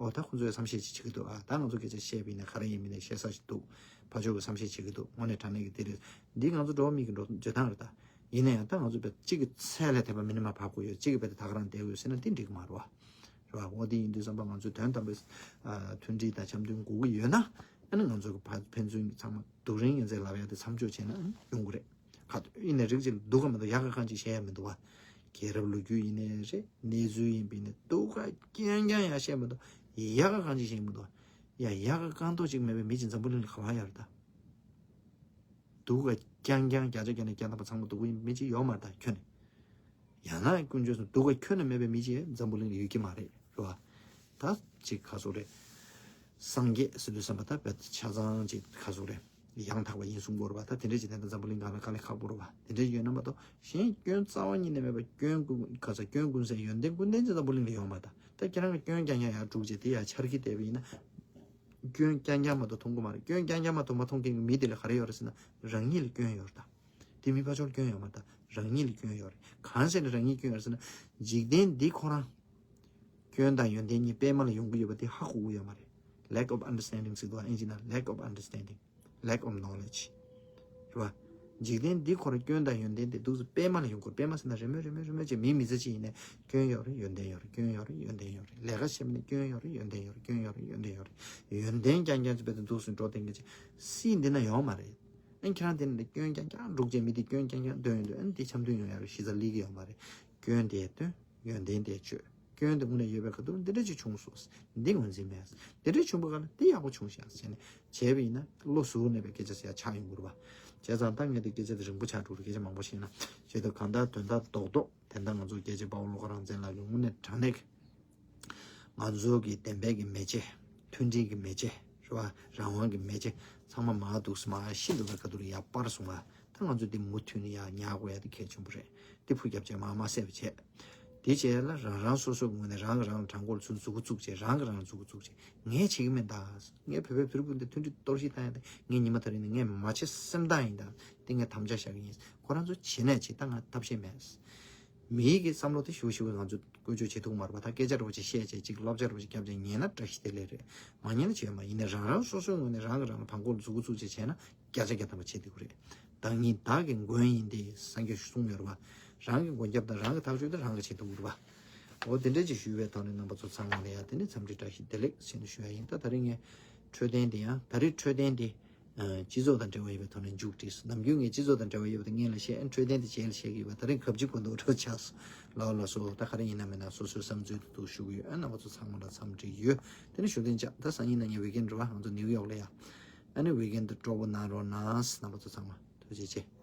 ཨོ་ད་ཁོང་ཚོས་བསམ་ཤེས་ཅིག་བྱེད་ཀྱི་འདུག་ཨ། ད་ང་ཚོ་སྐད་ཆ་བཤད་པ་ཡིན་ན་ག་རེ་ཡིན་མིན་ནས་བཤད་ས་ཞིག་འདུག་ཕར་ཕྱོགས་ཀྱིས་བསམ་ཤེས་བྱེད་ཀྱི་འདུག་དངོས་གནས་དྲང་གནས་ཀྱི་དེ་རེད། འདི་ང་ཚོ་འགྲོ་བ་མི་གི་འགྲོ་བྱེད་སྟངས་རེད་ད། ཡིན་ན་ཡང་ད་ང་ཚོ་བས་གཅིག་གི་ཚད་ལས་དེ་བ་མི་ནི་མར་ཕབ་དགོས་ཡོད། གཅིག་གི་བས་དེ་ད་ག་རང་བསྡད་དགོས་ཡོད་ཟེར་ན་དེ་འགྲིག་གི་མ་རེད་བ། རེད་བ། འོ་དེ་ཡིན་དུས་ཙམ་པ་ང་ཚོས་དོན་དམ་པའི་ཨ་མཐུན་སྒྲིལ་དང་འཆམ་མཐུན་དགོས་ཀྱི་ཡོད་ན་ཨ་ནི་ང་ཚོ་གི་ཕ་ཕན་ཚུན་ཚང་མ་སྡུག་རིང་ཡིན་ཚད་ལབ་ཡ་དེ་མཚམས་འཇོག་བྱས་ན་ཨ་ནི་ཡོང་གི་རེད། ཁ་ཐུག་ཡིན་ནའི་རིགས་གཅིག་ལ་སྡུག་ག་མི་འདུག་ཡག་ག་གང་ཅིག་བཤད་ཡ་མི་འདུག་བ། རྒྱལ་རབས་ལོ་རྒྱུས་ཡིན་ནའི་རེད། གནས་ཚུལ་ཡིན་པས་ནི་སྡུག་ག་རྐྱང་རྐྱང་ཡ་བཤད་མི་འདུག་ཡག་ག་གང་ཅིག་བཤད་མི་འདུག་ཡ་ཡག་ག་རྐང་ཐོག་ཅིག་མེད་པའི་མི་ཅིག་འཛམ་བུ་གླིང་ལ་ག་བ་ཡོད་རེད་ད། སྡུག་ག་རྐྱང་རྐྱང་བརྒྱ་ཆ་བརྒྱ་ནས་བརྒྱ་ཐམ་པ་ཚང་མ་སྡུག་པོ་ཡིན་མི་ཅིག་ཡོད་མ་རེད་ད་ཁྱོན་ནས། ཡང་ན་ཀུན་སྤྱོད་སོང་སྡུག་ག་ཁྱོན་ནས་མེད་པའི་མི་ཅིག་འཛམ་བུ་གླིང་ལ་ཡོད་ཀྱི་མ་རེད་རེད་བ། ད་ཅིག་ག་ཟེར་དགོས་རེད། སངས་རྒྱས་ཟེར་དུས་ཙམ་པ་ད་བས་ཆ་ཚང་ཅིག་ག་ཟེར་དགོས་རེད། ཡང་དག་པ་ཡིན་གསུང་དགོས་རེད་བ། ད་དེ་འདྲ་ཅིག་དེ་འདྲ་འཛམ་བུ་གླིང་སྒང་ལ་དཀའ་ལས་ཁག་པོ་རེད་བ། དེ་འདྲ་ཡོད་ན་མ་གཏོགས་གཞན་སྐྱོན་རྩ་བ་ཉིད་ནས་མེད་པ་སྐྱོན་ཀུན་ག་ས་སྐྱོན་ཀུན་ཟད་ཡོན་ཏན་ཀུན་ལྡན་ཅིག་འཛམ་བུ་གླིང་ལ་ཡོད་མ་རེད་ད། ད་ཁྱེད་རང་གི་སྐྱོན་རྐྱང་རྐྱང་ཡར་སྒྲུག་བྱས་དེ་ཡར་འཆར་གཞི་བལྟས་པ་ཡིན་ན། སྐྱོན་རྐྱང་རྐྱང་མ་གཏོགས་མཐོང་གི་མ་རེད། སྐྱོན་རྐྱང་རྐྱང་མ་གཏོགས་མ་མཐོང་མཁན་གྱི་མི་དེ་ལ་ག་རེ་ཡོད་རེད་ཟེར་ན་རང་ཉིད་ལ་སྐྱོན་ཡོད་རེད་ད། དེ་མི་ཕར་ཕྱོགས་ལ་སྐྱོན་ཡོད་མ་རེད་ད། རང་ཉིད་ལ་སྐྱོན་ཡོད་རེད། གང་ཟེར་ནས་རང་ཉིད་སྐྱོན་ཡོད་རེད་ཟེར་ན། འཇིག་རྟེན་འདི་ཁོ་རང་སྐྱོན་དང་ཡོན་ཏན་གཉིས་སྤེལ་མ་ལ་ཡོང་གི་ཡོད་པ་དེ་ཧ་གོ་གི་ཡོད་མ་རེད། Lack of understanding ཟེར་འདུག་ཨ། ཨིན་ཇི་ནང་lack of understanding, lack of knowledge རེད་བ། འཇིག་རྟེན་འདི་ཁོ་ར་སྐྱོན་དང་ཡོན་ཏན་དེ་འདུག་སེ་པད་མ་ལ་ཡོང་དགོས། པད་མ་ཟེར་ན་རེ་མོས་རེ་མོས་རེ་མོས་ཅེས་མིའི་མི་ཚེ་གཅིག་ཡིན་ནའི་སྐྱོན་ཡོད་རེད་ཡོན་ཏན་ཡོད་རེད། སྐྱོན་ཡོད་རེད་ཡོན་ཏན་ཡོད་རེད། ལས་ཀ་བྱེད་པ་ནི་སྐྱོན་ཡོད་རེད་ཡོན་ཏན་ཡོད་རེད། སྐྱོན་ཡོད་རེད་ཡོན་ཏན་ཡོད་རེད། ཡོན་ཏན་རྐྱང་རྐྱང་ཅིག་བས་ཏེ་འདུག་སེ་འགྲོ་བསྡད་མཁན་ཅིག་སྲིད་འདི་ན་ཡོད་མ་རེད། ཨ་ཁྱེད་རང་དེ་ནི་སྐྱོན་རྐྱང་རྐྱང་སྒྲུག་བྱས་མི་དེ་སྐྱོན་རྐྱང་རྐྱང་འདོན་ཡོང་དུས་ཨ་ནི་དེ་འཆམ་མཐུན་ཡོང་ཡ་རེད། གཞི་རྩ་སླེབས་ཀྱི་ཡོད་མ་རེད། སྐྱོན་དེ་སྟོན་ཡོན་ཏན་དེ་བཅོས། སྐྱོན་དེ་དངོས་གནས་ཡོད་པའི་ཁ་ཐུག་འདི་འདྲ་ཅིག་བྱུང་སོང་། འདི་ངོས་འཛིན་མེད། འདི་འདྲ་བྱུང་པ་ག་ལ་འདི་ཡག་པོ་བྱུང་ཤག་ཟེར་ནས་བྱས་པ་ཡིན་ན་བློ་གཟུ་བོར་གནས་པའི་སྐད་ཆ་ཟེར་ཡ་ཆགས་ཡོང་གི་རེད་པ། བྱས་ཙང་ད་ངས་འདི་སྐད་ཆ་དེ་རིང་པོ་ཆགས་འགྲོ་རེད། སྐད་ཆ་མང་པོ་བཤད་ན་བྱས་ཏེ་གང་ལྟར་དོན་དག་རྡོག་རྡོག་དེ་འདྲ་ང་ཚོ་རྒྱལ་གཅེས་དཔའ་བོ་བློ་དགའ་རང་བཙན་ལགས་ཀྱིས་དངོས་གནས་དྲང་གནས་ཀྱི་ང་ཚོ་གི་བདེན་པའི་གི་མེ་ལྕེ། མཐུན་སྒྲིལ་གྱི་མེ་ལྕེ་རེད་བ། རང་དབང་གི་མེ་ལྕེ་ཚང་མ་མར་འདུག་སེ་མར་ཤི་འགྲོ་བའི་ཁ་ཐུག་ལ་ཡར་སྤར་སོང་བ། ད་ང་ཚོ་འདི་མུ་མཐུད་ནས་ཡར་ཉར་དགོས་ཡ་དེ་གལ་ཆེན་པོ་རེད། འདི་ཕུ་རྒྱབ་བྱས་མར་མར་སེལ་བ་བྱས། དེ་བྱས་ལ་རང་རང་སོ་སོའི་ངོས་ནས་རང་གིས་རང་ལ་དྲང་པོར་ཚུར་མཛུབ་གུ་བཙུགས་བྱས་རང་གིས་རང་ལ་མཛུབ་གུ་བཙུགས་བྱས་ངས་བྱེད་ཀྱི་མིན་ད། ངས་བོད་པའི་བུ་རིགས་སྤུན་ཟླ་མཐུན་སྒྲིལ་གཏོར་བཤིག་བཏང་ཡ་དེ་ངས་ཉི་མ་ད་རིང་ནས་ངས་མ་བྱེད་སེམས་ཐག་ཡིན་ད། དེ་ངས་དམ་བཅའ་བཞག་གི་ཡིན། ཁོ་རང་ཚོ་བྱེད་ནས་བྱེད་ད། ང་ཐབས་ཤེས་མེད། མིའི་གི་བསམ་བློ་དེ་ཞུ་ཞུ་ང་ཚོ་བཀོལ་སྤྱོད་བྱེད་ཐུབ་མ་རེད་པ། ད་སྐད་ཆ་འདྲ་བོ་ཅིག་བཤད་བྱས་ཅིག་བསླབ་བྱ་འདྲ་བོ་ཅིག་བརྒྱབ་བྱས་ཉན་ན་བཀྲ་ཤིས་བདེ་ལེགས་རེད། མ་ཉན་ན་བྱས་མ་ཡིན་ནའི་རང་རང་སོ་སོའི་ངོས་ནས་རང་གིས་རང་ལ་བང་ཁོག་ལ་མཛུབ་གུ་བཙུགས་བྱས་བྱས་ན་བརྒྱ་ཆ་བརྒྱ་ཐམ་པ་བྱེད་ཐུབ་ཀྱི་རེད། བདག་ཉིད་བདག་གི་མགོན་ཡིན་ཏེ་སངས་རྒྱས་གསུངས་ཡོད་རེད་པ། རང་གི་མགོན་སྐྱབས་དང་རང་གི་ཐག་གཅོད་དེ་རང་གིས་བྱེད་ཐུབ་ཀྱི་རེད་པ། འོ་དེ་འདྲ་ཅིག་ཞུས་པའི་ཐོག་ནས་རྣམ་པ་ཚོ་ཚང་མ་ལ་ཡ་དེ་ནས་འཚམས་འདྲི་བཀྲ་ཤིས་བདེ་ལེགས་ཟེར་ནས་ཞུ་ཡ་ཡིན། ད་ད་རིང་ངས་འཕྲོད་བསྟེན་དེ་ཡང་ད་རེས་འཕྲོད་བསྟེན་དེ། སྤྱི་ཚོགས་དང་འབྲེལ་བ་ཡོད་པའི་ཐོག་ནས་མཇུག་བསྒྲིལ་སོང་། ནམ་རྒྱུན་ངས་སྤྱི་ཚོགས་དང་འབྲེལ་བ་ཡོད་པ་དེ་སྔོན་ལ་བཤད། ཨ་འཕྲོད་བསྟེན་དེ་རྗེས་ལ་བཤད་ཀྱི་ཡོད་པ། ད་རིང་གབ་ཅིག་གོ་མདོག་འདྲ་བོ་ཆགས་སོང་། ལགས་ལགས་སོ། ད་ག་རེ་ཡིན་ན་མིན་ན་སོ་སོའི་བསམ་ཚུལ་དེ་འདུག་ཞུ་གི་ཡོད། ཨ་རྣམ་པ་ཚོ་ཚང་མ་ལ་འཚམས་འདྲི་ཡོད། དེ་ནས་ཞུ་དོན་ཅག་ད་སང་ཉིན་ནས་ངས་ཝི་ཀེན་རེད་པ། ང་ཚོ་ནིའུ་ཡོག་ལ་ཡ། ཨ་ནི་ཝི་ཀེན་དུ་སྤྲོ་པོ་གནང་རོགས་གནང་། རྣམ་པ་ཚོ་ཚང་མ་ཐུགས་རྗེ་ཆེ།